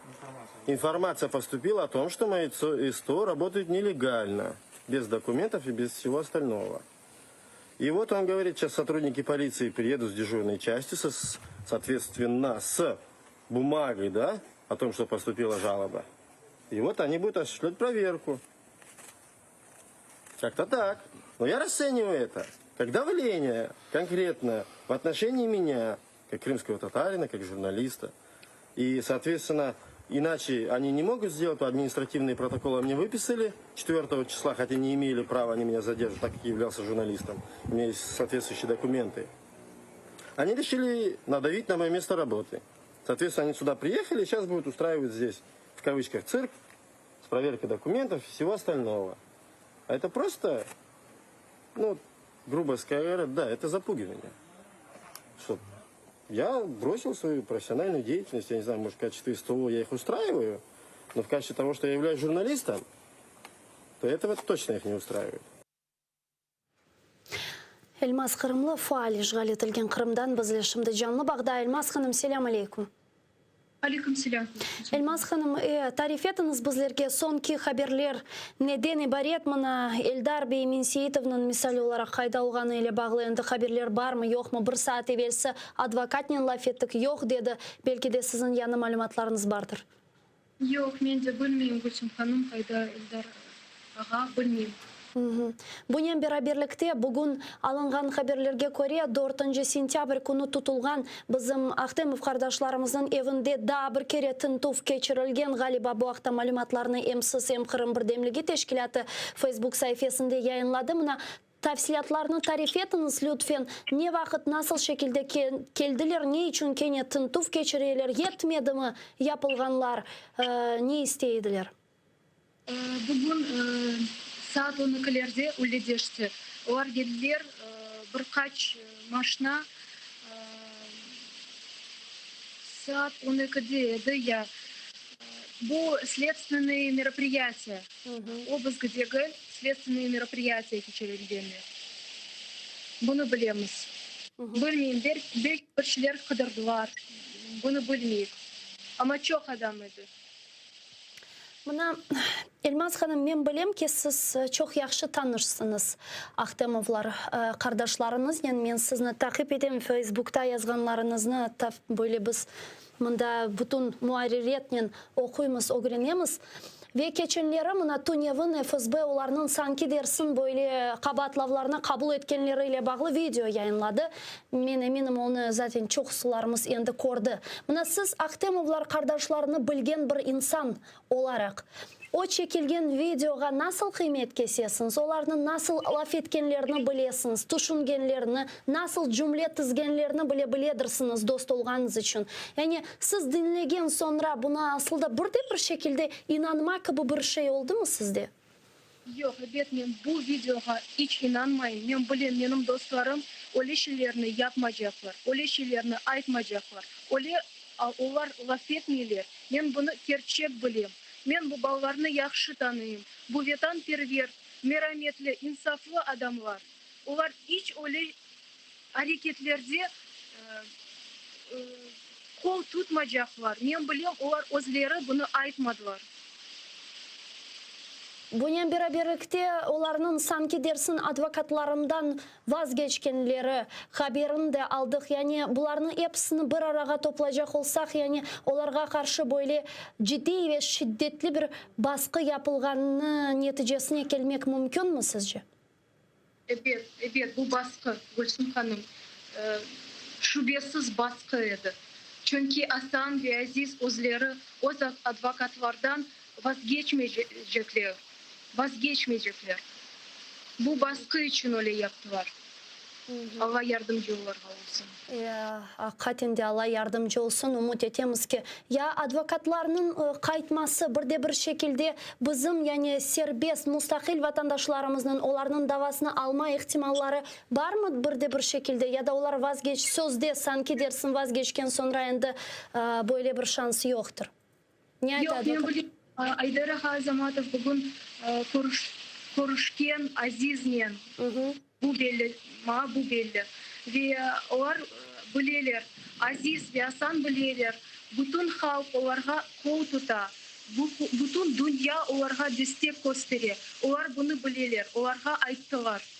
Информация. Информация поступила о том, что мои СТО работают нелегально, без документов и без всего остального. И вот он говорит, сейчас сотрудники полиции приедут с дежурной части, со, соответственно, с бумагой, да, о том, что поступила жалоба. И вот они будут осуществлять проверку. Как-то так. Но я расцениваю это как давление конкретно в отношении меня, как крымского татарина, как журналиста. И, соответственно, иначе они не могут сделать, административные протоколы мне выписали 4 числа, хотя не имели права они меня задерживать, так как я являлся журналистом. У меня есть соответствующие документы. Они решили надавить на мое место работы. Соответственно, они сюда приехали, сейчас будут устраивать здесь, в кавычках, цирк с проверкой документов и всего остального. А это просто, ну, грубо говоря, да, это запугивание. Что я бросил свою профессиональную деятельность, я не знаю, может, в качестве СТО я их устраиваю, но в качестве того, что я являюсь журналистом, то этого точно их не устраивает. Elmaz Qırımlı faal işğal etilgen Qırımdan bizle şimdi canlı bağda. Elmaz hanım, selâm aleyküm. Aleyküm selâm. Elmaz hanım, e, tarif etiñiz bizlerge soñki haberler neden ibaret mına Eldar bey Menseitovnıñ misal olaraq qayda olğanı ile bağlı endi haberler barmı, yoqmı? Bir saat evelsi advokatnen laf ettik, yoq dedi. Belki de siziñ yañı malümatlarıñız bardır. Yoq, men de bilmeyim, Gülsüm hanım, qayda Eldar ağa, bilmeyim. Bunen beraberlikte, bugün alınğan haberlerge köre, dörtünci sentâbr künü tutulğan bizim Ahtemov qardaşlarımıznıñ evinde daa bir kere tintüv keçirilgen, ğaliba. Bu aqta malümatlarnı em siz, em Qırım birdemligi teşkilâtı Facebook saifesinde yayınladı. Mına, tafsilâtlarnı tarif etiñiz, lütfen, ne vaqıt, nasıl şekilde keldiler, ne içün kene tintüv keçireler, yetmedimi yapılğanlar, ne istey ediler? Bugün saat on ekilerde üledeşti. Olar keldiler, bir qaç maşna, saat on ekide edi ya. Bu sledstvennoye meropriyatiye, obısk degil, sledstvennoye meropriyatiye keçirilgeni. Bunı bilemiz. Bilmeyim, belki bir şeyler qıdırdılar, bunı bilmeyik. Amma çoq adam edi. Mına, Elmaz hanım, men bilem ki, siz çoq yahşı tanışsıñız Ahtemovlar qardaşlarıñıznen. Men sizni taqip etem, Feysbukta yazğanlarıñıznı böyle biz mında bütün muarririyetnen oquymız, ögrenemiz. Ve keçenleri mına tünevin FSB olarnıñ sanki dersin böyle qabaatlavlarnı qabul etkenleri ile bağlı video yayınladı. Men eminim, onı zaten çoqsularımız endi kördi. Mına siz Ahtemovlar qardaşlarını bilgen bir insan olaraq, o çekilgen videoğa nasıl qıymet kesesiñiz, olarnıñ nasıl laf etkenlerini bilesiñiz, tüşüngenlerini, nasıl cümle tizgenlerini bile biledirsiñiz dost olğanıñız içün. Yani siz diñlegen soñra buna asıl da bir de bir şekilde inanma kibi bir şey oldumı sizde? Yoq, ebet, men bu videoğa iç inanmayım. Men bilem, menim dostlarım öyle şeylerni yapmacaqlar, öyle şeylerni aytmacaqlar, öyle olar laf etmeyler. Men bunı kerçek bilem. Men bu balalarnı yahşı tanıyım. Bu vetanperver, merametli, insaflı adamlar. Olar iç öyle areketlerde qol tutmacaqlar. Men bilem, olar özleri bunı aytmadılar. Bunen beraberlikte, olarnıñ sanki dersin advokatlarından vazgeçkenleri haberini de aldıq. Yani bularnıñ episini bir arağa toplaycaq olsaq, yani olarğa qarşı böyle ciddiy ve şiddetli bir basqı yapılğanını neticesine kelmek mümkünmi sizce? Ebet, ebet, bu basqı, Gülsüm hanım, şübesiz basqı edi. Çünki Asan ve Aziz özleri öz advokatlardan vazgeçmeycekler, vazgeçmeycekler. Bu basqı içün öyle yaptılar. Alla yardımcı olarğa olsun. Aqiqaten de Alla yardımcı olsun, ümüt etemiz ki, ya advokatlarnıñ qaytması bir de bir şekilde bizim, yani serbest, mustaqil vatandaşlarımıznıñ olarnıñ davasını alma ihtimalları barmı bir de bir şekilde, ya da olar vazgeç, sözde sanki dersiñ vazgeçken soñra endi böyle bir şans yoqtır? Ne ayta Yoq, men advokat? bilem, Ayder ağa Azamatov bugün körüşken Aziznen. Bu belli, maña bu belli. Ve olar bileler, Aziz ve Asan bileler, bütün halq olarğa qol tuta, bütün dünya olarğa destek köstere. Olar bunı bileler, olarğa ayttılar.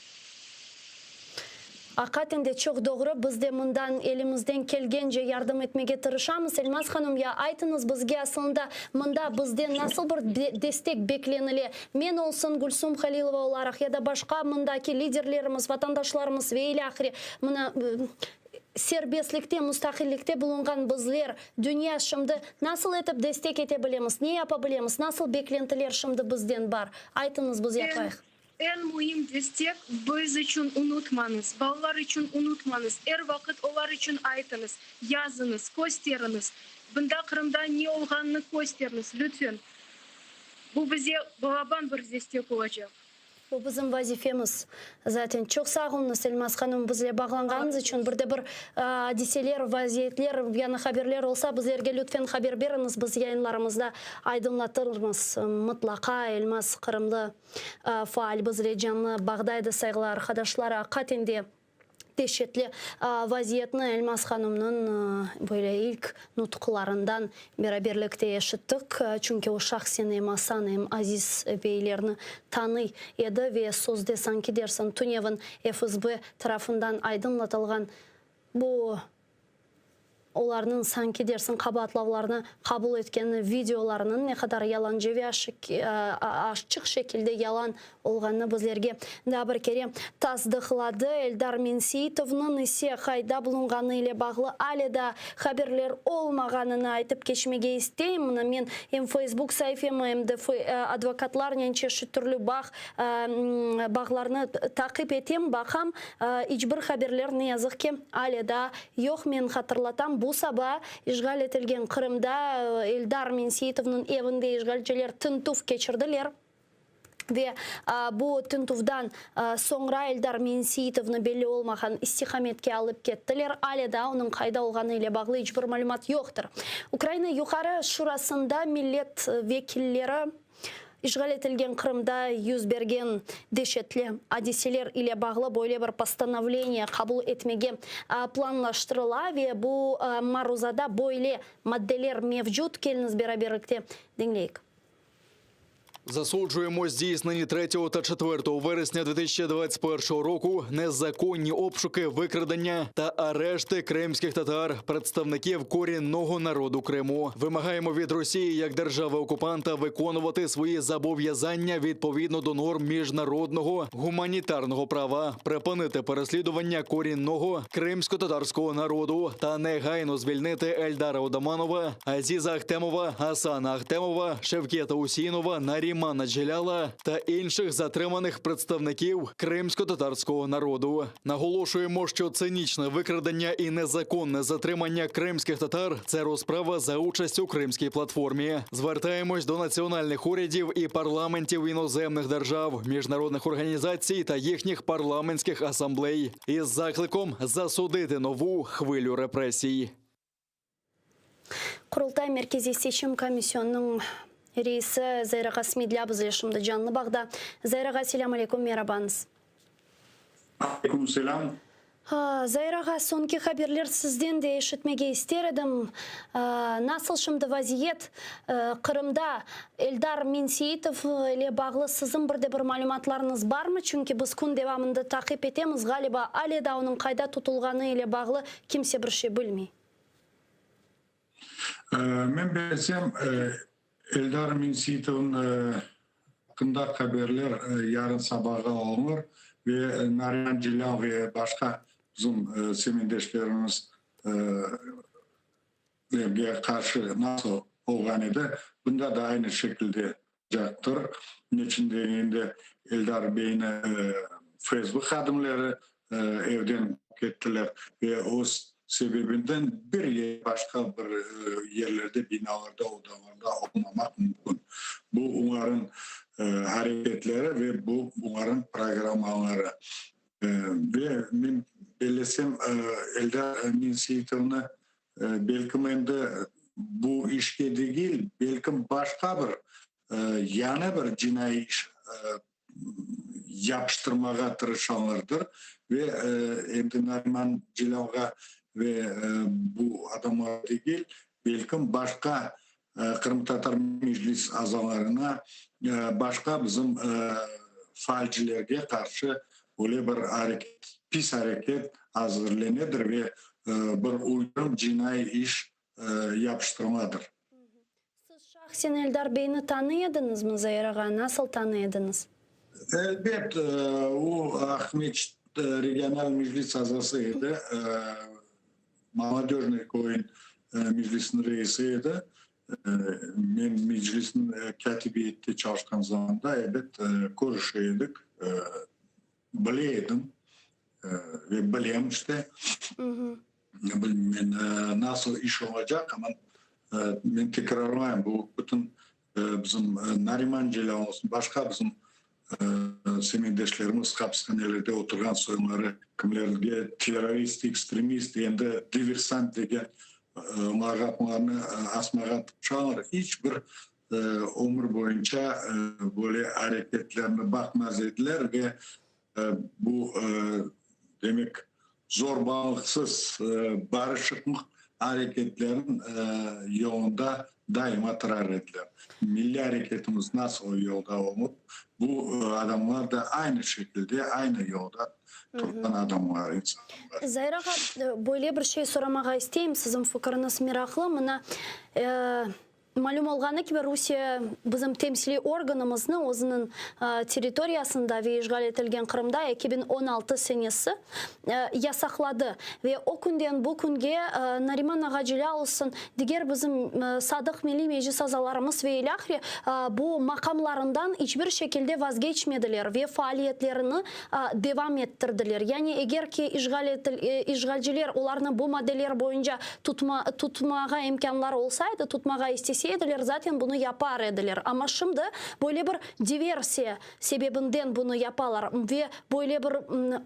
Aqiqaten de çoq doğru, biz de mından elimizden kelgence yardım etmege tırışamız. Elmaz hanım, ya aytıñız bizge aslında mında bizden nasıl bir destek beklenile? Men olsun, Gülsum Halilova olaraq ya da başqa mındaki liderlerimiz, vatandaşlarımız ve ilâhre, mına, serbestlikte, mustaqillikte bulunğan bizler, dünya şimdi nasıl etip destek ete bilemiz, ne yapa bilemiz, nasıl beklentiler şimdi bizden bar? Aytıñız, biz yapayıq. Eñ müim destek, biz içün unutmañız, balalar içün unutmañız, er vaqıt olar içün aytıñız, yazıñız, kösteriñiz, bunda Qırımda ne olğanını kösteriñiz, lütfen. Bu bize balaban bir destek olacaq. Bu bizim vazifemiz. Zaten çoq sağ oluñız, Elmaz hanım, bizle bağlanğanıñız içün. Bir de bir adiseler, vaziyetler, yañı haberler olsa, bizlerge lütfen haber beriñiz, biz yayınlarımızda aydınlatırmız mıtlaqa. Elmaz Qırımlı faal bizle canlı bağda edi, sayğılı arqadaşlar. Aqiqaten de deşetli vaziyetni Elmaz hanımnıñ böyle ilk nutqlarından beraberlikte eşittik, çünki o şahsen em Asan, em Aziz beylerni tanıy edi ve sözde sanki dersiñ tünevin FSB tarafından aydınlatılğan bu Olarnıñ sanki dersiñ qabaatlavlarnı qabul etkeni videolarınıñ ne qadar yalancı ve açıq şekilde yalan olğanını bizlerge daa bir kere tasdıqladı. Eldar Menseitovnıñ ise qayda bulunğanı ile bağlı ale daa haberler olmağanını aytıp keçmege isteyim. Mına men em Facebook saifemi, em de advokatlarnen çeşit türlü bağ bağlarnı taqip etem, baqam. İç bir haberler, ne yazıq ki, ale daa yoq. Men hatırlatam, bu saba işğal etilgen Qırımda Eldar Menseitovnıñ evinde işğalciler tintüv keçirdiler ve bu tintüvdan soñra Eldar Menseitovnı belli olmağan istiqametke alıp kettiler. Ale daa onıñ qayda olğanı ile bağlı iç bir malümat yoqtır. Ukraina Yuqarı Şurasında millet vekilleri İşğal etilgen Qırımda yüz bergen deşetli adiseler ile bağlı böyle bir postanovleniye qabul etmege planlaştırıla ve bu maruzada böyle maddeler mevcut. Keliñiz beraberlikte diñleyik. Засуджуємо здійснені 3 та 4 вересня 2021 року незаконні обшуки, викрадення та арешти кримських татар, представників корінного народу Криму. Вимагаємо від Росії як держави-окупанта виконувати свої зобов'язання відповідно до норм міжнародного гуманітарного права, припинити переслідування корінного кримсько-татарського народу та негайно звільнити Ельдара Одаманова, Азіза Ахтемова, Асана Ахтемова, Шевкета Усінова, Нарімана Джеляла та інших затриманих представників кримсько-татарського народу. Наголошуємо, що цинічне викрадення і незаконне затримання кримських татар це розправа за участь у кримській платформі. Звертаємось до національних урядів і парламентів іноземних держав, міжнародних організацій та їхніх парламентських асамблей із закликом засудити нову хвилю репресій. Qurultay Merkeziy seçim komisyonınıñ reisi Zair ağa Smedlâ bizle şimdi canlı bağda. Zair ağa, selâm aleyküm, merabañız. Aleyküm selâm. Zair ağa, soñki haberler sizden de eşitmege ister edim. Nasıl şimdi vaziyet Qırımda? Eldar Menseitov ile bağlı siziñ bir de bir malümatlarıñız barmı? Çünki biz kün devamında taqip etemiz, ğaliba, ale daa onıñ qayda tutulğanı ile bağlı kimse bir şey bilmey. Men bellesem, Eldar Menseitovnıñ aqqında haberler yarın sabağa olunır ve Nariman Celâl ve başqa bizim semetdeşlerimiz lerge qarşı nasıl olğan edi, bunda da aynı şekilde olacaqtır. Neçün degende, Eldar beyni FSB hadimleri. evden kettiler ve öz sebebinden bir yer başqa bir yerlerde, binalarda, odalarda olmamaq mümkün. Bu olarnıñ areketleri ve bu olarnıñ programmaları. Ve men bellesem, Eldar Menseitovnı belkim endi bu işke degil, belkim başqa bir yañı bir cinaiy iş yapıştırmağa tırışalardır ve endi Nariman Celâlğa ve bu adamlar degil, belkim başqa Qırımtatar Meclis azalarına, başqa bizim faalcilerge qarşı öyle bir areket, pis areket azırlenedir ve bir uydurım cinaiy iş yapıştırmadır. Siz şahsen Eldar beyni tanıy ediñizmi, Zair ağa? Nasıl tanıy ediñiz? Elbet, o Aqmeçit regional meclis azası edi, Molodöjnıy köyün meclisiniñ reisi edi. Men meclisniñ kâtibiyette çalışqan zamanda, elbet, körüşe edik, bile edim ve bilem işte. Bilmem, nasıl iş olacaq, amma men tekrarlayım, bu bütün bizim Nariman Celâl olsun, başqa bizim semetdeşlerimiz hapishanelerde oturğan soyları, kimlerge terrorist, ekstremist, endi diversant degen lağaplarnı asmağa tırışalar, iç bir ömür boyunca böyle areketlerni baqmaz ediler ve Bu, demek, zorbalıqsız barışıqlıq areketlerniñ yolunda daima turar ediler. Milliy areketimiz nasıl o yolda olup, bu adamlar da aynı şekilde, aynı yolda turğan adamlar, insanlar. Zair ağa, böyle bir şey soramağa isteyim, siziñ fikiriñiz meraqlı. Mına, Malüm olğanı kibi, Rusiye bizim temsiliy organımıznı özüniñ territoriyasında ve işğal etilgen Qırımda 2016 senesi yasaqladı. Ve o künden bu künge Nariman ağa Celâl olsun, diger bizim sadıq Milliy Meclis azalarımız ve ilâhre bu maqamlarından iç bir şekilde vazgeçmediler ve faaliyetlerini devam ettirdiler. Yani eger ki işğal işğalciler olarnı bu maddeler boyunca tutma, tutmağa imkânları olsaydı, tutmağa isteseydiler, zaten bunı yapar ediler. Amma şimdi böyle bir diversiya sebebinden bunı yapalar ve böyle bir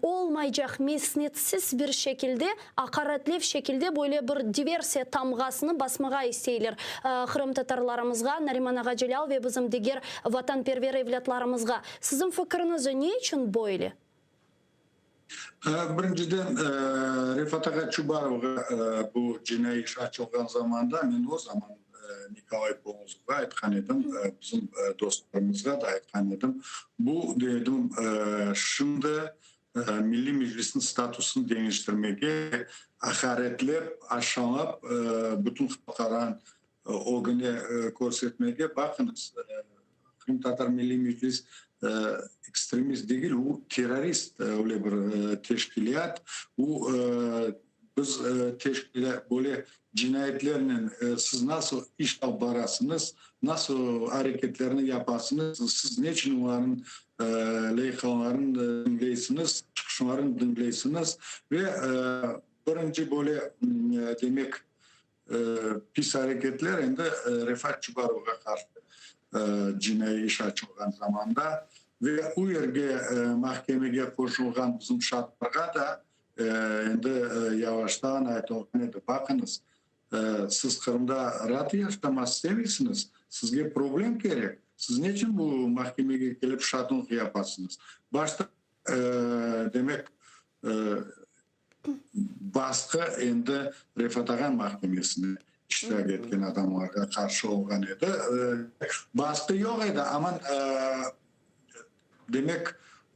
olmaycaq mesnetsiz bir şekilde, aqaretlev şekilde böyle bir diversiya tamğasını basmağa isteyler qırımtatarlarımızğa, Nariman ağa Celâl ve bizim diger vatanperver evlâtlarımızğa. Siziñ fikiriñizce, ne içün böyle? Birinciden, Refat ağa Çubarovğa bu cinaiy iş açılğan zamanda, men o zaman Nikolay Polozovğa aytqan edim, bizim dostlarımızğa da aytqan edim, bu, dedim, şimdi Milliy Meclisniñ statusını deñiştirmege, aqaretlep, aşalap, bütün halqara ögüne körsetmege, baqıñız, Qırımtatar Milliy Meclis ekstremist degil, u terrorist öyle bir teşkilât. U biz teşkilât böyle cinayetlernen siz nasıl iş alıp barasıñız, nasıl areketlerni yapasıñız, siz neçün olarnıñ leyhalarını diñleysiñiz, çıqışlarını diñleysiñiz ve birinci böyle demek Pis areketler endi Refat Çubarovğa qarşı cinaiy iş açılğan zamanda ve u yerge mahkemege qoşulğan bizim şaatlarğa da endi yavaştan aytılğan edi, baqıñız, siz Qırımda raat yaşamaq istemeysiñiz, sizge problem kerek, siz neçün bu mahkemege kelip şaatlıq yapasıñız? Başta, demek, Basqı endi Refat ağa mahkemesinde iştirak etken adamlarğa qarşı olğan edi. Basqı yoq edi, amma, demek,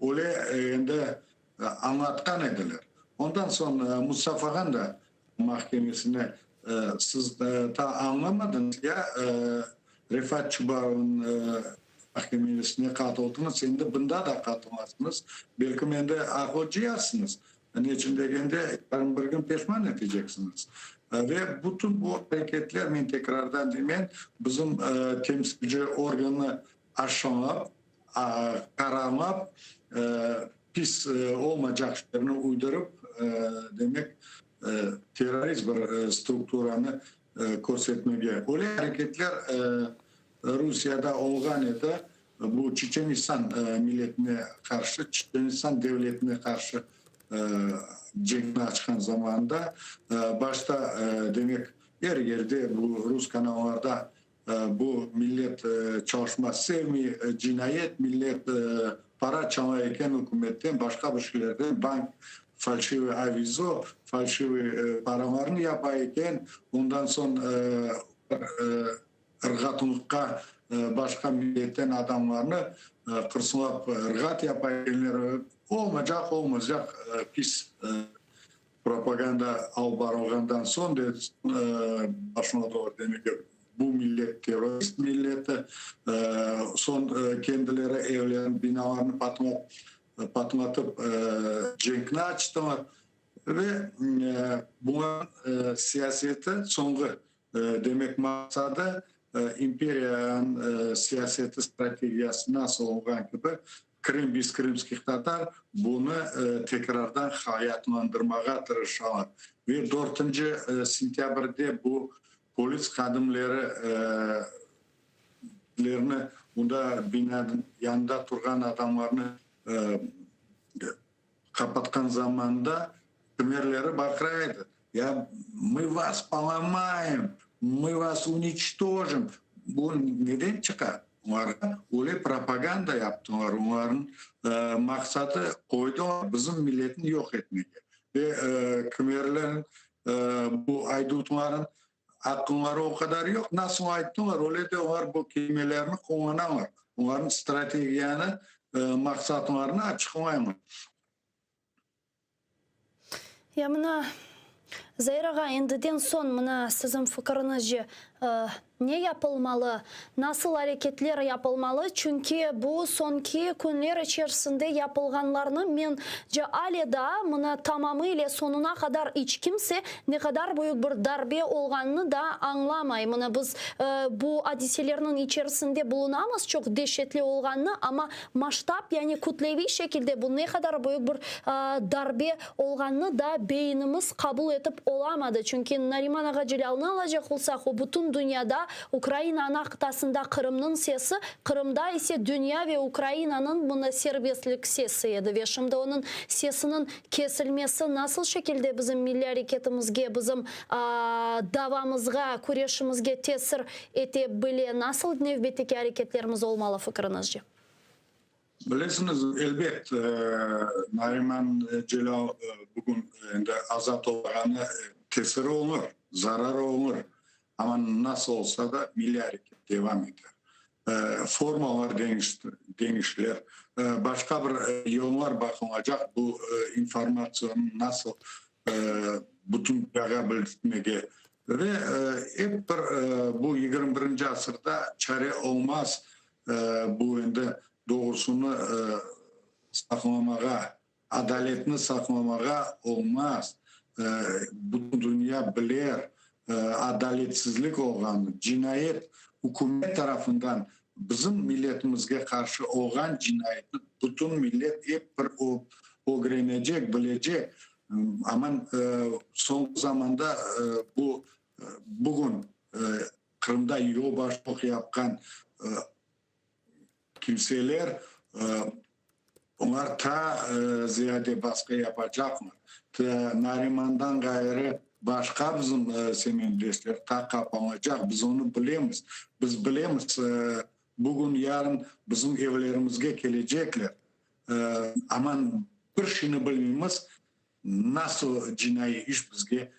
öyle endi añlatqan ediler. Ondan soñ Mustafa ağanıñ da mahkemesine siz ta añlamadıñız ya, Refat Çubarovnıñ mahkemesine qatıldıñız, endi bunda da qatılmasıñız, belkim endi aqıl cıyarsıñız. Neçün degende, yarın bir kün peşman eteceksiñiz. Ve bütün bu areketler, men tekrardan deymen, bizim temsilci organnı aşalap, qaralap. Pis olmaycaq şeylerni uydurıp, demek, terrorist bir strukturanı körsetmege. Öyle areketler Rusiyada olğan edi, bu Çeçenistan milletine qarşı, Çeçenistan devletine qarşı cenkni açqan zamanında başta, demek, er yerde bu rus kanallarda Bu millet çalışma sevmey, cinayet millet para çala eken ükümetten, başqa bir şeylerden, bank falşivıy avizo, falşivıy paralarnı yapa eken, ondan soñ ırğatlıqqa başqa milletten adamlarnı qırsılap ırğat yapa ekenler, olmaycaq, olmaycaq pis Propaganda alıp barılğandan soñ de başına doğru demek ki, bu millet terrorist milleti, soñ kendileri evlerini, binalarını patlatıp cenkni açtılar ve buña siyaseti soñğı demek maqsadı imperiyanıñ siyaseti strategiyası nasıl olğan kibi Krım biz krımskih tatar bunı tekrardan hayatlandırmağa tırışalar. Ve dörtünci sentâbrde bu polis hadimleri lerni bunda binanıñ yanında turğan adamlarnı qapatqan zamanda kimerleri baqıra edi, Ya mı vas polomayem, mı vas uniçtojim. Bu neden çıqa? Olarğa öyle propaganda yaptılar, olarnıñ maqsadı qoydılar bizim milletni yoq etmege. Ve kimerlerniñ bu aydutlarnıñ aqılları o qadar yoq, nasıl ayttılar, öyle de olar bu kelimelerni qullanalar, olarnıñ strategiyanı, maqsatlarını açıqlaylar. Ya mına, Zair ağa, endiden soñ mına siziñ fikiriñizce, ne yapılmalı, nasıl areketler yapılmalı? Çünki bu soñki künler içerisinde yapılğanlarnı mence ale daa mına tamamı ile soñuna qadar iç kimse ne qadar büyük bir darbe olğanını da añlamay. Mına biz bu adiselerniñ içerisinde bulunamız, çoq deşetli olğanını, amma Masştab, yani kütleviy şekilde bu ne qadar büyük bir darbe olğanını da beyinimiz qabul etip olamadı. Çünki Nariman ağa Celâlnı alacaq olsaq, o bütün dünyada Ukraina ana qıtasında Qırımnıñ sesi, Qırımda ise dünya ve Ukrainanıñ mına serbestlik sesi edi. Ve şimdi onıñ sesiniñ kesilmesi nasıl şekilde bizim milliy areketimizge, bizim davamızğa, küreşimizge tesir ete bile, nasıl nevbetteki areketlerimiz olmalı fikriñizce? Bilesiñiz, elbet, Nariman Celâl bugün endi azat olğanı tesiri olur, zararı olur, amma nasıl olsa da milliy areket devam eter. Formalar deñişilir, başqa bir yollar baqılacaq bu informatsionı nasıl bütün dünyağa bildirtmege. Ve ep bir bu yigirmi birinci asırda çare olmaz, bu endi doğrusını saqlamağa, adaletni saqlamağa olmaz. Bütün dünya biler, adaletsizlik olğanını, cinayet ükümet tarafından bizim milletimizge qarşı olğan cinayetni bütün millet ep bir ögrenecek, bilecek. Aman, soñki zamanda bu bugün Qırımda yolbaşçılıq yapqan kimseler, olar taa ziyade basqı yapacaqlar. Narimandan ğayrı başqa bizim semetdeşler ta qapanacaq, biz onı bilemiz. Biz bilemiz, bugün, yarın bizim evlerimizge kelecekler. Aman, bir şeyni bilmeymiz, nasıl cinaiy iş bizge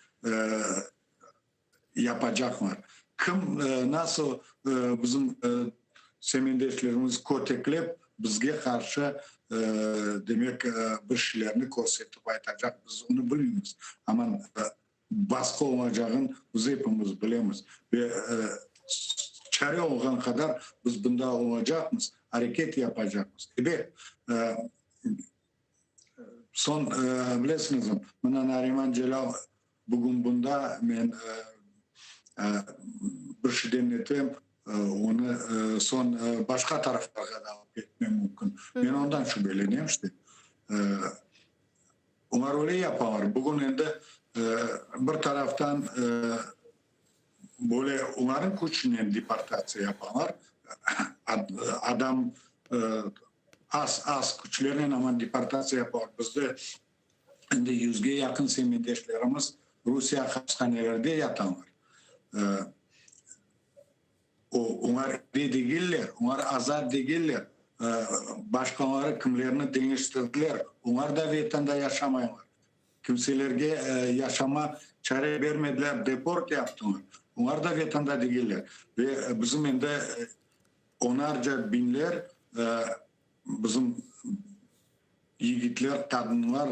yapacaqlar, kim, nasıl bizim semetdeşlerimiz köteklep, bizge qarşı, demek, bir şeylerni körsetip aytacaq, biz onı bilmeymiz. Aman, basqı olacağın biz epimiz bilemiz ve çare olğan qadar biz bunda olacaqmız, areket yapacaqmız. Ebet, soñ, bilesiñizmi, mına Nariman Celâl bugün bunda, men bir şeyden etem, onı soñ başqa taraflarğa da alıp ketmem mümkün. Men ondan şübelenem işte. Olar öyle yapalar. Bugün endi bir taraftan böyle olarnıñ küçünen deportatsiya yapalar. Adam az, az küçlernen amma deportatsiya yapalar. Bizde endi yüzge yaqın semetdeşlerimiz Rusiye hapishanelerde yatalar. O, olar evde degiller, olar azat degiller. Başqaları kimlerni deñiştirdiler, olar da Vetanda yaşamaylar. Kimselerge yaşama çare bermediler, deport yaptılar. Olar da Vetanda degiller. Ve bizim endi onarca biñler bizim yigitler, qadınlar,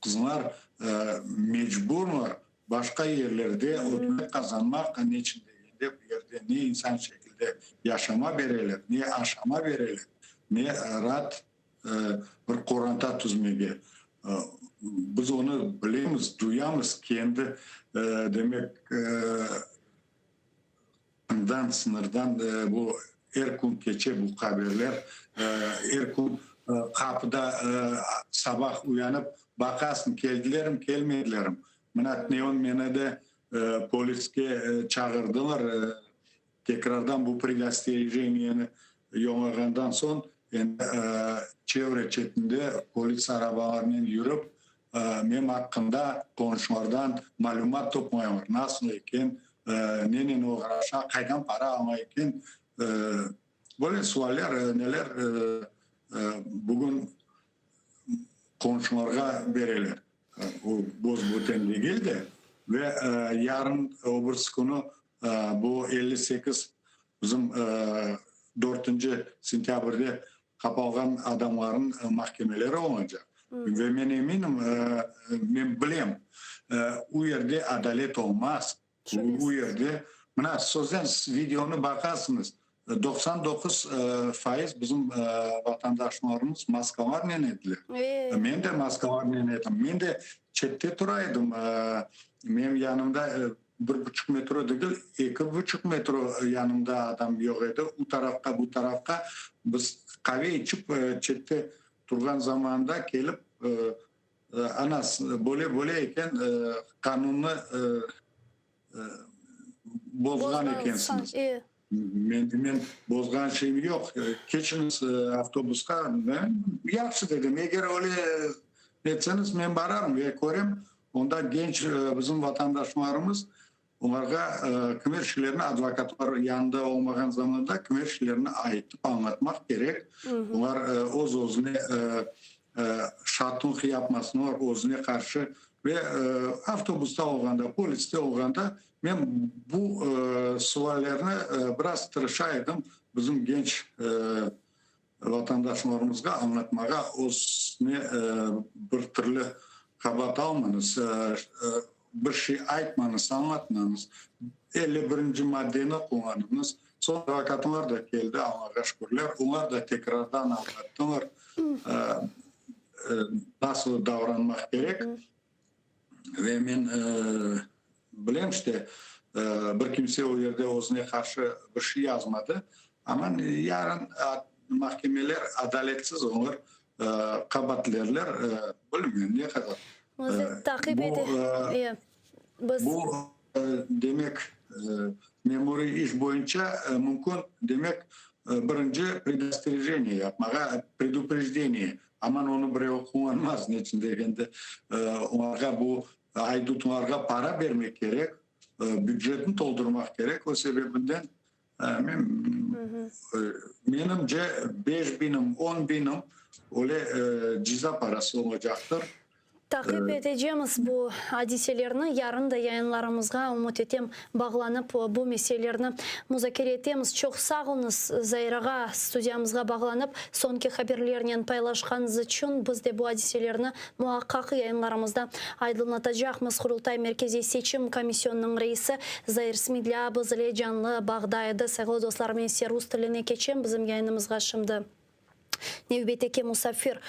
qızlar mecburlar başqa yerlerde ötmek qazanmaq, neçün degende, bu yerde ne insan şekilde yaşama bereler, ne aşama bereler, ne raat bir qoranta tüzmege. Biz onı bilemiz, duyamız, kendi, demek, Qırımdan, sıñırdan bu er kün keçe bu haberler. Er kün qapıda sabah uyanıp baqasıñ, keldilermi, kelmedilermi. Mına tünevin meni de poliske çağırdılar, tekrardan bu predosterijeniyeni yoñağandan soñ endi çevre çetinde polis arabalarnen yürip, Mem aqqında qonşulardan malümat toplaylar, nasıl eken, nenen oğraşa, qaydan para ala eken, böyle sualler, neler bugün qonşularğa bereler. O boz-böten degil de, ve yarın, o birisi künü bu 58 bizim dörtünci sentâbrde Qapalğan adamlarnıñ mahkemeleri olacaq. Ve men eminim, men bilem, u yerde adalet olmaz. U yerde, mına, sözden videonı baqasıñız, 99% bizim vatandaşlarımız maskalarnen ediler. Men de maskalarnen edim. Men de çette tura edim. Menim yanımda Bir buçuq metro degil, eki buçuq metro yanımda adam yoq edi. U tarafqa, bu tarafqa. Biz qave içip, çette turğan zamanda kelip, ana, böyle-böyle eken, qanunnı bozğan ekensiñiz. Men, men bozğan şeyim yoq. Keçiñiz avtobusqa. Yahşı dedim, eger öyle etseñiz, men bararım ve körem, Onda genç bizim vatandaşlarımız, olarğa kimer şeylerni advokatlar yanında olmağan zamanda kimer şeylerni aytıp añlatmaq kerek. Olar öz-özüne şatlıq yapmasınlar, özüne qarşı ve avtobusta olğanda, poliste olğanda men bu suallerni biraz tırışa edim bizim genç Vatandaşlarımızğa añlatmağa özüne bir türlü qabaat almañız, bir şey aytmañız, añlatmañız. 51-nci maddeni qullanıñız. Soñ advokatlar da keldi, Allağa şükürler, olar da tekrardan añlattılar, nasıl davranmaq kerek. Ve men bilem, işte, bir kimse o yerde özüne qarşı bir şey yazmadı. Amma yarın mahkemeler adaletsiz olur, qabaatlerler, bilmeyim, ne qadar. Biz taqip ete, biz. Bu, demek, memuriy iş boyunca mümkün, demek, birinci predosterejeniye yapmağa, preduprejdeniye, Aman onı birev qullanmaz, neçün degende, olarğa bu aydutlarğa para bermek kerek, bücetni toldurmaq kerek, o sebebinden men, menimce, beş binim, on binim öyle ceza parası olacaqtır. Taqip etecemiz bu adiselerni, yarın da yayınlarımızğa, ümüt etem, bağlanıp bu meselelerni muzakere etemiz. Çoq sağ oluñız, Zair ağa, studiyamızğa bağlanıp, soñki haberlernen paylaşqanıñız içün. Biz de bu adiselerni muaqqaq yayınlarımızda aydınlatacaqmız. Qurultay Merkeziy Seçim Komisyonınıñ reisi Zair Smedlâ biz ile canlı bağda edi. Sayğılı dostlar, men ise rus tiline keçem, bizim yayınımızğa şimdi. Nevbetteki musafir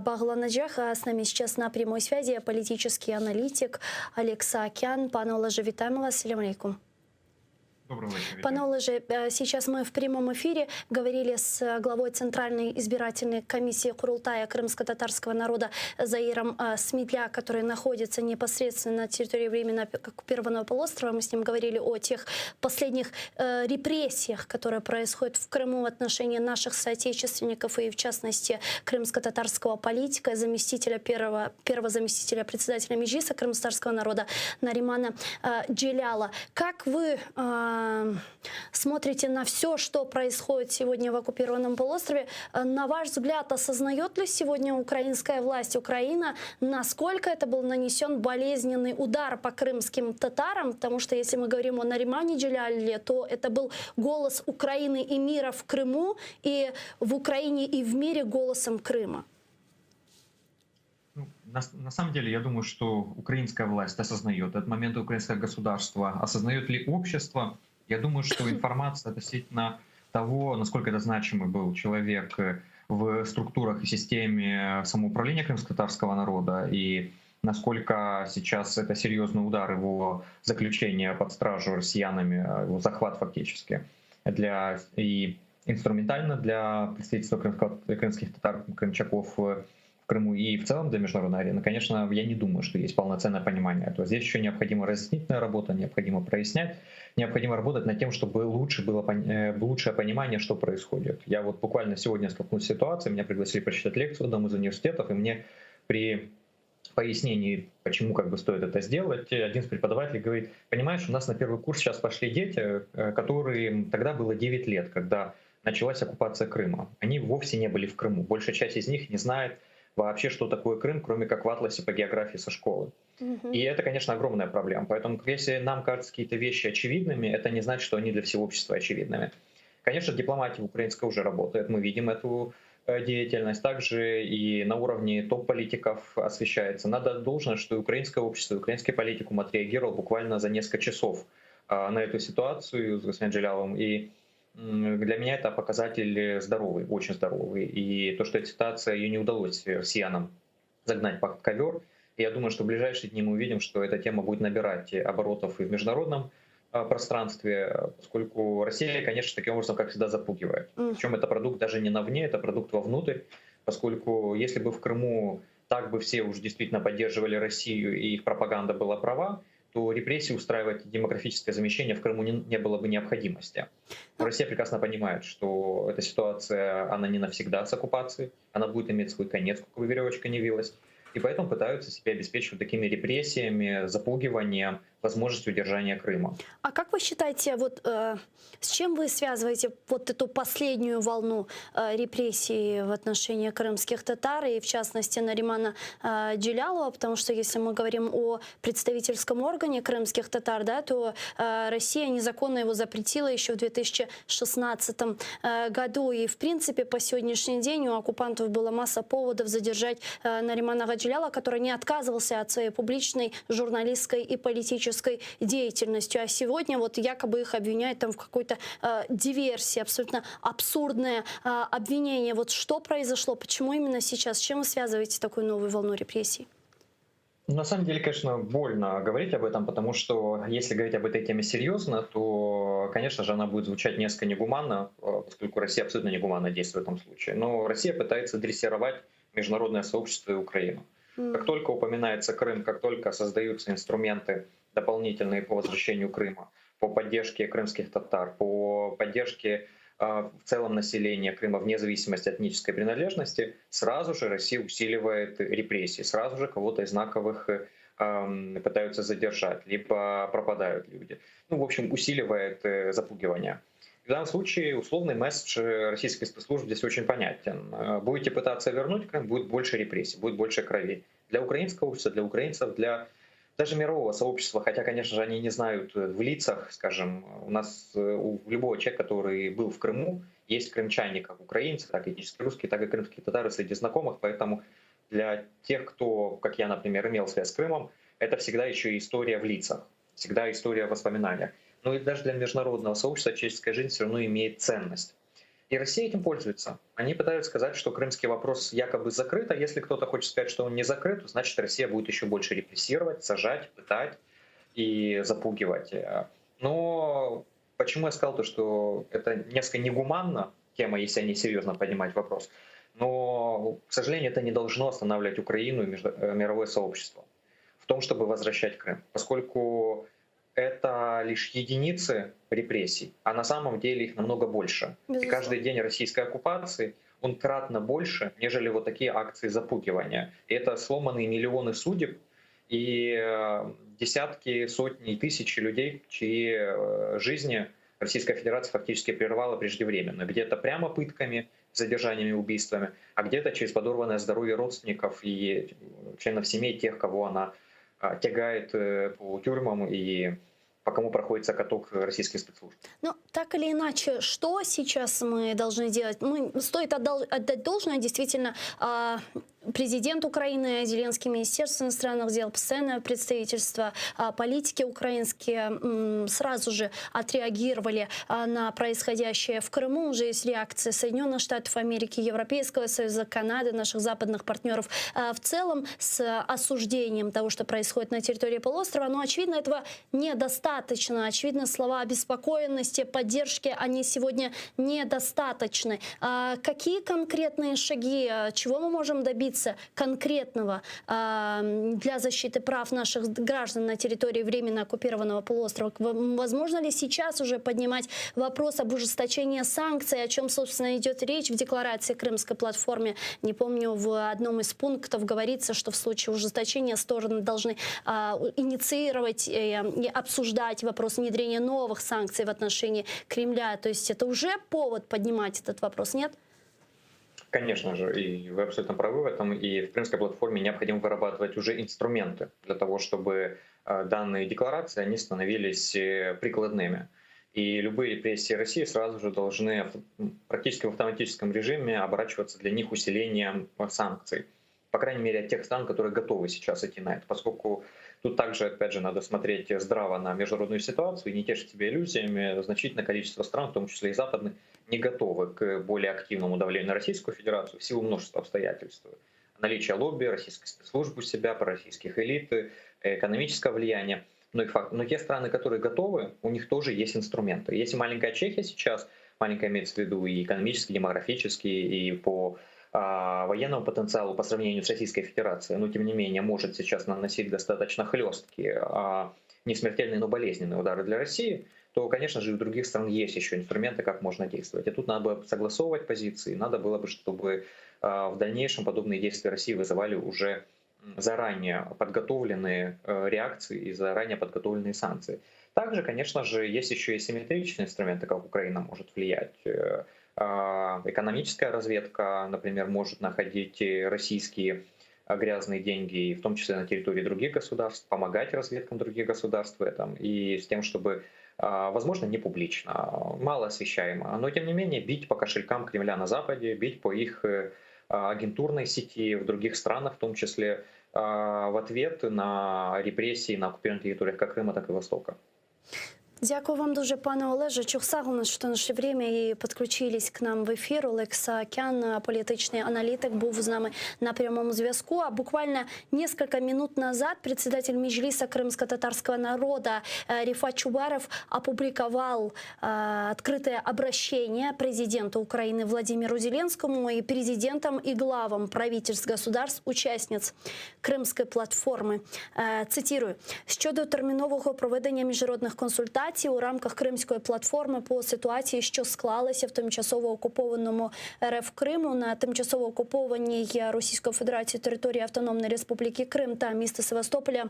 bağlanacaq. S nami seyças na pryamoy svâzi politiçeskiy analitik Oleg Saakân. Pan Olaje, vitaym vas. Selâm aleykum. Доброго вечера. Пане Олеже, э, сейчас мы в прямом эфире говорили с главой Центральной избирательной комиссии Курултая крымско-татарского народа Заиром э, Смедля, который находится непосредственно на территории временно оккупированного полуострова. Мы с ним говорили о тех последних э, репрессиях, которые происходят в Крыму в отношении наших соотечественников и, в частности, крымско-татарского политика, заместителя первого, первого заместителя председателя Меджлиса крымско-татарского народа Наримана Джеляла. Как вы смотрите на все, что происходит сегодня в оккупированном полуострове? На ваш взгляд, осознает ли сегодня украинская власть, Украина, насколько это был нанесен болезненный удар по крымским татарам? Потому что если мы говорим о Наримане Джеляле, то это был голос Украины и мира в Крыму, и в Украине и в мире голосом Крыма. Ну, на, на самом деле, я думаю, что украинская власть осознает этот момент украинское государство. Осознает ли общество? Я думаю, что информация относительно того, насколько это значимый был человек в структурах и системе самоуправления крымско-татарского народа и насколько сейчас это серьезный удар его заключения под стражу россиянами, его захват фактически для и инструментально для представительства крымского, крымских татар, крымчаков в Крыму и в целом для международной арены, конечно, я не думаю, что есть полноценное понимание этого. Здесь еще необходима разъяснительная работа, необходимо прояснять, необходимо работать над тем, чтобы лучше было э, лучшее понимание, что происходит. Я вот буквально сегодня столкнулся с ситуацией, меня пригласили прочитать лекцию в одном из университетов, и мне при пояснении, почему как бы стоит это сделать, один из преподавателей говорит, понимаешь, у нас на первый курс сейчас пошли дети, э, которые тогда было 9 лет, когда началась оккупация Крыма. Они вовсе не были в Крыму. Большая часть из них не знает вообще, что такое Крым, кроме как в атласе по географии со школы. И это, конечно, огромная проблема. Поэтому, если нам кажутся какие-то вещи очевидными, это не значит, что они для всего общества очевидными. Конечно, дипломатия украинская уже работает, мы видим эту э, деятельность. Также и на уровне топ-политиков освещается. Надо должное, что и украинское общество, и украинский политикум отреагировал буквально за несколько часов а, на эту ситуацию с господином Джеляловым. И для меня это показатель здоровый, очень здоровый. И то, что эта ситуация, ее не удалось россиянам загнать под ковер, я думаю, что в ближайшие дни мы увидим, что эта тема будет набирать оборотов и в международном а, пространстве, поскольку Россия, конечно, таким образом, как всегда, запугивает. Причем это продукт даже не навне, это продукт вовнутрь, поскольку если бы в Крыму так бы все уж действительно поддерживали Россию и их пропаганда была права, то репрессии устраивать демографическое замещение в Крыму не, не было бы необходимости. Но Россия прекрасно понимает, что эта ситуация, она не навсегда с оккупацией, она будет иметь свой конец, как бы веревочка не вилась. И поэтому пытаются себя обеспечивать такими репрессиями, запугиванием, возможностью удержания Крыма. А как вы считаете, вот э, с чем вы связываете вот эту последнюю волну э, репрессий в отношении крымских татар и в частности Наримана э, Джелялова? Потому что если мы говорим о представительском органе крымских татар, да, то э, Россия незаконно его запретила еще в 2016 э, году. И в принципе по сегодняшний день у оккупантов была масса поводов задержать э, Наримана Джеляла, который не отказывался от своей публичной журналистской и политической деятельностью. А сегодня вот якобы их обвиняют там в какой-то э, диверсии, абсолютно абсурдное э, обвинение. Вот что произошло, почему именно сейчас, с чем вы связываете такую новую волну репрессий? На самом деле, конечно, больно говорить об этом, потому что если говорить об этой теме серьезно, то, конечно же, она будет звучать несколько негуманно, э, поскольку Россия абсолютно негуманно действует в этом случае. Но Россия пытается дрессировать международное сообщество и Украину. Как только упоминается Крым, как только создаются инструменты дополнительные по возвращению Крыма, по поддержке крымских татар, по поддержке э, в целом населения Крыма вне зависимости от этнической принадлежности, сразу же Россия усиливает репрессии, сразу же кого-то из знаковых э, пытаются задержать, либо пропадают люди. Ну, в общем, усиливает э, запугивание. В данном случае условный месседж российской спецслужб здесь очень понятен. Будете пытаться вернуть Крым, будет больше репрессий, будет больше крови. Для украинского общества, для украинцев, для даже мирового сообщества, хотя, конечно же, они не знают в лицах, скажем, у нас у любого человека, который был в Крыму, есть крымчане, как украинцы, так и этнические русские, так и крымские татары среди знакомых, поэтому для тех, кто, как я, например, имел связь с Крымом, это всегда еще и история в лицах, всегда история в воспоминаниях. Но и даже для международного сообщества человеческая жизнь все равно имеет ценность. И Россия этим пользуется. Они пытаются сказать, что крымский вопрос якобы закрыт, а если кто-то хочет сказать, что он не закрыт, то значит Россия будет еще больше репрессировать, сажать, пытать и запугивать. Но Почему я сказал то, что это несколько негуманно, тема, если они серьезно поднимать вопрос, но, к сожалению, это не должно останавливать Украину и э, мировое сообщество в том, чтобы возвращать Крым, поскольку это лишь единицы репрессий, а на самом деле их намного больше. Безусловно. И каждый день российской оккупации он кратно больше, нежели вот такие акции запугивания. И это сломанные миллионы судеб и э, десятки, сотни и тысячи людей, чьи э, жизни Российская Федерация фактически прервала преждевременно. Где-то прямо пытками, задержаниями, убийствами, а где-то через подорванное здоровье родственников и членов семей тех, кого она а, тягает э, по тюрьмам и по кому проходится каток российских спецслужб. Но так или иначе, что сейчас мы должны делать? Мы, стоит отдал, отдать должное, действительно, а, президент Украины, Зеленский, Министерство иностранных дел, постоянное представительство, а, политики украинские сразу же отреагировали а, на происходящее в Крыму. Уже есть реакция Соединенных Штатов Америки, Европейского Союза, Канады, наших западных партнеров а, в целом с осуждением того, что происходит на территории полуострова. Но, очевидно, этого недостаточно. Очевидно, слова обеспокоенности, поддержки, они сегодня недостаточны. Какие конкретные шаги, чего мы можем добиться конкретного для защиты прав наших граждан на территории временно оккупированного полуострова? Возможно ли сейчас уже поднимать вопрос об ужесточении санкций, о чем, собственно, идет речь в декларации Крымской платформе? Не помню, в одном из пунктов говорится, что в случае ужесточения стороны должны а, инициировать э, и обсуждать вопрос внедрения новых санкций в отношении Кремля. То есть это уже повод поднимать этот вопрос, нет? Конечно же, и вы абсолютно правы в этом. И в Крымской платформе необходимо вырабатывать уже инструменты для того, чтобы э, данные декларации они становились э, прикладными. И любые репрессии России сразу же должны практически в автоматическом режиме оборачиваться для них усилением санкций. По крайней мере, от тех стран, которые готовы сейчас идти на это. Поскольку тут также, опять же, надо смотреть здраво на международную ситуацию и не тешить себя иллюзиями. Значительное количество стран, в том числе и западных, не готовы к более активному давлению на Российскую Федерацию в силу множества обстоятельств. Наличие лобби, российской спецслужбы у себя, пророссийских элит, экономическое влияние. Но, и факт. Но те страны, которые готовы, у них тоже есть инструменты. Если маленькая Чехия сейчас, маленькая имеется в виду и экономически, и демографически, и по а, военному потенциалу по сравнению с Российской Федерацией, но тем не менее может сейчас наносить достаточно хлесткие, а, не смертельные, но болезненные удары для России, то, конечно же, у других стран есть еще инструменты, как можно действовать. И тут надо было согласовывать позиции, надо было бы, чтобы а, в дальнейшем подобные действия России вызывали уже заранее подготовленные э, реакции и заранее подготовленные санкции. Также, конечно же, есть еще и симметричные инструменты, как Украина может влиять. Э, а, экономическая разведка, например, может находить российские э, грязные деньги, в том числе на территории других государств, помогать разведкам других государств в этом, и с тем, чтобы, а, возможно, не публично, мало освещаемо, но тем не менее бить по кошелькам Кремля на Западе, бить по их агентурной сети в других странах, в том числе в ответ на репрессии на оккупированных территориях как Крыма, так и Востока. Дякую вам дуже, пане Олеже. Çoq sağ oluñız, что нашли время и подключились к нам в эфир. Олег Саакян, політичний аналітик, був з нами на прямому зв'язку. А буквально несколько минут назад председатель Меджлиса крымско-татарского народа э, Рефат Чубаров опубликовал э, открытое обращение президенту Украины Владимиру Зеленскому и президентам и главам правительств государств, участниц Крымской платформы. Э, цитирую. Щодо термінового проведення міжнародних консультацій у рамках Кримської платформи по ситуації, що склалася в тимчасово окупованому РФ Криму на тимчасово окупованій Російською Федерацією території Автономної Республіки Крим та міста Севастополя.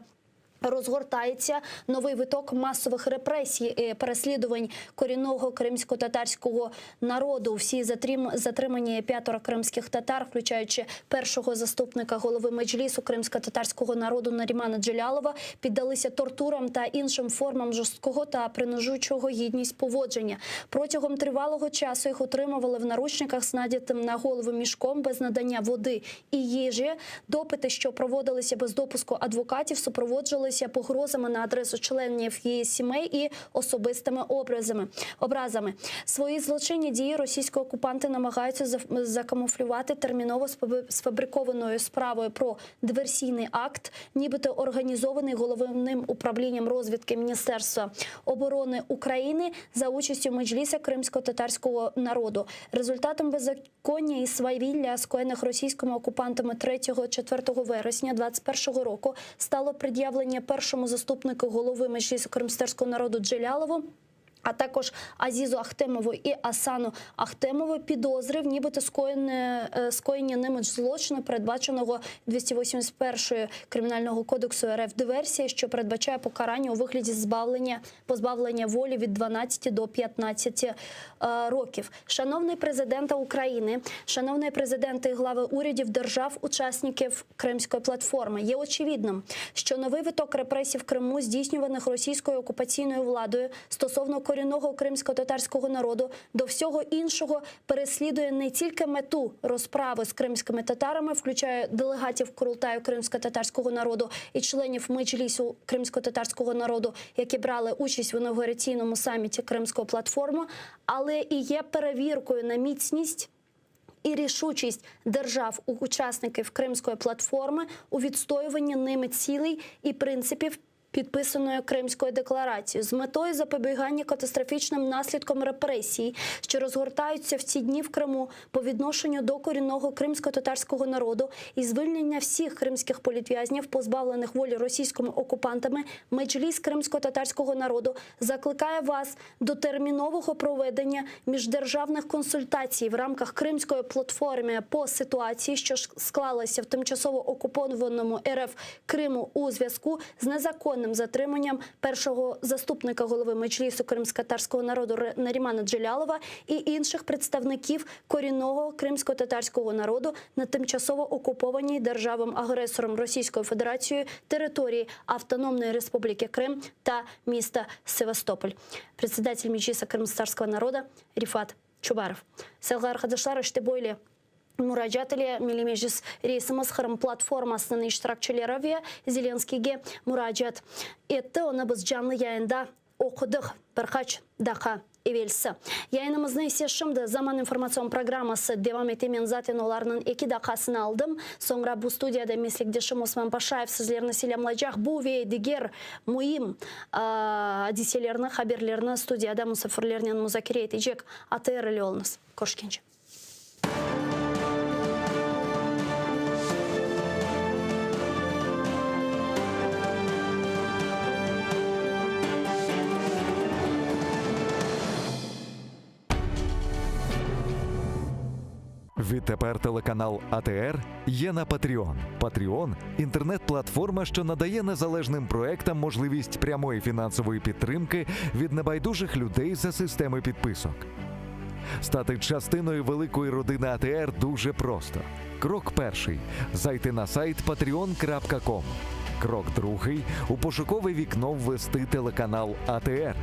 Розгортається новий виток масових репресій і переслідувань корінного кримсько-татарського народу. Всі затрим... затримані п'ятеро кримських татар, включаючи першого заступника голови меджлісу кримсько-татарського народу Нарімана Джелялова, піддалися тортурам та іншим формам жорсткого та принижуючого гідність поводження. Протягом тривалого часу їх утримували в наручниках з надітим на голову мішком без надання води і їжі. Допити, що проводилися без допуску адвокатів, супроводжувалися. супроводжувалися погрозами на адресу членів її сімей і особистими образами. образами. Свої злочинні дії російські окупанти намагаються закамуфлювати терміново сфабрикованою справою про диверсійний акт, нібито організований головним управлінням розвідки Міністерства оборони України за участю Меджліса кримсько-татарського народу. Результатом беззаконня і свавілля, скоєних російськими окупантами 3-4 вересня 2021 року, стало пред'явлення першому заступнику голови Меджлісу кримськотатарського народу Джелялову, а також Азізу Ахтемову і Асану Ахтемову підозри в нібито скоєне, скоєння ними злочину, передбаченого 281 Кримінального кодексу РФ диверсія, що передбачає покарання у вигляді збавлення, позбавлення волі від 12 до 15 е, років. Шановний президенте України, шановний президенте і глави урядів держав, учасників Кримської платформи, є очевидним, що новий виток репресій в Криму, здійснюваних російською окупаційною владою стосовно корінного кримсько-татарського народу, до всього іншого переслідує не тільки мету розправи з кримськими татарами, включає делегатів Курултаю кримсько-татарського народу і членів Меджлісу кримсько-татарського народу, які брали участь в інаугураційному саміті Кримської платформи, але і є перевіркою на міцність і рішучість держав-учасників Кримської платформи у відстоюванні ними цілей і принципів підписаної Кримською декларацією з метою запобігання катастрофічним наслідкам репресій, що розгортаються в ці дні в Криму по відношенню до корінного кримсько-татарського народу і звільнення всіх кримських політв'язнів, позбавлених волі російськими окупантами, Меджліс кримсько-татарського народу закликає вас до термінового проведення міждержавних консультацій в рамках Кримської платформи по ситуації, що склалася в тимчасово окупованому РФ Криму у зв'язку з незаконним затриманням першого заступника голови Меджлісу кримськотатарського народу Нарімана Джелялова і інших представників корінного кримськотатарського народу на тимчасово окупованій державом-агресором Російською Федерацією території Автономної Республіки Крим та міста Севастополь. Председатель Меджлиса крымскотатарского народа Рифат Чубаров. Sayğılı arqadaşlar, işte böyle muracaat ile Milliy Meclis reisimiz Qırım platformasınıñ iştirakçileri ve Zelenskiyge muracaat etti. Onı biz canlı yayında oqudıq bir qaç daqqa evelsi. Yayınımıznı ise şimdi Zaman informatsion programması devam ete. Men zaten olarnıñ eki daqqasını aldım. Soñra bu studiyada meslekdeşim Osman Paşayev sizlerni selâmlaycaq. Bu ve diger müim adiselerni, haberlerni studiyada musafirlernen muzakere etecek. ATR ile oluñız. Körüşkence. Відтепер телеканал АТР є на Patreon. Patreon – інтернет-платформа, що надає незалежним проектам можливість прямої фінансової підтримки від небайдужих людей за системи підписок. Стати частиною великої родини АТР дуже просто. Крок перший зайти на сайт patreon.com. Крок другий у пошукове вікно ввести телеканал АТР.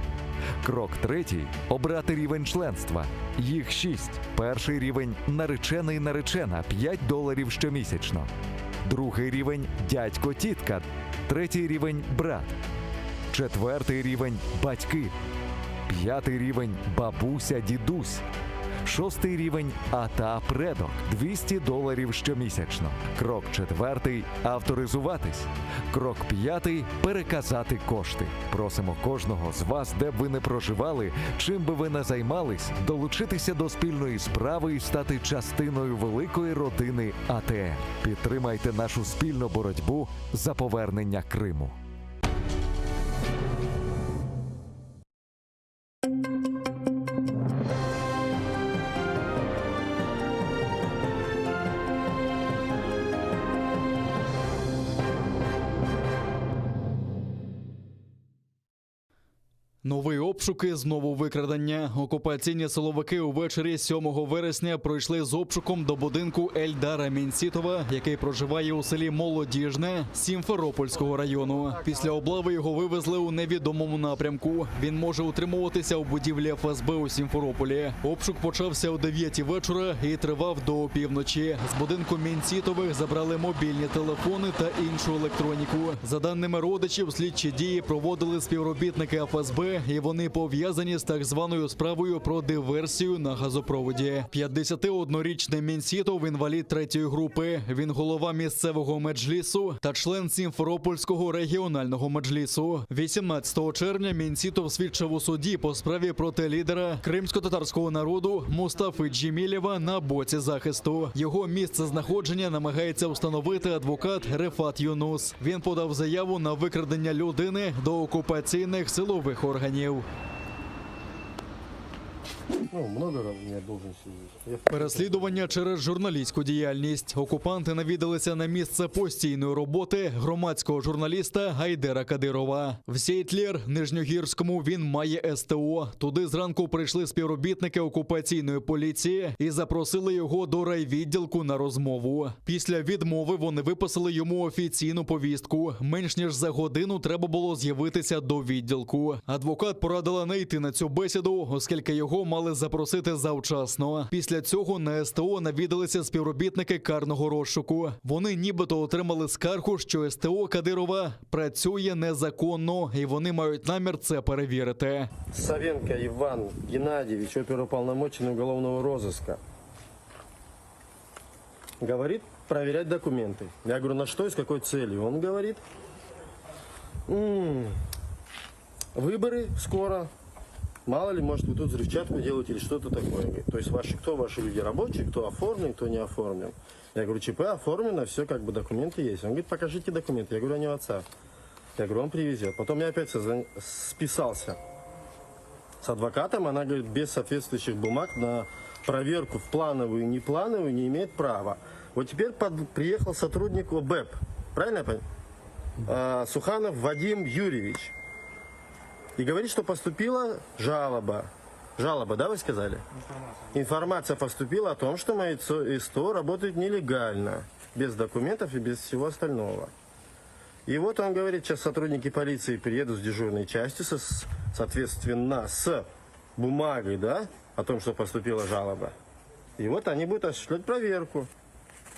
Крок третій обрати рівень членства. Їх шість. Перший рівень наречений наречена 5 доларів щомісячно. Другий рівень дядько тітка. Третій рівень брат. Четвертий рівень батьки. П'ятий рівень бабуся дідусь. Шостий рівень ата предок 200 доларів щомісячно. Крок четвертий авторизуватись. Крок п'ятий переказати кошти. Просимо кожного з вас, де б ви не проживали, чим би ви не займались, долучитися до спільної справи і стати частиною великої родини АТР. Підтримайте нашу спільну боротьбу за повернення Криму. Новий обшук і знову викрадення. Окупаційні силовики увечері 7 вересня пройшли з обшуком до будинку Ельдара Мінсітова, який проживає у селі Молодіжне Сімферопольського району. Після облави його вивезли у невідомому напрямку. Він може утримуватися у будівлі ФСБ у Сімферополі. Обшук почався о 9 вечора і тривав до опівночі. З будинку Мінсітових забрали мобільні телефони та іншу електроніку. За даними родичів, слідчі дії проводили співробітники ФСБ, і вони пов'язані з так званою справою про диверсію на газопроводі. 51-річний Мінсітов – інвалід третьої групи. Він голова місцевого меджлісу та член Сімферопольського регіонального меджлісу. 18 червня Мінсітов свідчив у суді по справі проти лідера кримсько-татарського народу Мустафи Джемілєва на боці захисту. Його місце знаходження намагається встановити адвокат Рефат Юнус. Він подав заяву на викрадення людини до окупаційних силових органів. Ну, много у меня должностей есть. Я Переслідування через журналістську діяльність. Окупанти навідалися на місце постійної роботи громадського журналіста Гайдера Кадирова. В Сейтлір Нижньогірському він має СТО. Туди зранку прийшли співробітники окупаційної поліції і запросили його до райвідділку на розмову. Після відмови вони виписали йому офіційну повістку. Менш ніж за годину треба було з'явитися до відділку. Адвокат порадила не йти на цю бесіду, оскільки його мали запросити завчасно. Після цього на СТО навідалися співробітники карного розшуку. Вони нібито отримали скаргу, що СТО Кадирова працює незаконно, і вони мають намір це перевірити. Савенко Иван Геннадьевич, оперуполномоченный уголовного розыска, говорит проверять документы. Я говорю, на что и с какой целью? Он говорит, «М, выборы скоро, мало ли, может, вы тут взрывчатку делаете или что-то такое. Говорит, То есть ваши, кто ваши люди рабочие, кто оформлен, кто не оформлен. Я говорю, ЧП оформлено, все как бы документы есть. Он говорит, покажите документы. Я говорю, они у отца. Я говорю, он привезет. Потом я опять созвон- списался с адвокатом, она говорит, без соответствующих бумаг на проверку в плановую и неплановую не имеет права. Вот теперь под- приехал сотрудник ОБЭП, правильно я понимаю? А, Суханов Вадим Юрьевич. И говорит, что поступила жалоба. Жалоба, да, вы сказали? Информация. поступила о том, что мои СТО работает нелегально, без документов и без всего остального. И вот он говорит, сейчас сотрудники полиции приедут с дежурной части, со- соответственно, с бумагой, да, о том, что поступила жалоба. И вот они будут осуществлять проверку.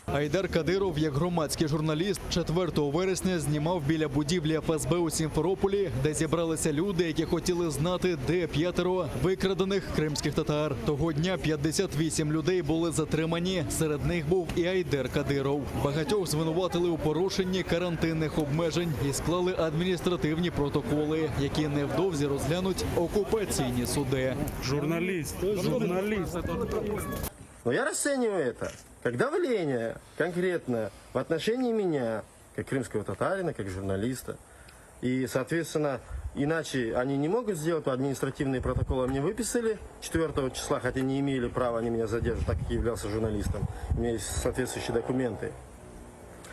Айдар Кадиров, як громадський журналіст, 4 вересня знімав біля будівлі ФСБ у Сімферополі, де зібралися люди, які хотіли знати, де п'ятеро викрадених кримських татар. Того дня 58 людей були затримані. Серед них був і Айдер Кадиров. Багатьох звинуватили у порушенні карантинних обмежень і склали адміністративні протоколи, які невдовзі розглянуть окупаційні суди. Журналист, журналист. Но я расцениваю это как давление конкретно в отношении меня, как крымского татарина, как журналиста. И, соответственно, иначе они не могут сделать, административные протоколы мне выписали 4 числа, хотя не имели права они меня задерживать, так как я являлся журналистом. У меня есть соответствующие документы.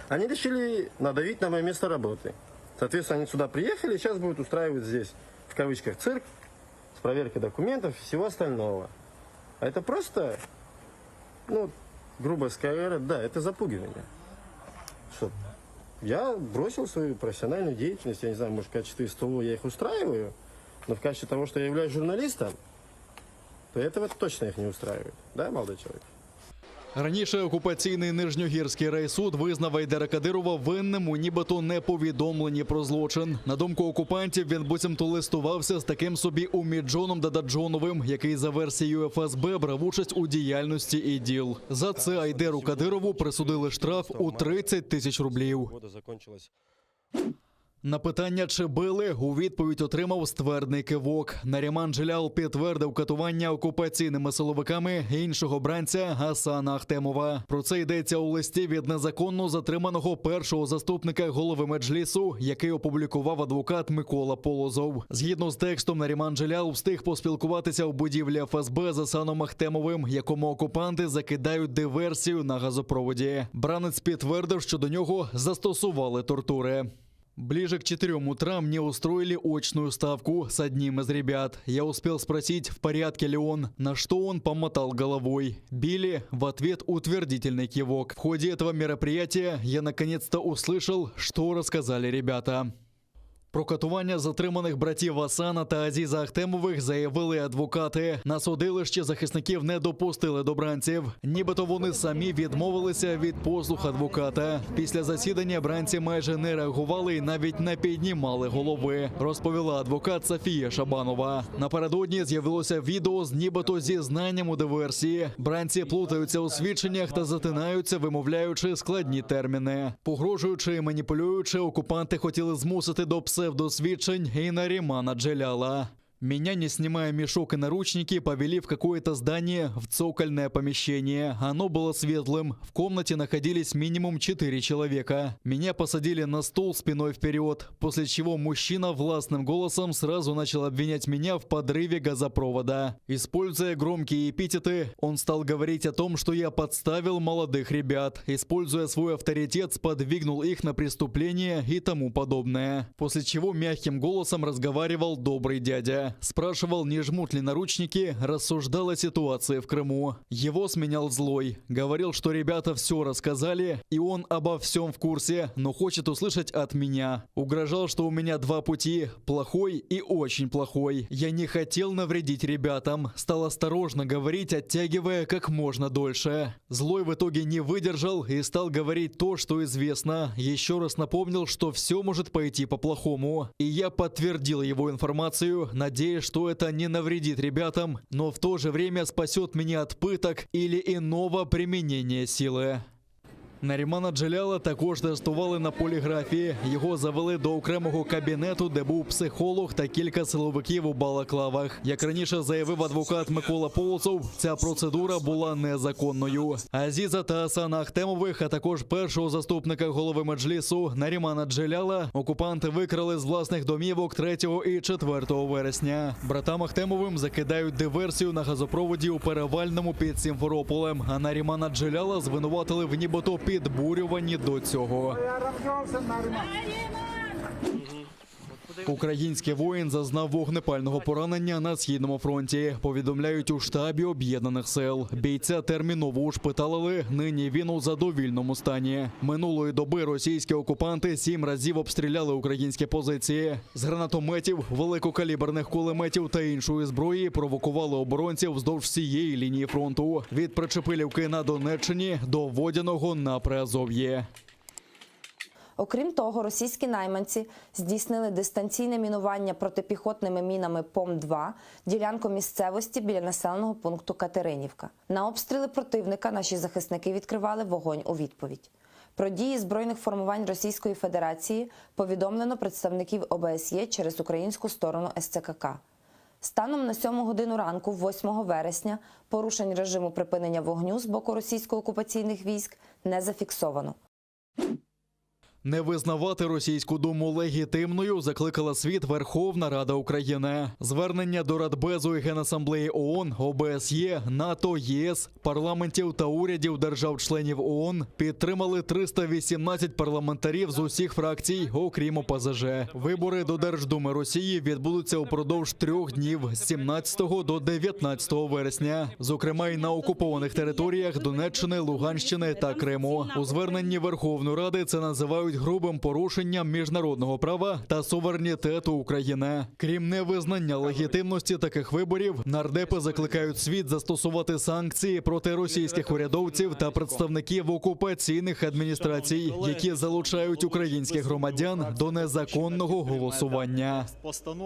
Они решили надавить на мое место работы. Соответственно, они сюда приехали, сейчас будут устраивать здесь, в кавычках, цирк с проверкой документов и всего остального. А это просто, ну, грубо говоря, да, это запугивание. Что я бросил свою профессиональную деятельность, я не знаю, может, в качестве СТО я их устраиваю, но в качестве того, что я являюсь журналистом, то этого точно их не устраивает. Да, молодой человек? Раніше окупаційний Нижньогірський райсуд визнав Айдера Кадирова винним у нібито неповідомленні про злочин. На думку окупантів, він буцімто листувався з таким собі Уміджоном Дададжоновим, який за версією ФСБ брав участь у діяльності ІДІЛ. За це Айдеру Кадирову присудили штраф у 30 тисяч рублів. Года закончилась На питання, чи били, у відповідь отримав ствердний кивок. Наріман Джелял підтвердив катування окупаційними силовиками іншого бранця Гасана Ахтемова. Про це йдеться у листі від незаконно затриманого першого заступника голови меджлісу, який опублікував адвокат Микола Полозов. Згідно з текстом, Наріман Джелял встиг поспілкуватися в будівлі ФСБ з Асаном Ахтемовим, якому окупанти закидають диверсію на газопроводі. Бранець підтвердив, що до нього застосували тортури. Ближе к четырем утра мне устроили очную ставку с одним из ребят. Я успел спросить, в порядке ли он, на что он помотал головой. Били в ответ утвердительный кивок. В ходе этого мероприятия я наконец-то услышал, что рассказали ребята. Про катування затриманих братів Асана та Азіза Ахтемових заявили адвокати. На судилище захисників не допустили до бранців. Нібито вони самі відмовилися від послуг адвоката. Після засідання бранці майже не реагували і навіть не піднімали голови, розповіла адвокат Софія Шабанова. Напередодні з'явилося відео з нібито зізнанням у диверсії. Бранці плутаються у свідченнях та затинаються, вимовляючи складні терміни. Погрожуючи і маніпулюючи, окупанти хотіли змусити до псевдосвідчень і Нарімана Джеляла. Меня, не снимая мешок и наручники, повели в какое-то здание в цокольное помещение. Оно было светлым. В комнате находились минимум четыре человека. Меня посадили на стул спиной вперед, после чего мужчина властным голосом сразу начал обвинять меня в подрыве газопровода. Используя громкие эпитеты, он стал говорить о том, что я подставил молодых ребят. Используя свой авторитет, сподвигнул их на преступление и тому подобное. После чего мягким голосом разговаривал добрый дядя. Спрашивал, не жмут ли наручники, рассуждал о ситуации в Крыму. Его сменял злой. Говорил, что ребята все рассказали, и он обо всем в курсе, но хочет услышать от меня. Угрожал, что у меня два пути – плохой и очень плохой. Я не хотел навредить ребятам. Стал осторожно говорить, оттягивая как можно дольше. Злой в итоге не выдержал и стал говорить то, что известно. Еще раз напомнил, что все может пойти по-плохому. И я подтвердил его информацию, надеясь, что это не навредит ребятам, но в то же время спасет меня от пыток или иного применения силы. Нарімана Джеляла також тестували на поліграфі. Його завели до окремого кабінету, де був психолог та кілька силовиків у балаклавах. Як раніше заявив адвокат Микола Полозов, ця процедура була незаконною. Азіза та Асана Ахтемових, а також першого заступника голови меджлісу Нарімана Джеляла окупанти викрали з власних домівок 3 і 4 вересня. Братам Ахтемовим закидають диверсію на газопроводі у Перевальному під Сімферополем. А Нарімана Джеляла звинуватили в нібито підбурюванні до цього. Український воїн зазнав вогнепального поранення на східному фронті. Повідомляють у штабі об'єднаних сил. Бійця терміново ушпиталили. Нині він у задовільному стані. Минулої доби російські окупанти сім разів обстріляли українські позиції. З гранатометів, великокаліберних кулеметів та іншої зброї провокували оборонців вздовж всієї лінії фронту від Причепилівки на Донеччині до Водяного на Приазов'ї. Окрім того, російські найманці здійснили дистанційне мінування протипіхотними мінами ПОМ-2 ділянку місцевості біля населеного пункту Катеринівка. На обстріли противника наші захисники відкривали вогонь у відповідь. Про дії збройних формувань Російської Федерації повідомлено представників ОБСЄ через українську сторону СЦКК. Станом на 7 годину ранку, 8 вересня, порушень режиму припинення вогню з боку російсько-окупаційних військ не зафіксовано. Не визнавати російську думу легітимною закликала світ Верховна Рада України. Звернення до Радбезу і Генасамблеї ООН, ОБСЄ, НАТО, ЄС, парламентів та урядів держав-членів ООН підтримали 318 парламентарів з усіх фракцій, окрім ОПЗЖ. Вибори до Держдуми Росії відбудуться упродовж трьох днів з 17 до 19 вересня, зокрема й на окупованих територіях Донеччини, Луганщини та Криму. У зверненні Верховної Ради це називають грубим порушенням міжнародного права та суверенітету України. Крім невизнання легітимності таких виборів, нардепи закликають світ застосувати санкції проти російських урядовців та представників окупаційних адміністрацій, які залучають українських громадян до незаконного голосування.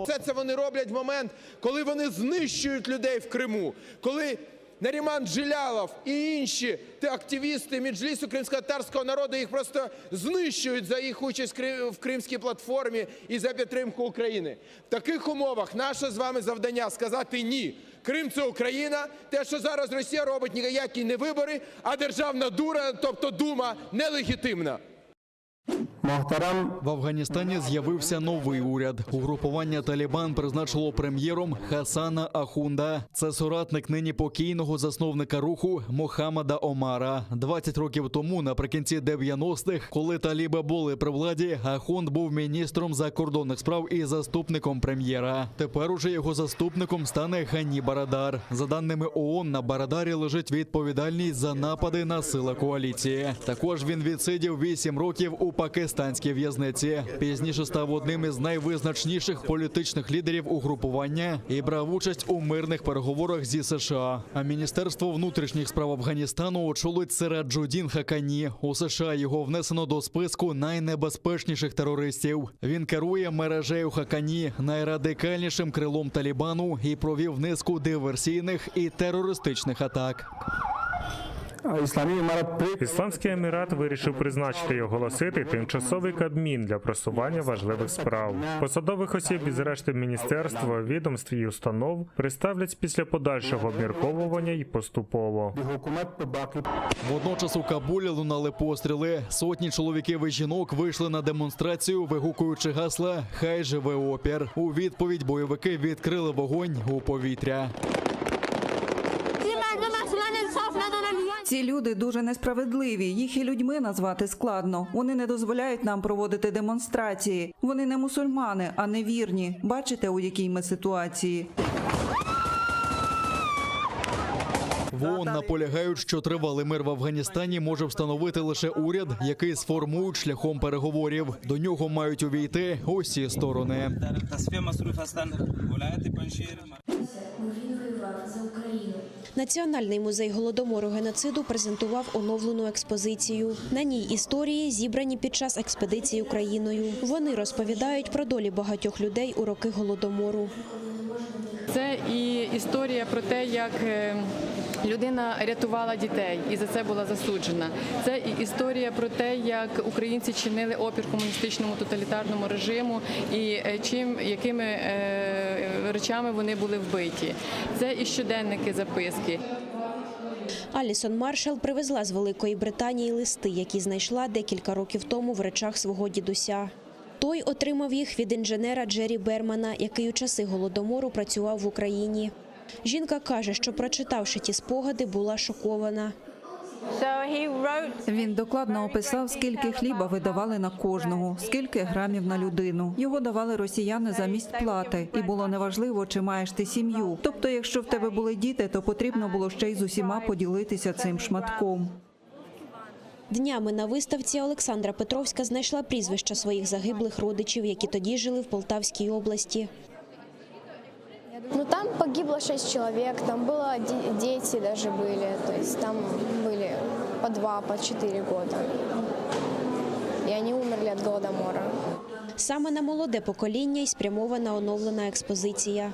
Все це вони роблять в момент, коли вони знищують людей в Криму, коли Наріман Джелялов і інші те активісти Меджлісу кримськотатарського народу їх просто знищують за їх участь в Кримській платформі і за підтримку України. В таких умовах наше з вами завдання сказати ні. Крим – це Україна. Те, що зараз Росія робить, ніякі не вибори, а державна дура, тобто Дума, нелегітимна. В Афганістані з'явився новий уряд. Угрупування Талібан призначило прем'єром Хасана Ахунда. Це соратник нині покійного засновника руху Мохаммада Омара. 20 років тому, наприкінці 90-х, коли таліби були при владі, Ахунд був міністром закордонних справ і заступником прем'єра. Тепер уже його заступником стане Гані Барадар. За даними ООН, на Барадарі лежить відповідальність за напади на сили коаліції. Також він відсидів 8 років у пакистанській в'язниці. Пізніше став одним із найвизначніших політичних лідерів угрупування і брав участь у мирних переговорах зі США. А Міністерство внутрішніх справ Афганістану очолить Сираджудін Хакані. У США його внесено до списку найнебезпечніших терористів. Він керує мережею Хакані, найрадикальнішим крилом Талібану, і провів низку диверсійних і терористичних атак. Ісламський Емірат вирішив призначити і оголосити тимчасовий кабмін для просування важливих справ. Посадових осіб із решти міністерств, відомств і установ представлять після подальшого обмірковування і поступово. Водночас у Кабулі лунали постріли. Сотні чоловіків і жінок вийшли на демонстрацію, вигукуючи гасла Хай живе опір. У відповідь бойовики відкрили вогонь у повітря. Ці люди дуже несправедливі. Їх і людьми назвати складно. Вони не дозволяють нам проводити демонстрації. Вони не мусульмани, а невірні. Бачите, у якій ми ситуації. В ООН наполягають, що тривалий мир в Афганістані може встановити лише уряд, який сформують шляхом переговорів. До нього мають увійти усі сторони. Національний музей голодомору геноциду презентував оновлену експозицію. На ній історії зібрані під час експедиції Україною. Вони розповідають про долі багатьох людей у роки голодомору. Це і історія про те, як е, людина рятувала дітей і за це була засуджена. Це і історія про те, як українці чинили опір комуністичному тоталітарному режиму і е, чим якими е, речами вони були вбиті. Це і щоденники записки. Алісон Маршал привезла з Великої Британії листи, які знайшла декілька років тому в речах свого дідуся. Той отримав їх від інженера Джері Бермана, який у часи Голодомору працював в Україні. Жінка каже, що прочитавши ті спогади, була шокована. Він докладно описав, скільки хліба видавали на кожного, скільки грамів на людину. Його давали росіяни замість плати, і було неважливо, чи маєш ти сім'ю. Тобто, якщо в тебе були діти, то потрібно було ще й з усіма поділитися цим шматком. Днями на виставці Олександра Петровська знайшла прізвища своїх загиблих родичів, які тоді жили в Полтавській області. Ну там погибло 6 человек, там было де- дети даже были, то есть там были по два, по четыре года. И они умерли от голодомора. Саме на молоде покоління й спрямована оновлена експозиція.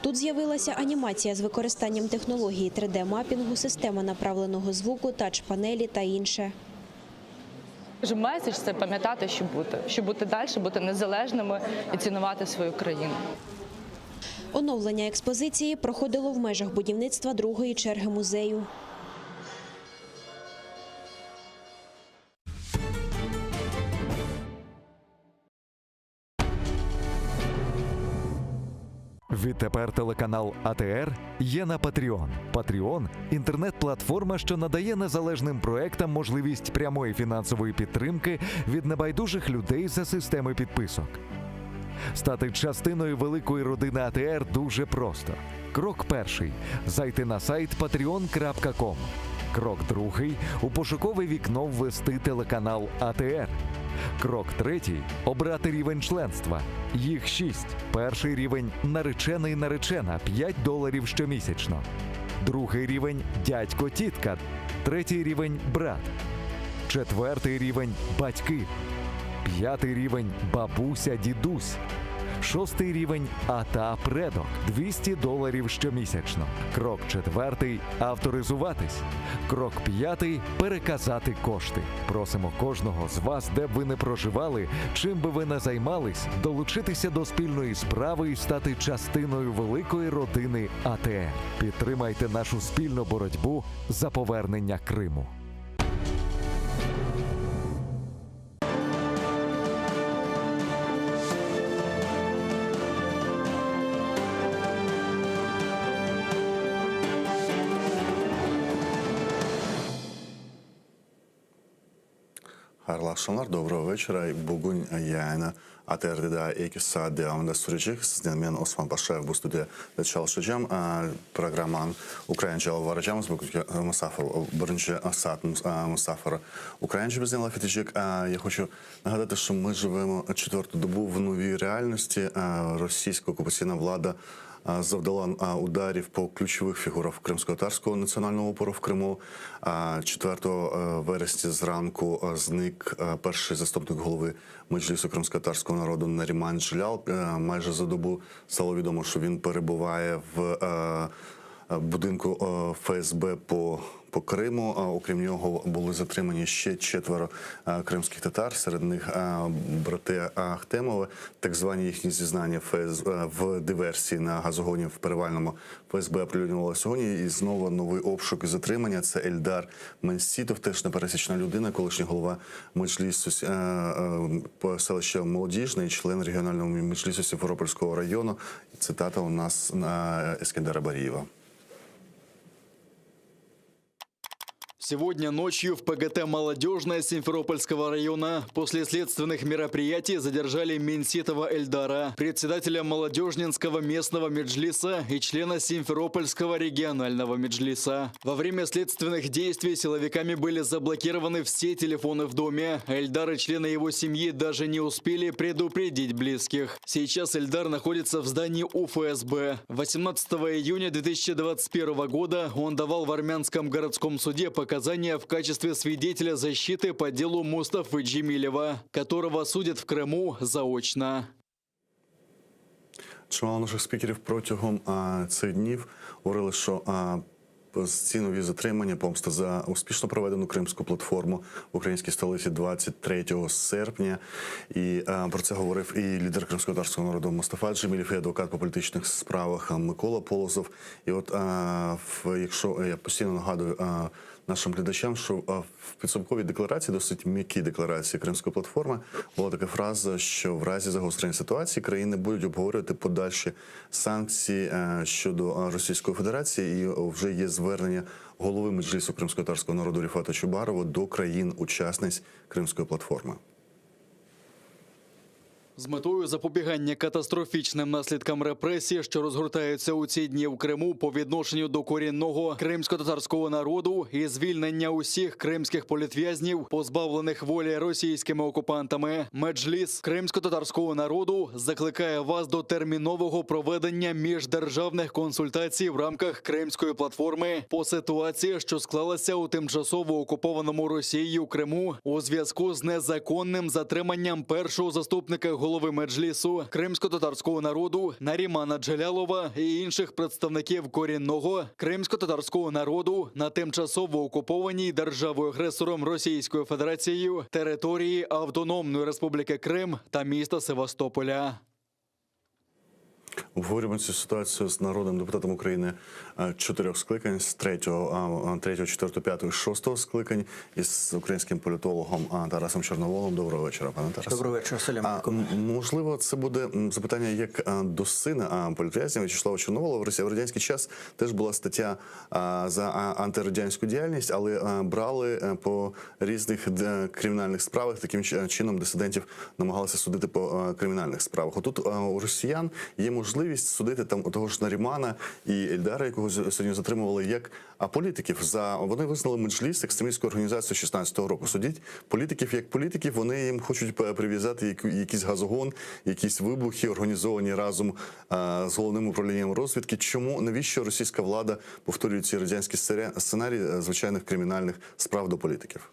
Тут з'явилася анімація з використанням технології 3D-мапінгу, система направленого звуку, тач-панелі та інше. Ж Меседж це пам'ятати, що бути, що бути далі, бути незалежними і цінувати свою країну. Оновлення експозиції проходило в межах будівництва другої черги музею. Відтепер телеканал АТР є на Patreon. Patreon – інтернет-платформа, що надає незалежним проектам можливість прямої фінансової підтримки від небайдужих людей за системи підписок. Стати частиною великої родини АТР дуже просто. Крок перший зайти на сайт patreon.com. Крок другий у пошукове вікно ввести телеканал АТР. Крок третій обрати рівень членства. Їх шість. Перший рівень наречений наречена 5 доларів щомісячно. Другий рівень дядько тітка. Третій рівень брат. Четвертий рівень батьки. П'ятий рівень бабуся дідусь. Шостий рівень ата предок 200 доларів щомісячно. Крок четвертий авторизуватись. Крок п'ятий переказати кошти. Просимо кожного з вас, де б ви не проживали, чим би ви не займались, долучитися до спільної справи і стати частиною великої родини АТР. Підтримайте нашу спільну боротьбу за повернення Криму. Hayırlı aqşamlar, dobrogo veçera. Bugün yayını ATRde daa eki saat devamında sürecek. Siznen men, Osman Paşayev, bu studiyada çalışacağım. Programmanı ukraince alıp varacağımız. Bugünki musafir, birinci saat musafiri ukraince biznen laf etecek. Ya hoçu нагадати, що ми живемо четверту добу в новій реальності. Російська окупаційна влада завдала ударів по ключових фігурах кримськотатарського національного опору в Криму. 4 вересня зранку зник перший заступник голови Меджлісу кримськотатарського народу Наріман Джелял. Майже за добу стало відомо, що він перебуває в будинку ФСБ по по Криму. Окрім нього, були затримані ще четверо кримських татар. Серед них брати Ахтемови, так звані їхні зізнання в диверсії на газогоні в Перевальному ФСБ оприлюднювали сьогодні. І знову новий обшук і затримання. Це Ельдар Менсітов, теж непересічна людина, колишній голова Меджлісу селища Молодіжне і член регіонального меджлісу Сімферопольського району. Цитата у нас на Ескендера Барієва. Сегодня ночью в ПГТ «Молодежная» Симферопольского района после следственных мероприятий задержали Менситова Эльдара, председателя Молодежнинского местного меджлиса и члена Симферопольского регионального меджлиса. Во время следственных действий силовиками были заблокированы все телефоны в доме. Эльдар и члены его семьи даже не успели предупредить близких. Сейчас Эльдар находится в здании УФСБ. 18 июня 2021 года он давал в армянском городском суде показания в качестве свидетеля защиты по делу Мустафы Джемилева, которого судят в Крыму заочно. Чимало наших спікерів протягом а, цих днів говорили, що а, ці нові затримання, помста за успішно проведену кримську платформу в українській столиці 23 серпня. І а, про це говорив і лідер кримськотатарського народу Мустафа Джемілєв, і адвокат по політичних справах Микола Полозов. І от а, в, якщо я постійно нагадую а, нашим глядачам, що в підсумковій декларації, досить м'якій декларації Кримської платформи, була така фраза, що в разі загострення ситуації країни будуть обговорювати подальші санкції е, щодо Російської Федерації, і вже є звернення голови Меджлісу кримськотатарського народу Ріфата Чубарова до країн-учасниць Кримської платформи. З метою запобігання катастрофічним наслідкам репресій, що розгортаються у ці дні в Криму по відношенню до корінного кримськотатарського народу і звільнення усіх кримських політв'язнів, позбавлених волі російськими окупантами, Меджліс кримськотатарського народу закликає вас до термінового проведення міждержавних консультацій в рамках Кримської платформи по ситуації, що склалася у тимчасово окупованому Росією Криму у зв'язку з незаконним затриманням першого заступника голови Меджлісу кримськотатарського народу Нарімана Джелялова і інших представників корінного кримськотатарського народу на тимчасово окупованій державою-агресором Російською Федерацією території Автономної Республіки Крим та міста Севастополя. Обговорюємо цю ситуацію з народним депутатом України е, чотирьох скликань з третього, третього, четвертого, п'ятого, шостого скликань із українським політологом Тарасом Чорноволом. Доброго вечора, пане Тарасе. Доброго вечора, салям Можливо, це буде запитання як до сина політв'язня В'ячеслава Чорновола. В Росії в радянський час теж була стаття за антирадянську діяльність, але брали е, по різних кримінальних справах. Таким чином дисидентів намагалися судити по кримінальних справах. Отут у росіян є можливість судити там того ж Нарімана і Ельдара, якого сьогодні затримували, як політиків. За вони визнали Меджліс екстремістську організацію 16-го року. Судіть політиків як політиків. Вони їм хочуть прив'язати якийсь газогон, якісь вибухи, організовані разом з головним управлінням розвідки. Чому навіщо російська влада повторює ці радянські сценарії е, звичайних кримінальних справ до політиків?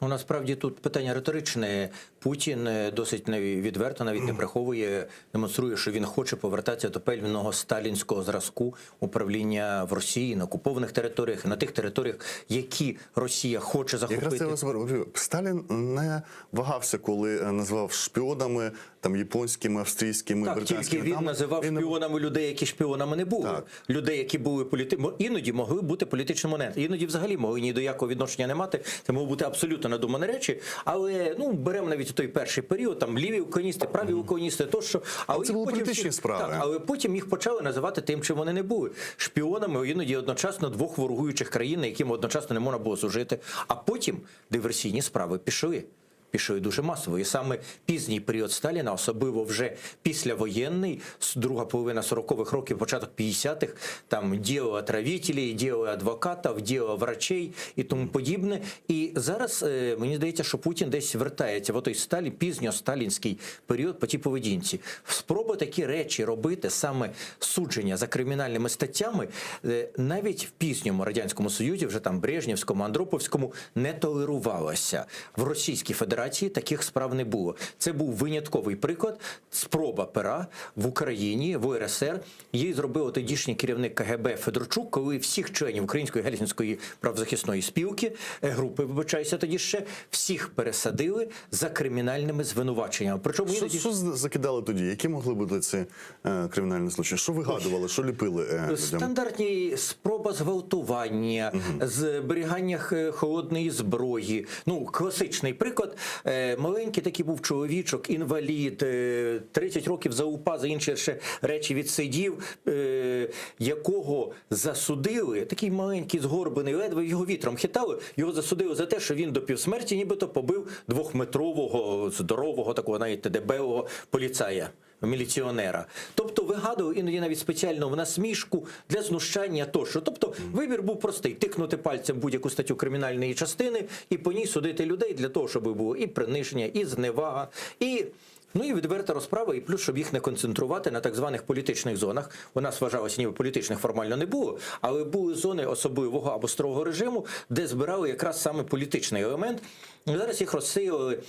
Ну, насправді тут питання риторичне. Путін е, досить відверто, навіть не приховує, демонструє, що він хоче повертатися до певного сталінського зразку управління в Росії на окупованих територіях, на тих територіях, які Росія хоче захопити. Якраз це вас. Сталін не вагався, коли е, назвав шпіонами там японськими, австрійськими, Так, британськими. тільки він Там називав він шпіонами людей, які шпіонами не були. Людей, які були політи... іноді могли бути політичним опонентом. Іноді взагалі могли ні до якого відношення не мати. Це могли бути абсолютно надумані речі. Але ну беремо навіть той перший період, там ліві уклоністи, праві уклоністи, тощо. Але це їх були потім політичні всі- справи. Так, але потім їх почали називати тим, чим вони не були. Шпіонами іноді одночасно двох ворогуючих країн, яким одночасно не можна було служити. А потім диверсійні справи пішли. Пішли дуже масово. І саме пізній період Сталіна, особливо вже післявоєнний, друга половина 40-х років, початок 50-х, там діло отравителей, діло адвокатів, діло врачей і тому подібне. І зараз е, мені здається, що Путін десь вертається в той Сталін, пізньо-сталінський період по тій поведінці. Спроба такі речі робити, саме судження за кримінальними статтями, е, навіть в пізньому радянському союзі, вже там Брежнєвському, Андроповському, не толерувалося. В Російській Федерації таких справ не було. Це був винятковий приклад. Спроба пера в Україні, в УРСР. Її зробив тодішній керівник КГБ Федорчук, коли всіх членів Української гельсінської правозахисної спілки, е, групи, вибачаюся, тоді ще всіх пересадили за кримінальними звинуваченнями. Причому Що, іноді що закидали тоді? Які могли бути ці е, кримінальні злочини? Що вигадували, що ліпили е, людям? Стандартні спроба зґвалтування, зберігання холодної зброї. Ну, класичний приклад. Е, Маленький такий був чоловічок, інвалід, е, 30 років за УПА, за інші ще речі відсидів, е, якого засудили, такий маленький, згорблений, ледве його вітром хитали, його засудили за те, що він до півсмерті нібито побив двохметрового, здорового, такого, знаєте, дебелого поліцая міліціонера. Тобто вигадували іноді навіть спеціально в насмішку для знущання тощо. Тобто вибір був простий: тикнути пальцем будь-яку статтю кримінальної частини і по ній судити людей для того, щоб було і приниження, і зневага, і. Ну і відверта розправа, і плюс, щоб їх не концентрувати на так званих політичних зонах. У нас вважалося, ніби політичних формально не було, але були зони особливого або строгого режиму, де збирали якраз саме політичний елемент. І Зараз їх розсіяли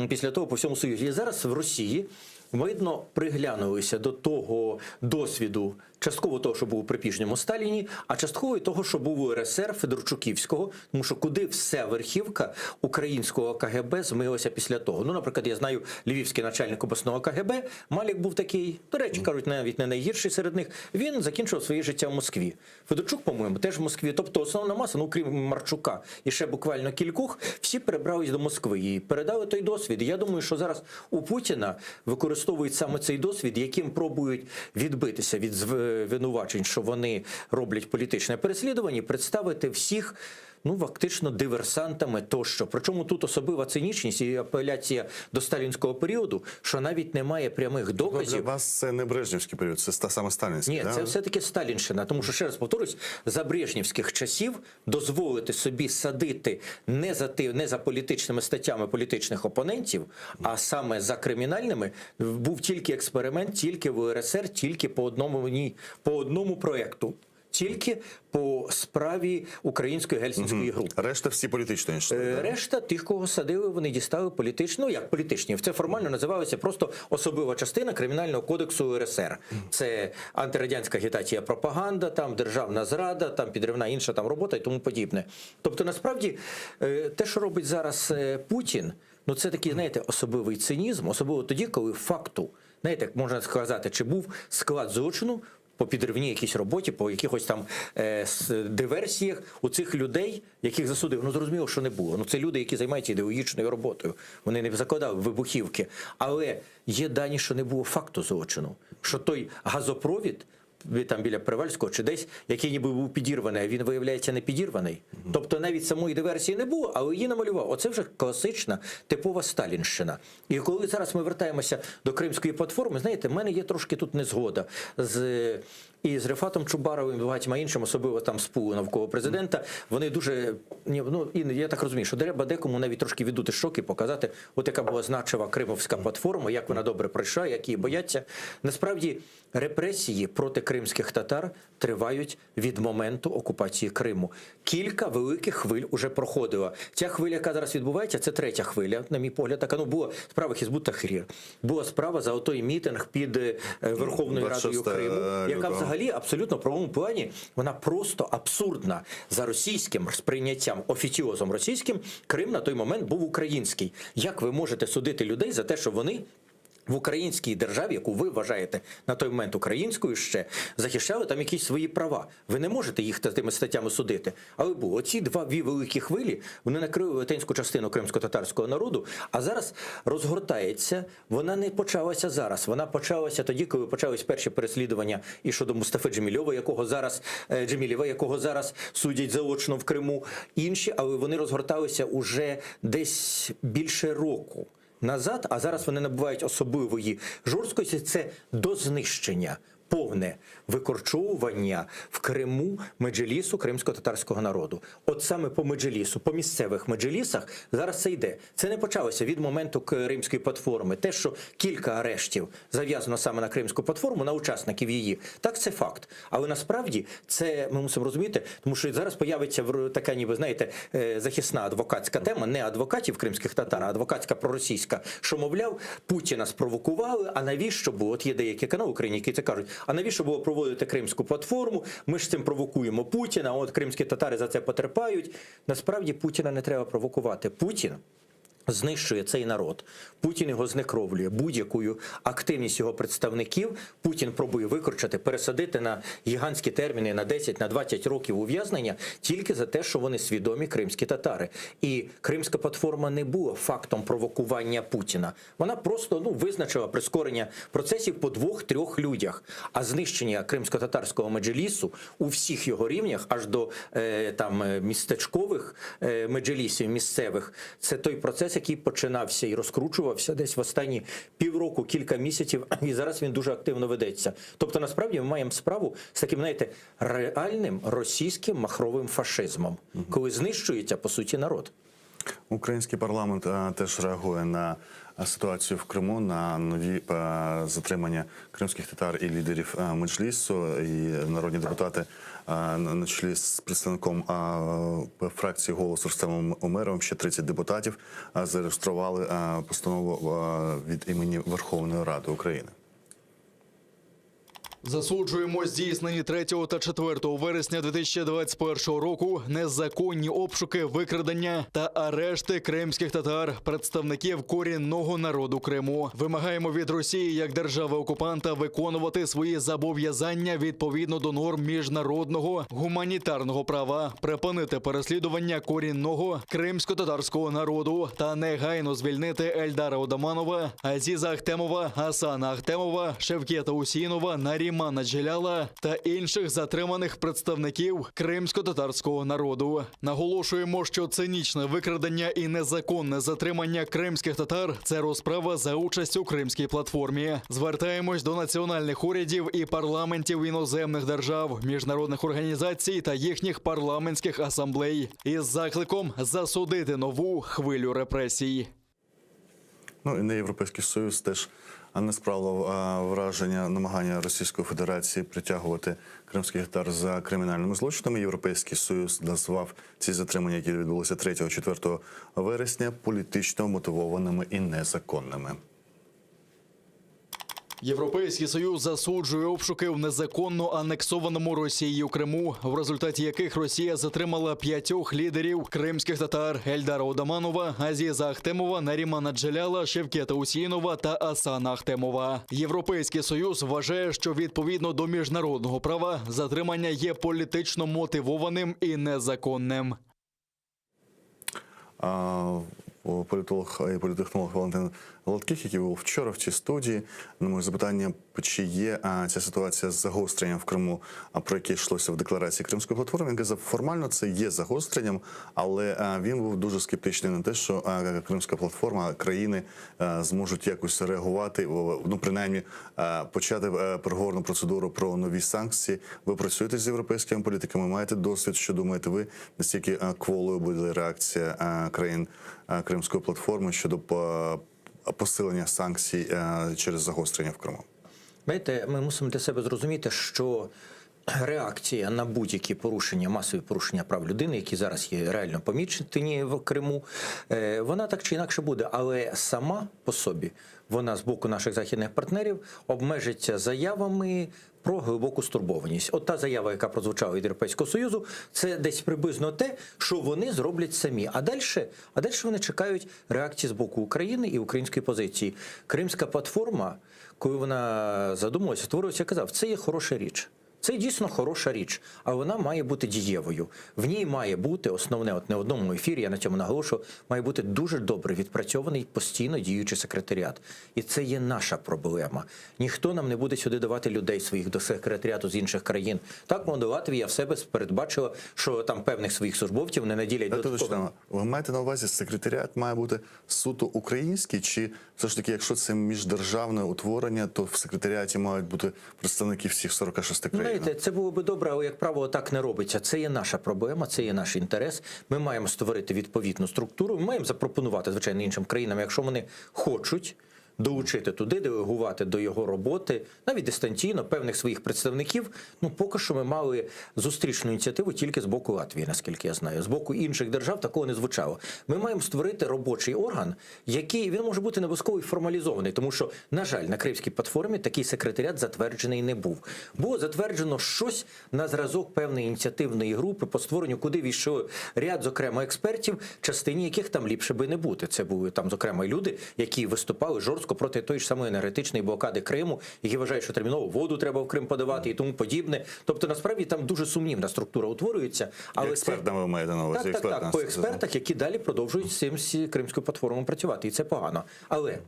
після того по всьому Союзі. І зараз в Росії видно приглянулися до того досвіду, частково того, що був при піжньому Сталіні, а частково і того, що був у РСР Федорчуківського, тому що куди вся верхівка українського КГБ змилася після того. Ну, наприклад, я знаю львівський начальник обласного КГБ, Малік був такий, до речі, кажуть, навіть не найгірший серед них. Він закінчив своє життя в Москві. Федорчук, по-моєму, теж в Москві. Тобто основна маса, ну крім Марчука і ще буквально кількох, всі перебрались до Москви і передали той досвід. І я думаю, що зараз у Путіна використовують саме цей досвід, яким пробують відбитися від звинувачень, що вони роблять політичне переслідування, представити всіх. Ну, фактично диверсантами тощо. Причому тут особлива цинічність і апеляція до сталінського періоду, що навіть немає прямих Ну, доказів. Для вас це не Брежнівський період, це саме сталінський. Ні, да? це все-таки Сталінщина. Тому що, ще раз повторюсь, за брежнівських часів дозволити собі садити не за ти, не за політичними статтями політичних опонентів, а саме за кримінальними, був тільки експеримент, тільки в УРСР, тільки по одному, ні, по одному проекту. Тільки по справі української гельсінської групи. Решта всі політичні йшли. Е, да? Решта тих, кого садили, вони дістали політичну, ну як політичні, це формально називалося просто особлива частина кримінального кодексу УРСР. Це антирадянська агітація, пропаганда, там державна зрада, там підривна інша там робота і тому подібне. Тобто, насправді, е, те, що робить зараз е, Путін, ну це такий, знаєте, особливий цинізм, особливо тоді, коли факту, знаєте, як можна сказати, чи був склад злочину по підривній якійсь роботі, по якихось там е, диверсіях у цих людей, яких засудив, ну зрозуміло, що не було. Ну це люди, які займаються ідеологічною роботою. Вони не закладали вибухівки. Але є дані, що не було факту злочину, що той газопровід. Там біля Привальського чи десь, який ніби був підірваний, а він виявляється не підірваний. Тобто навіть самої диверсії не було, але її намалював. Оце вже класична типова сталінщина. І коли зараз ми вертаємося до Кримської платформи, знаєте, в мене є трошки тут незгода з і з Рефатом Чубаровим, і багатьма іншим, особливо там з пулу навколо президента. Вони дуже ну і я так розумію, що треба декому навіть трошки віддути шоки, показати, от яка була значова Кримовська платформа, як вона добре пройшла, як її бояться. Насправді репресії проти кримських татар тривають від моменту окупації Криму. Кілька великих хвиль уже проходило. Ця хвиля, яка зараз відбувається, це третя хвиля, на мій погляд. Така ну була справа Хізбут Тахрір, була справа за отой мітинг під е, Верховною Радою Криму, яка взагалі абсолютно в правовому плані вона просто абсурдна за російським сприйняттям, офіціозом російським. Крим на той момент був український. Як ви можете судити людей за те, що вони? В українській державі, яку ви вважаєте на той момент українською ще, захищали там якісь свої права. Ви не можете їх тими статтями судити. Але було оці два дві великі хвилі, вони накрили велетенську частину кримсько-татарського народу, а зараз розгортається. Вона не почалася зараз. Вона почалася тоді, коли почались перші переслідування і щодо Мустафи Джемільова, якого зараз е, Джемілєва, якого зараз судять заочно в Криму. Інші, але вони розгорталися уже десь більше року назад, а зараз вони набувають особливої жорсткості. Це до знищення. Повне викорчовування в Криму меджелісу кримсько-татарського народу. От саме по меджелісу, по місцевих меджелісах зараз це йде. Це не почалося від моменту Кримської платформи. Те, що кілька арештів зав'язано саме на Кримську платформу, на учасників її, так це факт. Але насправді це ми мусимо розуміти, тому що зараз появиться така, ніби знаєте, е, захисна адвокатська тема, не адвокатів кримських татар, а адвокатська проросійська, що мовляв, Путіна спровокували. А навіщо було? От є деякі канали в Україні, які це кажуть. А навіщо було проводити Кримську платформу? Ми ж цим провокуємо Путіна. От кримські татари за це потерпають. Насправді Путіна не треба провокувати. Путін знищує цей народ. Путін його знекровлює будь-якою активністю його представників. Путін пробує викорчати, пересадити на гігантські терміни на 10, на 20 років ув'язнення тільки за те, що вони свідомі кримські татари. І Кримська платформа не була фактом провокування Путіна. Вона просто ну визначила прискорення процесів по двох-трьох людях. А знищення кримсько-татарського меджелісу у всіх його рівнях, аж до е, там е, містечкових е, меджелісів місцевих, це той процес, який починався і розкручувався десь в останні півроку, кілька місяців, і зараз він дуже активно ведеться. Тобто, насправді ми маємо справу з таким, знаєте, реальним російським махровим фашизмом, коли знищується по суті народ. Український парламент е, теж реагує на е, ситуацію в Криму, на нові е, затримання кримських татар і лідерів Меджлісу. І народні депутати на чолі з представником фракції «Голос» Рустемом Умеровим, ще 30 депутатів, зареєстрували постанову від імені Верховної Ради України. Засуджуємо здійснені 3 та 4 вересня 2021 року незаконні обшуки, викрадення та арешти кримських татар, представників корінного народу Криму. Вимагаємо від Росії як держави-окупанта виконувати свої зобов'язання відповідно до норм міжнародного гуманітарного права, припинити переслідування корінного кримсько-татарського народу та негайно звільнити Ельдара Одаманова, Азіза Ахтемова, Асана Ахтемова, Шевкета Усінова, Нарімана Джеляла та інших затриманих представників кримсько-татарського народу. Наголошуємо, що цинічне викрадення і незаконне затримання кримських татар це розправа за участь у кримській платформі. Звертаємось до національних урядів і парламентів іноземних держав, міжнародних організацій та їхніх парламентських асамблей із закликом засудити нову хвилю репресій. Ну і не Європейський Союз теж не справило враження намагання Російської Федерації притягувати кримських татар за кримінальними злочинами. Європейський Союз назвав ці затримання, які відбулися 3-4 вересня, політично мотивованими і незаконними. Європейський союз засуджує обшуки в незаконно анексованому Росією Криму, в результаті яких Росія затримала п'ятьох лідерів кримських татар Ельдара Одаманова, Азіза Ахтемова, Нарімана Джеляла, Шевкета Усінова та Асана Ахтемова. Європейський союз вважає, що відповідно до міжнародного права затримання є політично мотивованим і незаконним. Політолог і політехнолог Валентин Гладких, який був вчора в цій студії, на моє запитання, чи є ця ситуація з загостренням в Криму, про яке йшлося в декларації Кримської платформи, він казав, формально це є загостренням, але він був дуже скептичний на те, що Кримська платформа, країни зможуть якось реагувати, ну принаймні почати е, переговорну процедуру про нові санкції. Ви працюєте з європейськими політиками, маєте досвід. Що думаєте ви, наскільки кволою буде реакція країн Кримської платформи щодо посилення санкцій е, через загострення в Криму? Знаєте, ми мусимо для себе зрозуміти, що реакція на будь-які порушення, масові порушення прав людини, які зараз є реально помічені в Криму, е, вона так чи інакше буде, але сама по собі вона з боку наших західних партнерів обмежиться заявами. Про глибоку стурбованість. От та заява, яка прозвучала від Європейського Союзу, це десь приблизно те, що вони зроблять самі. А далі, а далі вони чекають реакції з боку України і української позиції. Кримська платформа, коли вона задумалася, створилася, я казав, це є хороша річ. Це дійсно хороша річ, але вона має бути дієвою. В ній має бути основне, от не в одному ефірі, я на цьому наголошую, має бути дуже добре відпрацьований постійно діючий секретаріат. І це є наша проблема. Ніхто нам не буде сюди давати людей своїх до секретаріату з інших країн. Так, мовно, Латвія в себе передбачила, що там певних своїх службовців не наділять Дайте додатковим. уточнимо. Ви маєте на увазі, секретаріат має бути суто український, чи все ж таки, якщо це міждержавне утворення, то в секретаріаті мають бути представники всіх 46 Ну, країн? Знаєте, це було би добре, але як правило так не робиться. Це є наша проблема, це є наш інтерес. Ми маємо створити відповідну структуру. Ми маємо запропонувати звичайно іншим країнам, якщо вони хочуть. Долучити туди, делегувати до його роботи, навіть дистанційно певних своїх представників. Ну поки що ми мали зустрічну ініціативу тільки з боку Латвії, наскільки я знаю. З боку інших держав такого не звучало. Ми маємо створити робочий орган, який він може бути не обов'язково і формалізований, тому що, на жаль, на Кримській платформі такий секретаріат затверджений не був. Було затверджено щось на зразок певної ініціативної групи по створенню, куди війшов ряд, зокрема, експертів, частині яких там ліпше би не бути. Це були там, зокрема, і люди, які виступали жорстко проти тої ж самої енергетичної блокади Криму, які вважають, що терміново воду треба в Крим подавати і тому подібне. Тобто, насправді там дуже сумнівна структура утворюється. Але це- Експертами ви маєте на увазі? так, так, так, експертна по експертах, які далі продовжують з цим з кримською платформою працювати, і це погано. Але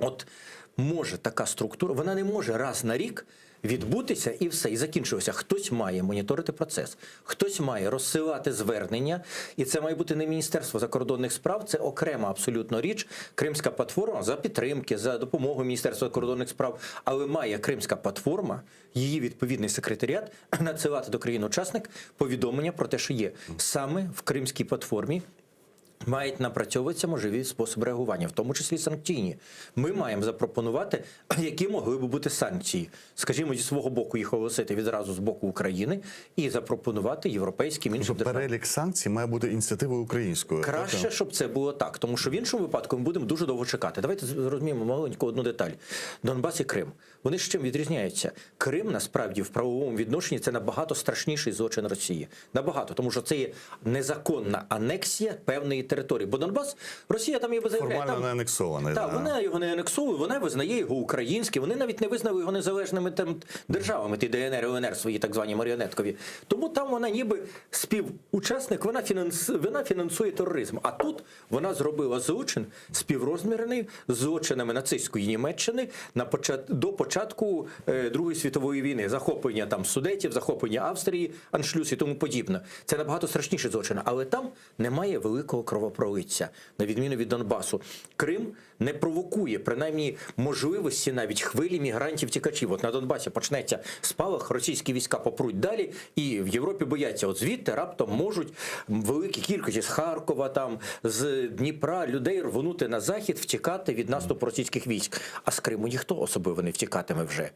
от може така структура, вона не може раз на рік відбутися і все, і закінчилося. Хтось має моніторити процес, хтось має розсилати звернення, і це має бути не Міністерство закордонних справ, це окрема абсолютно річ. Кримська платформа за підтримки, за допомогою Міністерства закордонних справ, але має Кримська платформа, її відповідний секретаріат надсилати до країн-учасник повідомлення про те, що є саме в Кримській платформі. Мають напрацьовуватися можливі способи реагування, в тому числі санкційні. Ми маємо запропонувати, які могли би бути санкції. Скажімо, зі свого боку їх оголосити відразу з боку України і запропонувати європейським іншим Тобто державам. перелік санкцій має бути ініціативою українською. Краще, так? щоб це було так, тому що в іншому випадку ми будемо дуже довго чекати. Давайте зрозуміємо маленьку одну деталь: Донбас і Крим. Вони з чим відрізняються? Крим насправді в правовому відношенні це набагато страшніший злочин Росії. Набагато, тому що це є незаконна анексія певної території. Бо Донбас Росія там ніби заявляє. Формально там, не анексований. так, да. вона його не анексовує, вона визнає його українським. Вони навіть не визнали його незалежними там державами, ті ДНР, ЛНР, свої так звані маріонеткові. Тому там вона ніби співучасник, вона фінанс, вона фінансує тероризм. А тут вона зробила злочин співрозмірний з злочинами нацистської Німеччини на почат, до початку е, Другої світової війни, захоплення там Судетів, захоплення Австрії, Аншлюс і тому подібне. Це набагато страшніший злочин, але там немає великого кровопролиття, на відміну від Донбасу. Крим не провокує принаймні можливості навіть хвилі мігрантів-тікачів. От на Донбасі почнеться спалах, російські війська попруть далі, і в Європі бояться. От звідти раптом можуть великі кількості з Харкова, там з Дніпра людей рвонути на захід, втікати від наступу російських військ. А з Криму ніхто особливо не втікатиме вже.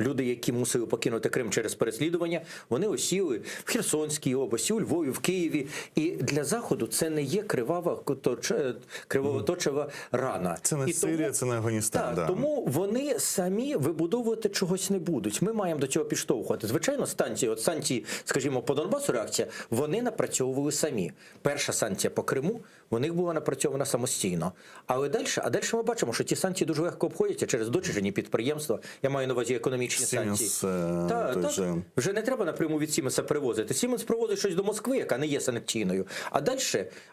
Люди, які мусили покинути Крим через переслідування, вони осіли в Херсонській області, у Львові, в Києві. І для заходу це не є кривава коточ- кривоточева рана. Це не І тому- Сирія, це не Афганістан. так, да. тому вони самі вибудовувати чогось не будуть. Ми маємо до цього підштовхувати. Звичайно, станції, от санкції, скажімо, по Донбасу реакція, вони напрацьовували самі. Перша санкція по Криму у них була напрацьована самостійно. Але далі, а далі ми бачимо, що ті санкції дуже легко обходяться через дочірні підприємства. Я маю на увазі економічні Siemens, санкції. е, Та, той так. же. Вже не треба напряму від Сіменса привозити. Сіменс привозить щось до Москви, яка не є санкційною. А далі,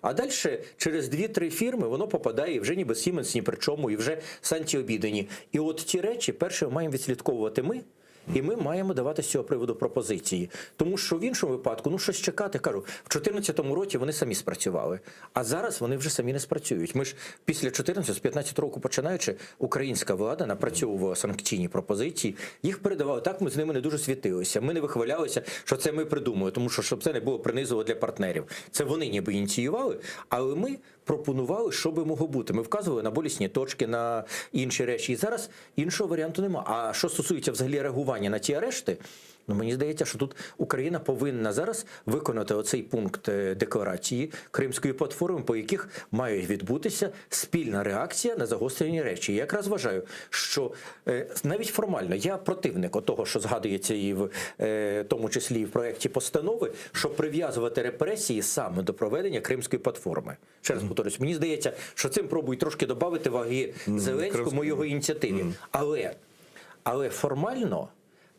а далі через 2-3 фірми воно попадає і вже ніби Сіменс ні при чому, і вже санкції обійдені. І от ті речі, перше, маємо відслідковувати ми. І ми маємо давати з цього приводу пропозиції. Тому що в іншому випадку, ну щось чекати, кажу, в 2014 році вони самі спрацювали, а зараз вони вже самі не спрацюють. Ми ж після 14, з 15 року починаючи, українська влада напрацьовувала санкційні пропозиції, їх передавали. Так, ми з ними не дуже світилися. Ми не вихвалялися, що це ми придумали, тому що щоб це не було принизливо для партнерів. Це вони ніби ініціювали, але ми пропонували, що би могло бути. Ми вказували на болісні точки, на інші речі. І зараз іншого варіанту нема. А що стосується взагалі реагування на ті арешти. Ну мені здається, що тут Україна повинна зараз виконати оцей пункт е, декларації Кримської платформи, по яких має відбутися спільна реакція на загострені речі. Я якраз вважаю, що е, навіть формально я противник того, що згадується і в е, тому числі і в проєкті постанови, що прив'язувати репресії саме до проведення Кримської платформи. Ще раз повторюсь, мені здається, що цим пробують трошки додати ваги Зеленському і його ініціативі. Але, але формально.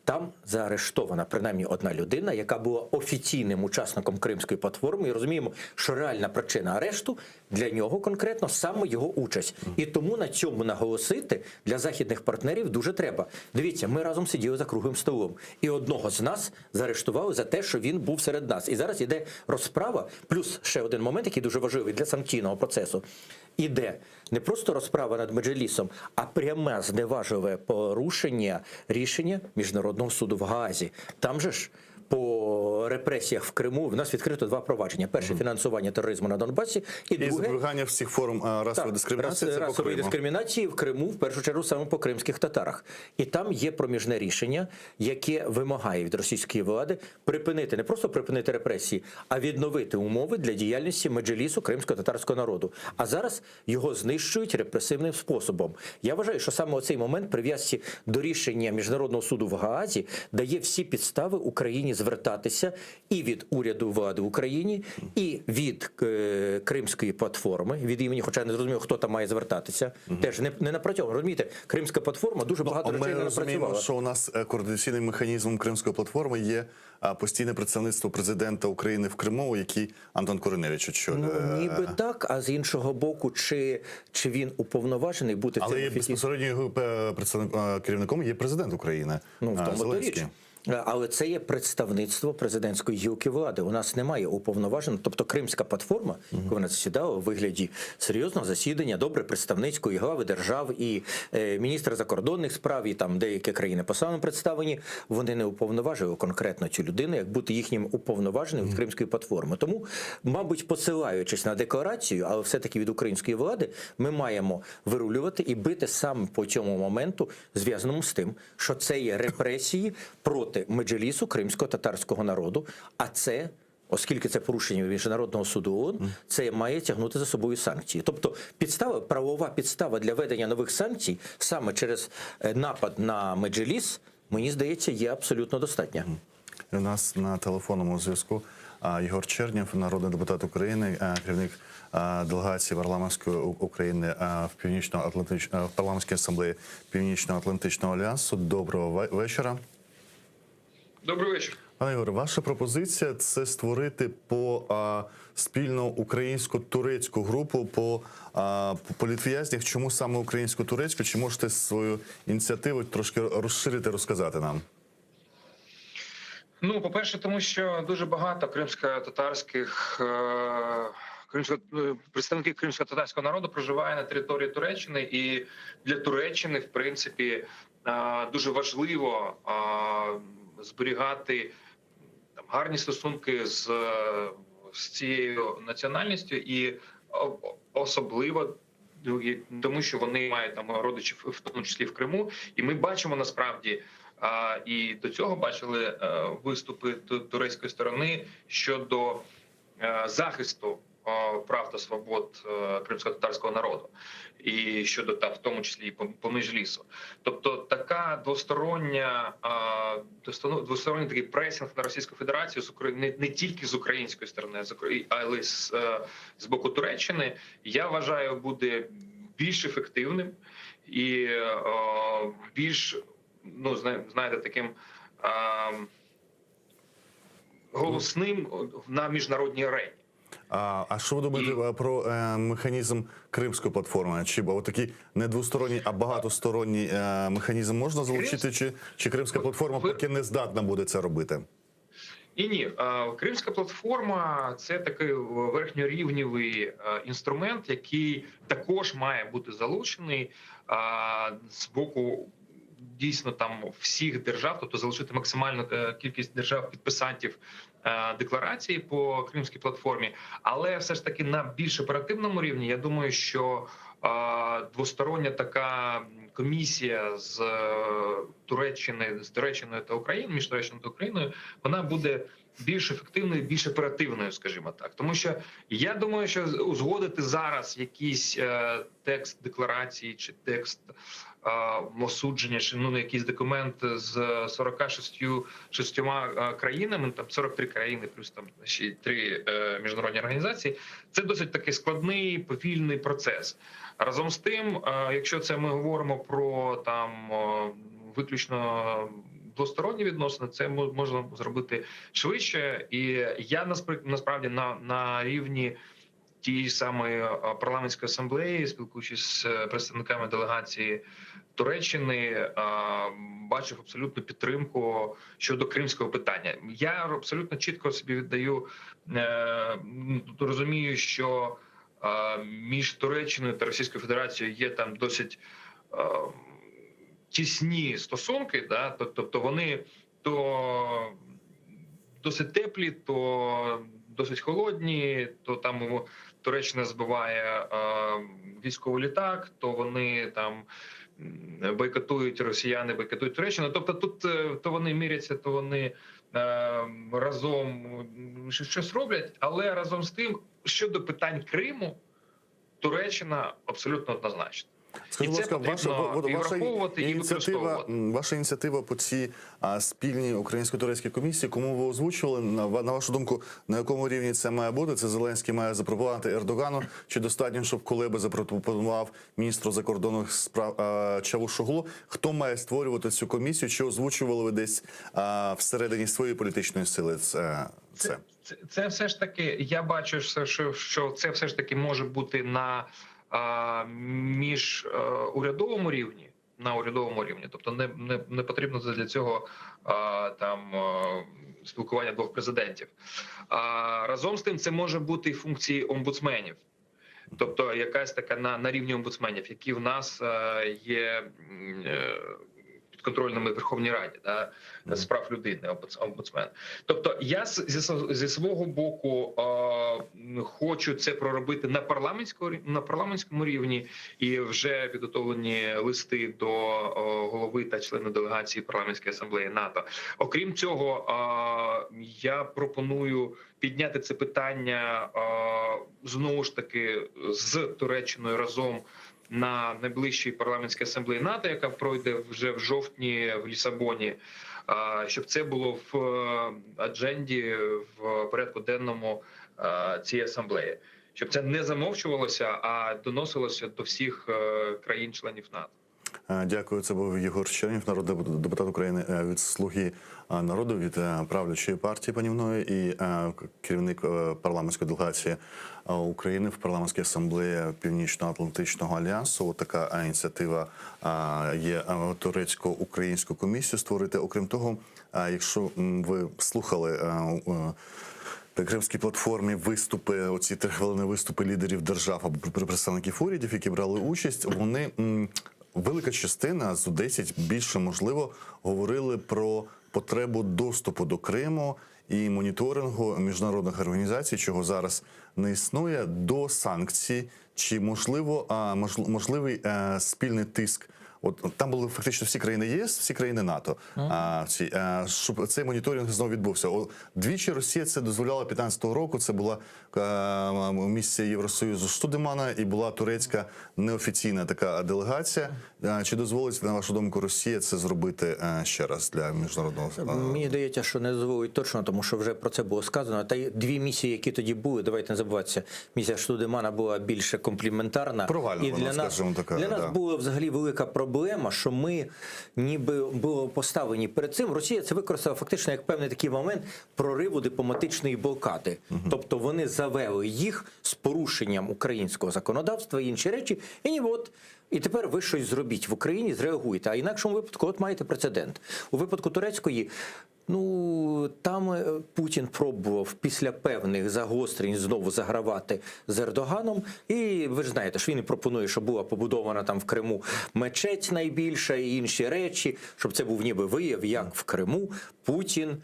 Там заарештована принаймні одна людина, яка була офіційним учасником Кримської платформи, і розуміємо, що реальна причина арешту для нього конкретно саме його участь. І тому на цьому наголосити для західних партнерів дуже треба. Дивіться, ми разом сиділи за круглим столом, і одного з нас заарештували за те, що він був серед нас. І зараз іде розправа, плюс ще один момент, який дуже важливий для санкційного процесу. Іде не просто розправа над Меджелісом, а пряме зневажливе порушення рішення Міжнародного суду в Гаазі. Там же ж по репресіях в Криму в нас відкрито два провадження: перше фінансування тероризму на Донбасі, і І друге запобігання всіх форм а, расової так, дискримінації. рас- це по расової Криму. дискримінації в Криму, в першу чергу саме по кримських татарах. І там є проміжне рішення, яке вимагає від російської влади припинити не просто припинити репресії, а відновити умови для діяльності меджелісу кримсько-татарського народу. А зараз його знищують репресивним способом. Я вважаю, що саме оцей момент прив'язці до рішення міжнародного суду в Гаазі дає всі підстави Україні звертатися і від уряду влади в Україні, і від е, Кримської платформи, від імені, хоча я не зрозумів, хто там має звертатися. Теж не, не напрацьовано. Розумієте, Кримська платформа дуже багато Ну, Ми речей не розуміємо, напрацювала. що у нас е, координаційним механізмом Кримської платформи є а, постійне представництво президента України в Криму, який Антон Кориневич очолює. Ну, ніби так, а з іншого боку, чи, чи він уповноважений бути Але цим є офіційним? безпосередньо його е, представник е, керівником є президент України. Ну, в е, тому то Зеленський. річ. Е, Але це є представництво президентської гілки влади. У нас немає уповноваженого, тобто Кримська платформа, коли вона засідала у вигляді серйозного засідання, добре представницької глави держав і е, міністра закордонних справ, і там деякі країни по представлені, вони не уповноважили конкретно цю людину, як бути їхнім уповноваженим від Кримської платформи. Тому, мабуть, посилаючись на декларацію, але все-таки від української влади, ми маємо вирулювати і бити саме по цьому моменту, зв'язаному з тим, що це є репресії проти меджелісу кримсько-татарського народу, а це. Оскільки це порушення міжнародного суду ООН, це має тягнути за собою санкції. Тобто, підстава, правова підстава для ведення нових санкцій саме через е, напад на меджеліс, мені здається, є абсолютно достатня. У нас на телефонному зв'язку а, Єгор Чернєв, народний депутат України, а, керівник а, делегації парламентської У- України а, в Північно-Атлантич... а, в парламентській асамблеї Північно-Атлантичного альянсу. Доброго ве- вечора. Добрий вечір. Пане Ігоре, ваша пропозиція це створити по а, спільну українсько-турецьку групу по, а, по політв'язнях. Чому саме українсько-турецьку? Чи можете свою ініціативу трошки розширити, розказати нам? Ну, по-перше, тому що дуже багато кримсько-татарських е, кримсько е, представників кримсько-татарського народу проживає на території Туреччини, і для Туреччини, в принципі, е, дуже важливо е, зберігати там гарні стосунки з, е, з цією національністю, і о- особливо. ну, і Тому що вони мають там родичів, в тому числі в Криму, і ми бачимо насправді а, і до цього бачили е, виступи ту- турецької сторони щодо е, захисту е, прав та свобод е, кримсько-татарського народу, і щодо та в тому числі і по- поміж лісу. Тобто така двостороння е, двосторонній двосторонній такий пресинг на Російську Федерацію з Укра- не, не тільки з української сторони, а з Укра- але й з, е, з боку Туреччини, я вважаю, буде більш ефективним і е, більш ну зна- знаєте, таким е, голосним на міжнародній арені. А, а що ви думаєте е, про е, механізм Кримської платформи? Чи бо такий не двосторонній, а багатосторонній е, механізм можна залучити, чи, чи Кримська платформа поки не здатна буде це робити? І ні, е, Кримська платформа це такий верхньорівневий е, інструмент, який також має бути залучений е, з боку дійсно там всіх держав, тобто залучити максимальну е, кількість держав підписантів е, декларації по Кримській платформі, але все ж таки на більш оперативному рівні, я думаю, що. Двостороння така комісія з Туреччини з Туреччиною та Україною, між Туреччиною та Україною, вона буде більш ефективною, більш оперативною, скажімо так. Тому що я думаю, що узгодити зараз якийсь е, текст декларації чи текст е, осудження, чи ну якийсь документ з 46 шістьома е, країнами, там 43 країни, плюс там ще й три е, міжнародні організації. Це досить такий складний, повільний процес. Разом з тим, е, якщо це ми говоримо про там е, виключно двосторонні відносини, це можна зробити швидше. І я насправді на, на рівні тієї самої е, парламентської асамблеї, спілкуючись з представниками делегації Туреччини, е, бачив абсолютну підтримку щодо кримського питання. Я абсолютно чітко собі віддаю е, розумію, що між Туреччиною та Російською Федерацією є там досить тісні стосунки, да, тобто вони то досить теплі, то досить холодні, то там Туреччина збиває е, військовий літак, то вони там бойкотують росіяни, бойкотують Туреччину. Тобто тут е, то вони миряться, то вони е, разом щось роблять, але разом з тим, щодо питань Криму, Туреччина абсолютно однозначна. Скажіть, і будь це ласка, ваша, потрібно і ваша враховувати, і ініціатива, використовувати. ваша ініціатива по цій а, спільній українсько-турецькій комісії, кому ви озвучували, на, на вашу думку, на якому рівні це має бути? Це Зеленський має запропонувати Ердогану, чи достатньо, щоб Кулеба запропонував міністру закордонних справ а, Чавушоглу? Хто має створювати цю комісію? Чи озвучували ви десь а, всередині своєї політичної сили це? це? Це, це все ж таки, я бачу, що, що, що це все ж таки може бути на між е, урядовому рівні. На урядовому рівні, тобто не, не, не потрібно для цього а, там е, спілкування двох президентів. А разом з тим, це може бути і функції омбудсменів, тобто якась така на, на рівні омбудсменів, які в нас е, є підконтрольними Верховній Раді, да, з прав людини, омбудсмен. Тобто я зі, зі свого боку е, хочу це проробити на парламентському на парламентському рівні, і вже підготовлені листи до е, голови та члена делегації парламентської асамблеї НАТО. Окрім цього, е, я пропоную підняти це питання е, знову ж таки з Туреччиною разом на найближчій парламентській асамблеї НАТО, яка пройде вже в жовтні в Лісабоні, щоб це було в е, адженді в порядку денному е, цієї асамблеї, щоб це не замовчувалося, а доносилося до всіх е, країн-членів НАТО. Дякую. Це був Єгор Чернєв, народний депутат України від Слуги народу від правлячої партії панівної і керівник парламентської делегації України в парламентській асамблеї Північно-Атлантичного альянсу. От така ініціатива є турецько-українську комісію створити. Окрім того, якщо ви слухали. На Кримській платформі виступи, оці трихвилинні виступи лідерів держав або представників урядів, які брали участь, вони велика частина з 10 більше можливо говорили про потребу доступу до Криму і моніторингу міжнародних організацій, чого зараз не існує, до санкцій, чи можливо можливий е, спільний тиск. От там були фактично всі країни ЄС, всі країни НАТО. А, ці, а, щоб цей моніторинг знову відбувся. О, двічі Росія це дозволяла 15-го року. Це була е, місія Євросоюзу Штудемана і була турецька неофіційна така делегація. А, чи дозволить, на вашу думку, Росія це зробити е, ще раз для міжнародного е, Мені здається, що не дозволить точно, тому що вже про це було сказано. Та й дві місії, які тоді були, давайте не забуватися. Місія Штудемана була більше компліментарна. Провальна і вона, для нас, скажімо, така, для нас да. була взагалі велика проблема, що ми ніби були поставлені перед цим. Росія це використала фактично як певний такий момент прориву дипломатичної блокади. Тобто вони завели їх з порушенням українського законодавства і інші речі, і ніби от. І тепер ви щось зробіть в Україні, зреагуйте. А інакшому випадку, от маєте прецедент. У випадку турецької, ну там е, Путін пробував після певних загострень знову загравати з Ердоганом. І ви ж знаєте, що він і пропонує, щоб була побудована там в Криму мечеть найбільша і інші речі, щоб це був ніби вияв, як в Криму Путін.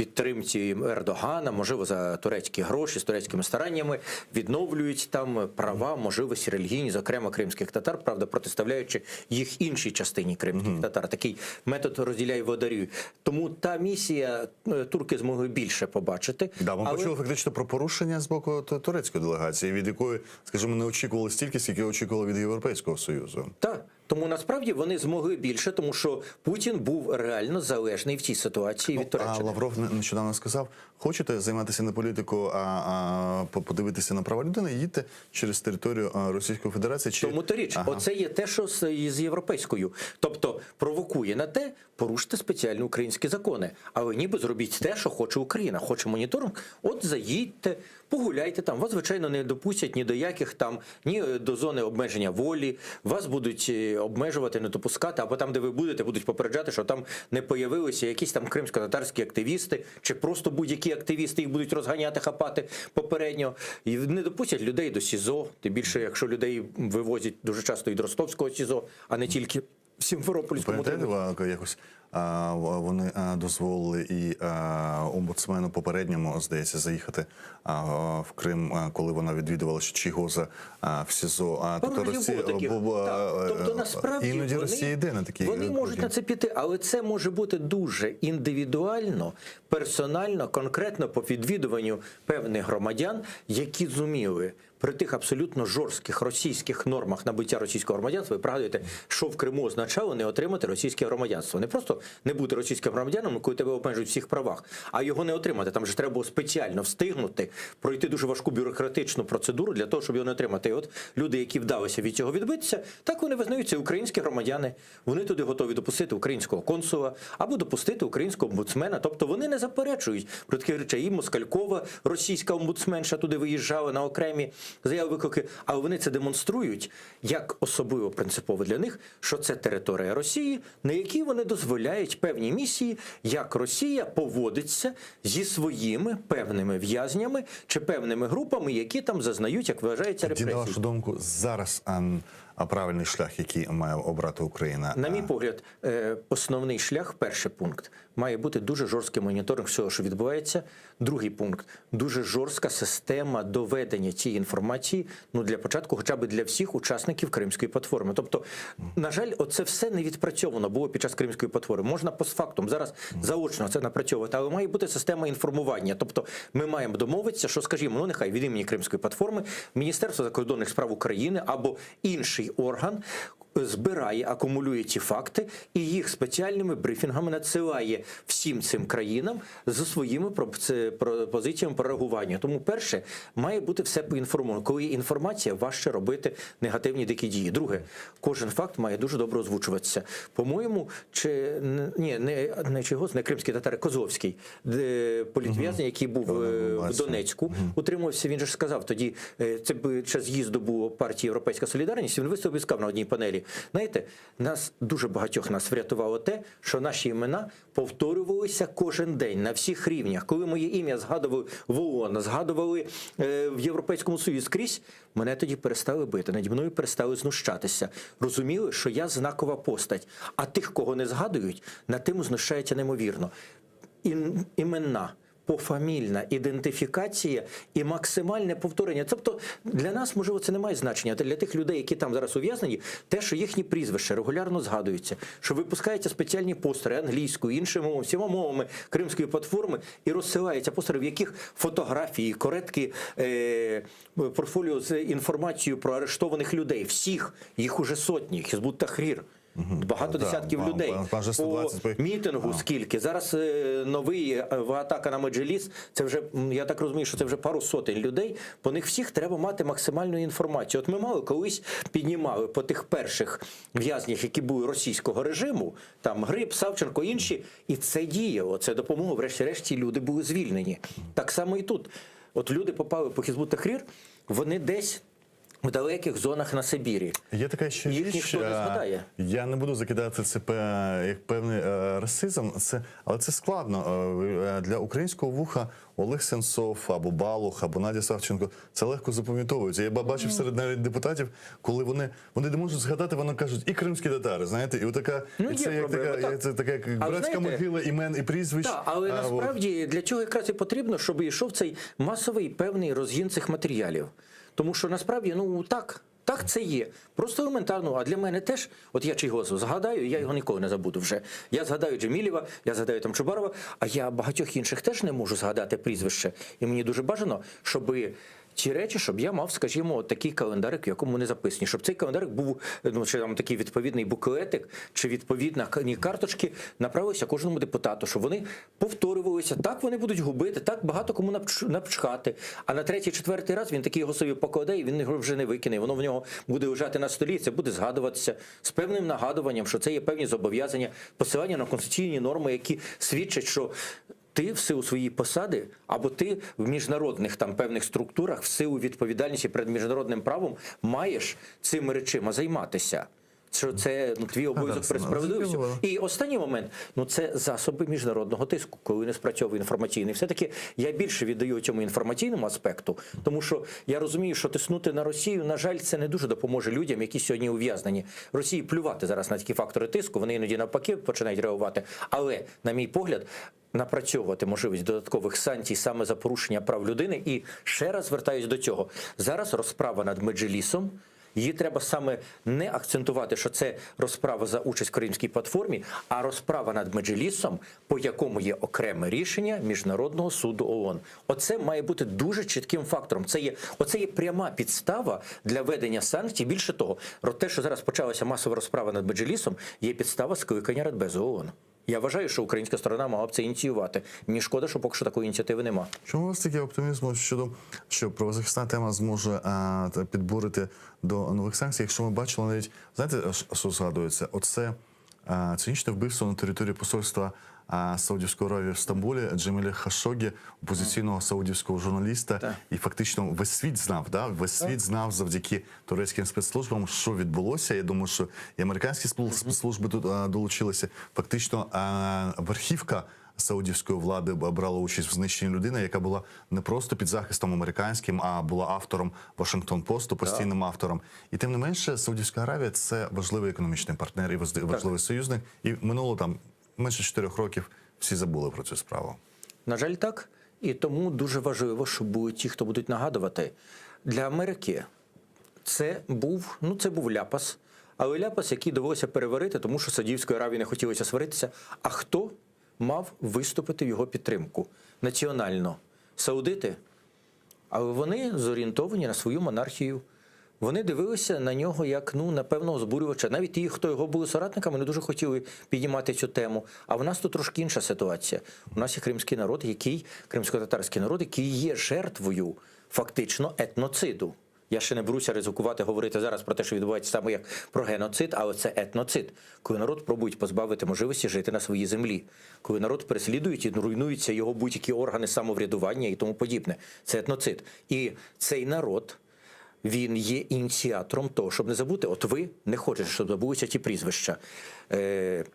підтримці Ердогана, можливо, за турецькі гроші, з турецькими стараннями відновлюють там права, можливості релігійні, зокрема кримських татар, правда, протиставляючи їх іншій частині кримських татар. Такий метод розділяй водарюй. Тому та місія е, турки змогли більше побачити. Да, ми але- почули фактично про порушення з боку ту- турецької делегації, від якої, скажімо, не очікували стільки, скільки очікували від Європейського Союзу. Так. Тому насправді вони змогли більше, тому що Путін був реально залежний в цій ситуації від А Туреччини. Лавров не- нещодавно сказав: хочете займатися не політикою, а, а по- подивитися на права людини, їдьте через територію а, Російської Федерації. Чи Тому то річ, Ага. оце є те, що з, з європейською, тобто провокує на те, поруште спеціальні українські закони, але ніби зробіть те, що хоче Україна, хоче моніторинг. От заїдьте, погуляйте там. Вас звичайно не допустять ні до яких там, ні е, до зони обмеження волі. Вас будуть е, обмежувати, не допускати, або там, де ви будете, будуть попереджати, що там не появилися якісь там кримсько-татарські активісти, чи просто будь-які активісти їх будуть розганяти, хапати попередньо. І не допустять людей до СІЗО, тим більше, якщо людей вивозять дуже часто і до Ростовського СІЗО, а не тільки в Сімферопольському. Пам'ятаєте, ва- якось а, в- вони а, дозволили і а, омбудсмену попередньому, здається, заїхати а, в Крим, а, коли вона відвідувала ще Чийгоза а, в СІЗО. А, Пару тобто разів Росія, було таких. бо- бо, Так. е, Тобто е, насправді іноді вони, Росія йде на такі вони е, можуть кроки. на це піти, але це може бути дуже індивідуально, персонально, конкретно по відвідуванню певних громадян, які зуміли при тих абсолютно жорстких російських нормах набуття російського громадянства. Ви пригадуєте, що в Криму означало не отримати російське громадянство. Не просто не бути російським громадянином, коли тебе обмежують в всіх правах, а його не отримати. Там же треба було спеціально встигнути пройти дуже важку бюрократичну процедуру для того, щоб його не отримати. І от люди, які вдалися від цього відбитися, так вони визнаються українські громадяни. Вони туди готові допустити українського консула або допустити українського омбудсмена. Тобто вони не заперечують про такі речі. І Москалькова, російська омбудсменша, туди виїжджала на окремі заяви виклики, але вони це демонструють як особливо принципово для них, що це територія Росії, на якій вони дозволяють певні місії, як Росія поводиться зі своїми певними в'язнями чи певними групами, які там зазнають, як вважається, Тоді, на репресії. вашу думку, зараз а, м, а, правильний шлях, який має обрати Україна. На мій погляд, е, основний шлях, перший пункт, має бути дуже жорсткий моніторинг всього, що відбувається. Другий пункт дуже жорстка система доведення цієї інформації. Ну для початку, хоча б для всіх учасників Кримської платформи. Тобто, на жаль, оце все не відпрацьовано було під час Кримської платформи. Можна постфактум зараз заочно це напрацьовувати, але має бути система інформування. Тобто, ми маємо домовитися, що скажімо, ну нехай від імені Кримської платформи Міністерство закордонних справ України або інший орган збирає, акумулює ці факти і їх спеціальними брифінгами надсилає всім цим країнам зі своїми про- це- пропозиціями про реагування. Тому перше має бути все поінформовано. Коли є інформація, важче робити негативні дикі дії. Друге, кожен факт має дуже добре озвучуватися. По-моєму, чи ні, не, не Чийгоз, не кримські татари, Козловський, де політв'язень, який був е, в Донецьку, утримувався. Він же ж сказав тоді, е, це б ще з'їзду було партії Європейська Солідарність. Він виступив і сказав на одній панелі. Знаєте, нас дуже багатьох нас врятувало те, що наші імена повторювалися кожен день на всіх рівнях. Коли моє ім'я згадували в ООН, згадували е, в Європейському Союзі скрізь, мене тоді перестали бити, наді мною перестали знущатися. Розуміли, що я знакова постать. А тих, кого не згадують, над тим знущаються неймовірно. Ін- імена. Пофамільна ідентифікація і максимальне повторення. Тобто для нас, можливо, це не має значення. Та для тих людей, які там зараз ув'язнені, те, що їхні прізвища регулярно згадуються, що випускаються спеціальні постери англійською, іншими мовами, всіма мовами кримської платформи і розсилаються постери, в яких фотографії, короткі е, портфоліо з інформацією про арештованих людей. Всіх їх уже сотні, Хізбут Тахрір. Багато Да, десятків ба- людей ба- майже по 120 по- мітингу скільки зараз е, новий е, атака на Меджліс. Це вже м, я так розумію, що це вже пару сотень людей. По них всіх треба мати максимальну інформацію. От ми мали колись піднімали по тих перших в'язнях, які були російського режиму, там Гриб, Савченко, інші, і це діяло. Це допомогло. Врешті-решт ці люди були звільнені. Так само і тут. От люди попали по Хізбут Тахрір, вони десь. В далеких зонах на Сибірі. Є така ще Їх річ, ніхто не е, згадає. Я не буду закидати це пе- як певний е, расизм, це, але це складно. Е, е, Для українського вуха Олег Сенцов або Балух, або Надя Савченко це легко запам'ятовується. Я ба- бачив серед навіть депутатів, коли вони, вони не можуть згадати, вони кажуть, і кримські татари, знаєте, і отака, Ну, і є це як проблема, така, так. це така як Але братська знаєте, могила імен і прізвищ. Так, але А, от. насправді для цього якраз і потрібно, щоб йшов цей масовий певний розгін цих матеріалів. Тому що насправді, ну так. Так це є. Просто елементарно. А для мене теж, от я Чийгозу згадаю, я його ніколи не забуду вже. Я згадаю Джемілєва, я згадаю там Чубарова, а я багатьох інших теж не можу згадати прізвище. І мені дуже бажано, щоби ті речі, щоб я мав, скажімо, от такий календарик, в якому вони записані, щоб цей календарик був, ну чи там такий відповідний буклетик, чи відповідна к- ні, карточки направилися кожному депутату, щоб вони повторювалися. Так вони будуть губити, так багато кому напч- напчхати. А на третій, четвертий раз він такий його собі покладе, і він його вже не викине. Воно в нього буде лежати на столі, і це буде згадуватися з певним нагадуванням, що це є певні зобов'язання, посилання на конституційні норми, які свідчать, що ти в силу своєї посади, або ти в міжнародних там певних структурах в силу відповідальності перед міжнародним правом маєш цими речима займатися. Що це ну, твій обов'язок перед справедливістю. І останній момент ну це засоби міжнародного тиску, коли не спрацьовує інформаційний. Все таки я більше віддаю цьому інформаційному аспекту, тому що я розумію, що тиснути на Росію, на жаль, це не дуже допоможе людям, які сьогодні ув'язнені. Росії плювати зараз на такі фактори тиску, вони іноді навпаки починають реагувати. Але, на мій погляд, напрацьовувати можливість додаткових санкцій саме за порушення прав людини. І ще раз звертаюсь до цього. Зараз розправа над Меджелісом. Її треба саме не акцентувати, що це розправа за участь в Кримській платформі, а розправа над Меджелісом, по якому є окреме рішення Міжнародного суду ООН. Оце має бути дуже чітким фактором. Це є, оце є пряма підстава для ведення санкцій. Більше того, про те, що зараз почалася масова розправа над Меджелісом, є підстава скликання Радбезу ООН. Я вважаю, що українська сторона мала б це ініціювати. Мені шкода, що поки що такої ініціативи нема. Чому у вас такий оптимізм щодо що правозахисна тема зможе а, та підбурити до нових санкцій? Якщо ми бачили навіть, знаєте, що- що згадується? Оце а, цинічне вбивство на території посольства а, Саудівської Аравії в Стамбулі Джеміля Хашогі, опозиційного саудівського журналіста, і фактично весь світ знав, да? весь світ знав завдяки турецьким спецслужбам, що відбулося. Я думаю, що і американські спл- спецслужби тут а, долучилися. Фактично, а, верхівка саудівської влади б- брала участь в знищенні людини, яка була не просто під захистом американським, а була автором Вашингтон Посту, постійним автором. І тим не менше, Саудівська Аравія це важливий економічний партнер і важли- важливий союзник. І минуло там менше 4 років. Всі забули про цю справу. На жаль, так. І тому дуже важливо, щоб були ті, хто будуть нагадувати. Для Америки це був, ну, це був ляпас. Але ляпас, який довелося переварити, тому що Саудівської Аравії не хотілося сваритися. А хто мав виступити в його підтримку національно? Саудити? Але вони зорієнтовані на свою монархію. Вони дивилися на нього як ну на певного збурювача. Навіть ті, хто його були соратниками, не дуже хотіли піднімати цю тему. А в нас тут трошки інша ситуація. У нас є кримський народ, який кримсько-татарський народ, який є жертвою фактично етноциду. Я ще не беруся ризикувати говорити зараз про те, що відбувається саме як про геноцид, але це етноцид, коли народ пробують позбавити можливості жити на своїй землі, коли народ переслідують і руйнуються його будь-які органи самоврядування і тому подібне. Це етноцид. І цей народ. Він є ініціатором того, щоб не забути. От ви не хочете, щоб забулися ті прізвища. Е,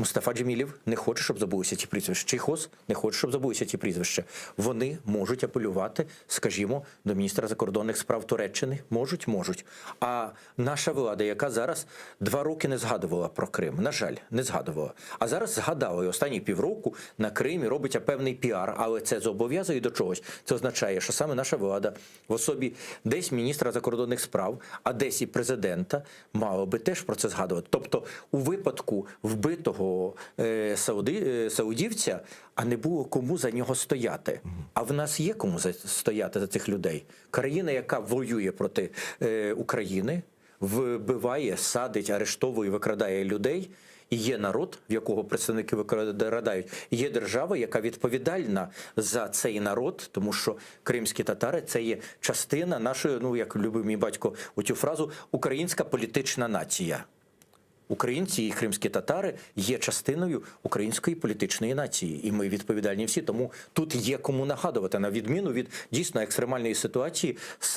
Мустафа Джемілєв не хоче, щоб забулися ті прізвища. Чийхоз не хоче, щоб забулися ті прізвища. Вони можуть апелювати, скажімо, до міністра закордонних справ Туреччини. Можуть, можуть. А наша влада, яка зараз два роки не згадувала про Крим, на жаль, не згадувала. А зараз згадала і останні півроку на Кримі робиться певний піар, але це зобов'язує до чогось. Це означає, що саме наша влада в особі десь міністра закордонних справ, а десь і президента мала би теж про це згадувати. Тобто, у випадку вбитого е, сауди, е, саудівця, а не було кому за нього стояти. А в нас є кому за, стояти за цих людей. Країна, яка воює проти е, України, вбиває, садить, арештовує, викрадає людей. І є народ, в якого представники викрадають, і є держава, яка відповідальна за цей народ, тому що кримські татари це є частина нашої, ну як любив мій батько оцю фразу, українська політична нація. Українці і кримські татари є частиною української політичної нації, і ми відповідальні всі. Тому тут є кому нагадувати, на відміну від дійсно екстремальної ситуації з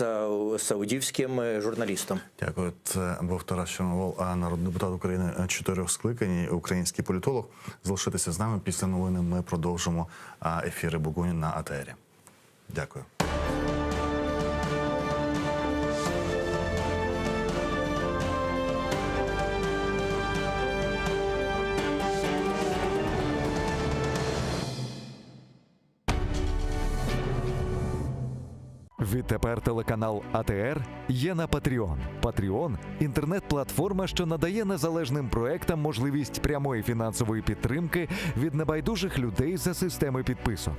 саудівським е, журналістом. Дякую. Це був Тарас Чорновол, а народний депутат України чотирьох скликань, український політолог. Залишитися з нами після новини. Ми продовжимо а, ефіри Бугуні на АТРі. Дякую. Відтепер телеканал АТР є на Patreon. Patreon – інтернет-платформа, що надає незалежним проектам можливість прямої фінансової підтримки від небайдужих людей за системи підписок.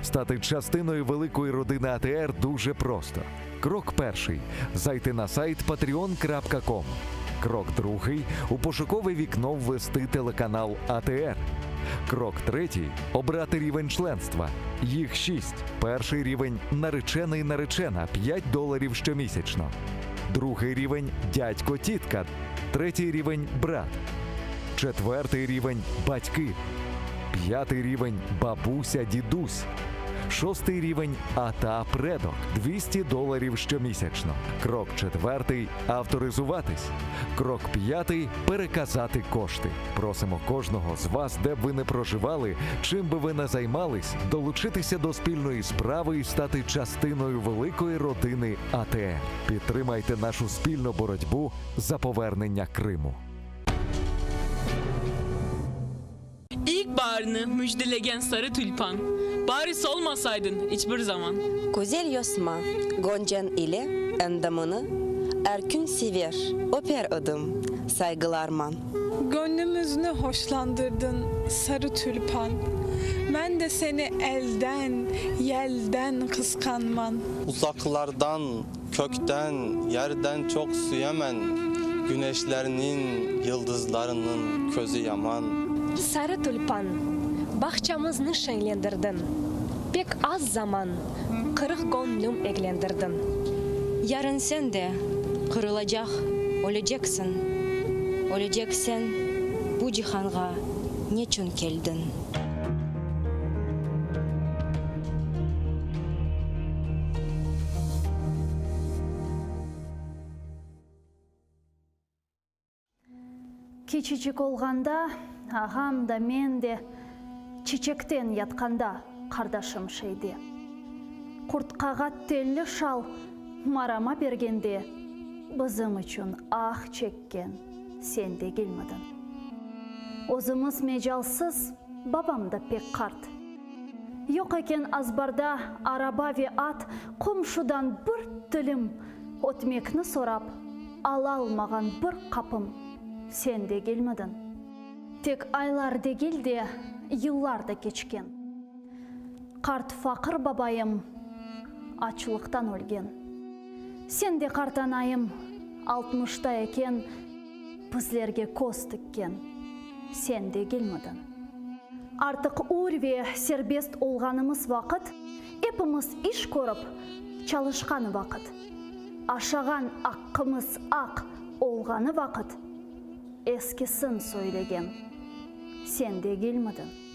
Стати частиною великої родини АТР дуже просто. Крок перший зайти на сайт patreon.com. Крок другий у пошукове вікно ввести телеканал АТР. Крок третій обрати рівень членства. Їх шість. Перший рівень наречений наречена 5 доларів щомісячно. Другий рівень дядько тітка. Третій рівень брат. Четвертий рівень батьки. П'ятий рівень бабуся, дідусь. Шостий рівень ата предок 200 доларів щомісячно. Крок четвертий авторизуватись. Крок п'ятий переказати кошти. Просимо кожного з вас, де б ви не проживали, чим би ви не займались, долучитися до спільної справи і стати частиною великої родини АТР. Підтримайте нашу спільну боротьбу за повернення Криму. İlkbaharını müjdelegen sarı tülpan. Bari solmasaydın hiçbir zaman. Güzel yosma, goncan ile endamını erkün sever, öper adım, saygılarman. Gönlümüzünü hoşlandırdın sarı tülpan. Ben de seni elden, yelden kıskanman. Uzaklardan, kökten, yerden çok süyemen. Güneşlerinin, yıldızlarının közü yaman. Sarı tülpan, bağçamıznı şeñlendirdiñ. Pek az zaman qırıq göñlüm eglendirdiñ. Yarın sen de qırılacaq, öleceksiñ. Ölecekseñ, bu cihanğa neçün keldiñ? Kiçicik olğanda, ağam da, men de Çiçekten yatqanda qardaşım şeyde. Qurtqağa telli şal marama bergende Bizim içün ah çekken sen degilmidiñ? Özümiz mecalsız, babam da pek qart. Yoq eken azbarda araba ve at, Qomşudan bir tilim ötmekni sorap, Alalmağan bir qapım sen degilmidiñ? Tek aylar degil de, yıllar da keçken. Qart faqır babayım açlıqtan ölgen. Sen de qartanayım altmışta eken bizlerge köz tikken sen degilmidiñ? Artıq ür ve serbest olğanımız vaqıt, epimiz iş körip çalışqan vaqıt, aşağan aqqımız aq olğanı vaqıt eskisin söylegen sen degilmidiñ?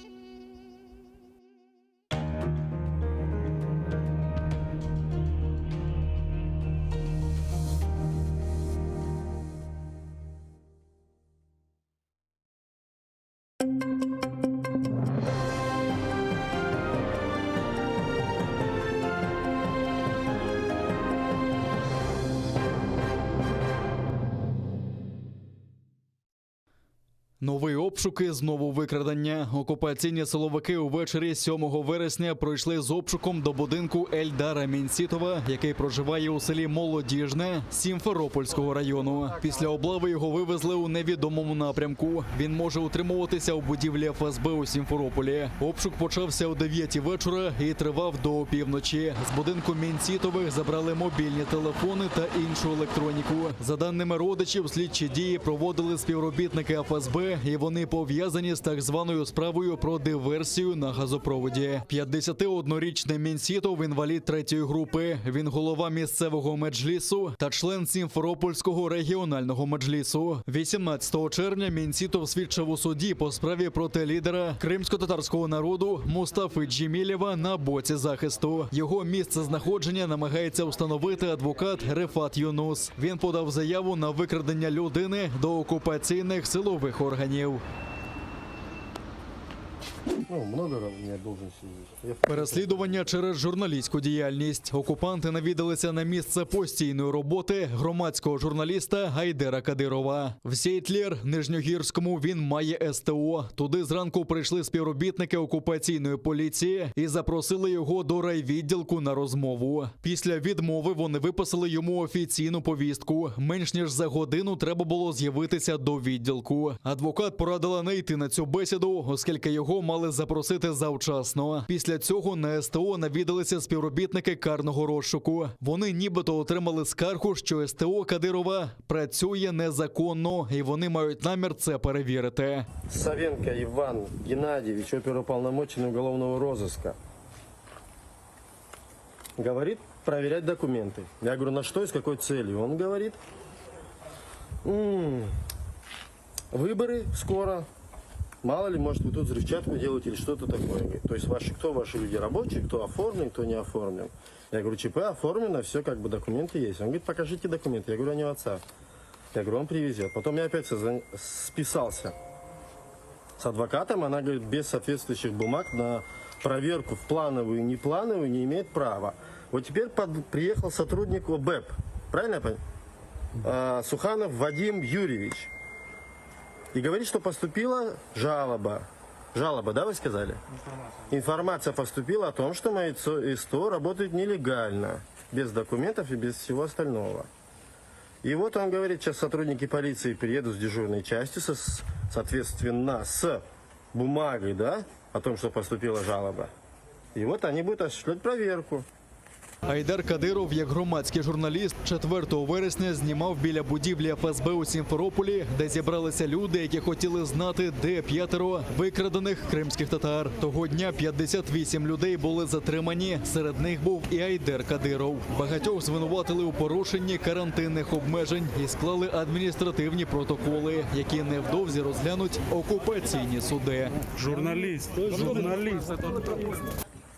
Нові обшуки, знову викрадення. Окупаційні силовики увечері 7 вересня пройшли з обшуком до будинку Ельдара Мінсітова, який проживає у селі Молодіжне Сімферопольського району. Після облави його вивезли у невідомому напрямку. Він може утримуватися у будівлі ФСБ у Сімферополі. Обшук почався о 9 вечора і тривав до опівночі. З будинку Мінсітових забрали мобільні телефони та іншу електроніку. За даними родичів, слідчі дії проводили співробітники ФСБ. і вони пов'язані з так званою справою про диверсію на газопроводі. 51-річний Мінсітов інвалід третьої групи. Він голова місцевого меджлісу та член Сімферопольського регіонального меджлісу. 18 червня Мінсітов свідчив у суді по справі проти лідера кримсько-татарського народу Мустафи Джемілєва на боці захисту. Його місце знаходження намагається встановити адвокат Рефат Юнус. Він подав заяву на викрадення людини до окупаційних силових органів. Ну, много у меня должностей здесь. Я Переслідування через журналістську діяльність. Окупанти навідалися на місце постійної роботи громадського журналіста Гайдера Кадирова. В Сейтлір Нижньогірському він має СТО. Туди зранку прийшли співробітники окупаційної поліції і запросили його до райвідділку на розмову. Після відмови вони виписали йому офіційну повістку. Менш ніж за годину треба було з'явитися до відділку. Адвокат порадила не йти на цю бесіду, оскільки його мали запросити завчасно. Після цього на СТО навідалися співробітники карного розшуку. Вони нібито отримали скаргу, що СТО Кадирова працює незаконно, і вони мають намір це перевірити. Савенко Иван Геннадьевич, оперуполномоченный уголовного розыска, говорит проверять документы. Я говорю, на что и с какой целью? Он говорит, «М, выборы скоро, мало ли, может, вы тут взрывчатку делаете или что-то такое. Говорит, То есть ваши, кто ваши люди рабочие, кто оформлен, кто не оформлен. Я говорю, ЧП оформлено, все как бы документы есть. Он говорит, покажите документы. Я говорю, они у отца. Я говорю, он привезет. Потом я опять созвон- списался с адвокатом, она говорит, без соответствующих бумаг на проверку в плановую и неплановую не имеет права. Вот теперь под- приехал сотрудник ОБЭП, правильно я понимаю? А, Суханов Вадим Юрьевич. И говорит, что поступила жалоба. Жалоба, да, вы сказали? Информация. поступила о том, что мои СТО работает нелегально, без документов и без всего остального. И вот он говорит, сейчас сотрудники полиции приедут с дежурной части, со, соответственно, с бумагой, да, о том, что поступила жалоба. И вот они будут осуществлять проверку. Айдар Кадиров, як громадський журналіст, 4 вересня знімав біля будівлі ФСБ у Сімферополі, де зібралися люди, які хотіли знати, де п'ятеро викрадених кримських татар. Того дня 58 людей були затримані. Серед них був і Айдер Кадиров. Багатьох звинуватили у порушенні карантинних обмежень і склали адміністративні протоколи, які невдовзі розглянуть окупаційні суди. Журналіст, журналіст.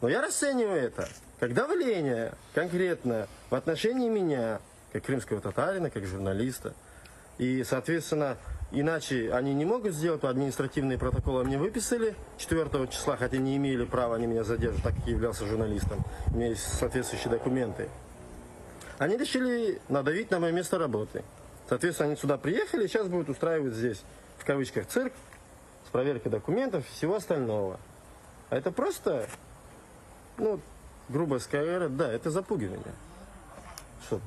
Но я расцениваю это как давление конкретно в отношении меня, как крымского татарина, как журналиста. И, соответственно, иначе они не могут сделать, административные протоколы мне выписали 4 числа, хотя не имели права они меня задерживать, так как я являлся журналистом. У меня есть соответствующие документы. Они решили надавить на мое место работы. Соответственно, они сюда приехали, сейчас будут устраивать здесь, в кавычках, цирк с проверкой документов и всего остального. А это просто, ну, грубо говоря, да, это запугивание. Что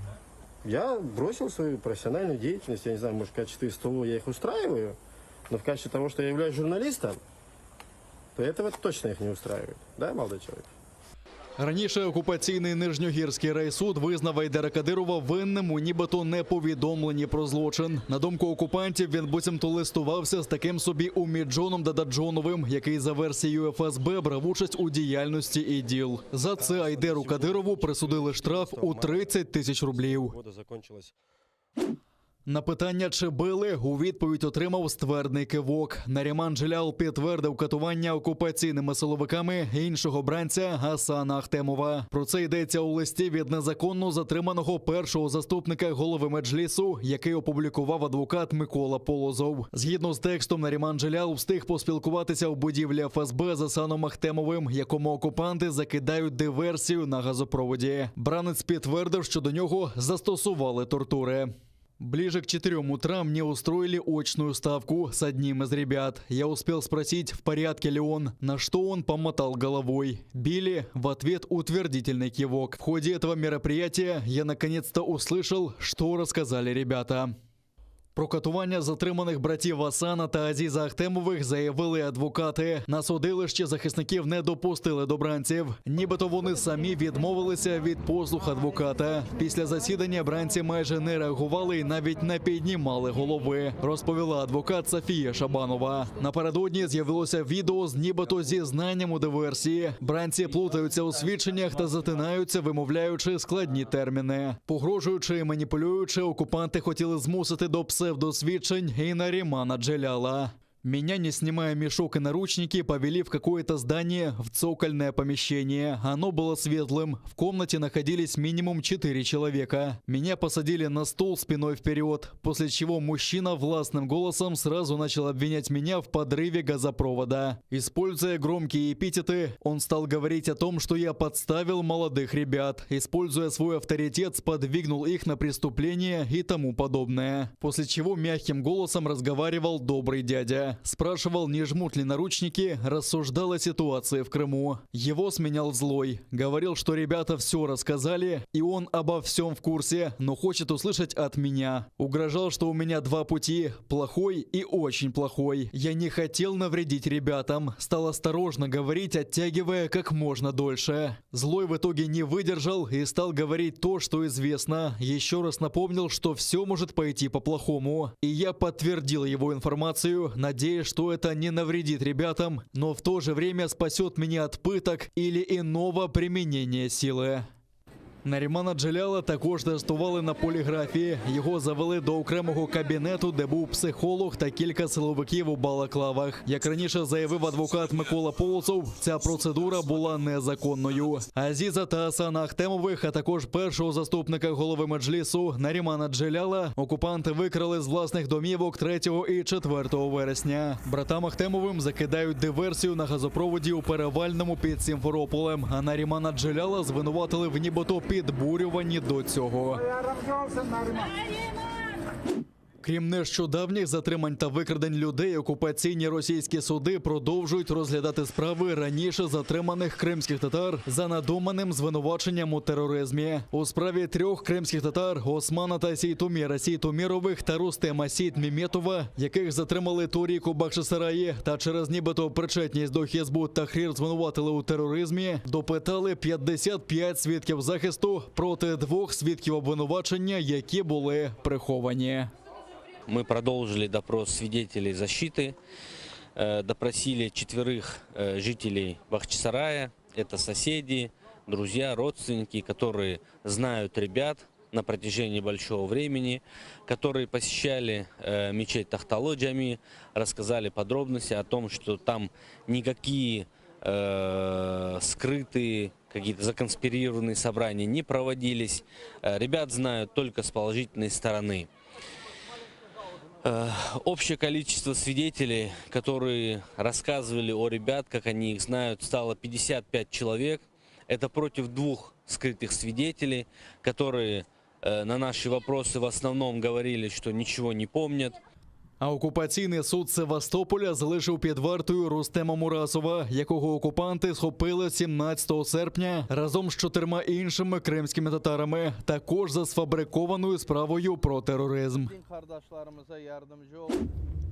я бросил свою профессиональную деятельность, я не знаю, может, в качестве СТО я их устраиваю, но в качестве того, что я являюсь журналистом, то этого точно их не устраивает. Да, молодой человек? Раніше окупаційний Нижньогірський райсуд визнав Айдера Кадирова винним у нібито неповідомленні про злочин. На думку окупантів, він буцімто листувався з таким собі Уміджоном Дададжоновим, який за версією ФСБ брав участь у діяльності ІДІЛ. За це Айдеру Кадирову присудили штраф у 30 тисяч рублів. Года закончилась На питання, чи били, у відповідь отримав ствердний кивок. Наріман Джелял підтвердив катування окупаційними силовиками іншого бранця Гасана Ахтемова. Про це йдеться у листі від незаконно затриманого першого заступника голови меджлісу, який опублікував адвокат Микола Полозов. Згідно з текстом, Наріман Джелял встиг поспілкуватися в будівлі ФСБ з Асаном Ахтемовим, якому окупанти закидають диверсію на газопроводі. Бранець підтвердив, що до нього застосували тортури. Ближе к четырем утра мне устроили очную ставку с одним из ребят. Я успел спросить, в порядке ли он, на что он помотал головой. Били в ответ утвердительный кивок. В ходе этого мероприятия я наконец-то услышал, что рассказали ребята. Про катування затриманих братів Асана та Азіза Ахтемових заявили адвокати. На судилищі захисників не допустили до бранців. Нібито вони самі відмовилися від послуг адвоката. Після засідання бранці майже не реагували і навіть не піднімали голови, розповіла адвокат Софія Шабанова. Напередодні з'явилося відео з нібито зізнанням у диверсії. Бранці плутаються у свідченнях та затинаються, вимовляючи складні терміни. Погрожуючи і маніпулюючи, окупанти хотіли змусити до псевдосвідчень і Нарімана Джеляла. Меня, не снимая мешок и наручники, повели в какое-то здание в цокольное помещение. Оно было светлым. В комнате находились минимум 4 человека. Меня посадили на стул спиной вперед, после чего мужчина властным голосом сразу начал обвинять меня в подрыве газопровода. Используя громкие эпитеты, он стал говорить о том, что я подставил молодых ребят. Используя свой авторитет, сподвигнул их на преступление и тому подобное. После чего мягким голосом разговаривал добрый дядя. Спрашивал, не жмут ли наручники, рассуждал о ситуации в Крыму. Его сменял злой. Говорил, что ребята все рассказали, и он обо всем в курсе, но хочет услышать от меня. Угрожал, что у меня два пути – плохой и очень плохой. Я не хотел навредить ребятам. Стал осторожно говорить, оттягивая как можно дольше. Злой в итоге не выдержал и стал говорить то, что известно. Еще раз напомнил, что все может пойти по-плохому. И я подтвердил его информацию, надеясь, что это не навредит ребятам, но в то же время спасет меня от пыток или иного применения силы. Нарімана Джеляла також тестували на поліграфі. Його завели до окремого кабінету, де був психолог та кілька силовиків у балаклавах. Як раніше заявив адвокат Микола Полозов, ця процедура була незаконною. Азіза та Асана Ахтемових, а також першого заступника голови меджлісу Нарімана Джеляла окупанти викрали з власних домівок 3 і 4 вересня. Братам Ахтемовим закидають диверсію на газопроводі у Перевальному під Сімферополем. А Нарімана Джеляла звинуватили в нібито підбурюванні до цього. Крім нещодавніх затримань та викрадень людей, окупаційні російські суди продовжують розглядати справи раніше затриманих кримських татар за надуманим звинуваченням у тероризмі. У справі трьох кримських татар Османа та Сейтуміра Сейтумірових та Рустема Сейтміметова, яких затримали торік у Бахчисараї та через нібито причетність до Хізбут Тахрір звинуватили у тероризмі, допитали 55 свідків захисту проти двох свідків обвинувачення, які були приховані. Мы продолжили допрос свидетелей защиты, э, допросили четверых э, жителей Бахчисарая. Это соседи, друзья, родственники, которые знают ребят на протяжении большого времени, которые посещали э, мечеть Тахтало Джами, рассказали подробности о том, что там никакие э, скрытые какие-то законспирированные собрания не проводились. Э, Ребят знают только с положительной стороны. Э, Общее количество свидетелей, которые рассказывали о ребят, как они их знают, стало 55 человек. Это против двух скрытых свидетелей, которые э, на наши вопросы в основном говорили, что ничего не помнят. А окупаційний суд Севастополя залишив під вартою Рустема Мурасова, якого окупанти схопили 17 серпня разом з чотирма іншими кримськими татарами, також за сфабрикованою справою про тероризм.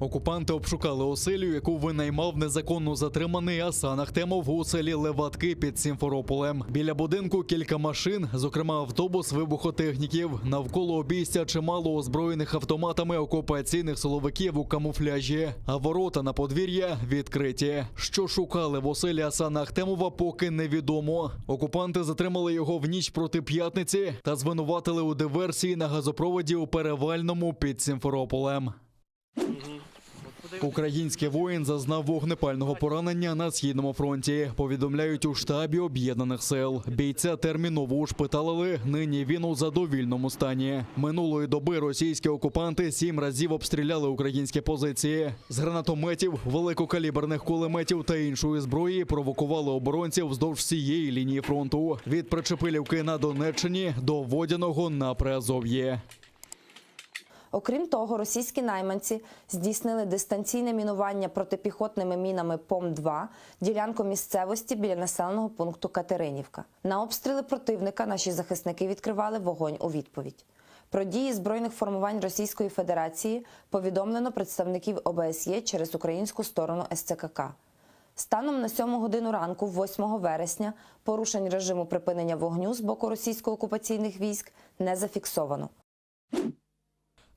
Окупанти обшукали оселю, яку винаймав незаконно затриманий Асан Ахтемов у селі Леватки під Сімферополем. Біля будинку кілька машин, зокрема автобус вибухотехніків. Навколо обійстя чимало озброєних автоматами окупаційних силовиків у камуфляжі. А ворота на подвір'я відкриті. Що шукали в оселі Асана Ахтемова, поки невідомо. Окупанти затримали його в ніч проти п'ятниці та звинуватили у диверсії на газопроводі у Перевальному під Сімферополем. Український воїн зазнав вогнепального поранення на східному фронті. Повідомляють у штабі об'єднаних сил. Бійця терміново ушпиталили. Нині він у задовільному стані. Минулої доби російські окупанти сім разів обстріляли українські позиції з гранатометів, великокаліберних кулеметів та іншої зброї. Провокували оборонців вздовж всієї лінії фронту від Причепилівки на Донеччині до Водяного на Приазов'ї. Окрім того, російські найманці здійснили дистанційне мінування протипіхотними мінами ПОМ-2 ділянку місцевості біля населеного пункту Катеринівка. На обстріли противника наші захисники відкривали вогонь у відповідь. Про дії збройних формувань Російської Федерації повідомлено представників ОБСЄ через українську сторону СЦКК. Станом на 7 годину ранку, 8 вересня, порушень режиму припинення вогню з боку російсько-окупаційних військ не зафіксовано.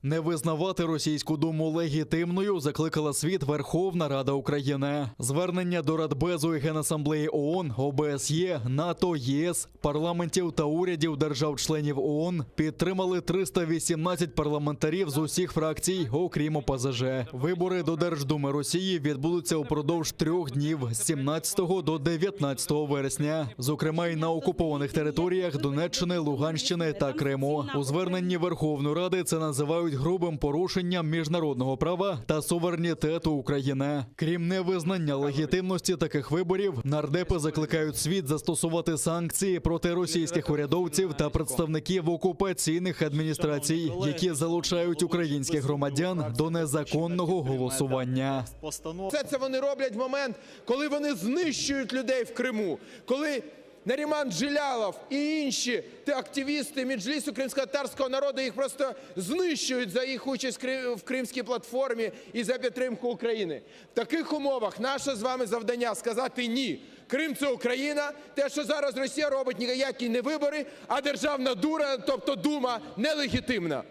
Не визнавати російську думу легітимною закликала світ Верховна Рада України. Звернення до Радбезу і Генасамблеї ООН, ОБСЄ, НАТО, ЄС, парламентів та урядів держав-членів ООН підтримали 318 парламентарів з усіх фракцій, окрім ОПЗЖ. Вибори до Держдуми Росії відбудуться упродовж трьох днів з 17 до 19 вересня, зокрема й на окупованих територіях Донеччини, Луганщини та Криму. У зверненні Верховної Ради це називають грубим порушенням міжнародного права та суверенітету України. Крім невизнання легітимності таких виборів, нардепи закликають світ застосувати санкції проти російських урядовців та представників окупаційних адміністрацій, які залучають українських громадян до незаконного голосування. Все це вони роблять в момент, коли вони знищують людей в Криму, коли Наріман Джелялов і інші те активісти Меджлісу кримськотатарського народу їх просто знищують за їх участь в Кри- в Кримській платформі і за підтримку України. В таких умовах наше з вами завдання сказати ні. Крим це Україна. Те, що зараз Росія робить, ніякі не вибори, а державна дура, тобто дума, нелегітимна.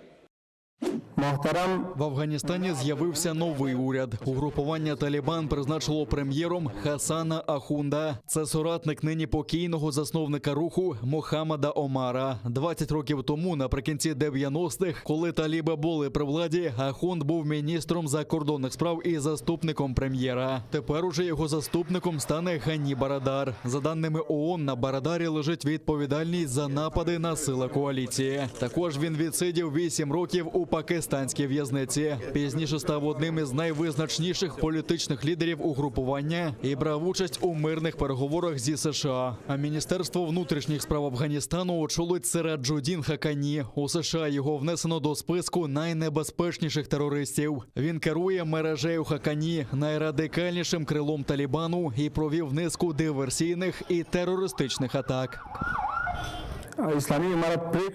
В Афганістані з'явився новий уряд. Угрупування Талібан призначило прем'єром Хасана Ахунда. Це соратник нині покійного засновника руху Мохаммада Омара. 20 років тому, наприкінці 90-х, коли таліби були при владі, Ахунд був міністром закордонних справ і заступником прем'єра. Тепер уже його заступником стане Гані Барадар. За даними ООН, на Барадарі лежить відповідальність за напади на сили коаліції. Також він відсидів 8 років у пакистанській в'язниці. Пізніше став одним із найвизначніших політичних лідерів угрупування і брав участь у мирних переговорах зі США. А Міністерство внутрішніх справ Афганістану очолить Сираджудін Хакані. У США його внесено до списку найнебезпечніших терористів. Він керує мережею Хакані, найрадикальнішим крилом Талібану, і провів низку диверсійних і терористичних атак.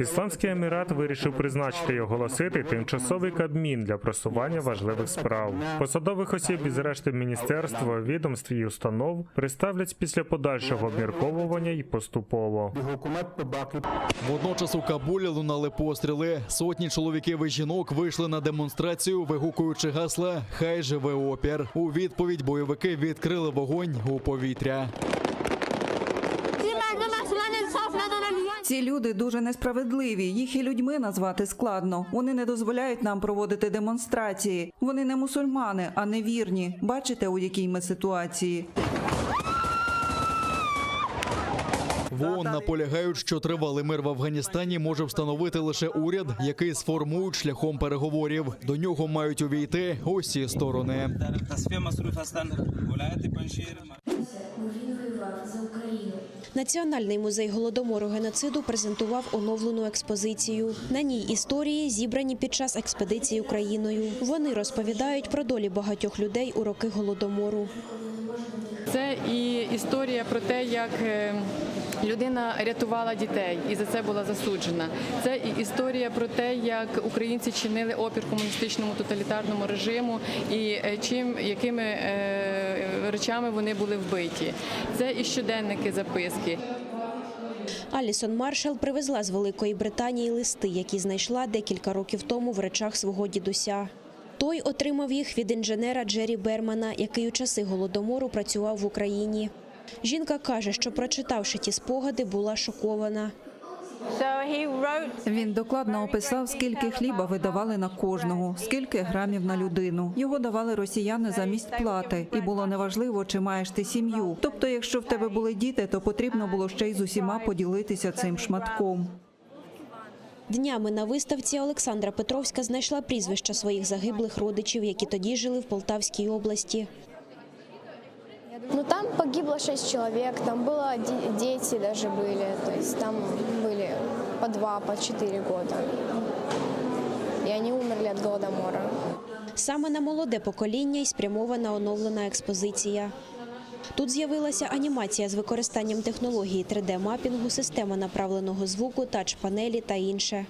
Ісламський Емірат вирішив призначити і оголосити тимчасовий кабмін для просування важливих справ. Посадових осіб із решти міністерств, відомств і установ представлять після подальшого обмірковування і поступово. Водночас у Кабулі лунали постріли. Сотні чоловіків і жінок вийшли на демонстрацію, вигукуючи гасла Хай живе опір. У відповідь бойовики відкрили вогонь у повітря. Ці люди дуже несправедливі. Їх і людьми назвати складно. Вони не дозволяють нам проводити демонстрації. Вони не мусульмани, а невірні. Бачите, у якій ми ситуації. В ООН наполягають, що тривалий мир в Афганістані може встановити лише уряд, який сформують шляхом переговорів. До нього мають увійти усі сторони. Національний музей голодомору геноциду презентував оновлену експозицію. На ній історії зібрані під час експедиції Україною. Вони розповідають про долі багатьох людей у роки голодомору. Це і історія про те, як е, людина рятувала дітей і за це була засуджена. Це і історія про те, як українці чинили опір комуністичному тоталітарному режиму і е, чим якими е, речами вони були вбиті. Це і щоденники, записки. Алісон Маршал привезла з Великої Британії листи, які знайшла декілька років тому в речах свого дідуся. Той отримав їх від інженера Джері Бермана, який у часи Голодомору працював в Україні. Жінка каже, що прочитавши ті спогади, була шокована. Він докладно описав, скільки хліба видавали на кожного, скільки грамів на людину. Його давали росіяни замість плати, і було неважливо, чи маєш ти сім'ю. Тобто, якщо в тебе були діти, то потрібно було ще й з усіма поділитися цим шматком. Днями на виставці Олександра Петровська знайшла прізвища своїх загиблих родичів, які тоді жили в Полтавській області. Ну там погибло 6 человек, там было де- дети даже были, то есть там были по два, по четыре года. И они умерли от голодомора. Саме на молоде покоління й спрямована оновлена експозиція. Тут з'явилася анімація з використанням технології 3D-мапінгу, система направленого звуку, тач-панелі та інше.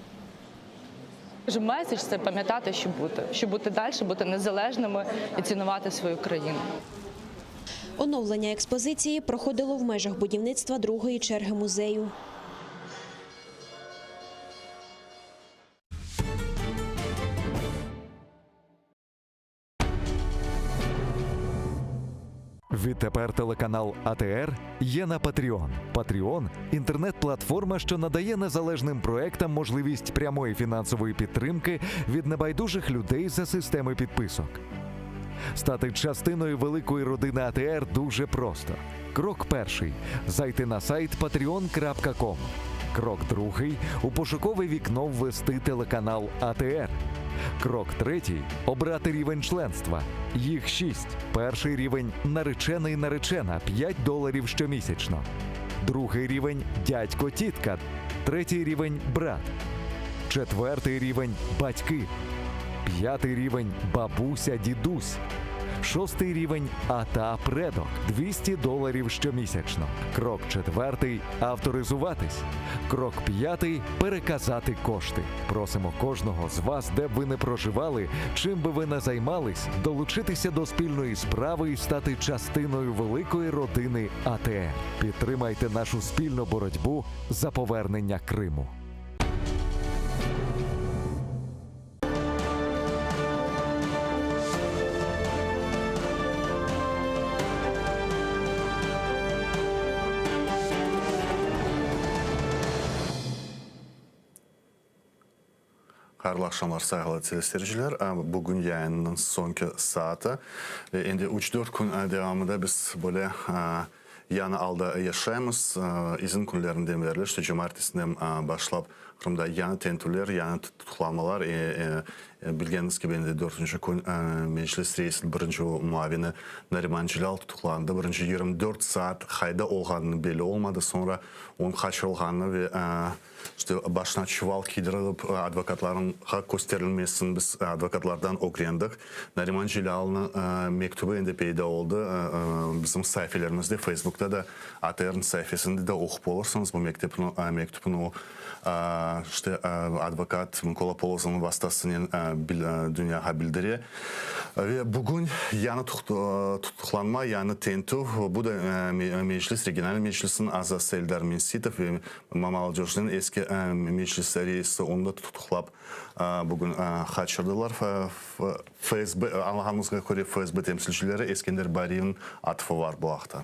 Меседж це пам'ятати, щоб бути, щоб бути далі, бути незалежними і цінувати свою країну. Оновлення експозиції проходило в межах будівництва другої черги музею. Відтепер телеканал АТР є на Patreon. Patreon – інтернет-платформа, що надає незалежним проектам можливість прямої фінансової підтримки від небайдужих людей за системи підписок. Стати частиною великої родини АТР дуже просто. Крок перший зайти на сайт patreon.com. Крок другий у пошукове вікно ввести телеканал АТР. Крок третій обрати рівень членства. Їх шість. Перший рівень наречений наречена 5 доларів щомісячно. Другий рівень дядько тітка. Третій рівень брат. Четвертий рівень батьки. П'ятий рівень бабуся дідусь. Шостий рівень ата предок 200 доларів щомісячно. Крок четвертий авторизуватись. Крок п'ятий переказати кошти. Просимо кожного з вас, де б ви не проживали, чим би ви не займались, долучитися до спільної справи і стати частиною великої родини АТР. Підтримайте нашу спільну боротьбу за повернення Криму. Hayırlı aqşamlar, sayğılı teleseyirciler. Bugün yayınnıñ soñki saatı. Ve endi üç-dört kün devamında biz böyle yañı alda yaşaymız. İzin künlerinden berli, işte cumaertesinden başlap Qırımda yañı tentüvler, yañı tutuqlamalar. Bilgeniñiz kibi, endi dörtünci kün Meclis reisiniñ birinci muavini Nariman Celâl tutuqlandı. Birinci 24 saat qayda olğanını belli olmadı, soñra onıñ qaçırılğanını ve İşte, başına çuval kiydirilip, advokatlarğa kösterilmesini biz advokatlardan ögrendik. Nariman Celâlnıñ mektübi endi peyda oldı. Bizim saifelerimizde, Facebookta da, ATRniñ saifesinde de oqup olursıñız bu mektüpni, mektüpni o, işte, advokat Mıkola Polozovnıñ vastasınen dünyağa bildire. Ve bugün yañı tutuqlanma, yañı tentüv, bu da Meclis, regional meclisniñ azası Eldar Mensitov ve Mamalcojnıñ eski Meclis reisi, onı da tutuqlap bugün qaçırdılar. FSB, añlağanımızğa köre, FSB temsilcileri Eskender Bariyevniñ atfı var bu aqta.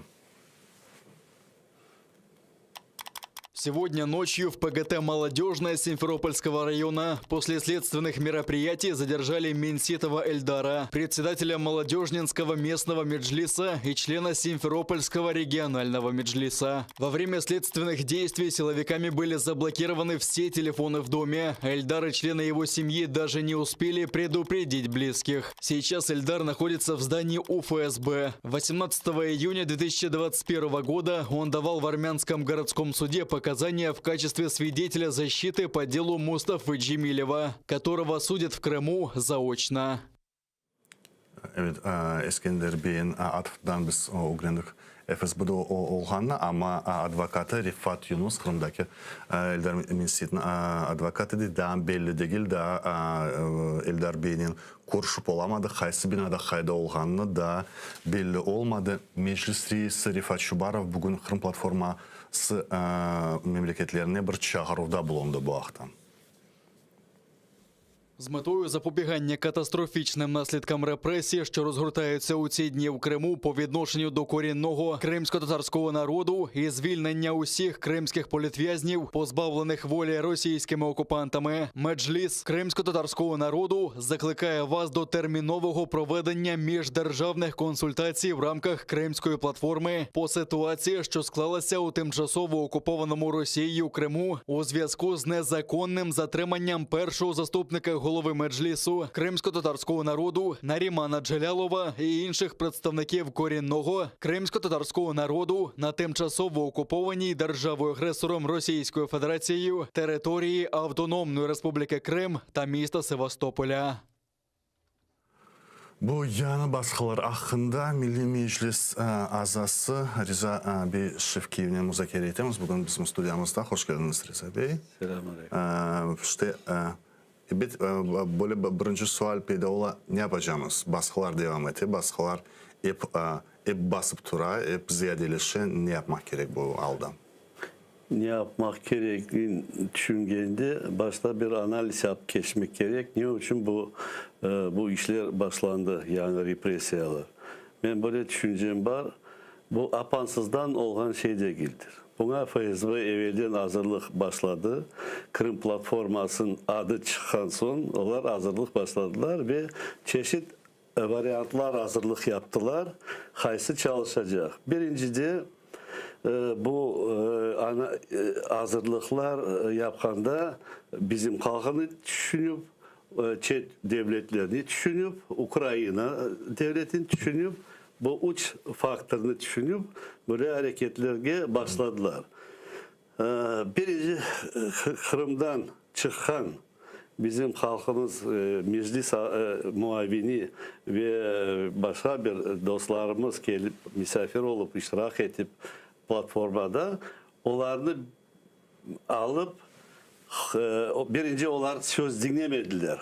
Сегодня ночью в ПГТ «Молодежная» Симферопольского района после следственных мероприятий задержали Менситова Эльдара, председателя Молодежнинского местного меджлиса и члена Симферопольского регионального меджлиса. Во время следственных действий силовиками были заблокированы все телефоны в доме. Эльдар и члены его семьи даже не успели предупредить близких. Сейчас Эльдар находится в здании УФСБ. 18 июня 2021 года он давал в Армянском городском суде показания в качестве свидетеля защиты по делу Мустафы Джемилева, которого судят в Крыму заочно. Evet, Eskender beyniñ atfından biz ögrendik FSBde olğanını, amma advokatı Refat Yunus, Qırımdaki Eldar Mensitniñ advokatı dey, daa belli degil, daa Eldar beynen körüşip olamadıq, qaysı binada qayda olğanını daa belli olmadı. Meclis reisi Refat Çubarov bugün Qırım platforması memleketlerine bir çağıruvda bulundı bu aqta. З метою запобігання катастрофічним наслідкам репресій, що розгортаються у ці дні в Криму по відношенню до корінного кримськотатарського народу і звільнення усіх кримських політв'язнів, позбавлених волі російськими окупантами, Меджліс кримськотатарського народу закликає вас до термінового проведення міждержавних консультацій в рамках Кримської платформи по ситуації, що склалася у тимчасово окупованому Росією Криму у зв'язку з незаконним затриманням першого заступника голови Меджлісу кримськотатарського народу Нарімана Джелялова і інших представників корінного кримськотатарського народу на тимчасово окупованій державою-агресором Російською Федерацією території Автономної Республіки Крим та міста Севастополя. Bu yañı basqılar aqqında Milliy Meclis azası Riza bey Şevkiyevnen muzakere etemiz. Bugün bizim studiyamızda. Hoş keldiñiz, Riza bey. Selâm aleyküm. İşte. Ebet, böyle birinci sual peyda ola, ne yapacamız? Basqılar devam ete, basqılar ep, ep basıp tura, ep ziyadeleşe, ne yapmaq kerek bu alda? Ne yapmaq kerekligini tüşüngende, başta bir analiz yapıp keçmek kerek, ne içün bu, bu işler başlandı, yañı repressiyalar. Men böyle tüşüncem bar, bu apansızdan olğan şey degildir. Buña FSB evelden azırlıq başladı. Krım platformasınıñ adı çıqqan soñ, olar azırlıq başladılar ve çeşit variantlar azırlıq yaptılar, qaysı çalışacaq. Birincide, bu azırlıqlar yapqanda bizim halqını tüşünip, çet devletlerni tüşünip, Ukraina devletini tüşünip, bu üç faktornı tüşünip, böyle areketlerge başladılar. Birinci Qırımdan çıqqan bizim halqımız Meclis muavini ve başqa bir dostlarımız kelip misafir olıp iştirak etip platformada, olarnı alıp, birinci olar söz diñlemediler.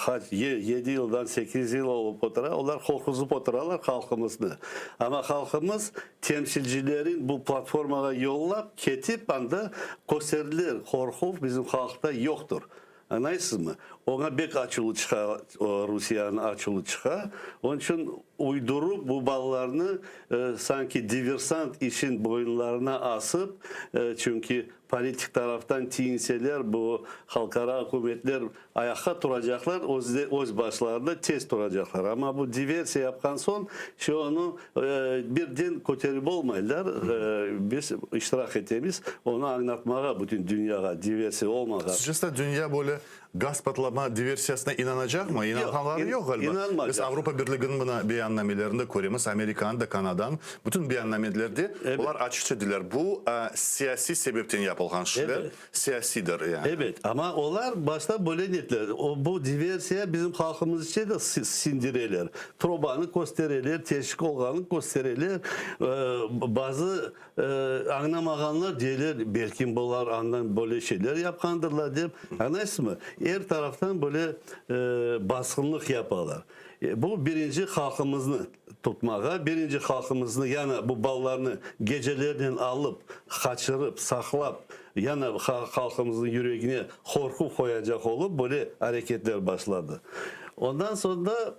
Qaç, yedi yıldan sekiz yıl olıp otura, olar qorquzıp oturalar halqımıznı. Amma halqımız temsilcilerin bu platformağa yollap, ketip anda kösterdiler, qorquv bizim halqta yoqtır. Añlaysızmı? Oña bek açuvlı çıqa, Rusiyanıñ açuvlı çıqa. Onıñ içün uydurıp bu balalarnı sanki diversant işin boyunlarına asıp, çünki politik taraftan tiyinseler bu halqara ükümetler Ayaqqa turacaqlar, özde öz başlarında tez turacaqlar. Amma bu diversiya yapqan soñ, şe onı birden köterip olmaylar. Biz iştirak etemiz, onı añlatmağa bütün dünyağa, diversiya olmağan. Sizcesine dünya böyle gaz patlama diversiyasına inanacaqmı? İnanğanları yoq ğaliba. İnanmaycaq. Biz Avropa Birliginiñ mına beyannamelerinde köremiz, Amerikanıñ da, Kanadanıñ, bütün beyannamelerde olar açıqça deyler, bu siyasiy sebepten yapılğan şeyler. Siyasiydir yani. Ebet, amma olar başta böyle netler, o, bu diversiya bizim halqımız içe de sindireler. Trobanı köstereler, teşik olğanın köstereler. Bazı añlamağanlar deyler, belkim bular andan böyle şeyler yapqandırlar dep. Añlaysızmı? Er taraftan böyle basqınlıq yapalar. Bu birinci halqımıznı tutmağa, birinci halqımıznı, yani bu balalarnı gecelernen alıp, qaçırıp, saqlap, yani halqımıznıñ yüregine qorqu qoyacaq olıp, böyle areketler başladı. Ondan soñ da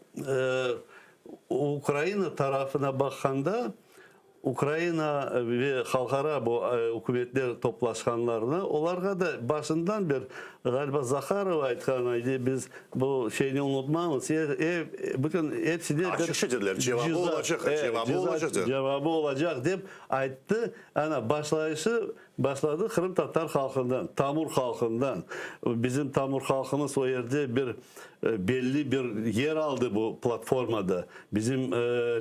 Ukraina tarafına baqqanda, Ukraina ve halqara bu ükümetler toplaşqanlarına, olarğa da başından bir, ğaliba, Zaharova aytqan edi, biz bu şeyni unutmamız, er, er, bütün epsine bir Açıqça dediler, cevabı olacaq, cevabı olacaq dedi. Cevabı olacaq dep ayttı. Ana, başlayışı başladı qırımtatar halqından, tamır halqından. Bizim tamır halqımız o yerde bir Belli bir yer aldı bu platformada. Bizim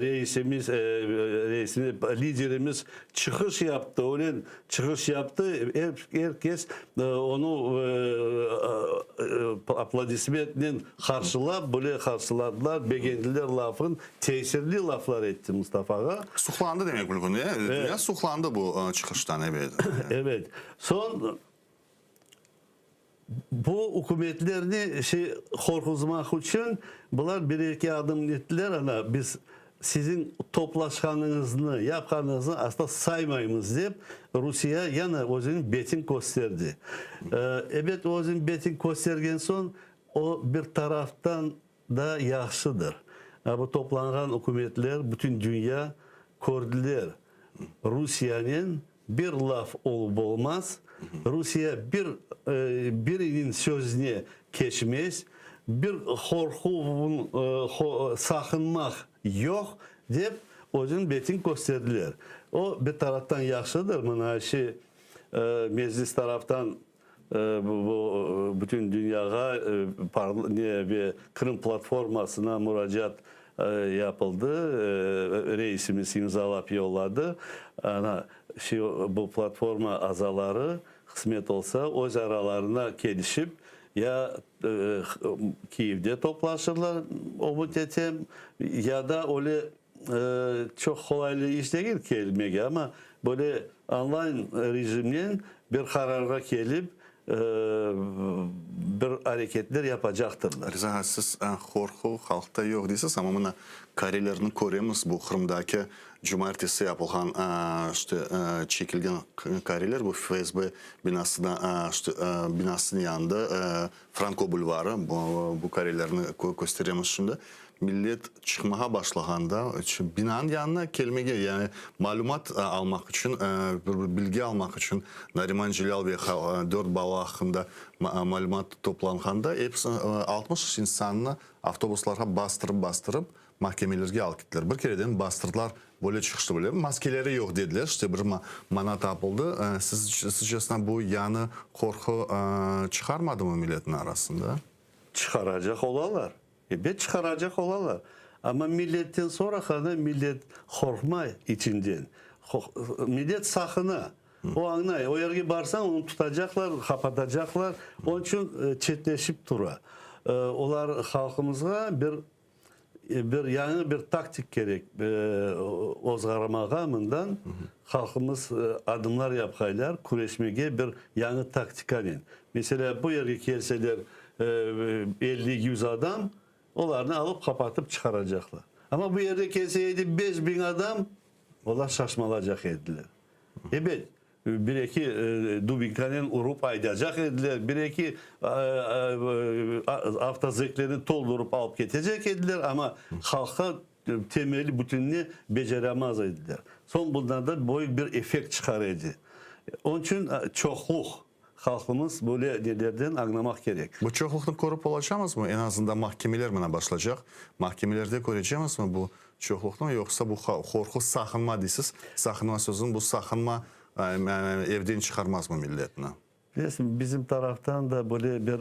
reisimiz, reisimiz, liderimiz çıqış yaptı, öyle çıqış yaptı, er, er kes onı aplodismentnen qarşılap, böyle qarşıladılar, begendiler lafın, tesirli laflar etti Mustafa ağa. Suqlandı demek mümkün, dünya suqlandı bu çıqıştan, ebet. Evet. Soñ. Bu ükümetlerni şey qorquzmaq içün bular bir-eki adım ettiler, ana, biz siziñ toplaşqanıñıznı, yapqanıñıznı asla saymaymız dep, Rusiye yana özüniñ betin kösterdi. Ebet, özüniñ betin köstergen soñ, o bir taraftan da yahşıdır. Bu toplanğan ükümetler, bütün dünya kördiler, Rusiyanen bir laf olıp olmaz, Rusiye bir biriniñ sözüne keçmez, bir qorquvın saqınmaq yoq, dep özüniñ betin kösterdiler. O, bir taraftan yahşıdır, mına şi Meclis taraftan Bu bütün dünyağa ve Qırım platformasına muracaat yapıldı, reisimiz imzalap yolladı. Ana, bu platforma azaları, qısmet olsa, öz aralarına kelişip, ya Kiyevde toplaşırlar, ümüt etem, ya da öyle çoq qolaylı iş degil kelmege, amma böyle onlayn rejimnen bir qararğa kelip. Bir areketler yapacaqtırlar. Riza ağa, siz qorqu halqta yoq deysiz, amma mına karelerni köremiz, bu Qırımdaki cumaertesi yapılğan, işte, çekilgen kareler, bu FSB binasına, işte, binasınıñ yanında, Franko bulvarı, bu karelerni kösteremiz şimdi. Millet çıqmağa başlağanda, binanıñ yanına kelmege, yani malümat almaq içün, bir bilgi almaq içün Nariman Celâl ve dört bala aqqında malümat toplanğanda, episi 60 insannı avtobuslarğa bastırıp-bastırıp mahkemelerge alıp kettiler. Bir kereden bastırdılar, böyle çıqıştı böyle. Maskeleri yoq dediler, işte bir mana tapıldı. Sizcesine bu yañı qorqu çıqarmadımı milletniñ arasında? Çıqaracaq olalar. Ebet çıqaracaq olalar. Amma milletten sorağanda millet qorqmay içinden. Millet saqına. O añlay, o yerge barsañ onı tutacaqlar, qapatacaqlar. Onıñ içün çetleşip tura. Olar halqımızğa bir bir yañı bir taktik kerek ozğarmağa mından. Halqımız adımlar yapqaylar küreşmege bir yañı taktikanen. Meselâ, bu yerge kelseler 50-yüz adam, olarnı alıp qapatıp çıqaracaqlar. Amma bu yerde kelse edi 5000 adam, olar şaşmalacaq ediler. Ebet, bir-eki dubinkanen urıp aydacaq ediler, bir-eki avtozeklerni toldurıp alıp ketecek ediler, amma halqqa temeli bütününe beceramaz ediler. Soñ bundan da böyük bir effekt çıqar edi. Onıñ içün çoqluq halqımız böyle nelerden añlamaq kerek. Bu çoqluqnı körip olacamızmı? Eñ azından mahkemeler mına başlacaq. Mahkemelerde körecemizmi bu çoqluqnı, yoqsa bu qorqu, saqınma deysiz, saqınma sözüni, bu saqınma evden çıqarmazmı milletni? Bilesiñ, bizim taraftan da böyle bir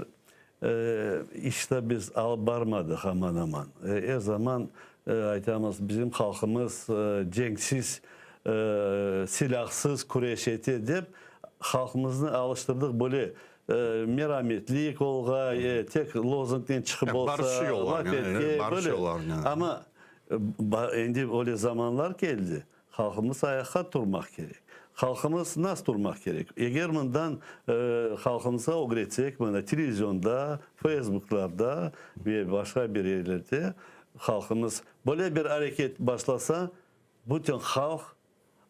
işte biz alıp barmadıq aman-aman. Er zaman aytamız, bizim halqımız cenksiz, silâhsız küreş ete dep, halqımıznı alıştırdıq böyle merametlik olğay, tek lozungnen çıqıp olsa, laf etke, böyle. Amma endi öyle zamanlar keldi, Halqımız ayaqqa turmaq kerek. Halqımız nas turmaq kerek? Eger mından halqımızğa ögretsek, mına televizionda, feysbuklarda ve başqa bir yerlerde halqımız böyle bir areket başlasa, bütün halq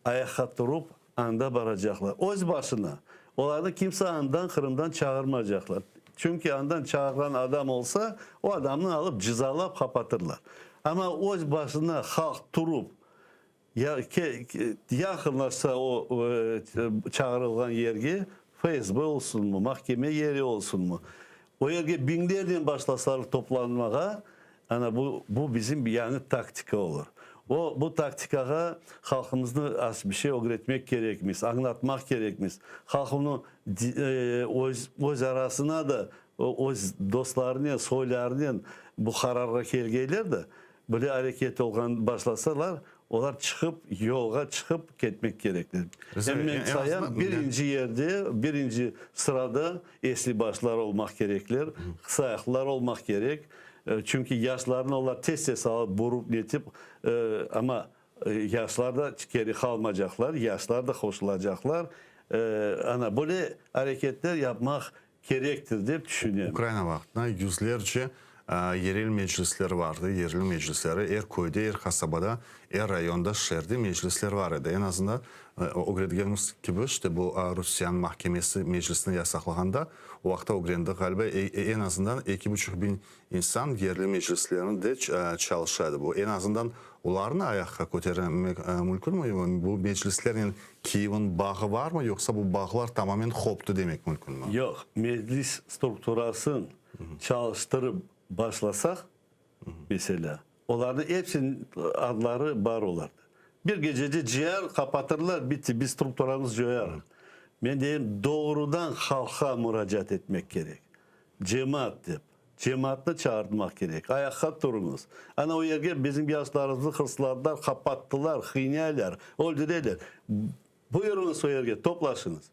ayaqqa turup anda baracaqlar. Öz başına. Olarnı kimse andan, Qırımdan çağırmaycaqlar. Çünki andan çağırğan adam olsa, o adamnı alıp cızalap qapatırlar. Amma öz başına halq turup, Ya yaqınlaşsa o çağırılğan yerge, FSB olsunmı, mahkeme yeri olsunmı, o yerge biñlernen başlasalar toplanmağa, ana bu, bu bizim yañı taktika olur. O, bu taktikağa halqımıznı az bir şey ögretmek kerekmiz, añlatmaq kerekmiz. Halqımnı öz, öz arasına da, öz dostlarınen, soylarınen bu qararğa kelgeyler de, Böyle areket olğan başlasalar, olar çıqıp, yolğa çıqıp ketmek kerekler. Em men sayam, birinci yerde, birinci sırada esli başlar olmaq kerekler, sayaqlılar olmaq kerek. Çünki yaşlarnı olar tez-tez alıp, burup netip, amma yaşlar da keri qalmacaqlar, yaşlar da qoşulacaqlar. Ana, böyle areketler yapmaq kerektir dep tüşünem. Ukraina vaqtında yüzlerce yerel meclisler vardı, yerli meclisleri, er köyde, er qasabada, er rayonda, şeerde meclisler var edi. Eñ azından, ögretgenimiz kibi, işte bu Rusiyeniñ mahkemesi meclisni yasaqlağanda, o vaqıtta ögrendik, ğaliba, eñ azından eki buçuq biñ İnsan yerli meclislerinde çalışa edi. Bu, eñ azından, olarnı ayaqqa kötermek mümkünmi? Bu meclislernen Kiyevniñ bağı barmı, yoqsa bu bağlar tamamen qoptı demek mümkünmi? Yoq, meclis strukturasın çalıştırıp başlasaq, meselâ, olarnıñ epsiniñ adları bar olardı. Bir gecede cıyar, qapatırlar, bitti, biz strukturamız coyarıq. Men deyim, doğrudan halqqa muracaat etmek kerek. Cemaat dep. Cemaatnı çağırtmaq kerek. Ayaqqa turıñız. Ana o yerge bizim yaşlarımıznı hırsladılar, qapattılar, qıynaylar, öldüreler. Buyurıñız o yerge, toplaşıñız.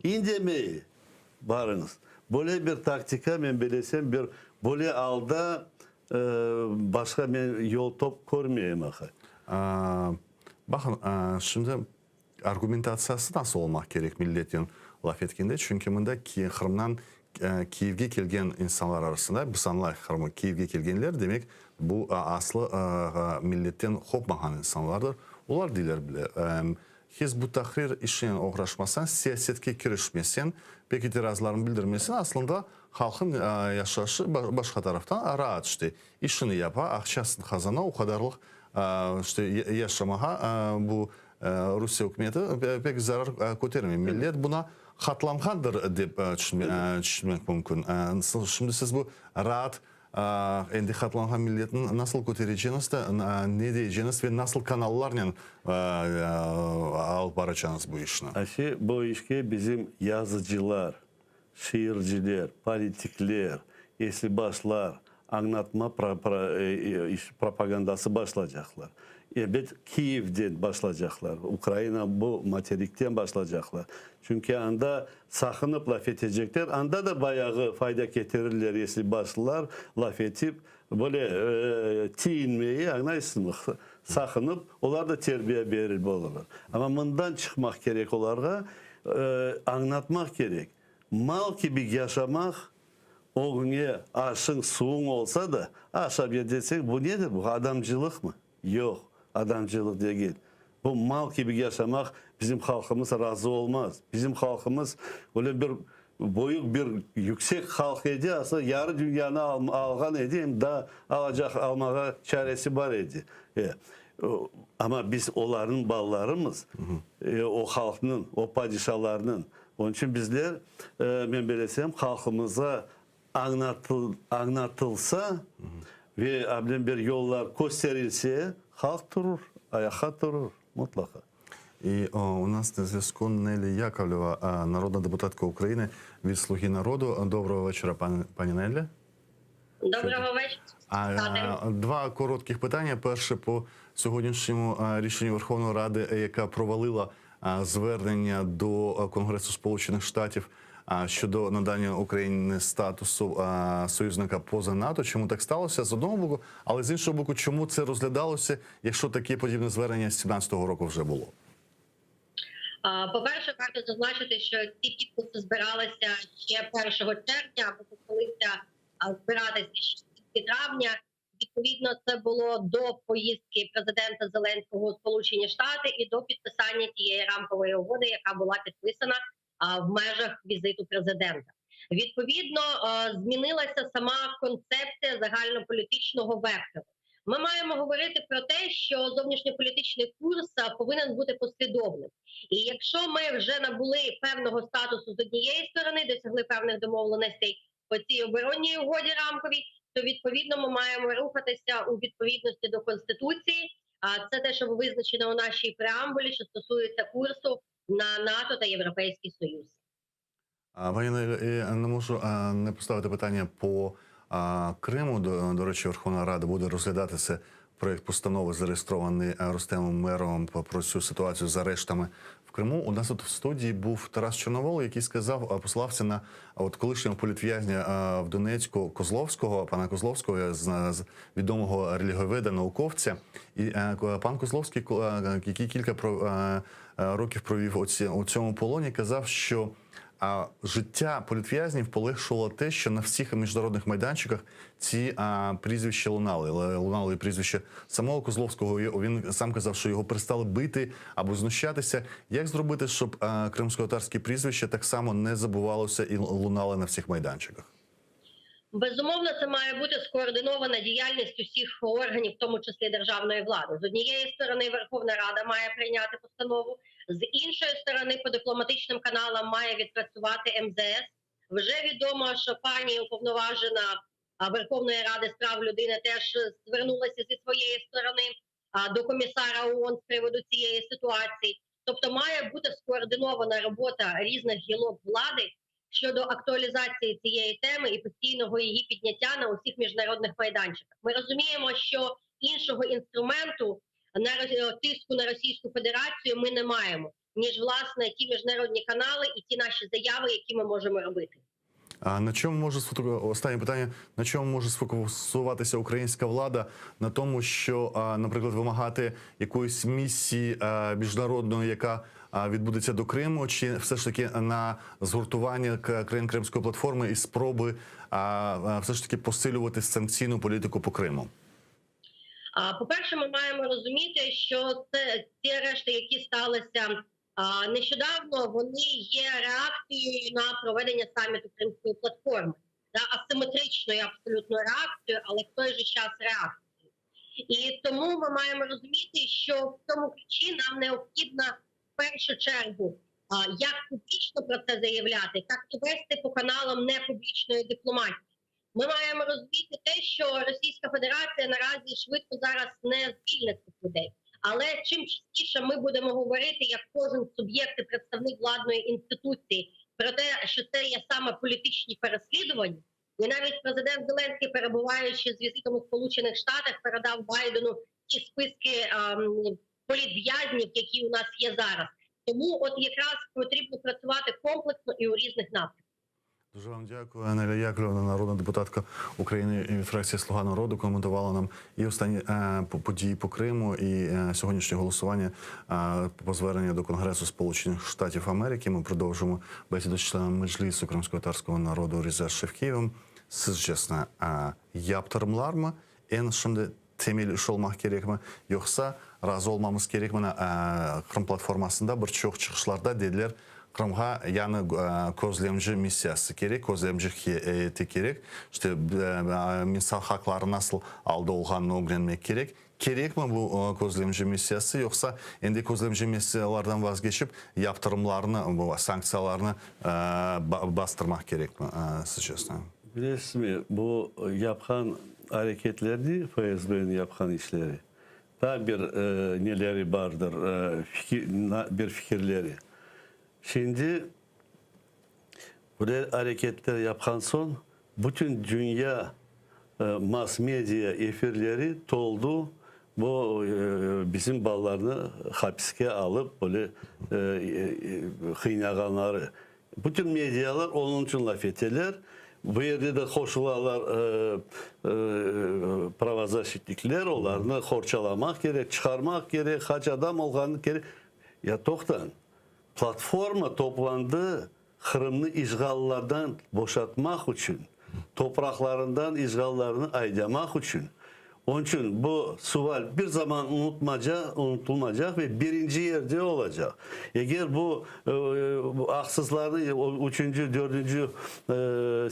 İndemey barıñız. Böyle bir taktika, men bilesem, bir böyle alda başqa men yol top körmeyim aqay. Baqıñ, şimdi Argumentatsiyası nasıl olmaq kerek milletnen? laf etkende, çünki mında Qırımdan Kiyevge kelgen insanlar arasında, biz añlayıq, Qırımı Kiyevge kelgenler, demek, bu aslı milletten qopmağan insanlardır. Olar deyler bile, Hizb ut-Tahrir işinen oğraşmasañ, siyasetke kirişmeseñ, pek itirazlarıñ bildirmeseñ, aslında halqıñ yaşaşı başqa taraftan raat, işte, işini yapa, aqçasını qazana, o qadarlıq, işte, yaşamağa bu Rusiye ükümeti pek zarar kötermey. Millet buna qatlanğandır dep tüşünmek mümkün. Şimdi siz bu raat endi qatlanğan milletni nasıl kötereceñiz de, ne deyeceñiz ve nasıl kanallarnen alıp baracañız bu işni? Ayşe, bu işke bizim yazıcılar, şiirciler, politikler, esli-başlar, añlatma propagandası başlaycaqlar. Ebet, Kiyevden başlaycaqlar, Ukraina bu materikten başlaycaqlar. Çünki anda saqınıp laf etecekler, anda da bayağı fayda ketirirler esli-başlılar laf etip, böyle tiyinmeyi, añlaysızmı, saqınıp, olar da terbiye berir olurlar. Amma mından çıqmaq kerek olarğa, añlatmaq kerek, mal kibi yaşamaq Ögüñe aşıñ, suvuñ olsa da, aşap yeteseñ, bu nedir bu, adamcılıqmı? Yoq, adamcılıq degil. Bu mal kibi yaşamaq bizim halqımız razı olmaz. Bizim halqımız öyle bir böyük bir yüksek halq edi, aslında yarı dünyanı alğan edi, em daa alacaq, almağa çaresi bar edi. E, amma biz olarnıñ balalarımız, o halqnıñ, o padişalarnıñ. Onıñ içün bizler, men belesem, halqımızğa añlatılsa ve abilem bir yollar kösterilse, halq turur, ayaqqa turur, mutlaqa. İ u nas na zvâzku Nelli Yakovleva, narodna deputatka Ukrainı від Slugi народу. Доброго вечора, пані Неллі. Доброго вечора. Два коротких питання. Перше по сьогоднішньому рішенню Верховної Ради, яка провалила звернення до Конгресу Сполучених Штатів щодо надання Україні статусу союзника поза НАТО. Чому так сталося з одного боку, але з іншого боку, чому це розглядалося, якщо таке подібне звернення з 17-го року вже було? По-перше, варто зазначити, що ці підписи збиралися ще 1 червня, або почалися збиратися ще в кінці травня. Відповідно, це було до поїздки президента Зеленського у Сполучені Штати і до підписання тієї рамкової угоди, яка була підписана в межах візиту президента. Відповідно, змінилася сама концепція загальнополітичного вектору. Ми маємо говорити про те, що зовнішньополітичний курс повинен бути послідовним. І якщо ми вже набули певного статусу з однієї сторони, досягли певних домовленостей по цій оборонній угоді рамковій, то відповідно ми маємо рухатися у відповідності до конституції. А це те, що визначено у нашій преамбулі, що стосується курсу на НАТО та Європейський Союз. Пані я не можу не поставити питання по Криму. До, до речі, Верховна Рада буде розглядати це проєкт постанови, зареєстрований Рустемом Умєровим про цю ситуацію з арештами в Криму. У нас тут в студії був Тарас Чорновол, який сказав, послався на от колишнього політв'язня в Донецьку Козловського, пана Козловського, з, з відомого релігіоведа, науковця. І пан Козловський, який кілька років провів у цьому полоні, казав, що а життя політв'язнів полегшувало те, що на всіх міжнародних майданчиках ці а, прізвища лунали. Лунали і прізвище самого Козловського. Він сам казав, що його перестали бити або знущатися. Як зробити, щоб кримсько-татарські прізвища так само не забувалося і лунали на всіх майданчиках? Безумовно, це має бути скоординована діяльність усіх органів, в тому числі державної влади. З однієї сторони, Верховна Рада має прийняти постанову, з іншої сторони, по дипломатичним каналам має відпрацювати МЗС. Вже відомо, що пані уповноважена Верховної Ради з прав людини теж звернулася зі своєї сторони до комісара ООН з приводу цієї ситуації. Тобто має бути скоординована робота різних гілок влади щодо актуалізації цієї теми і постійного її підняття на усіх міжнародних майданчиках. Ми розуміємо, що іншого інструменту на тиску на Російську Федерацію ми не маємо, ніж власне ті міжнародні канали і ті наші заяви, які ми можемо робити. На чому може останнє питання, на чому може сфокусуватися українська влада? На тому, що, наприклад, вимагати якоїсь місії міжнародної, яка відбудеться до Криму, чи все ж таки на згуртування країн Кримської платформи і спроби все ж таки посилювати санкційну політику по Криму? По-перше, ми маємо розуміти, що це ці арешти, які сталися нещодавно, вони є реакцією на проведення саміту Кримської платформи, да, асиметричною абсолютно реакцією, але в той же час реакцією. І тому ми маємо розуміти, що в цьому ключі нам необхідно в першу чергу як публічно про це заявляти, так і вести по каналам непублічної дипломатії. Ми маємо розуміти те, що Російська Федерація наразі швидко зараз не звільнить цих людей. Але чим частіше ми будемо говорити, як кожен суб'єкт і представник владної інституції, про те, що це є саме політичні переслідування, і навіть президент Зеленський, перебуваючи з візитом у Сполучених Штатах, передав Байдену ті списки ем, політв'язнів, які у нас є зараз. Тому, от якраз потрібно працювати комплексно і у різних напрямках. Дуже вам дякую, Анеля Яковлевна, народна депутатка України від фракції Слуга народу, коментувала нам і останні е, події по Криму, і е, сьогоднішнє голосування е, по зверненню до Конгресу Сполучених Штатів Америки. Ми продовжуємо бесіду з членом Меджлісу кримськотатарського народу Різа Шевкієвим. Sizcesine e, yaptırımlar mı en şimdi temel iş olmaq kerek mi, yoqsa razı olmamız kerek mi? Qırım platformasında bir çoq çıqışlarda dediler, Qırımğa yañı közlemci missiyası kerek, közlemci heyeti kerek, işte insan haqları nasıl alda olğanını ögrenmek kerek. Kerekmi bu közlemci missiyası, yoqsa endi közlemci missiyalardan vazgeçip, yaptırımlarnı, bu sanktsiyalarnı bastırmaq kerekmi, sizcesine? Bilesizmi, bu yapqan areketlerni, FSBniñ yapqan işleri, daa bir neleri bardır, bir fikirleri. Şimdi böyle areketler yapqan soñ, bütün dünya mass-media efirleri toldu, bu bizim balalarnı hapiske alıp, böyle qıynağanları. Bütün medialar onıñ içün laf eteler. Bu yerde de qoşulalar pravozaşitnikler, olarnı qorçalamaq kerek, çıqarmaq kerek, qaç adam olğanı kerek. Ya toqtañ, platforma toplandı Qırımnı işğallardan boşatmaq içün, topraqlarından işğallarnı aydamaq içün. Onıñ içün bu sual bir zaman unutmacaq, unutılmacaq ve birinci yerde olacaq. Eger bu aqsızlarnı üçünci, dördünci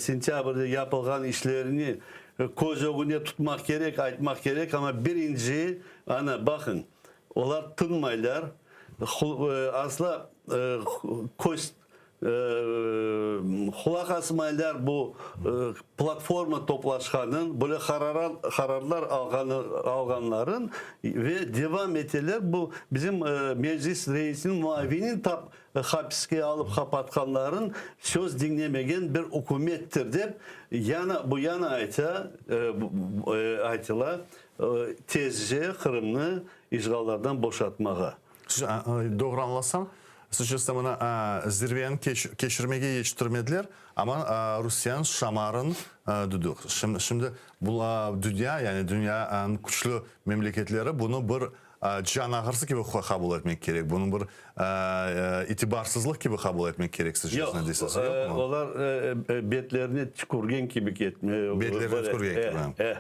sentâbrde yapılğan işlerini köz ögüne tutmaq kerek, aytmaq kerek, amma birinci, ana, baqıñ, olar tınmaylar, asla köz Qulaq asmaylar bu platforma toplaşqanın, böyle qararlar alğanların ve devam eteler bu bizim Meclis reisiniñ muavinin tap hapiske alıp qapatqanların söz diñlemegen bir ükümettir dep yana bu yana ayta aytıla tezce Qırımnı işğallardan boşatmağa. Doğru añlasam, sizcesine mına zirveni keçirmege yetiştirmediler, amma Rusiyanıñ şamarın duduq. Şimdi bu dünya, yani dünyanıñ küçlü memleketleri bunı bir can ağrısı kibi qabul etmek kerek, bunı bir itibarsızlıq kibi qabul etmek kerek, sizcesine deysiz, yoqmı? Yoq, olar betlerine tükürgen kibi. Betlerine tükürgen kibi. E,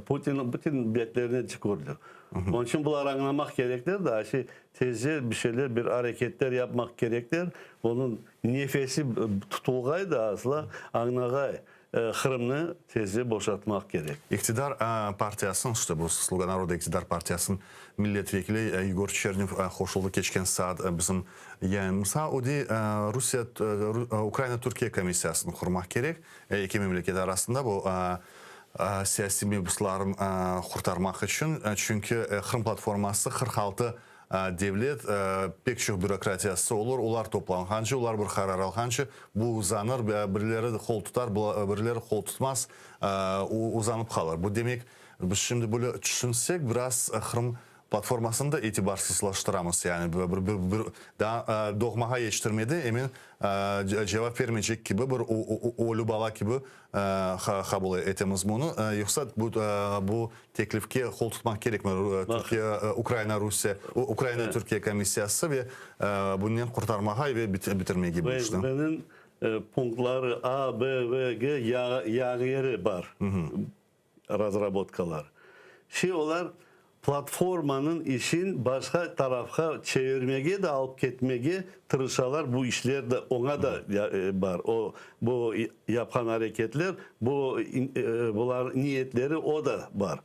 Putin bütün betlerine tükürdi. Onıñ içün bular añlamaq kerekler, daa şey tezce bir şeyler, bir areketler yapmaq kerekler. Onıñ nefesi tutulğay da asla añlağay, Qırımnı tezce boşatmaq kerek. İqtidar partiyasınıñ, işte bu Sluga naroda iqtidar partiyasınıñ milletvekili Yegor Çernev qoşuldı keçken saat bizim yayınımızğa. O dey, Rusiye, Ukraina-Türkiye komissiyasını qurmaq kerek eki memleket arasında bu siyasiy mebusların qurtarmaq içün, çünki Qırım platforması 46 devlet, pek çoq bürokratiyası olur, olar toplanğance, olar bir qarar alğance, bu uzanır, birileri qol tutar, birileri qol tutmaz, uzanıp qalır. Bu demek, biz şimdi böyle tüşünsek, biraz Qırım. platformasını da itibarsızlaştıramız. Yani bir, bir, bir, daa doğmağa yetiştirmedi, emin cevap vermeycek kibi bir ölü bala kibi qabul etemiz bunı. Yoqsa bu, bu teklifke qol tutmaq kerekmi Türkiye, Ukraina, Rusiye, Ukraina, Türkiye komissiyası ve bunen qurtarmağa ve bitirmege bu işni? FSBniñ punktları A, B, V, G yañı yeri bar. Razrabotkalar. Şi olar platformanıñ işin başqa tarafqa çevirmege de alıp ketmege tırışalar, bu işler de oña da bar, o bu yapqan areketler, bu bular niyetleri o da bar.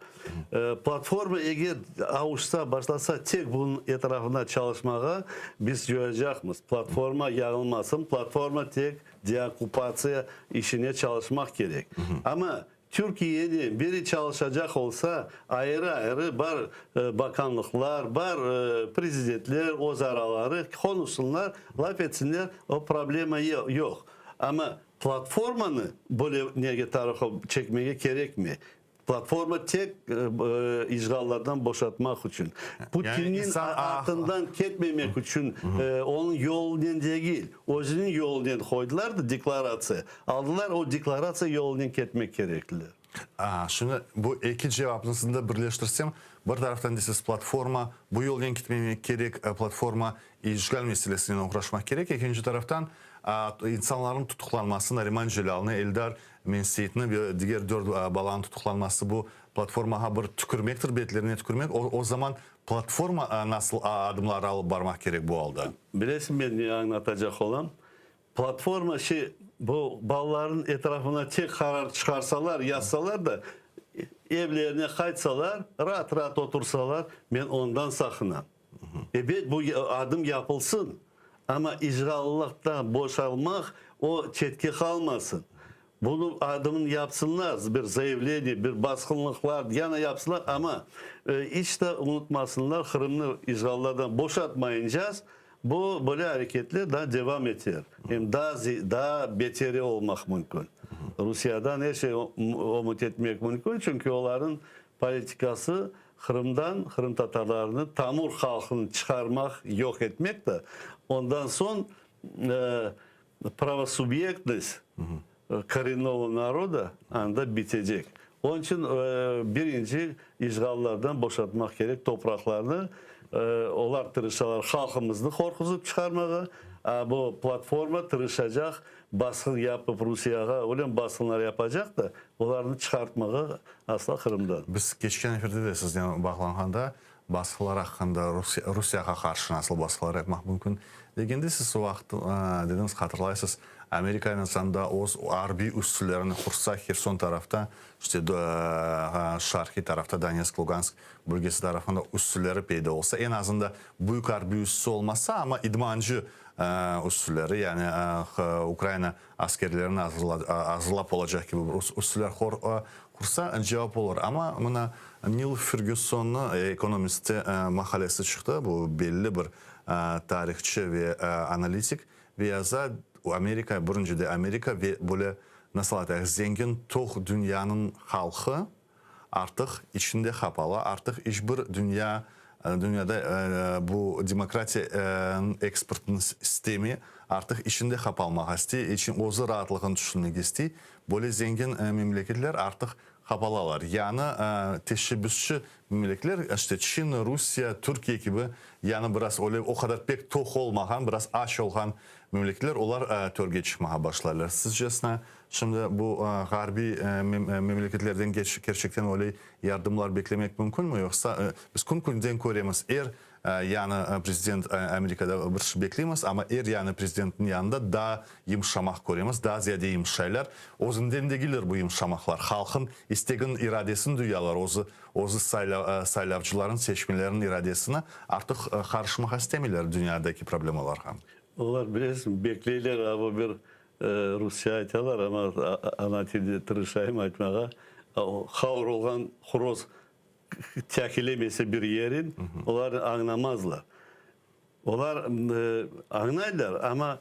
Platforma eger avuşsa, başlasa tek bunıñ etrafında çalışmağa biz coyacaqmız. Platforma yañılmasın, platforma tek deokkupatsiya işine çalışmaq kerek. Amma Türkiyede biri çalışacaq olsa, ayrı-ayrı bar bakanlıqlar, bar prezidentler öz araları qonuşsınlar, laf etsinler, o problema yoq. Amma platformanı böyle nege tarafa çekmege kerekmey. Platforma tek işğallardan boşatmaq içün, Putinniñ artından ketmemek içün, onıñ yolunen degil, Özüniñ yolunen qoydılar da deklaratsiya, aldılar, o deklaratsiya yolunen ketmek kerekliler. A, şimdi bu eki cevapnısını da birleştirsem, bir taraftan deysiz platforma bu yolnen ketmemek kerek, platforma işğal meselesinen oğraşmaq kerek, ekinci taraftan, insanlarnıñ tutuqlanması, Nariman Celâlnı, Eldar Menseitni ve diger dört balanıñ tutuqlanması bu platformağa bir tükürmektir, betlerine tükürmek, o, o zaman Platforma nasıl adımlar alıp barmaq kerek bu alda? Bilesiñ men ne añlatacaq olam? Platforma şey, bu balaların etrafına tek qarar çıqarsalar, yazsalar da, evlerine qaytsalar, raat-raat otursalar, men ondan saqınam. Ebet, bu adım yapılsın, amma işğallıqtan boşalmaq, o çetke qalmasın. Bunı adımın yapsınlar, bir zayavleniye, bir basqınlıqlar yana yapsınlar, amma iç de unutmasınlar, Qırımnı işğallardan boşatmayıncaz, bu böyle areketler daa devam eter, em daa daa beteri olmaq mümkün. Rusiyadan er şey ümüt etmek mümkün, çünki olarnıñ politikası Qırımdan qırımtatarlarnı, tamır halqını çıqarmaq, yoq etmek de, ondan soñ Pravosubyektnost korennого naroda anda bitecek. Onıñ içün birinci işğallardan boşatmaq kerek topraqlarnı. Olar tırışalar halqımıznı qorquzıp çıqarmağa, a bu platforma tırışacaq basqın yapıp Rusiyağa, öyle basqınlar yapacaq da, olarnı çıqartmağa asla Qırımdan. Biz keçken efirde de siznen bağlanğanda Basqılar aqqında, Rusiyağa qarşı nasıl basqılar yapmaq mümkün degende siz o vaqıt dediñiz, hatırlaysız, Amerika insanda öz arbiy üssülerini qursa Herson tarafta, işte şarqiy tarafta, Donetsk, Lugansk bölgesi tarafında üssüleri peyda olsa, eñ azında büyük arbiy üssü olmasa, amma idmancı üssüleri, yani Ukraina askerlerini azırlap olacaq kibi bir üssüler qursa, cevap olur. Amma mına Nil Fergüsonnıñ Economist-te maqalesi çıqtı, bu belli bir tarihçı ve analitik, ve yaza, Amerika, birincide Amerika ve böyle, nasıl aytayıq, zengin, toq dünyanıñ halqı artıq içinde hap ala, artıq iç bir dünya, dünyada bu demokratiya eksportınıñ sistemi artıq içinde hap almağa istey, içün özü raatlığını tüşünmege istey. Böyle zengin memleketler artıq Qapalalar. Yañı teşebbüsçi memleketler, işte Çin, Rusiye, Türkiye kibi, yañı biraz öyle o qadar pek toq olmağan, biraz aç olğan memleketler, olar törge çıqmağa başlaylar. Sizcesine, şimdi bu ğarbiy memleketlerden kerçekten öyle yardımlar beklemek mümkünmi? Yoqsa biz kün-künden köremiz, er Yañı prezident Amerikada bir şey bekleymiz, amma er yañı prezidentniñ yanında daa yımşamaq köremiz, daa ziyade yımşaylar. Özünden degiller bu yımşamaqlar, halqın istegin, iradesini duyalar, özü, özü saylavcılarnıñ, seçmenlerniñ iradesini, artıq qarışmağa istemeyler dünyadaki problemalarğa. Olar, bilesiñ, bekleyler, a bu bir rusça aytalar, amma ana tilde tırışayım aytmağa, qavurılğan horoz Çekilemese bir yerin, olar añlamazlar. Olar añlaylar, amma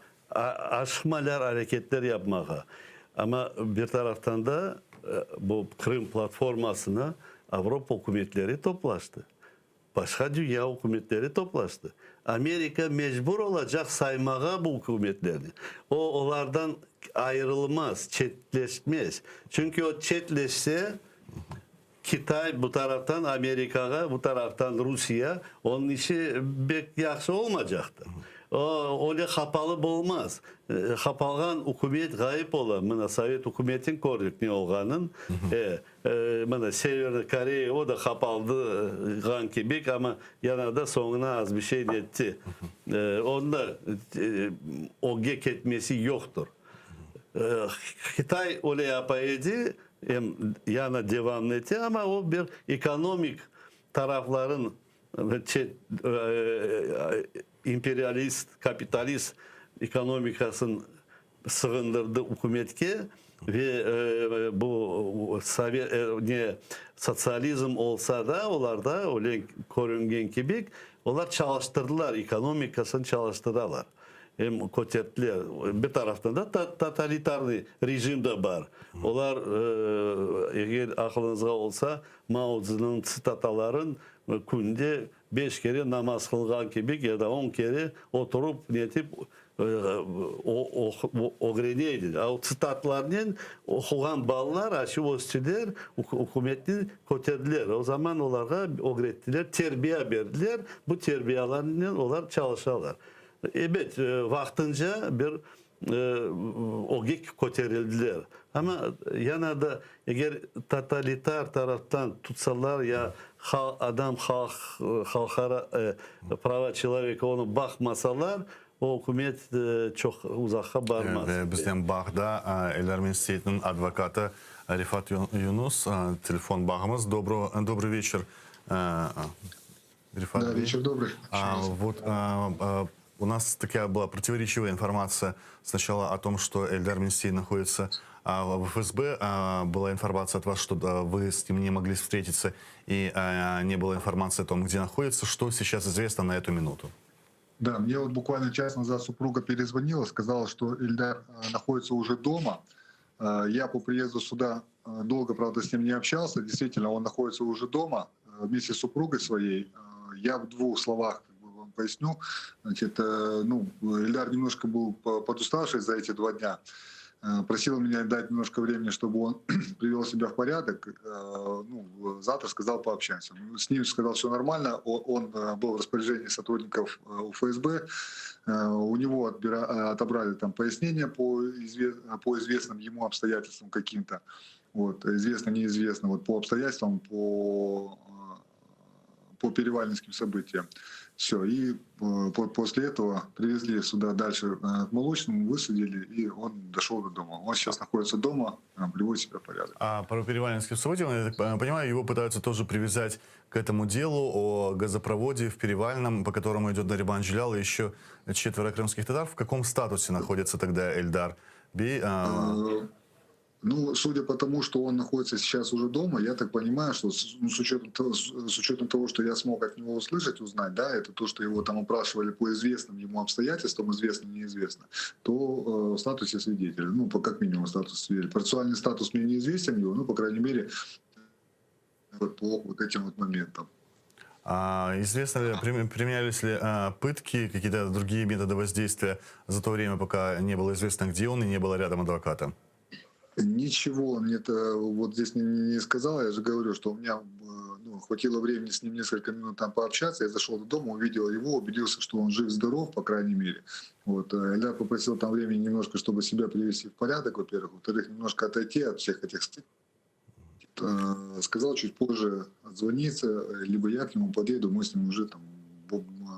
aşıqmaylar areketler yapmağa. Amma bir taraftan da bu Qırım platformasını Avropa ükümetleri toplaştı. Başqa dünya ükümetleri toplaştı. Amerika mecbur olacaq saymağa bu ükümetlerni. O, olardan ayırılmaz, çetleşmez. Çünki o çetleşse, Kitay bu taraftan Amerikağa, bu taraftan Rusiye, onıñ işi bek yahşı olmacaqtır. O, öyle qapalı bolmaz. Qapalğan ükümet ğayıp ola. Mına, Sovet ükümetin kördik ne olğanın. E, mına, Severniy Koreya, o da qapaldığan kibik, amma yana da soñuna az bir şey netti. Onıñ da ögge ketmesi yoqtır. Qıtay öyle yapa edi, em yana devam ete, amma o bir ekonomik tarafların çet imperialist, kapitalist ekonomikasın sığındırdı ükümetke ve bu sovet ne sotsializm olsa da, olarda öyle körüngen kibi, olar çalıştırdılar, ekonomikasını çalıştıralar. Em köterttiler. Bir taraftan da totalitarnıy rejim de bar. Olar, eger aqılıñızğa olsa, Mao Tszinıñ tsitataların künde beş kere namaz qılğan kibi ya da on kere oturıp netip ögrene ediler. A o tsitatlarnen oquğan balalar, aşı östüler, ükümetni köterdiler. O zaman olarğa ögrettiler, terbiya berdiler. Bu terbiyalarnen olar çalışalar. Ebet, vaqtınca bir ögge köterildiler. Amma yana da eger totalitar taraftan tutsalar ya adam halq, halqara prava çeloveka onı baqmasalar, o ükümet çoq uzaqqa barmaz. Ve biznen bağda Eldar Menseyitniñ advokatı Refat Yunus, telefon bağımız. Dobroy veçer, Рифат Да, вечер добрый. А, вот а, а, у нас такая была противоречивая информация сначала о том, что Эльдар Менсей находится а, в ФСБ. А, была информация от вас, что да, вы с ним не могли встретиться, и а, не было информации о том, где находится. Что сейчас известно на эту минуту? Да, мне вот буквально час назад супруга перезвонила, сказала, что Эльдар э, находится уже дома. Э, я по приезду сюда э, долго, правда, с ним не общался. Действительно, он находится уже дома вместе с супругой своей. Я в двух словах как бы вам поясню. Значит, ну, Эльдар немножко был подуставший за эти два дня. Просил меня дать немножко времени, чтобы он привел себя в порядок. Ну, завтра сказал, пообщаемся. С ним сказал, все нормально. Он был в распоряжении сотрудников ФСБ. У него отобрали там пояснения по, по известным ему обстоятельствам каким-то. Вот, известно, неизвестно. Вот по обстоятельствам, по по перевальнинским событиям. Все, и э, после этого привезли сюда дальше э, к Молочному, высадили, и он дошел до дома. Он сейчас находится дома, э, приводит себя в порядок. А про перевальнинские события, я так понимаю, его пытаются тоже привязать к этому делу о газопроводе в Перевальном, по которому идет Нариман Джелял и еще четверо крымских татар. В каком статусе находится тогда Эльдар Бей? А... Ну, судя по тому, что он находится сейчас уже дома, я так понимаю, что с, ну, с, учетом, с учетом того, что я смог от него услышать, узнать, да, это то, что его там опрашивали по известным ему обстоятельствам, известно, неизвестно, то э, в статусе свидетеля, ну, по, как минимум статус свидетеля. Процессуальный статус мне неизвестен его, ну, по крайней мере, вот по вот этим вот моментам. А известно ли, применялись ли а, пытки, какие-то другие методы воздействия за то время, пока не было известно, где он и не было рядом адвоката? Ничего он мне это вот здесь не, не сказал. Я же говорю, что у меня ну, хватило времени с ним несколько минут там пообщаться. Я зашел до дома, увидел его, убедился, что он жив-здоров, по крайней мере. Вот. Эльдар попросил там времени немножко, чтобы себя привести в порядок, во-первых. Во-вторых, немножко отойти от всех этих Сказал чуть позже отзвониться, либо я к нему подъеду, мы с ним уже там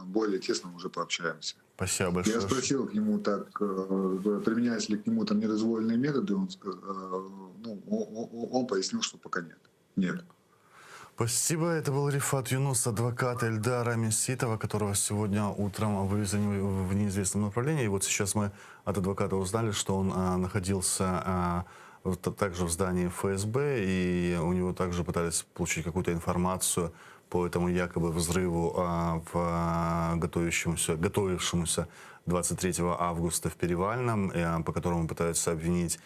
более тесно уже пообщаемся. Спасибо большое. Я спросил к нему так, применялись ли к нему там недозволенные методы, он, ну, он пояснил, что пока нет. Нет. Спасибо. Это был Рифат Юнус, адвокат Эльдара Меситова, которого сегодня утром вывезли в неизвестном направлении. И вот сейчас мы от адвоката узнали, что он а, находился а, также в здании ФСБ, и у него также пытались получить какую-то информацию по этому якобы взрыву а, в готовящемуся, готовившемуся 23 августа в Перевальном, по которому пытаются обвинить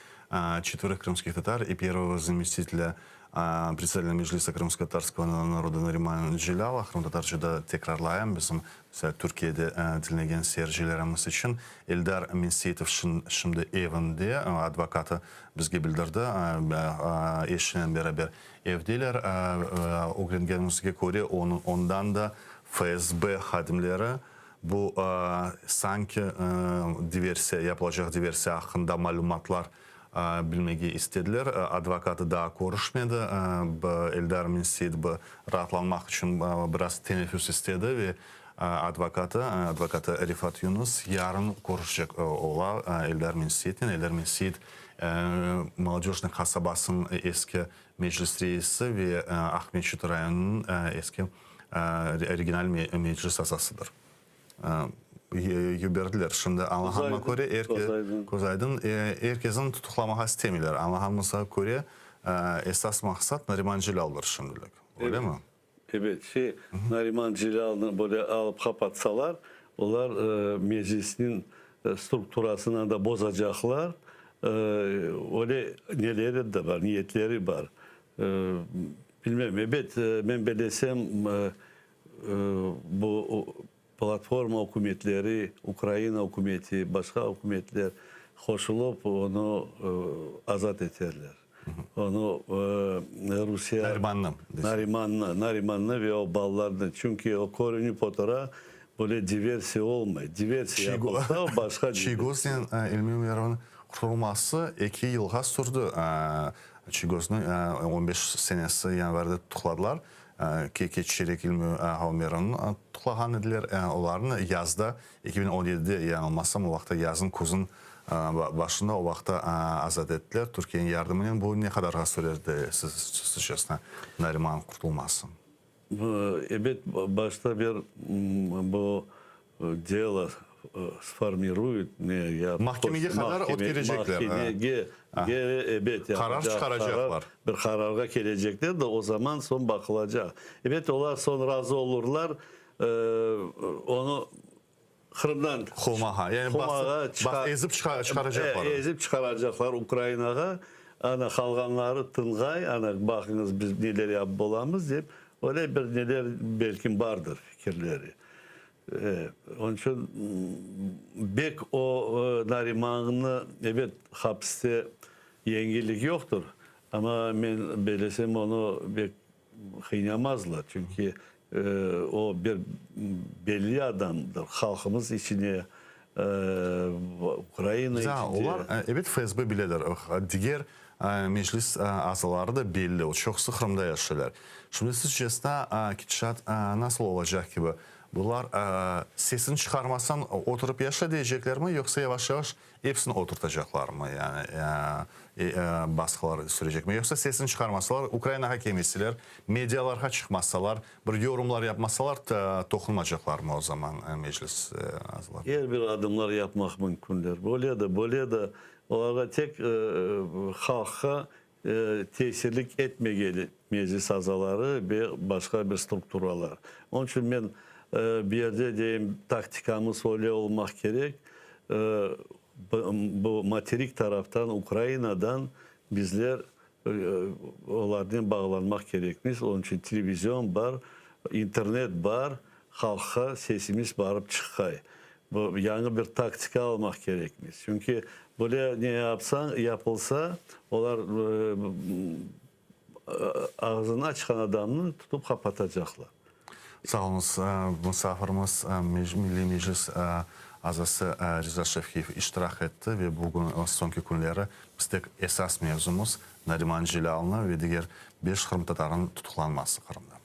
четверых крымских татар и первого заместителя. Председателя Meclisa Krımskotatarskogo naroda Nariman Celâla, qırımtatarcada tekrarlayım, bizim, mesela, Türkiyede diñlegen seyircilerimiz içün, Eldar Menseitov şimdi evinde, advokatı bizge bildirdi, eşinen beraber evdeler. Ögrengenimizge köre, ondan da FSB hadimleri bu sanki diversiya, yapılacaq diversiya aqqında malümatlar bilmege istediler. Advokatı daa körüşmedi. Eldar Menseit raatlanmaq içün biraz teneffüs istedi ve advokatı, advokatı Refat Yunus yarın körüşecek ola Eldar Menseitnen. Eldar Menseit Molodöjnıy qasabasınıñ eski meclis reisi ve Aqmeçit rayonınıñ eski regional meclis azasıdır. Yiberdiler. Şimdi añlağanıma köre, er köz aydın, er kesni tutuqlamağa istemeyler. Añlağanımızğa köre, esas maqsat Nariman Celâldır şimdilik. Öyle mi? Ebet. Şey, Nariman Celâlnı böyle alıp qapatsalar, olar Meclisniñ strukturasını da bozacaqlar. Öyle neleri de bar, niyetleri bar. Bilmem, ebet, men belesem, Bu platforma ükümetleri, Ukraina ükümeti, başqa ükümetler qoşulıp, onı azat eterler. Onı Rusiye... Narimannı. Narimannı, Narimannı ve o balalarnı. Çünki o körünip otura, böyle diversiya olmay. Diversiya yapılsa, o başqa... Çiygoznen İlmi Umerovnıñ qurtulması eki yılğa sürdi. Çiygoznı on beş senesi yanvarda tutuqladılar. Keççerek İlmi Umerovnı tutuqlağan ediler. Olarnı yazda, 2017-de, yañılmasam, o vaqıtta yazın, küzün başında o vaqıtta azat ettiler Türkiyeniñ yardımınen. Bu ne qadarğa sürer, sizcesine, Nariman qurtulması? Ebet, başta bir bu Delo sformiruyut, ne ya. Mahkemege qadar ötkerecekler. Mahkemege, ebet, qarar çıqaracaqlar. Bir qararğa kelecekler de, o zaman soñ baqılacaq. Ebet, olar soñ razı olurlar, onı Qırımdan Quvmağa, yani basıp, ezip çıqaracaqlar. Ezip çıqaracaqlar Ukrainağa, ana qalğanları tınğay, ana baqıñız biz neler yapıp olamız dep, öyle bir neler belkim bardır fikirleri. Onıñ içün bek o Narimannı, ebet, hapiste yengillik yoqtır, amma men belesem, onı bek qıynamazlar, çünki o bir belli adamdır, halqımız içine, Ukraina içinde. Olar, ebet, FSB bileler, diger meclis azaları da belli, çoqusı Qırımda yaşaylar. Şimdi sizcesine ketişat nasıl olacaq kibi? Bular sesini çıqarmasañ oturıp yaşa deyceklermi, yoqsa yavaş-yavaş epsini oturtacaqlarmı, yani basqılar sürecekmi? Yoqsa sesini çıqarmasalar, Ukrainağa kelmeseler, medialarğa çıqmasalar, bir yorumlar yapmasalar toqunmacaqlarmı o zaman Meclis azaları? Er bir adımlar yapmaq mümkünler. Böyle de, böyle de olarğa tek halqqa tesirlik etmegeli Meclis azaları ve başqa bir strukturalar. Onıñ içün men bir yerde deyim, taktikamız öyle olmaq kerek, bu materik taraftan, Ukrainadan bizler olarnen bağlanmaq kerekmiz. Onıñ içün televizion bar, internet bar, halqqa sesimiz barıp çıqqay. Bu yañı bir taktika almaq kerekmiz. Çünki böyle ne yapsañ, yapılsa, olar ağzını açqan adamnı tutıp qapatacaqlar. Sağ oluñız. Musafirimiz, Milliy Meclis azası Riza Şevkiyev iştirak etti ve bugün soñki künleri biz tek esas mevzumız, Nariman Celâlnı ve diger beş qırımtatarınıñ tutuqlanması Qırımda.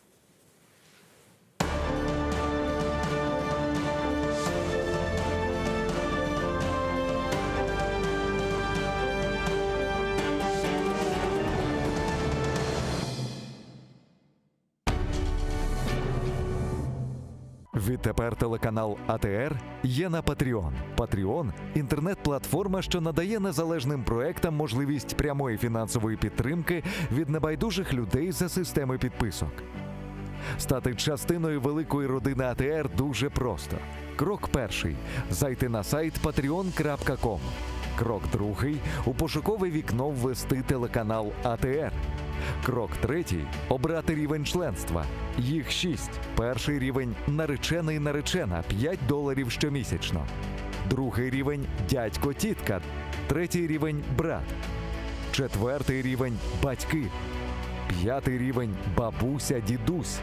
Відтепер телеканал АТР є на Patreon. Patreon – інтернет-платформа, що надає незалежним проектам можливість прямої фінансової підтримки від небайдужих людей за системи підписок. Стати частиною великої родини АТР дуже просто. Крок перший зайти на сайт patreon.com. Крок другий у пошукове вікно ввести телеканал АТР. Крок третій обрати рівень членства. Їх шість. Перший рівень наречений наречена 5 доларів щомісячно. Другий рівень дядько тітка. Третій рівень брат. Четвертий рівень батьки. П'ятий рівень бабуся дідусь.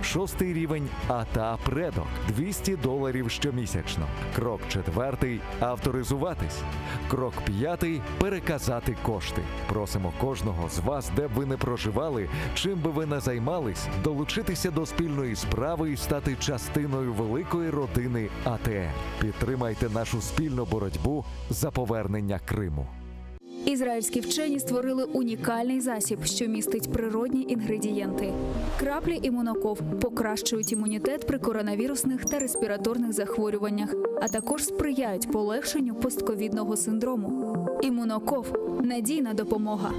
Шостий рівень ата предок 200 доларів щомісячно. Крок четвертий авторизуватись. Крок п'ятий переказати кошти. Просимо кожного з вас, де б ви не проживали, чим би ви не займались, долучитися до спільної справи і стати частиною великої родини АТР. Підтримайте нашу спільну боротьбу за повернення Криму. Ізраїльські вчені створили унікальний засіб, що містить природні інгредієнти. Краплі імуноков покращують імунітет при коронавірусних та респіраторних захворюваннях, а також сприяють полегшенню постковідного синдрому. Імуноков надійна допомога.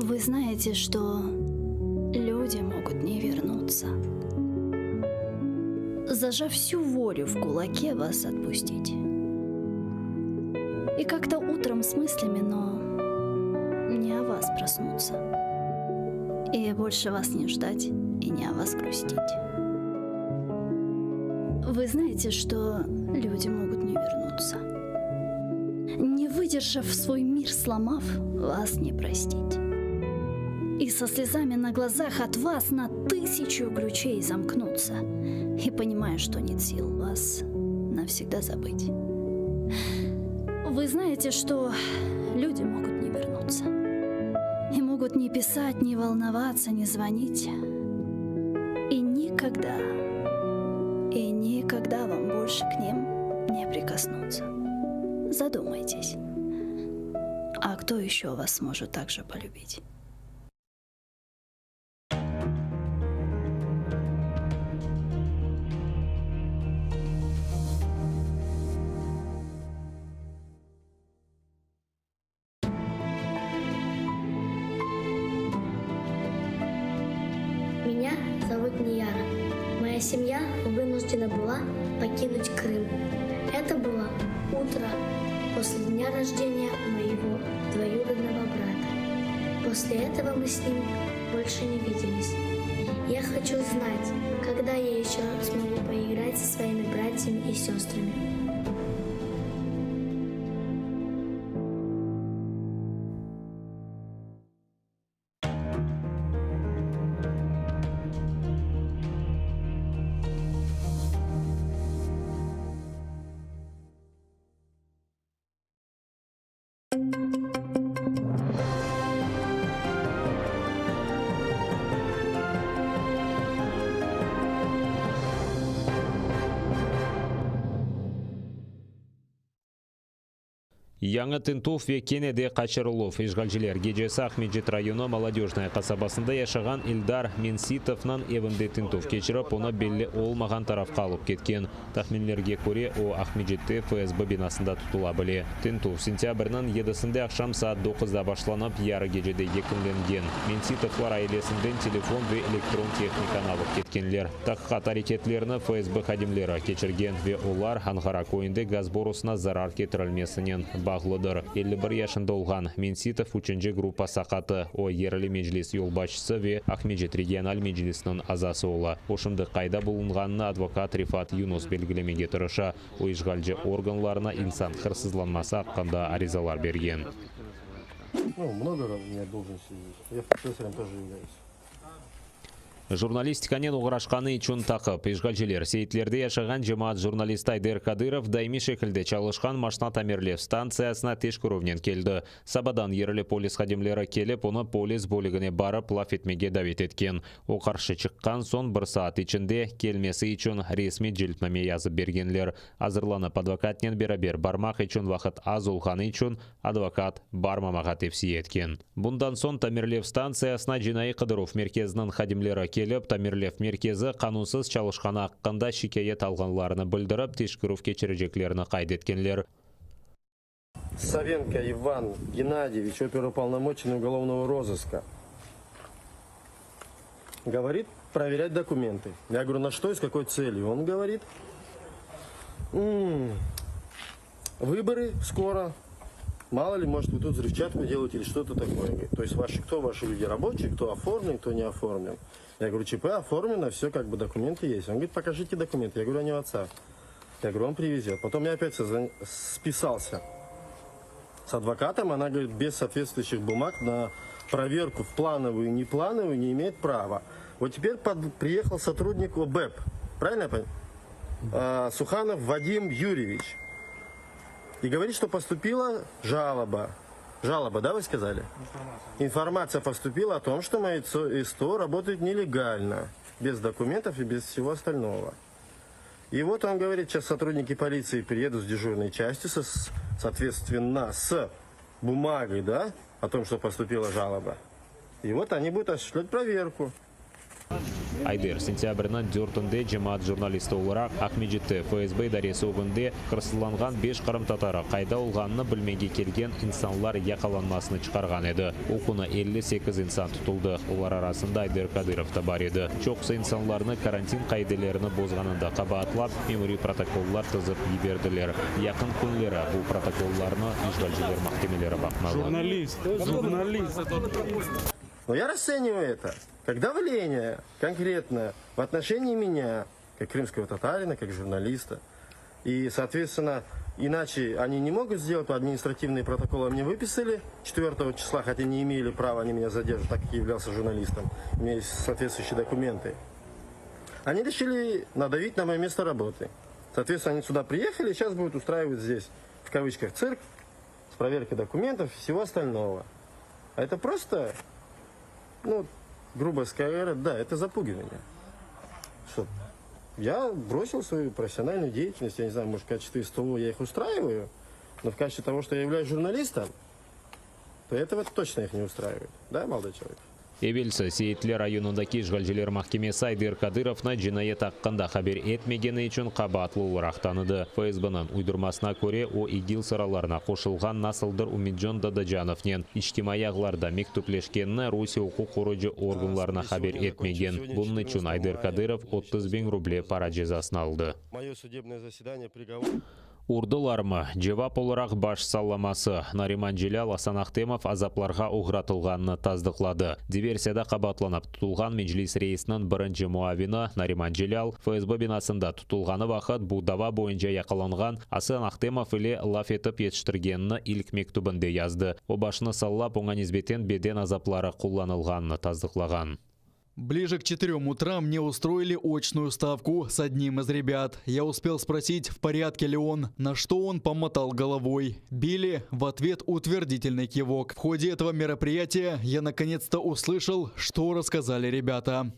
Вы знаете, что люди могут не вернуться. Зажав всю волю в кулаке, вас отпустить. И как-то утром с мыслями, но не о вас проснуться. И больше вас не ждать, и не о вас грустить. Вы знаете, что люди могут не вернуться. Не выдержав свой мир, сломав, вас не простить. И со слезами на глазах от вас на тысячу ключей замкнуться. И понимая, что нет сил вас навсегда забыть. Вы знаете, что люди могут не вернуться. И могут не писать, не волноваться, не звонить. И никогда, и никогда вам больше к ним не прикоснуться. Задумайтесь. А кто еще вас сможет так же полюбить? Меня зовут Нияра. Моя семья вынуждена была покинуть Крым. Это было утро после дня рождения моего двоюродного брата. После этого мы с ним больше не виделись. Я хочу знать, когда я еще смогу поиграть со своими братьями и сестрами. Yañı tintüv ve kene de qaçırıluv. İşğalciler gecesi Aqmescit rayonı Molodöjnoye qasabasında yaşağan İldar Mensitovnıñ evinde tintüv keçirip, onı belli olmağan tarafqa alıp ketken. Tahminlerge köre, o, Aqmescitte FSB binasında tutula bile. Tintüv sentâbrniñ yedisinde aqşam saat doquzda başlanıp, yarı gecede yekünlengen. Mensitovlar ailesinden telefon ve elektron tehnikanı alıp ketkenler. Taqiqat areketlerini FSB hadimleri keçirgen ve olar Anğara köyünde gaz borusına zarar ketirilmesinen bağlıdır. 51 yaşında olğan Mensitov üçünci gruppa saqatı. O, yerli meclis yolbaşçısı ve Aqmescit regional meclisiniñ azası ola. O, şimdi qayda bulunğanını advokat Refat Yunus belgilemege tırışa. O, işğalci organlarına insan hırsızlanması aqqında arizalar bergen. Ну, много у меня должностей есть. Я профессором тоже являюсь. Jurnalistikanen oğraşqanı içün taqip. İşğalciler, Seitlerde yaşağan cemaat jurnalisti Ayder Kadırov daimiy şekilde çalışqan maşna tamirlev stantsiyasına teşkerüvnen keldi. Sabadan yerli polis hadimleri kelip, onı polis bölügine barıp laf etmege davet etken. O qarşı çıqqan soñ bir saat içinde kelmesi içün resmiy celpname yazıp bergenler. Azırlanıp advokatnen beraber barmaq içün vaqıt az olğanı içün advokat barmamağa tevsiye etken. Bundan soñ tamirlev stantsiyasına cinaiy qıdıruv merkeziniñ hadimleri kelip, tamirlev merkezi qanunsız çalışqanı aqqında şikâyet alğanlarını bildirip, teşkerüv keçireceklerini qayd etkenler. Савенко Иван Геннадьевич, оперуполномоченный уголовного розыска. Говорит, проверять документы. Я говорю, на что и с какой целью? Он говорит, «М, выборы скоро, Мало ли, может, вы тут взрывчатку делаете или что-то такое. Говорит, То есть ваши кто, ваши люди рабочие, кто оформлен, кто не оформлен. Я говорю, ЧП оформлено, все как бы документы есть. Он говорит, покажите документы. Я говорю, они у отца. Я говорю, он привезет. Потом я опять созвон- списался с адвокатом. Она говорит, без соответствующих бумаг на проверку в плановую и неплановую не имеет права. Вот теперь под- приехал сотрудник ОБЭП. Правильно я понимаю? А, Суханов Вадим Юрьевич. И говорит, что поступила жалоба. Жалоба, да, вы сказали? Информация. поступила о том, что мои ЦО СТО работает нелегально, без документов и без всего остального. И вот он говорит, сейчас сотрудники полиции приедут с дежурной части, со, соответственно, с бумагой, да, о том, что поступила жалоба. И вот они будут осуществлять проверку. Ayder, sentâbrniñ dörtünde cemaat jurnalisti olaraq Aqmescitte FSB idaresi ögünde hırsızlanğan beş qırımtatarı qayda olğanını bilmege kelgen insanlar yaqalanmasını çıqarğan edi. O künü 58 insan tutuldı, olar arasında Ayder Kadırov da bar edi. Çoqusı insanlarnı karantin qaidelerini bozğanında qabaatlap, memuriy protokollar tizip yiberdiler. Yaqın künleri bu protokollarnı işğalciler mahkemeleri baqmalı. Журналист, журналист. Но я расцениваю это как давление конкретно в отношении меня, как крымского татарина, как журналиста. И, соответственно, иначе они не могут сделать, административные протоколы мне выписали 4 числа, хотя не имели права они меня задерживать, так как я являлся журналистом. У меня есть соответствующие документы. Они решили надавить на мое место работы. Соответственно, они сюда приехали, сейчас будут устраивать здесь, в кавычках, цирк с проверкой документов и всего остального. А это просто, ну, грубо говоря, да, это запугивание. Что я бросил свою профессиональную деятельность, я не знаю, может, в качестве СТО я их устраиваю, но в качестве того, что я являюсь журналистом, то этого точно их не устраивает. Да, молодой человек? Evelsi Seyitler rayonındaki işğalciler mahkemesi Ayder Kadırovnı cinayet aqqında haber etmegeni içün qabaatlı olaraq tanıdı. FSBniñ uydurmasına köre, o İGİL sıralarına qoşulğan nasıldır Umidjon Dadacanovnen içtimaiy ağlarda mektüpleşkenini Rusiye uquq qoruyıcı organlarına haber etmegen. Bunıñ içün Ayder Kadırov 30 biñ ruble para cezasını aldı. Мое судебное заседание, приговор. Urdılarmı? Cevap olaraq baş sallaması. Nariman Celâl Asan Ahtemov azaplarğa oğratılğanını tasdıqladı. Diversiyada qabaatlanıp tutulğan Meclis reisiniñ birinci muavini Nariman Celâl FSB binasında tutulğanı vaqıt bu dava boyunca yaqalanğan Asan Ahtemov ile laf etip yetiştirgenini ilk mektübinde yazdı. O başını sallap oña nisbeten beden azapları qullanılğanını tasdıqlağan. Ближе к 4 утра мне устроили очную ставку с одним из ребят. Я успел спросить, в порядке ли он, на что он помотал головой. Били в ответ утвердительный кивок. В ходе этого мероприятия я наконец-то услышал, что рассказали ребята.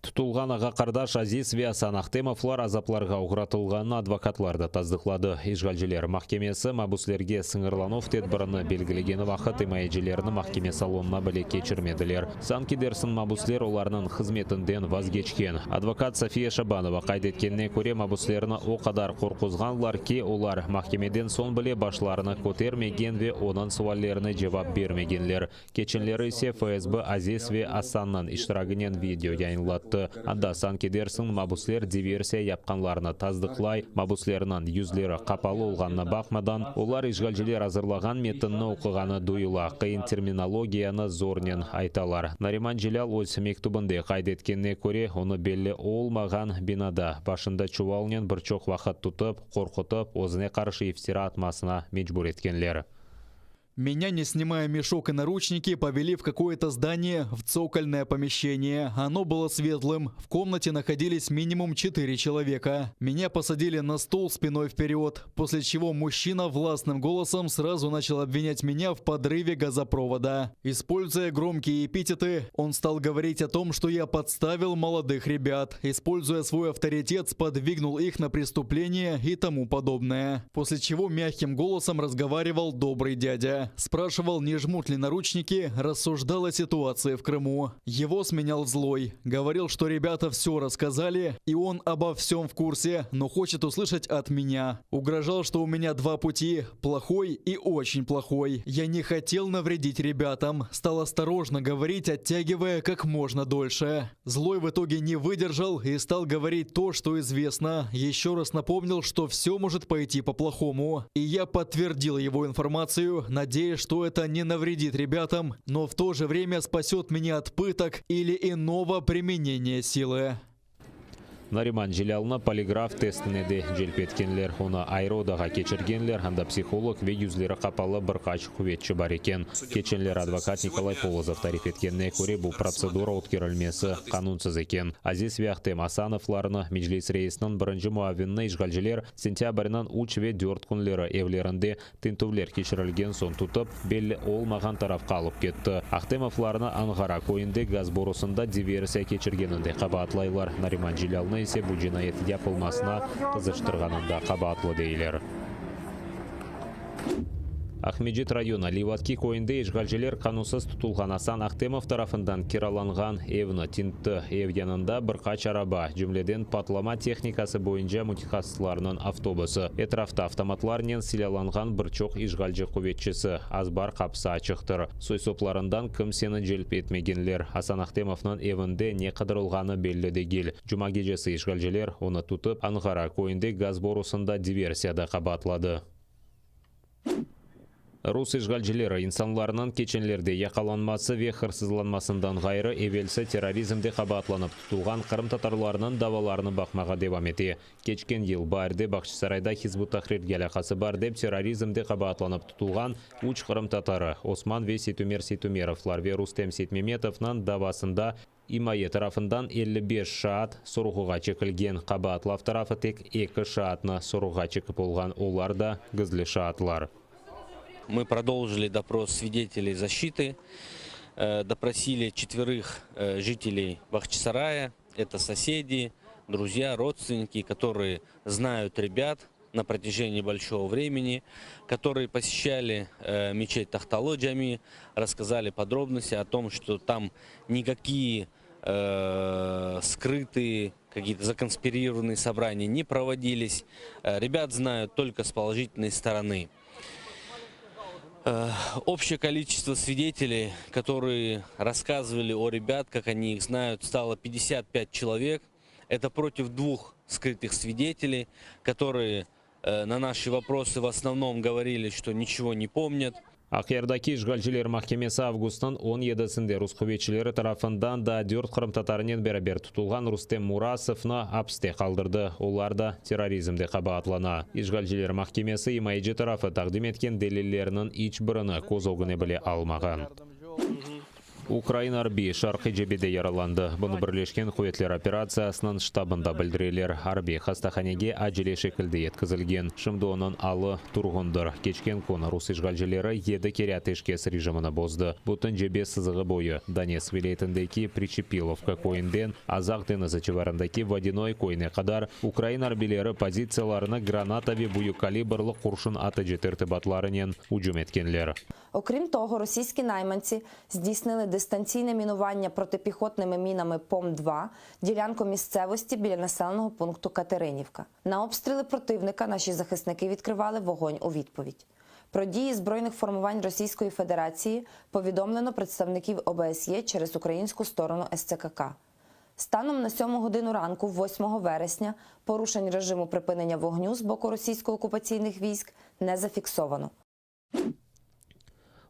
Tutulğan ağa-qardaş Aziz ve Asan Ahtemovlar azaplarğa oğratılğanını advokatlar da tasdıqladı. İşğalciler mahkemesi mabüslerge sıñırlanuv tedbirini belgilegeni vaqıt imayecilerini mahkeme salonına bile keçirmediler. Sanki dersiñ mabüsler olarnıñ hızmetinden vazgeçken. Advokat Safiye Şabanova qayd etkenine köre mabüslerni o qadar qorquzğanlar ki, olar mahkemeden soñ bile başlarını kötermegen ve onıñ suallerine cevap bermegenler. Keçenleri ise FSB Aziz ve Asannıñ iştiraginen video yayınlattı. Anda sanki dersiñ mabüsler diversiya yapqanlarını tasdıqlay, mabüslerniñ yüzleri qapalı olğanına baqmadan, olar işğalciler azırlağan metinni oquğanı duyula, qıyın terminologiyanı zornen aytalar. Nariman Celâl öz mektübinde qayd etkenine köre, onı belli olmağan binada başında çuvalnen bir çoq vaqıt tutıp, qorqutıp, özüne qarşı iftira atmasına mecbur etkenler. Меня, не снимая мешок и наручники, повели в какое-то здание, в цокольное помещение. Оно было светлым. В комнате находились минимум четыре человека. Меня посадили на стол спиной вперед, после чего мужчина властным голосом сразу начал обвинять меня в подрыве газопровода. Используя громкие эпитеты, он стал говорить о том, что я подставил молодых ребят. Используя свой авторитет, сподвигнул их на преступление и тому подобное. После чего мягким голосом разговаривал добрый дядя. долго. Спрашивал, не жмут ли наручники, рассуждал о ситуации в Крыму. Его сменял злой. Говорил, что ребята все рассказали, и он обо всем в курсе, но хочет услышать от меня. Угрожал, что у меня два пути – плохой и очень плохой. Я не хотел навредить ребятам. Стал осторожно говорить, оттягивая как можно дольше. Злой в итоге не выдержал и стал говорить то, что известно. Еще раз напомнил, что все может пойти по-плохому. И я подтвердил его информацию, надеясь, что это не навредит ребятам, но в то же время спасет меня от пыток или иного применения силы. Nariman Celâlnı poligraf testine de celp etkenler. Onı ayrı odağa keçirgenler, anda psiholog ve yüzleri qapalı bir qaç quvetçi bar eken. Keçenleri advokat Nikolay Polozov tarif etkenine köre, bu protsedura ötkerilmesi qanunsız eken. Aziz ve Ahtem Asanovlarnı, Meclis reisiniñ birinci muavinini işğalciler sentâbrniñ üç ve dört künleri evlerinde Tintüvler keçirilgen soñ tutıp, belli olmağan tarafqa alıp ketti. Ahtemovlarnı Anğara köyünde gaz borusında diversiya keçirgeninde qabaatlaylar, Nariman Celâlnı ise bu cinayet yapılmasına qızıştırğanında qabaatlı deyler. Aqmescit rayonı Livadki köyünde işğalciler qanunsız tutulğan Asan Ahtemov tarafından kiralanğan evni tintti. Ev yanında bir qaç araba, cümleden patlama tehnikası boyunca mütehassıslarnıñ avtobusı. Etrafta avtomatlarnen silâlanğan bir çoq işğalci quvetçisi. Azbar qapısı açıqtır. Soy-soplarından kimseni celp etmegenler. Asan Ahtemovnıñ evinde ne qıdırılğanı belli degil. Cuma gecesi işğalciler onı tutıp, Anğara köyünde gaz borusında diversiyada qabaatladı. Rus işğalcileri insanlarnıñ keçenlerde yaqalanması ve hırsızlanmasından ğayrı, evelsi terrorizmde qabaatlanıp tutulğan qırımtatarlarnıñ davalarını baqmağa devam ete. Keçken yıl baarde Bağçasarayda Hizb ut-Tahrirge alâqası bar dep terrorizmde qabaatlanıp tutulğan üç qırımtatarı, Osman ve Seytumer Seytumerovlar ve Rustem Seytmemetovnıñ davasında İmaye tarafından 55 şaat sorğuğa çekilgen, qabaatlav tarafı tek eki şaatnı sorğuğa çekip olğan, olar da gizli şaatlar. Мы продолжили допрос свидетелей защиты, допросили четверых жителей Бахчисарая, это соседи, друзья, родственники, которые знают ребят на протяжении большого времени, которые посещали мечеть Тахтало-Джами, рассказали подробности о том, что там никакие скрытые, какие-то законспирированные собрания не проводились. Ребят знают только с положительной стороны. Общее количество свидетелей, которые рассказывали о ребят, как они их знают, стало 55 человек. Это против двух скрытых свидетелей, которые на наши вопросы в основном говорили, что ничего не помнят. Aqyardaki işğalciler mahkemesi avgustnıñ 17-sinde rus quvetçileri tarafından daa dört qırımtatarınen beraber tutulğan Rustem Murasovnı apiste qaldırdı. Olar da terrorizmde qabaatlana. İşğalciler mahkemesi imayeci tarafı taqdim etken delillerniñ iç birini köz ögüne bile almağan. Ukrain arbiyi Şarqiy cebede yaralandı. Bunı Birleşken quvetler operatsiyasınıñ ştabında bildireler. Arbiy hastahanege acele şekilde yetkizilgen. Şimdi onıñ alı turğundır. Keçken kün rus işğalcileri yedi kere ateşkes rejimini bozdı. Bütün cebe sızığı boyu, Donetsk vilâyetindeki Priçepilovka köyünden Azaq deñizi civarındaki Vodânoye köyüne qadar ukrain arbiyleri pozitsiyalarını granata ve büyük kalibrlı qurşun atıcı tertibatlarınen ücüm etkenler. Окрім того, російські найманці здійснили дистанційне мінування протипіхотними мінами ПОМ-2 ділянку місцевості біля населеного пункту Катеринівка. На обстріли противника наші захисники відкривали вогонь у відповідь. Про дії збройних формувань Російської Федерації повідомлено представників ОБСЄ через українську сторону СЦКК. Станом на 7 годину ранку, 8 вересня, порушень режиму припинення вогню з боку російсько-окупаційних військ не зафіксовано.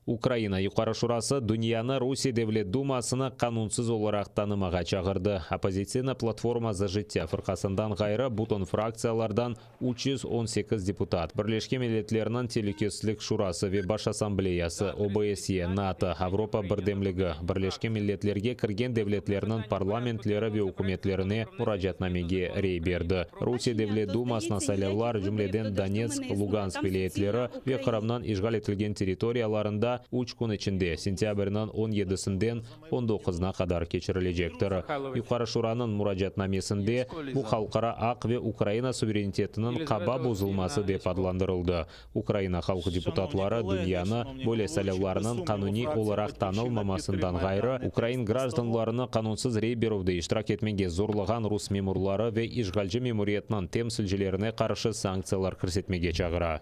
Ukraina Yuqarı Şurası dünyanı Rusiye Devlet Dumasını qanunsız olaraq tanımağa çağırdı. Oppozitsiona platforma Za jıttâ fırqasından ğayrı bütün fraktsiyalardan 318 deputat, Birleşken Milletlerniñ Telükesizlik Şurası ve Baş Assambleyası, OBSE, NATO, Avropa Birdemligi, Birleşken Milletlerge kirgen devletlerniñ parlamentleri ve ükümetlerine muracaatnamege rey berdi. Rusiye Devlet Dumasına saylavlar, cümleden Donetsk, Lugansk vilâyetleri ve Qırımnıñ işğal etilgen territoriyalarında. üç kün içinde, sentâbrniñ on yedisinden on doquzına qadar keçirilecektir. Yuqarı Şuranıñ muracaatnamesinde bu halqara aq ve Ukraina suverenitetiniñ qaba bozulması dep adlandırıldı. Ukraina halq deputatları dünyanı böyle saylavlarnıñ qanuniy olaraq tanılmamasından ğayrı, ukrain grajdanlarını qanunsız rey berüvde iştirak etmege zorlağan rus memurları ve işğalci memuriyetniñ temsilcilerine qarşı sanktsiyalar kirsetmege çağıra.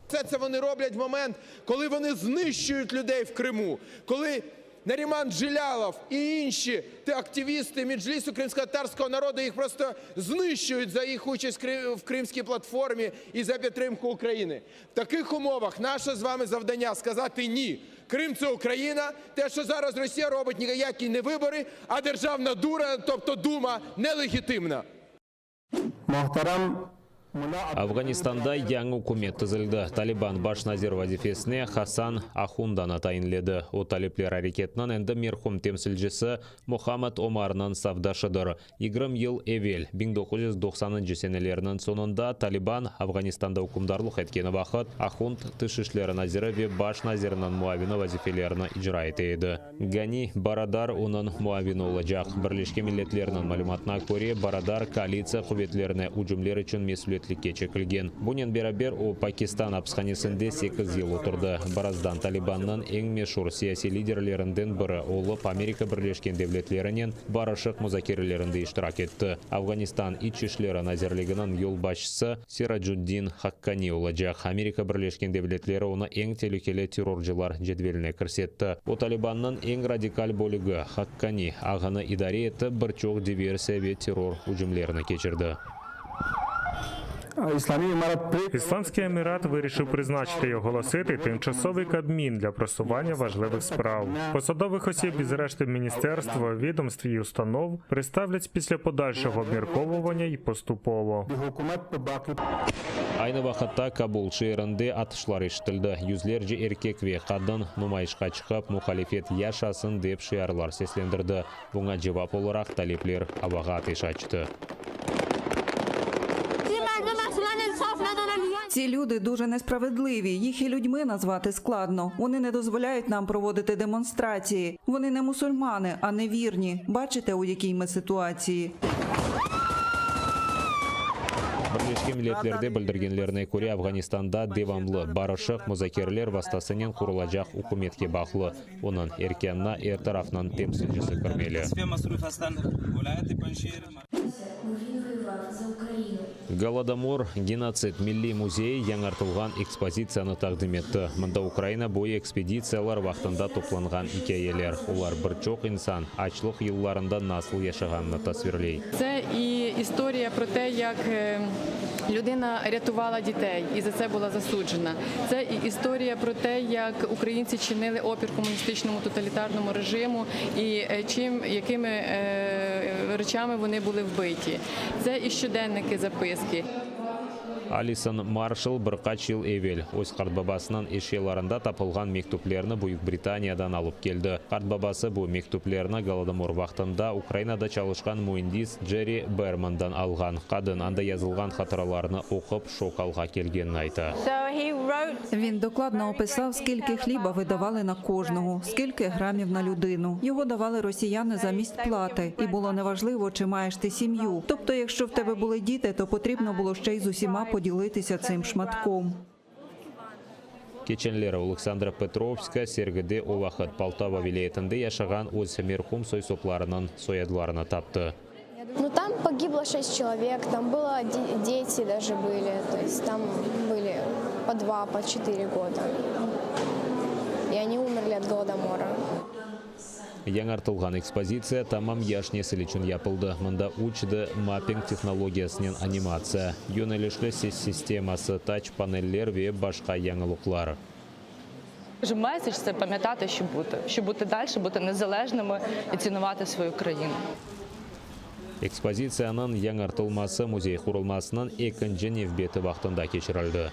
Все це вони роблять в момент, коли вони знищують людей в Криму, коли Наріман Джелялов і інші активісти Меджлісу кримськотатарського народу їх просто знищують за їх участь в Кримській платформі і за підтримку України. В таких умовах наше з вами завдання сказати ні. Крим – це Україна, те, що зараз Росія робить, ніякі не вибори, а державна дура, тобто Дума, нелегітимна. Afğanistanda yañı ükümet tizildi. Taliban baş nazir vazifesine Hasan Ahundanı tayinledi. O, talipler areketiniñ endi merhum temsilcisi Mohammad Omarnıñ safdaşıdır. 20 yıl evel, 1990-ncı senelerniñ soñunda Taliban Afğanistanda ükümdarlıq etkeni vaqıt, Ahund tış işleri naziri ve baş naziriniñ muavini vazifelerini icra ete edi. Gani Baradar onıñ muavini olacaq. Birleşken Milletlerniñ malümatına köre, Baradar koalitsiya quvetlerine ücümler içün mesüliyetlikke çekilgen. Bunen beraber, o, Pakistan apishanesinde sekiz yıl oturdı. Birazdan Talibannıñ eñ meşur siyasiy liderlerinden biri olıp, Amerika Birleşken Devletlerinen barışıq muzakerelerinde iştirak etti. Afğanistan İç işleri nazirliginiñ yolbaşçısı Siracuddin Hakkani olacaq. Amerika Birleşken Devletleri onı eñ telükeli terrorcılar cedveline kirsetti. O, Talibannıñ eñ radikal bölügi, Hakkani ağını idare etip, bir çoq diversiya ve terror ücümlerini keçirdi. Ісламський Емірат вирішив призначити і оголосити тимчасовий Кабмін для просування важливих справ. Посадових осіб із решти міністерств, відомств і установ представлять після подальшого обмірковування і поступово. Aynı vaqıtta Kabul şeerinde atışlar eşitildi. Yüzlerce erkek ve qadın numayışqa çıqıp, muhalifet yaşasın dep şiarlar seslendirdi. Buña cevap olaraq talipler avağa ateş açtı. Ці люди дуже несправедливі. Їх і людьми назвати складно. Вони не дозволяють нам проводити демонстрації. Вони не мусульмани, а невірні. Бачите, у якій ми ситуації. Birleşken Milletlerde bildirgenlerine köre, Afğanistanda devamlı barışıq muzakereler vastasınen qurulacaq ükümetke bağlı. Onıñ erkânına er tarafnıñ temsilcisi kirmeli. Golodomor, genotsid milliy müzeyi yañartılğan ekspozitsiyanı taqdim etti. Mında Ukraina boyu ekspeditsiyalar vaqtında toplanğan ikâyeler, olar bir çoq insan açlıq yıllarında nasıl yaşağanını tasvirley. Це і історія про те, як людина рятувала дітей і за це була засуджена. Це і історія про те, як українці чинили опір комуністичному тоталітарному режиму і чим, якими речами вони були вбиті. Це і щоденники, записки. Alison Marshall bir qaç yıl evel öz qartbabasınıñ eşyalarında tapılğan mektüplerni Büyük Britaniyadan alıp keldi. Qartbabası bu mektüplerni Golodomor vaqtında Ukrainada çalışqan müendis Jerry Bermandan alğan. Qadın, anda yazılğan hatıralarnı oqup, şok alğa kelgenini ayta. Він докладно описав, скільки хліба видавали на кожного, скільки грамів на людину. Його давали росіяни замість плати, і було неважливо, чи маєш ти сім'ю. Тобто, якщо в тебе були діти, то потрібно було ще й з усіма поділитися цим шматком. Keçenleri Oleksandra Petrovska sergide o vaqıt Poltava vilâyetinde yaşağan öz merhum soy-soplarınıñ soyadlarını taptı. Ну, там погибло шесть человек, там было дети даже были, то есть там были по два, по четыре года. И они умерли от голодомора. Yañartılğan ekspozitsiya tamam yaş nesil içün yapıldı. Mında 3D mapping tehnologiyasınen animatsiya, yönelişli ses sisteması, taç-paneller ve başqa yañılıqlar. Меседж це пам'ятати, щоб бути, щоб бути далі, бути незалежними і цінувати свою країну. Ekspozitsiyanıñ yañartılması müzey qurulmasınıñ ekinci nevbeti vaqtında keçirildi.